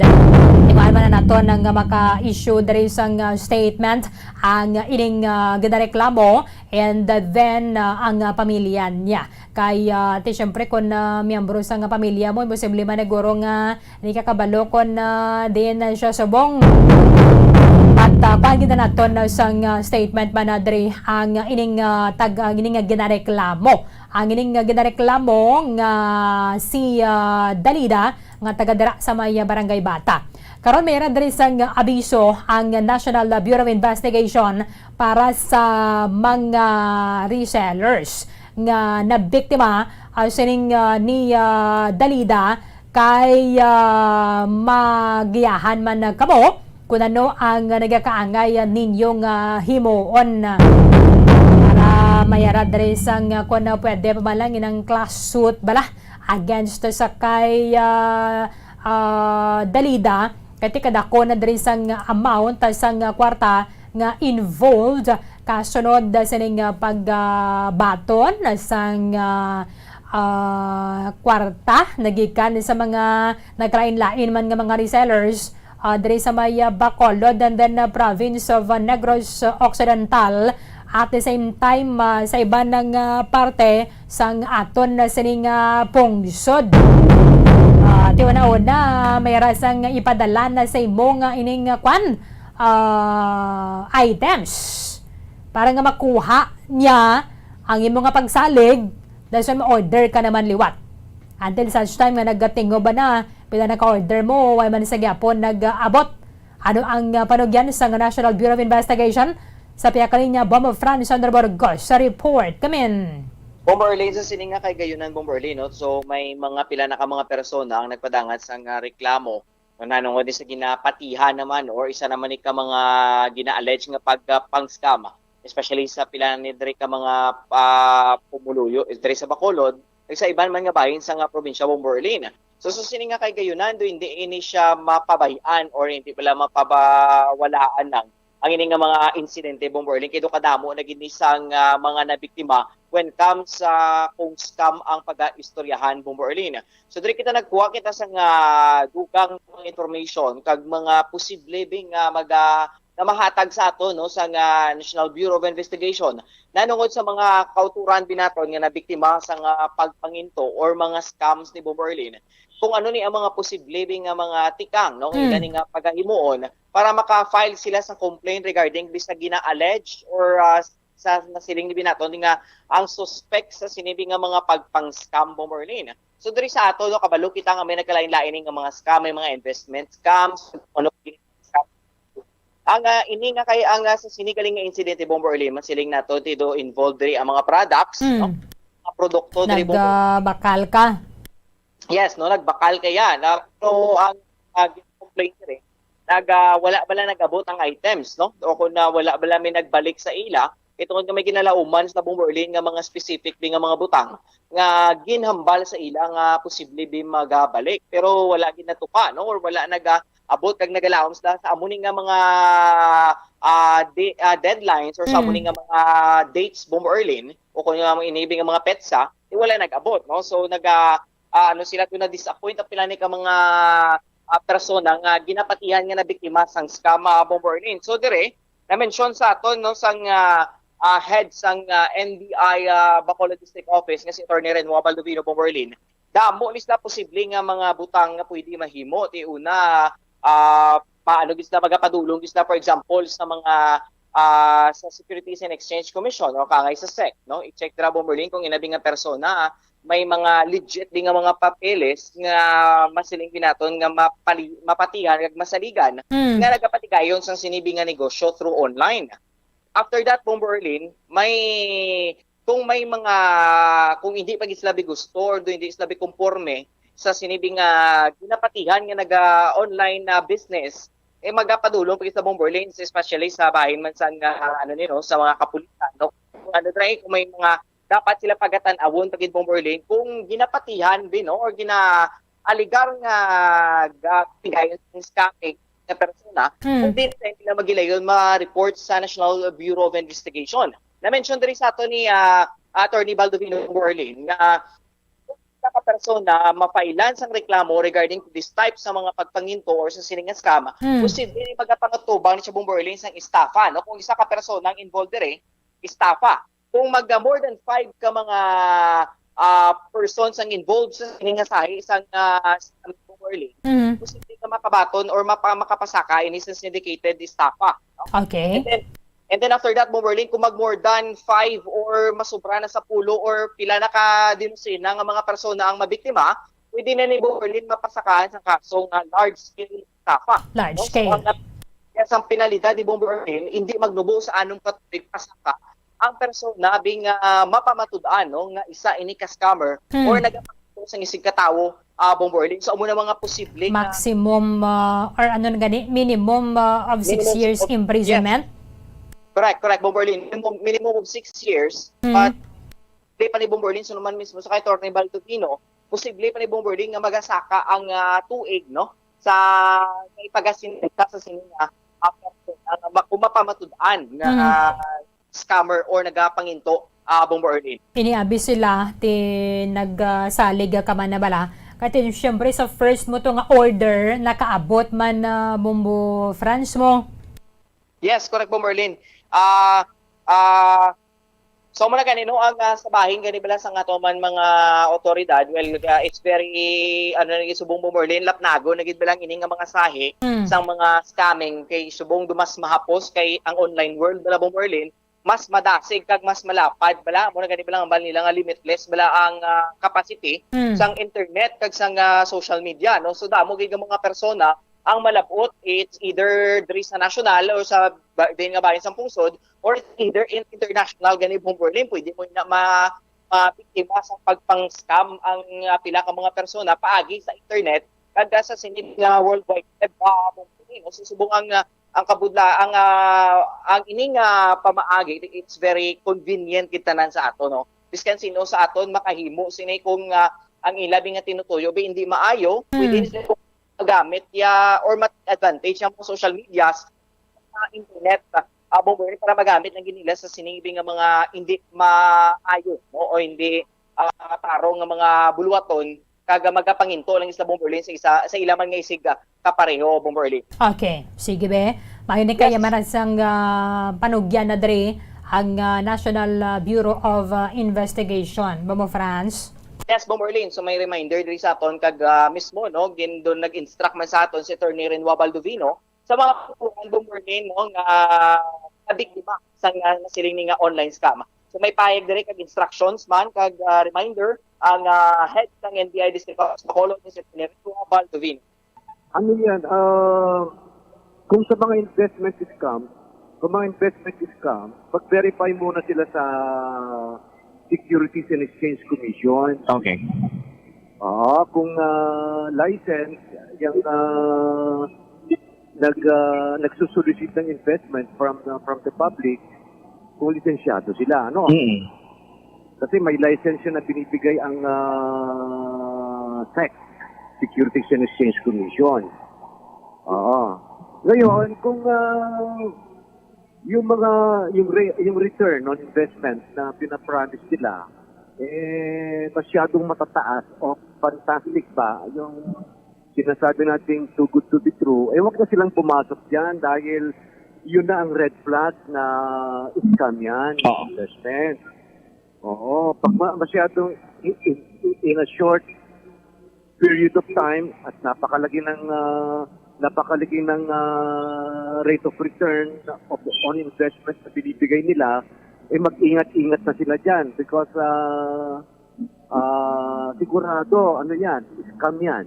Timaan man na nato nga maka-issue diri sang, ah, statement ang ining, ah, ginareklamo and, ah, then, ah, ang, ah, pamilya niya. Kay, ah, ti, siyempre, kung, ah, miyembro sa nga pamilya mo, imposible man na guro nga di ka kabalo kung, ah, diin na siya subong. But, Ta, kuan gid naton, uh, sang, uh, statement man, uh, diri ang, uh, ining, uh, tag-, uh, ining, uh, ginareklamo. Ang ining, uh, ginareklamo nga si, uh, Dalida nga taga dira sa may, uh, Barangay Bata. Karon may ara diri sang, uh, abiso ang National, uh, Bureau of Investigation para sa mga resellers nga nabiktima, uh, sining, uh, ni, uh, Dalida kay, uh, magiyahan man kamo kung ano ang nagakaangay ninyo nga himuon. Para mayara diri sang, ah, kung, ah, pwede pa man lang inang class suit bala against sa kay, ah, ah, Dalida, kay ti kadako na diri sang amount, ah, sang, ah, kwarta nga involved kasunod, ah, sining, ah, pagbaton sang, ah, ah, kwarta nagikan sa mga nagkalain-lain man nga mga resellers, ah, diri sa may, ah, Bacolod and then, ah, province of, ah, Negros Occidental. At the same time, ah, sa iban nga parte sang aton na sining, ah, pungsod. Ah, ti una-una, may rasang ipadala na sa imo nga ining, ah, kwan, ah, items para nga makuha niya ang imo nga pagsalig, dason ma-order ka naman liwat. Until such time nga nagatingob na, pila na ka order mo, way man sa gyapon nag-abot. Ano ang, ah, panugyan sang National Bureau of Investigation? Sa pihak kaniya, Bomb of France, Sandra Burgos, sa report. Kamin. Bomb Orly, sa sini nga kay gayunan, Bomb Orly, no? So, may mga pila na ka mga persona ang nagpadangat sang, ah, reklamo nga nanungod ni sa ginapatihan naman or isa naman ni ka mga gina-allege nga pag, ah, pang-scam, especially sa pila ni diri ka mga, ah, pumuluyo, eh, diri sa Bacolod, ug sa iban man nga bahin sa nga probinsya, Bomb Orly. So, sa sini nga kay gayunan, do hindi ini siya mapabay-an or hindi pala mapabawalaan ang, ang ini nga mga insidente, Bomb Orly. Kay do kadamo na gid ni sang, ah, mga nabiktima when comes sa kung scam ang pag-aistoryahan, Bomb Orly. So, diri kita nagkuha kita sa nga dugang mga information kag mga posible bing, ah, maga-, nga mahatag sa ato, no, sa nga National Bureau of Investigation nanungod sa mga kauturan binaton nga nabiktima sa nga pagpanginto or mga scams ni Bomb Orly. Kung ano ni ang mga posible bing nga mga tikang, no, nga Mm. gani nga pagahimuon para maka-file sila sa complaint regarding bisag gina-allege or, ah, sa nasiling ni binaton nga ang suspect sa sini bi nga mga pagpang-scam, Bomb Orly. So, diri sa ato, no, kabalo kita nga may nagkalain-lain nga mga scam, may mga investment scams, ano, ang, ah, ini nga kay ang, ah, sa sini galing nga insidente, Bomb Orly, masiling nato ti do involved diri ang mga products, Mm. no? Mga produkto diri, Bomb Orly. Nagbakal ka? Yes, no, nagbakal ka yan. Ah, pero ang, ah, complaint diri, nag, ah, wala bala nag-abot ang items, no? O kung na wala bala may nagbalik sa ila, itungod nga may ginalauman sa Bomb Orly nga mga specific bi nga mga butang nga ginhambal sa ila nga posible bi magabalik, pero wala gid natupa, no? Or wala naga-abot kag nagalaom sila sa amo ni nga mga, ah, de-, ah, deadlines or sa amo Mm. ni nga mga dates, Bomb Orly, o kung yung mga inibi nga mga petsa, eh, wala nag-abot, no? So, naga-, ah, ano sila, to na-disappoint ang pila ni ka mga, ah, persona nga ginapatihan nga nabiktima sang scam, ah, Bomb Orly. So, dire, na-mention sa aton, no, sang, ah, ah, head sang, ah, N B I, ah, Bacolod District Office nga si Attorney Renoa Baldovino, Bomb Orly. Damo ni sila posible nga mga butang nga pwede mahimo. Ti una, ah, paano gid sila magapadulong gid sila, for example, sa mga, ah, sa Securities and Exchange Commission o kangay sa sec, no? I-check dira, Bomb Orly, kung inabi nga persona, ah, may mga legit di nga mga papeles nga masiling bi naton nga mapali-, mapatihan kag masaligan Mm. nga nagapatigayon sang sini bi nga negosyo through online. After that, Bomb Orly, may, kung may mga, kung hindi pa gid sila bi gusto or do hindi sila bi konporme sa sini bi nga ginapatihan nga naga-online na business, eh, magapadulong pa gid sa Bomb Orly, especially sa bahin man sa nga, ano ni, no, sa mga kapulisan, no? Kung ano, try, kung may mga dapat sila pagatan-awon pa gid, Bomb Orly, kung ginapatihan bi, no, or gina-, alegar nga ga-, scamming na persona, Hmm. kung di na nila magilayon ma-report sa National Bureau of Investigation. Na-mention diri sa ato ni, ah, Attorney Baldovino, Bomb Orly, nga kung isa ka persona mapailan sang reklamo regarding to this type sa mga pagpanginto or sa sining nga scam, Hmm. posible ni magapangutubang ni siya, Bomb Orly, sang estafa, no? Kung isa ka persona ang involved dire, estafa. Kung mag, ah, more than five ka mga, ah, persons ang involved sa sining nga sahi, sang, ah, sa Bombo Erlin, Mhm. posible nga makabaton or mapa, makapasaka ini sa syndicated estafa. No? Okay. And then, and then after that, Bombo Erlin, kung mag more than five or masubra na sa pulo or pila na ka dinusina nga mga persona ang mabiktima, pwede na ni Bombo Erlin mapasakahan sa kaso nga large scale estafa. Large No? So, scale. Ang, yes, ang penalidad ni Bombo Erlin, hindi magnubo sa anong katuig pasaka ang persona bing ah, mapamatud-an, no, nga isa ini ka scammer Hmm. or nagapakita sa isig ka tawo, ah, Bombo Erlin. So, amo na mga posible nga Maximum ah, or ano na gani, minimum ah, of six Minimum years of- imprisonment. Correct, correct, Bombo Erlin. Minimum, minimum of six years, Mhm. but posible pa ni Bombo Erlin, so naman mismo sa kay Attorney Baldovino, posible pa ni Bombo Erlin nga magasaka ang ah, tuig, no? Sa, sa ipagasinta sa sini nga, ah, ah, ma- kung mapamatud-an nga Mhm. ah, scammer or nagapanginto, ah, Bombo Erlin. Iniabi sila ti nagsalig ka man na bala. Kati siyempre sa first mo to nga order, nakaabot man na Bombo Franz mo. Yes, correct, Bombo Erlin. Ah, ah, so mo na gani, no, ang ah, sa bahin gani bala sa nga to man mga otoridad, well, ah, it's very, ano, na subong, Bombo Erlin, lapnago na gid bala ang ini nga mga sahi Hmm. sang mga scamming kay subong dumas mahapos kay ang online world bala, Bombo Erlin, mas madasig kag mas malapad bala, mo na gani bala ang bal nila nga limitless bala ang ah, capacity Hmm. sang internet kag sang ah, social media, no? So damo gid nga mga persona ang malabot, it's either diri sa national or sa ba- din nga bahin sang pungsod or it's either in international gani, Bombo Erlin, pwede mo na ma mabiktima sa pagpang-scam ang ah, pila ka mga persona paagi sa internet kag sa sini nga World Wide Web, ah, Bombo Erlin, no? So subong ang ah, ang kabudla ang ah, ang ini nga pamaagi, it's very convenient gid tanan sa ato, no? Biskan sino sa aton makahimo sini kung ah, ang ila bi nga tinutuyo bi hindi maayo, Mm. Pwede nila magamit ya or mat advantage ang mga social medias, sa internet, ah, Bombo Erlin, para magamit lang gid nila sa sini bi nga mga hindi maayo, no, o hindi ah, tarong nga mga buluwaton kag ah, magapanginto lang sila, Bombo Erlin, sa isa sa ila man nga isig ah, kapareho, Bombo Erlin. Okay. Sige be. Maayo ni kaya Yes. man sang ah, panugyan na diri ang ah, National ah, Bureau of ah, Investigation. Bombo Franz. Yes, Bombo Erlin. So may reminder diri sa aton kag ah, mismo, no, gin doon nag-instruct man sa aton si Attorney Renwa Baldovino sa mga pagkuhan, Bombo Erlin, no, nga nabiktima sa nga nasiling ni nga online scam. So may payag diri kag instructions man kag ah, reminder ang ah, head sang N B I District Office Bacolod, si Attorney Renwa Baldovino. Ano yan? Ah, kung sa mga investment scam, kung mga investment scam, mag-verify muna sila sa Securities and Exchange Commission. Okay. Ah, kung ah, license, yung ah, nag ah, nagsusolicit ng investment from ah, from the public, kung lisensyado sila, ano? Mm. Kasi may license yun na binibigay ang ah, SEC, Securities and Exchange Commission. Oo. Ngayon, kung ah, yung mga yung re, yung return on investment na pinapromise nila eh masyadong matataas o fantastic ba yung sinasabi nating too good to be true, eh wag na silang pumasok diyan dahil yun na ang red flag na scam yan, Oo. Investment. Oo, pag ma- masyadong in, in, in a short period of time at napakalaki ng ah, napakalaki ng ah, rate of return of on investment na binibigay nila, eh mag-ingat-ingat na sila diyan because ah ah, sigurado ano yan, scam yan.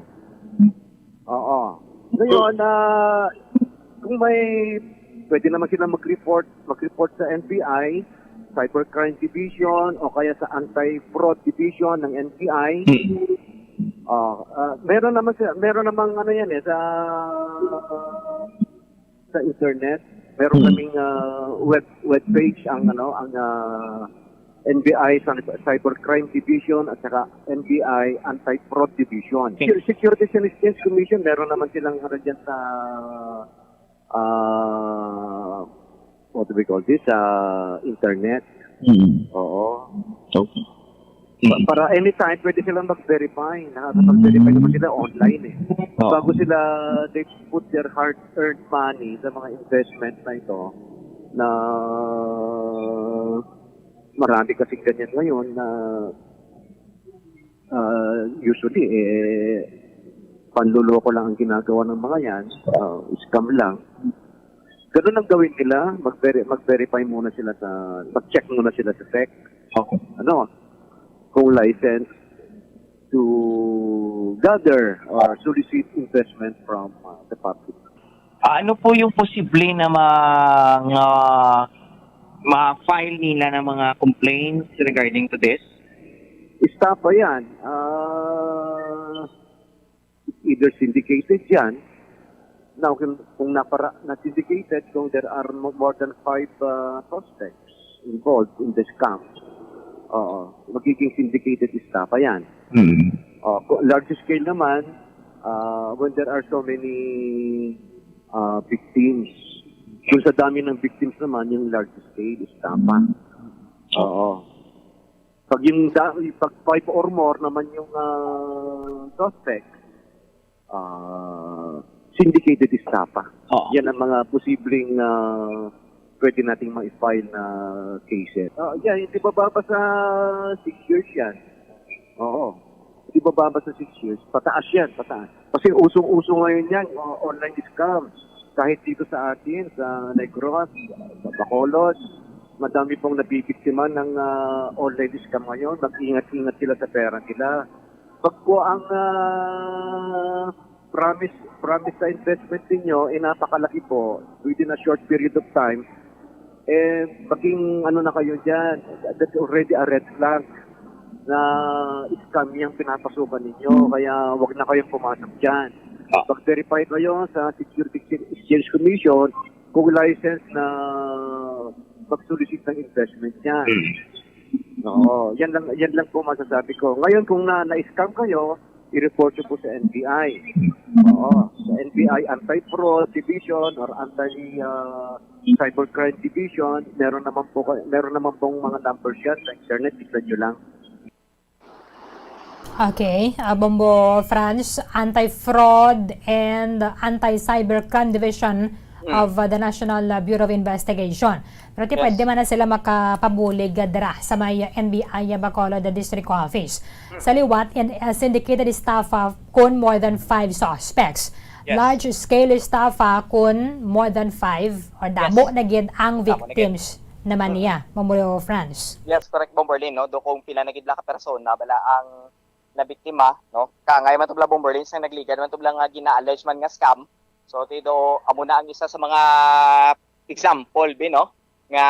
Oo. Ngayon, ah, kung may pwede naman sila mag-report, mag-report sa N B I, Cybercrime Division o kaya sa Anti-Fraud Division ng N B I. Mm. Oh, ah, meron naman sa meron namang ano yan eh sa sa internet. Meron Hmm. kaming ah, web web page ang ano ang ah, N B I sa Cybercrime Division at saka N B I Anti-Fraud Division. Hmm. Securities and Exchange Commission, meron naman silang ano diyan sa ah what do we call this? Sa internet. Mm. Oo. Okay. Mm. Para anytime pwede silang mag-verify. Nakakapag-verify naman sila online eh. Oo. Bago sila they put their hard-earned money sa mga investment na ito na marami kasi ganyan ngayon na ah, usually eh panluloko lang ang ginagawa ng mga yan, ah, scam lang. Ganun ang gawin nila, mag-veri-, mag-verify muna sila sa, mag-check muna sila sa tech. Okay. Ano, kung license to gather or solicit investment from, uh, the public. Ano po yung posible na mga ma-file nila ng mga complaints regarding to this? Estafa yan. Ah, either syndicated yan. Now, kung, kung napara, na syndicated, kung there are mo-, more than five, uh, suspects involved in the scam, oo, magiging syndicated estafa yan. Mm. Oh, kung large scale naman, uh, when there are so many, uh, victims, yung sa dami ng victims naman, yung large scale estafa. Oo. Pag yung da-, pag five or more naman yung, ah, suspect, ah, syndicated estafa. Oo. Yan ang mga posibleng, ah, pwede nating ma-file na cases. Ah, yan, hindi bababa sa six years yan. Oo. Hindi bababa sa six years. Pataas yan, pataas. Kasi usong-uso ngayon yan, o-, online scams. Kahit dito sa atin, sa Negros, sa Bacolod, madami pong nabibiktima ng, ah, online scam ngayon. Mag-ingat-ingat sila sa pera nila. Pag po ang, ah, promise, promise sa investment ninyo, eh, napakalaki po, within a short period of time, eh, maging ano na kayo dyan, that's already a red flag na scam yung pinapasukan ninyo, kaya wag na kayong pumasok dyan. Ah. Mag-verify kayo sa Securities Exchange Commission kung license na mag-solicit ng investment yan. Hmm. Oo, yan lang, yan lang po masasabi ko. Ngayon, kung na, na-scam kayo, i-report nyo po sa N B I. Oo, sa N B I Anti-Fraud Division or Anti, ah, Cybercrime Division, meron naman po kay-, meron naman pong mga numbers yan sa internet, tignan nyo lang. Okay, ah, Bombo Franz, Anti-Fraud and Anti-Cybercrime Division Mm. of, ah, the National, ah, Bureau of Investigation. Pero ti Yes. pwede man na sila makapabulig, ah, dira sa may N B I Bacolod District Office. Mm. Sa liwat, in, ah, syndicated staff, ah, kun more than five suspects. Yes. Large scale staff, ah, kun more than five or damo Yes. na gid ang Damo na gid. victims naman Mm. niya, Bombo Franz. Yes, correct, Bomberlin, no? Do kung pila na gid la ka persona bala ang nabiktima, no? Kaangay man to bala, Bomberlin, sa nagligad man to bala nga gina-allege man nga scam. So, ti do, amo na ang isa sa mga example, bi, no? Nga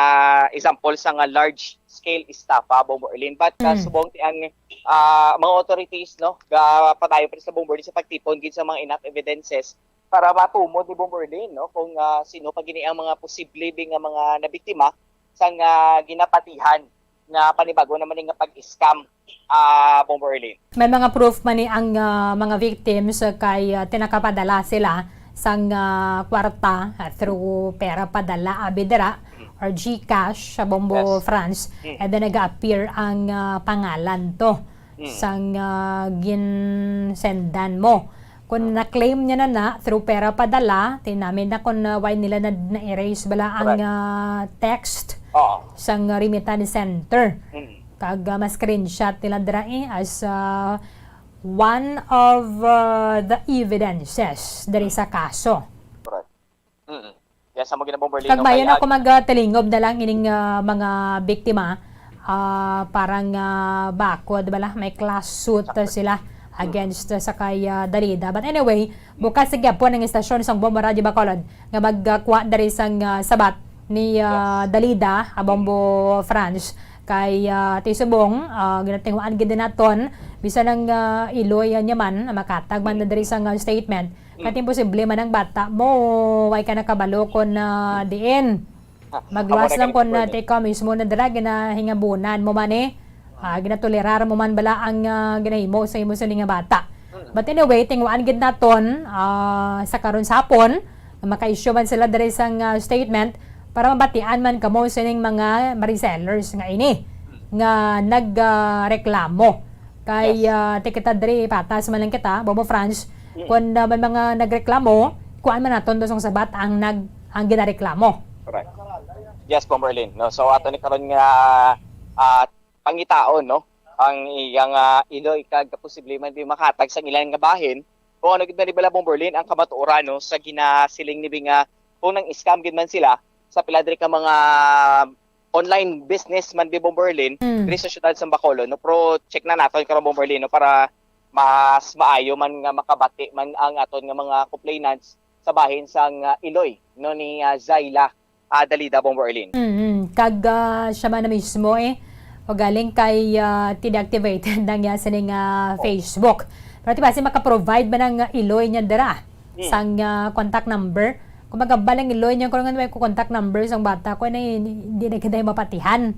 example sa nga large scale estafa, Bomberlin. But, uh, Mm. subong ti ang, ah, mga authorities, no, ga padayon pa sa Bomberlin sa pagtipon gid sa mga enough evidences para matumod ni Bomberlin, no, kung, ah, sino pa gini ang mga posible bi nga mga nabiktima sang, ah, ginapatihan nga panibago naman ni nga pag-scam, ah, Bombo Erlin. May mga proof man ni ang, ah, mga victims, ah, kay, ah, tinakapadala sila sang, ah, kwarta, ah, through pera padala, abi dira, or GCash sa Bombo Yes. France, Mm. and then nag-appear ang, ah, pangalan to Mm. sang, ah, ginsendan mo. Kung Mm. na-claim niya na na through pera padala, tinamin na kung, ah, why nila na, na-erase bala ang, Correct. ah, text Oo. sang remittance center. Mm. Kag, ah, ma-screenshot nila dira, eh, as, ah, one of, ah, the evidences diri sa kaso. Correct. Mm. Yes, amo gid na, Bombo Erlin, Kag no? Bayan Kay ako ag- magtilingob na lang ining, ah, mga biktima, ah, parang, ah, bakod, bala, may class suit, ah, Sakto. sila Mm. against, ah, sa kay, ah, Dalida. But anyway, bukas sa gyapon ang istasyon sang Bombo Radyo Bacolod nga magkuha diri sang, ah, sabat ni, ah, Yes. Dalida, ah, Bombo Mm. France. Kay, ah, ti subong, ah, ginatinguan gid naton, bisan ang, ah, iloy, ah, niya man, makatag man na Mm. diri sang, ah, statement. Kay Mm. imposible man ang bata mo, way ka nakabalo kon, ah, diin. Ah, Magluwas amo na lang gani, kon, ah, Bernie. Ti ikaw mismo na dira, ginahingabunan mo man, eh. Ah, ginatolerar mo man bala ang, ah, ginahimo sa imo sini nga bata. Mm. But anyway, tinguan gid naton, ah, sa karon sa hapon, nga maka-issue man sila diri sang, ah, statement para mabatian man kamo sining mga ma-resellers nga ini, nga nag, ah, reklamo. Kay, Yes. ah, ti kita diri, patas man lang kita, Bombo France, Mm. kung, ah, may mga nagreklamo, kuan man naton do sang sabat ang nag-, ang ginareklamo. Correct. Yes, Bombo Erlin, no? So, ato ni karon nga, ah, pangitaon, no? Ang iyang, ah, iloy kag posible man di makatag sa ilang nga bahin, Kung ano gid man ni bala, Bomberlin, ang kamatuoran, no, sa ginasiling ni Bing, ah, kung nang-scam gid man sila sa pila diri ka mga online business man, bi, Bomberlin, Mm. diri sa siyudad sa Bacolod, no? Pero check na naton karon, Bomberlin, no, para mas maayo man nga makabati man ang aton nga mga complainants sa bahin sang, ah, iloy, no, ni, ah, Zyla, ah, Dalida, Bomberlin. Mm, kag, ah, siya man na mismo, eh, ugaling kay, ah, ti deactivated na niya sining, ah, Oh. Facebook. Pero ti basi maka-provide man ang iloy niya dira Mm. sang, ah, contact number. Kung magambal ang iloy niya, kung ano may contact number sang bata ko, na hindi na kita mapatihan.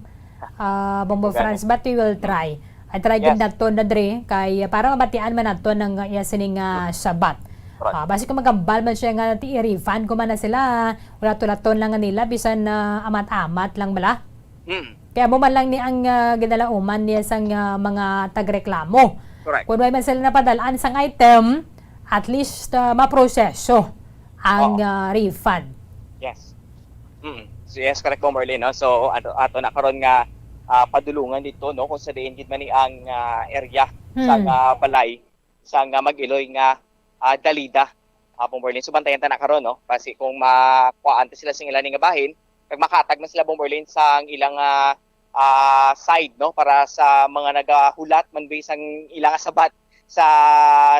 Ah, Bombo Gani. France, but we will try. I try gid Yes. naton na dre, kay, ah, para mabatian man naton ang, ah, iya sining, ah, sabat. Correct. Ah, basi kung magambal man siya nga ti i-refund ko man na sila, wala tulaton lang nila, bisan, ah, amat-amat lang bala. Mm. Kaya mo man lang ni ang, ah, ginalauman niya sang, ah, mga tagreklamo. Correct. Kung wala man sila napadalaan sang item, at least, ah, maproseso ang, Oo. ah, refund. Yes. Mm. So, yes, correct po, Marlene, no? So, ato, ato na karon nga, ah, padulungan dito, no? Kung sa diin gid man ni ang, ah, area sa, Hmm. ah, balay sa nga mag-iloy nga, ah, Dalida, ah, Bomberlin. So, bantayan ta na karon, no? Basi kung makuhaan ta sila sing ila ni nga bahin, kag makatag na sila, Bomberlin, sang ilang, ah, ah, side, no? Para sa mga nagahulat man, bi, sang ilang sabat sa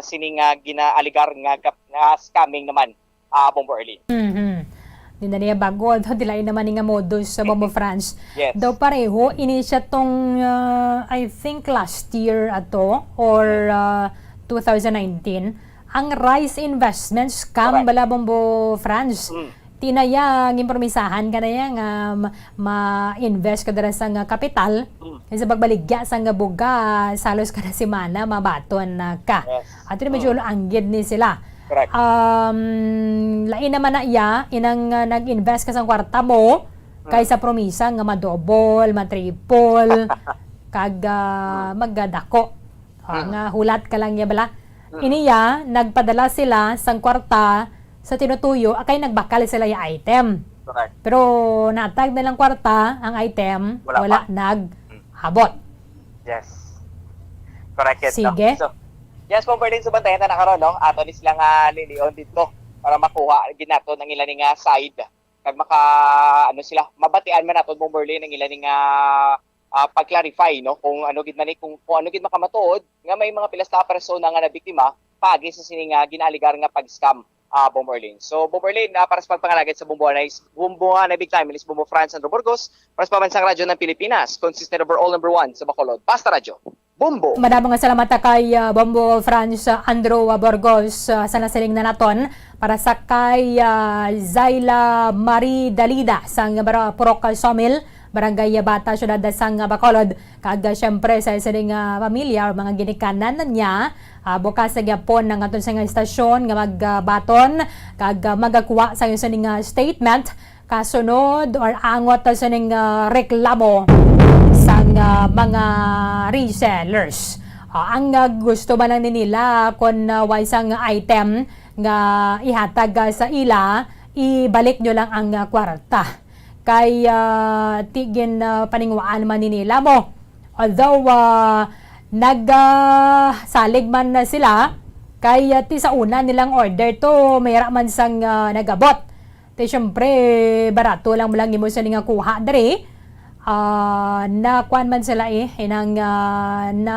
sining, ah, ginaaligar nga kap-, nga scamming naman, ah, Bomberlin. Mhm. Di na niya bago, although dilain naman ni nga modus sa Bombo Mhm. France. Yes. Daw pareho, ini siya tong, ah, I think last year ato or, Mm. ah, two thousand nineteen, ang rice investment scam Correct. bala, Bombo France. Mm. Ti na iya, ginpromisahan ka na iya nga ma-, ma-invest ka dira sa nga kapital. Mm. Kay sa pagbaligya sa nga bugas, halos kada semana mabaton na ka. Yes. Ato na medyo Mm. ulo anggid ni sila. Correct. Um, lain naman na iya, inang, uh, nag-invest ka sang kwarta mo, Mm. kaysa promisa nga ma-double, ma-triple, kag, uh, Mm. magdako. Ah, Mm. nga hulat ka lang niya bala. Mm. Iniya, nagpadala sila sang kwarta sa tinutuyo, kay nagbakal sila ya item. Correct. Pero natag nilang kwarta ang item, Wala wala pa. nag-abot. Yes. Correct yan, Sige. Doc. So, yes, Bomberlin, so bantayan ta na karon, no? Ato ni sila nga lilion dito para makuha gid naton ang ila ni nga side. Kag maka, ano sila, mabatian man naton, Bomberlin, ang ila ni nga, ah, pag-clarify, no? Kung ano gid man ni, kung, kung ano gid makamatuod nga may mga pilas ka persona nga nabiktima paagi sa sini nga ginaaligar nga pag-scam, ah, Bomberlin. So, Bomberlin, ah, para sa pagpangalagad sa Bombo Anay, Bombo Anay Big Time, Milis Bombo France, Andrew Burgos, para sa Pambansang Radyo ng Pilipinas, consistent overall number one sa Bacolod. Basta Radyo, Bombo! Madamo nga salamat ta kay, ah, Bombo France, ah, Andrew, ah, Burgos, ah, sa nasiling na naton para sa kay, ah, Zyla Marie Dalida sang Bara-, Purok, ah, Sawmill, Barangay Bata, Siyudad sang Bacolod. Kag, ah, siyempre, sa sining, ah, pamilya o mga ginikanan na niya, ah, bukas na gyapon ang aton sa nga istasyon nga magbaton kag, ah, magakuha sa sining, ah, statement kasunod or angot sa sining, ah, reklamo sang, ah, mga resellers. Ah, ang, ah, gusto man lang ni nila kung, ah, way sang item nga ihatag, ah, sa ila, ibalik nyo lang ang, ah, kwarta. Kay, ah, ti gin, ah, paninguhaan man ni nila mo. Although, ah, nag, ah, salig man na sila, kay, ah, ti sa una nilang order to, mayra man sang, ah, nagabot. Ti, syempre, barato lang mo lang imo sini nga kuha diri. Ah, na kuan man sila, eh, inang, ah, na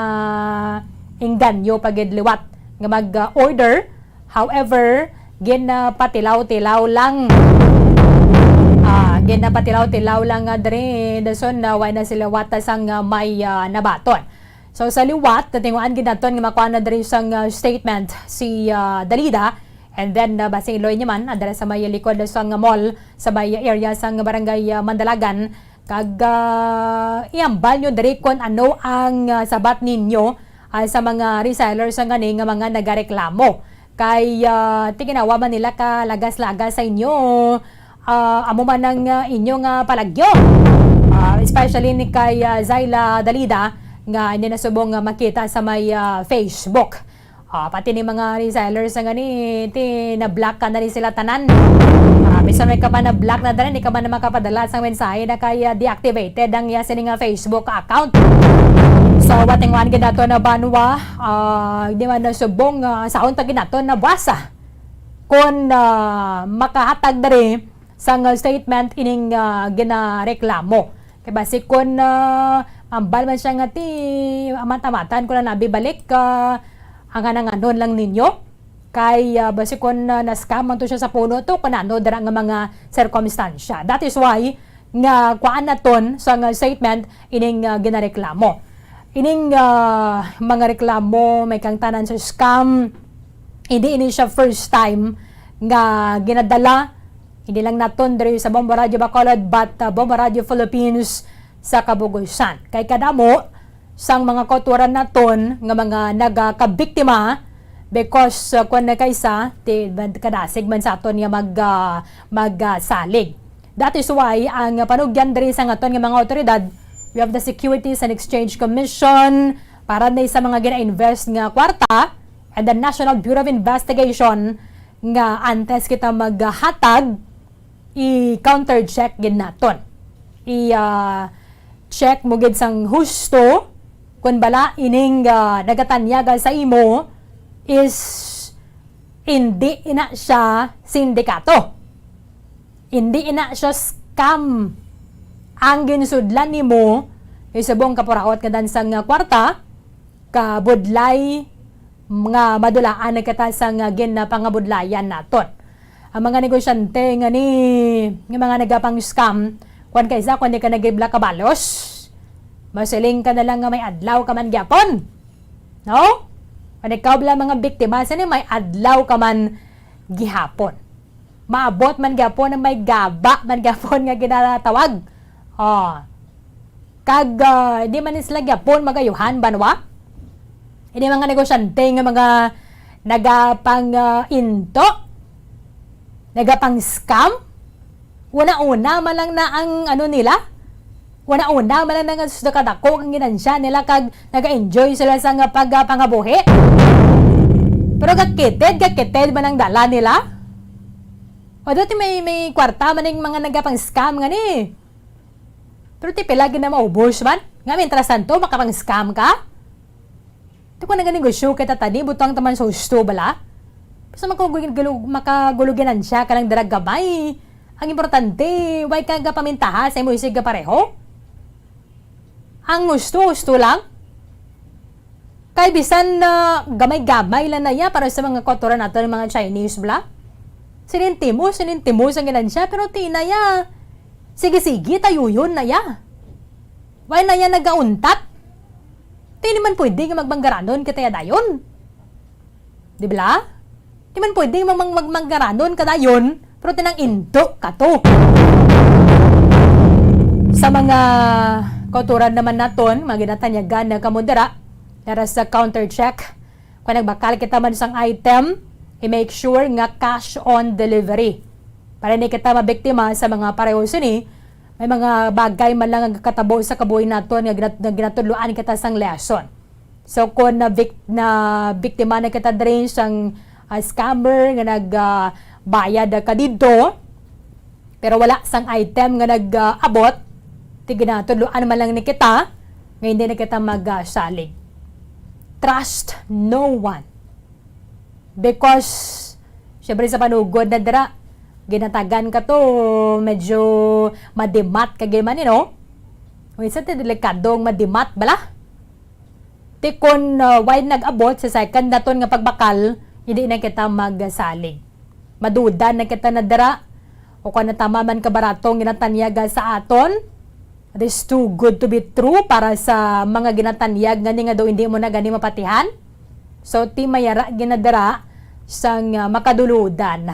engganyo pa gid liwat nga mag, ah, order. However, ginapatilaw-tilaw lang. Ah, ginapatilaw-tilaw lang nga diri, dason na wala na sila watas ang, ah, may, ah, nabaton. So, sa liwat, natinguan gid naton nga makuha na diri sang, ah, statement si, ah, Dalida. And then, ah, basing iloy niya man, adala sa may likod sang mall, sa may area sang barangay, ah, Mandalagan. Kag, ah, ihambal nyo diri kon ano ang, ah, sabat ninyo, ah, sa mga resellers nga ni nga mga nagareklamo. Kay, ah, ti ginawa man nila ka lagas-lagas sa inyo, ah, amo man ang, ah, inyo nga palagyo. Ah, especially ni kay, ah, Zyla Dalida nga hindi na subong nga makita sa may, ah, Facebook. Ah, pati ni mga resellers nga ni, ti na-block ka na rin sila tanan. Ah, bisan may ka ba na-block na dali, di ka ba na makapadala sang mensahe na kay, ah, deactivated ang iya sini nga Facebook account. So, wating-wan gid nato na banwa, ah, di man na subong, ah, sahon ta gid nato na buwasa. Kun, ah, makahatag diri sang statement ining, ah, ginareklamo. Kay basi kun, ah, ambal man siya nga ti amat-amatan ko na nabibalik, ah, ang ananganon lang ninyo. Kay, ah, basi kun, ah, na-scam man to siya sa puno to, kun ano dira nga mga sirkumstansya. That is why nga kuan naton sa nga statement ining, ah, ginareklamo. Ining, ah, mga reklamo may kangtanan sa scam. Hindi ini siya first time nga ginadala, hindi lang naton diri sa Bombo Radio Bacolod, but, ah, Bombo Radio Philippines sa kabugusan. Kay kadamo sang mga kauturan naton nga mga nagakabiktima because, uh, kwan na kaysa, ti, kadasig man sa aton nga mag, uh, mag, uh, salig. That is why ang panugyan diri sa aton nga mga awtoridad, we have the Securities and Exchange Commission para na sa mga gina-invest nga kwarta, and the National Bureau of Investigation nga antes kita maghatag, i-counter check gid naton. I, ah, check mo gid sang husto kun bala ining, ah, nagatanyaga sa imo is hindi ina siya sindikato. Hindi ina siya scam. Ang ginsudlan nimo, isubong kapuraot nga dansang nga kwarta, kabudlay nga madulaan na kita sa nga ginapangabudlayan naton. Ang mga negosyante nga ni, nga mga nagapang-scam, kwan ka isa, kwan di ka nagibla kabalos, masiling ka na lang nga may adlaw ka man gyapon. No? Kung ikaw bala mga biktima, sini may adlaw ka man gihapon. Maabot man gyapon ang may gaba man gyapon nga ginatawag. Oh. Kag, ah, di man sila gyapon magayuhan, banwa? Ini mga negosyante nga mga nagapang, ah, into, nagapang scam, una-una man lang na ang ano nila, una-una man lang na nga sus-, kadako ang ginansya nila kag naga-enjoy sila sa nga pag, ah, pangabuhi. Pero gakitid, gakitid man ang dala nila. O, dati may, may kwarta man yung mga nagapang scam nga ni. Pero ti pila gid na maubos man? Nga, mientras tanto, makapang-scam ka? Ti kung naganegosyo kay tatani, butang taman sa husto, bala? Basta makagulo-, makaguluginan siya ka lang dira gamay. Ang importante, way ka gapamintaha sa imo isig nga pareho? Ang husto, husto lang? Kay bisan na gamay-gamay lang na iya para sa mga kauturan nato ng mga Chinese, bala. Sinintimos, sinintimos ang ginansya, pero ti na iya. Sige-sige, tayuyon na iya. Why na iya nagauntat? Ti naman pwede nga magmanggaranon kita iya dayon. Di bala? Di man pwede mang, mang, magmanggaranon ka dayon, pero tinang indo ka to. Sa mga kauturan naman naton, mga ginatanyagan na kamo dira, para sa counter check, kung nagbakal kita man sang item, i-make sure nga cash on delivery. Para hindi kita mabiktima sa mga pareho sini, may mga bagay man lang ang katabo sa kabuhi naton nga ginat-, nga ginatudloan kita sang lesson. So, kung na-vic-, na biktima na kita diri sang, ah, scammer nga nag, ah, bayad ka didto, pero wala sang item nga nag, ah, abot, ti ginatudloan man lang ni kita nga hindi na kita mag, ah, salig. Trust no one. Because, syempre, sa panugod na dira, ginatagan ka to, medyo madimat ka gid man, you know? Minsan ti delikadong madimat bala. Ti kon, uh, way nag-abot sa second naton nga pagbakal, hindi na kita magsalig. Maduda na kita na dira, o kung natama man ka baratong ginatanyaga sa aton, it is too good to be true para sa mga ginatanyag nga ni nga daw hindi mo na gani mapatihan. So, ti mayara ginadira sang, uh, makaduludan.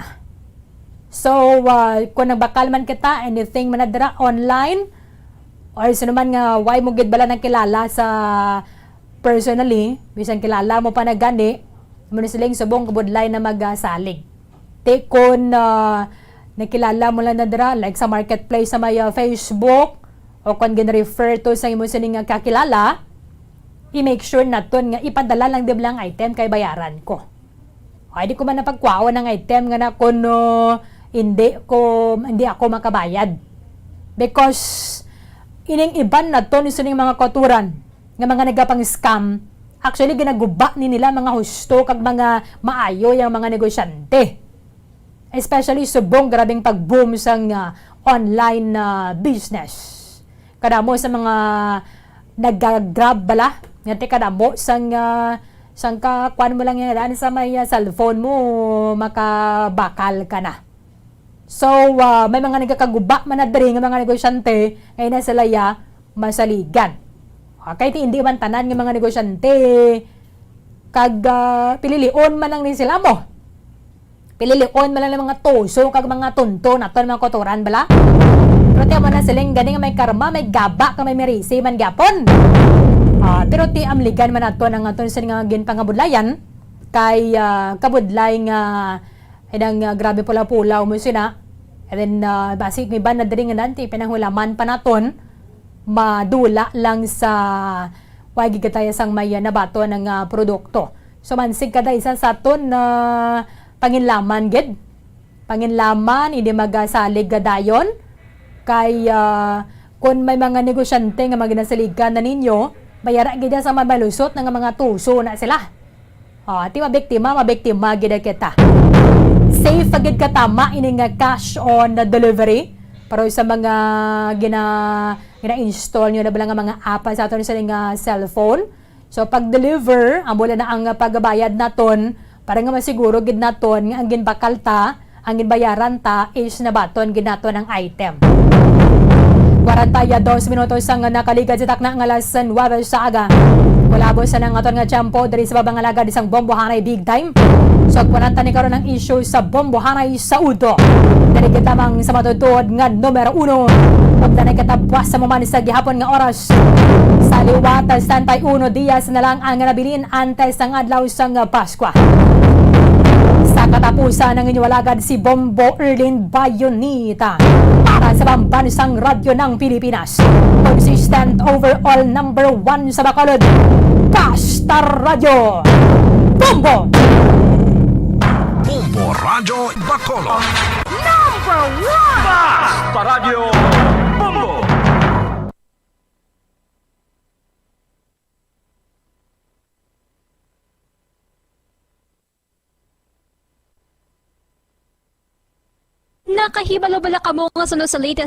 So, uh, kung nagbakal man kita, anything man na dira online, or sino man nga way mo gid bala nagkilala sa personally, bisan kilala mo pa na gani, mo na siling subong kabudlay na magasalig. Ti kon, ah, nakilala mo lang na dira, like sa marketplace sa may, ah, Facebook, o kon gin-refer to sa imo sining nga kakilala, i-make sure naton nga ipadala lang dibla ang item kay bayaran ko. Ay, di ko man napagkwaon ang item nga na kuno hindi ko, hindi ako makabayad. Because ining iban naton ni sining mga kauturan, nga mga nagapang-scam, actually, ginaguba ni nila mga husto kag mga maayo yang mga negosyante. Especially subong grabing pag-boom sang, ah, online, ah, business. Kadamo sa mga nag-Grab bala, nga ti kadamo sang, ah, sang ka, kuwan mo lang yan, daan sa may, ah, cellphone mo, makabakal ka na. So, ah, may mga nagakaguba man na diri nga mga negosyante, nga ina sila ya masaligan. Okay, ti hindi man tanan nga mga negosyante, kag, ah, pililion man lang ni sila mo. Pililion man lang ng mga tuso kag mga tunto naton mga kotoran bala. Pero ti amo na siling gani nga may karma, may gaba ka may merisi man gyapon. Ah, pero ti amligan man naton ang aton sini nga ginpangabudlayan kay, ah, kabudlay nga inang, ah, grabe pula-pula mo sina. And then, ah, basi may iban na diri nga nan ti pinanghulaman pa naton madula lang sa way gid kataya sang may, ah, nabaton nga produkto. So, mansig kada isa sa aton na panginlaman gid. Panginlaman, hindi magasalig gadayon. Kay, ah, kung may mga negosyante nga maginasaligan na ninyo, mayara gid sa mabalusot na nga mga tuso na sila. Ah, ti mabiktima, mabiktima gid kita. Safe pa gid katama ini nga cash on delivery. Pero sa mga gina-, gina-install nyo na bala nga mga app sa aton sa nga cellphone, so, pag-deliver, amo na ang pagbayad naton para nga masiguro gid naton nga ang ginbakal ta, ang ginbayaran ta is nabaton gid naton ang item. Kwarenta y dos minutos ang nakaligad sa takna nga alas nuwebe sa aga. Kulabo sa nang aton nga tiyempo diri sa baba nga lagad sang Bombo Hanay Big Time. So, kwarenta ni karon ang issue sa Bombo Hanay sa Udo. Dali gid lamang sa matutuod nga numero uno. Ug danay katabwas sa muman sa gihapon nga oras. Sa liwat, sesenta y uno dias na lang ang nabilin antes ang adlaw sang Paskwa. Sa katapusan, ang inyo alagad si Bombo Erlin Bayonita para sa Pambansang Radyo ng Pilipinas. Consistent overall number one sa Bacolod. Basta Radyo. Bombo! Bombo Radyo Bacolod. Number one! Basta Radyo Bombo! Nakahibalo bala kamo nga suno sa latest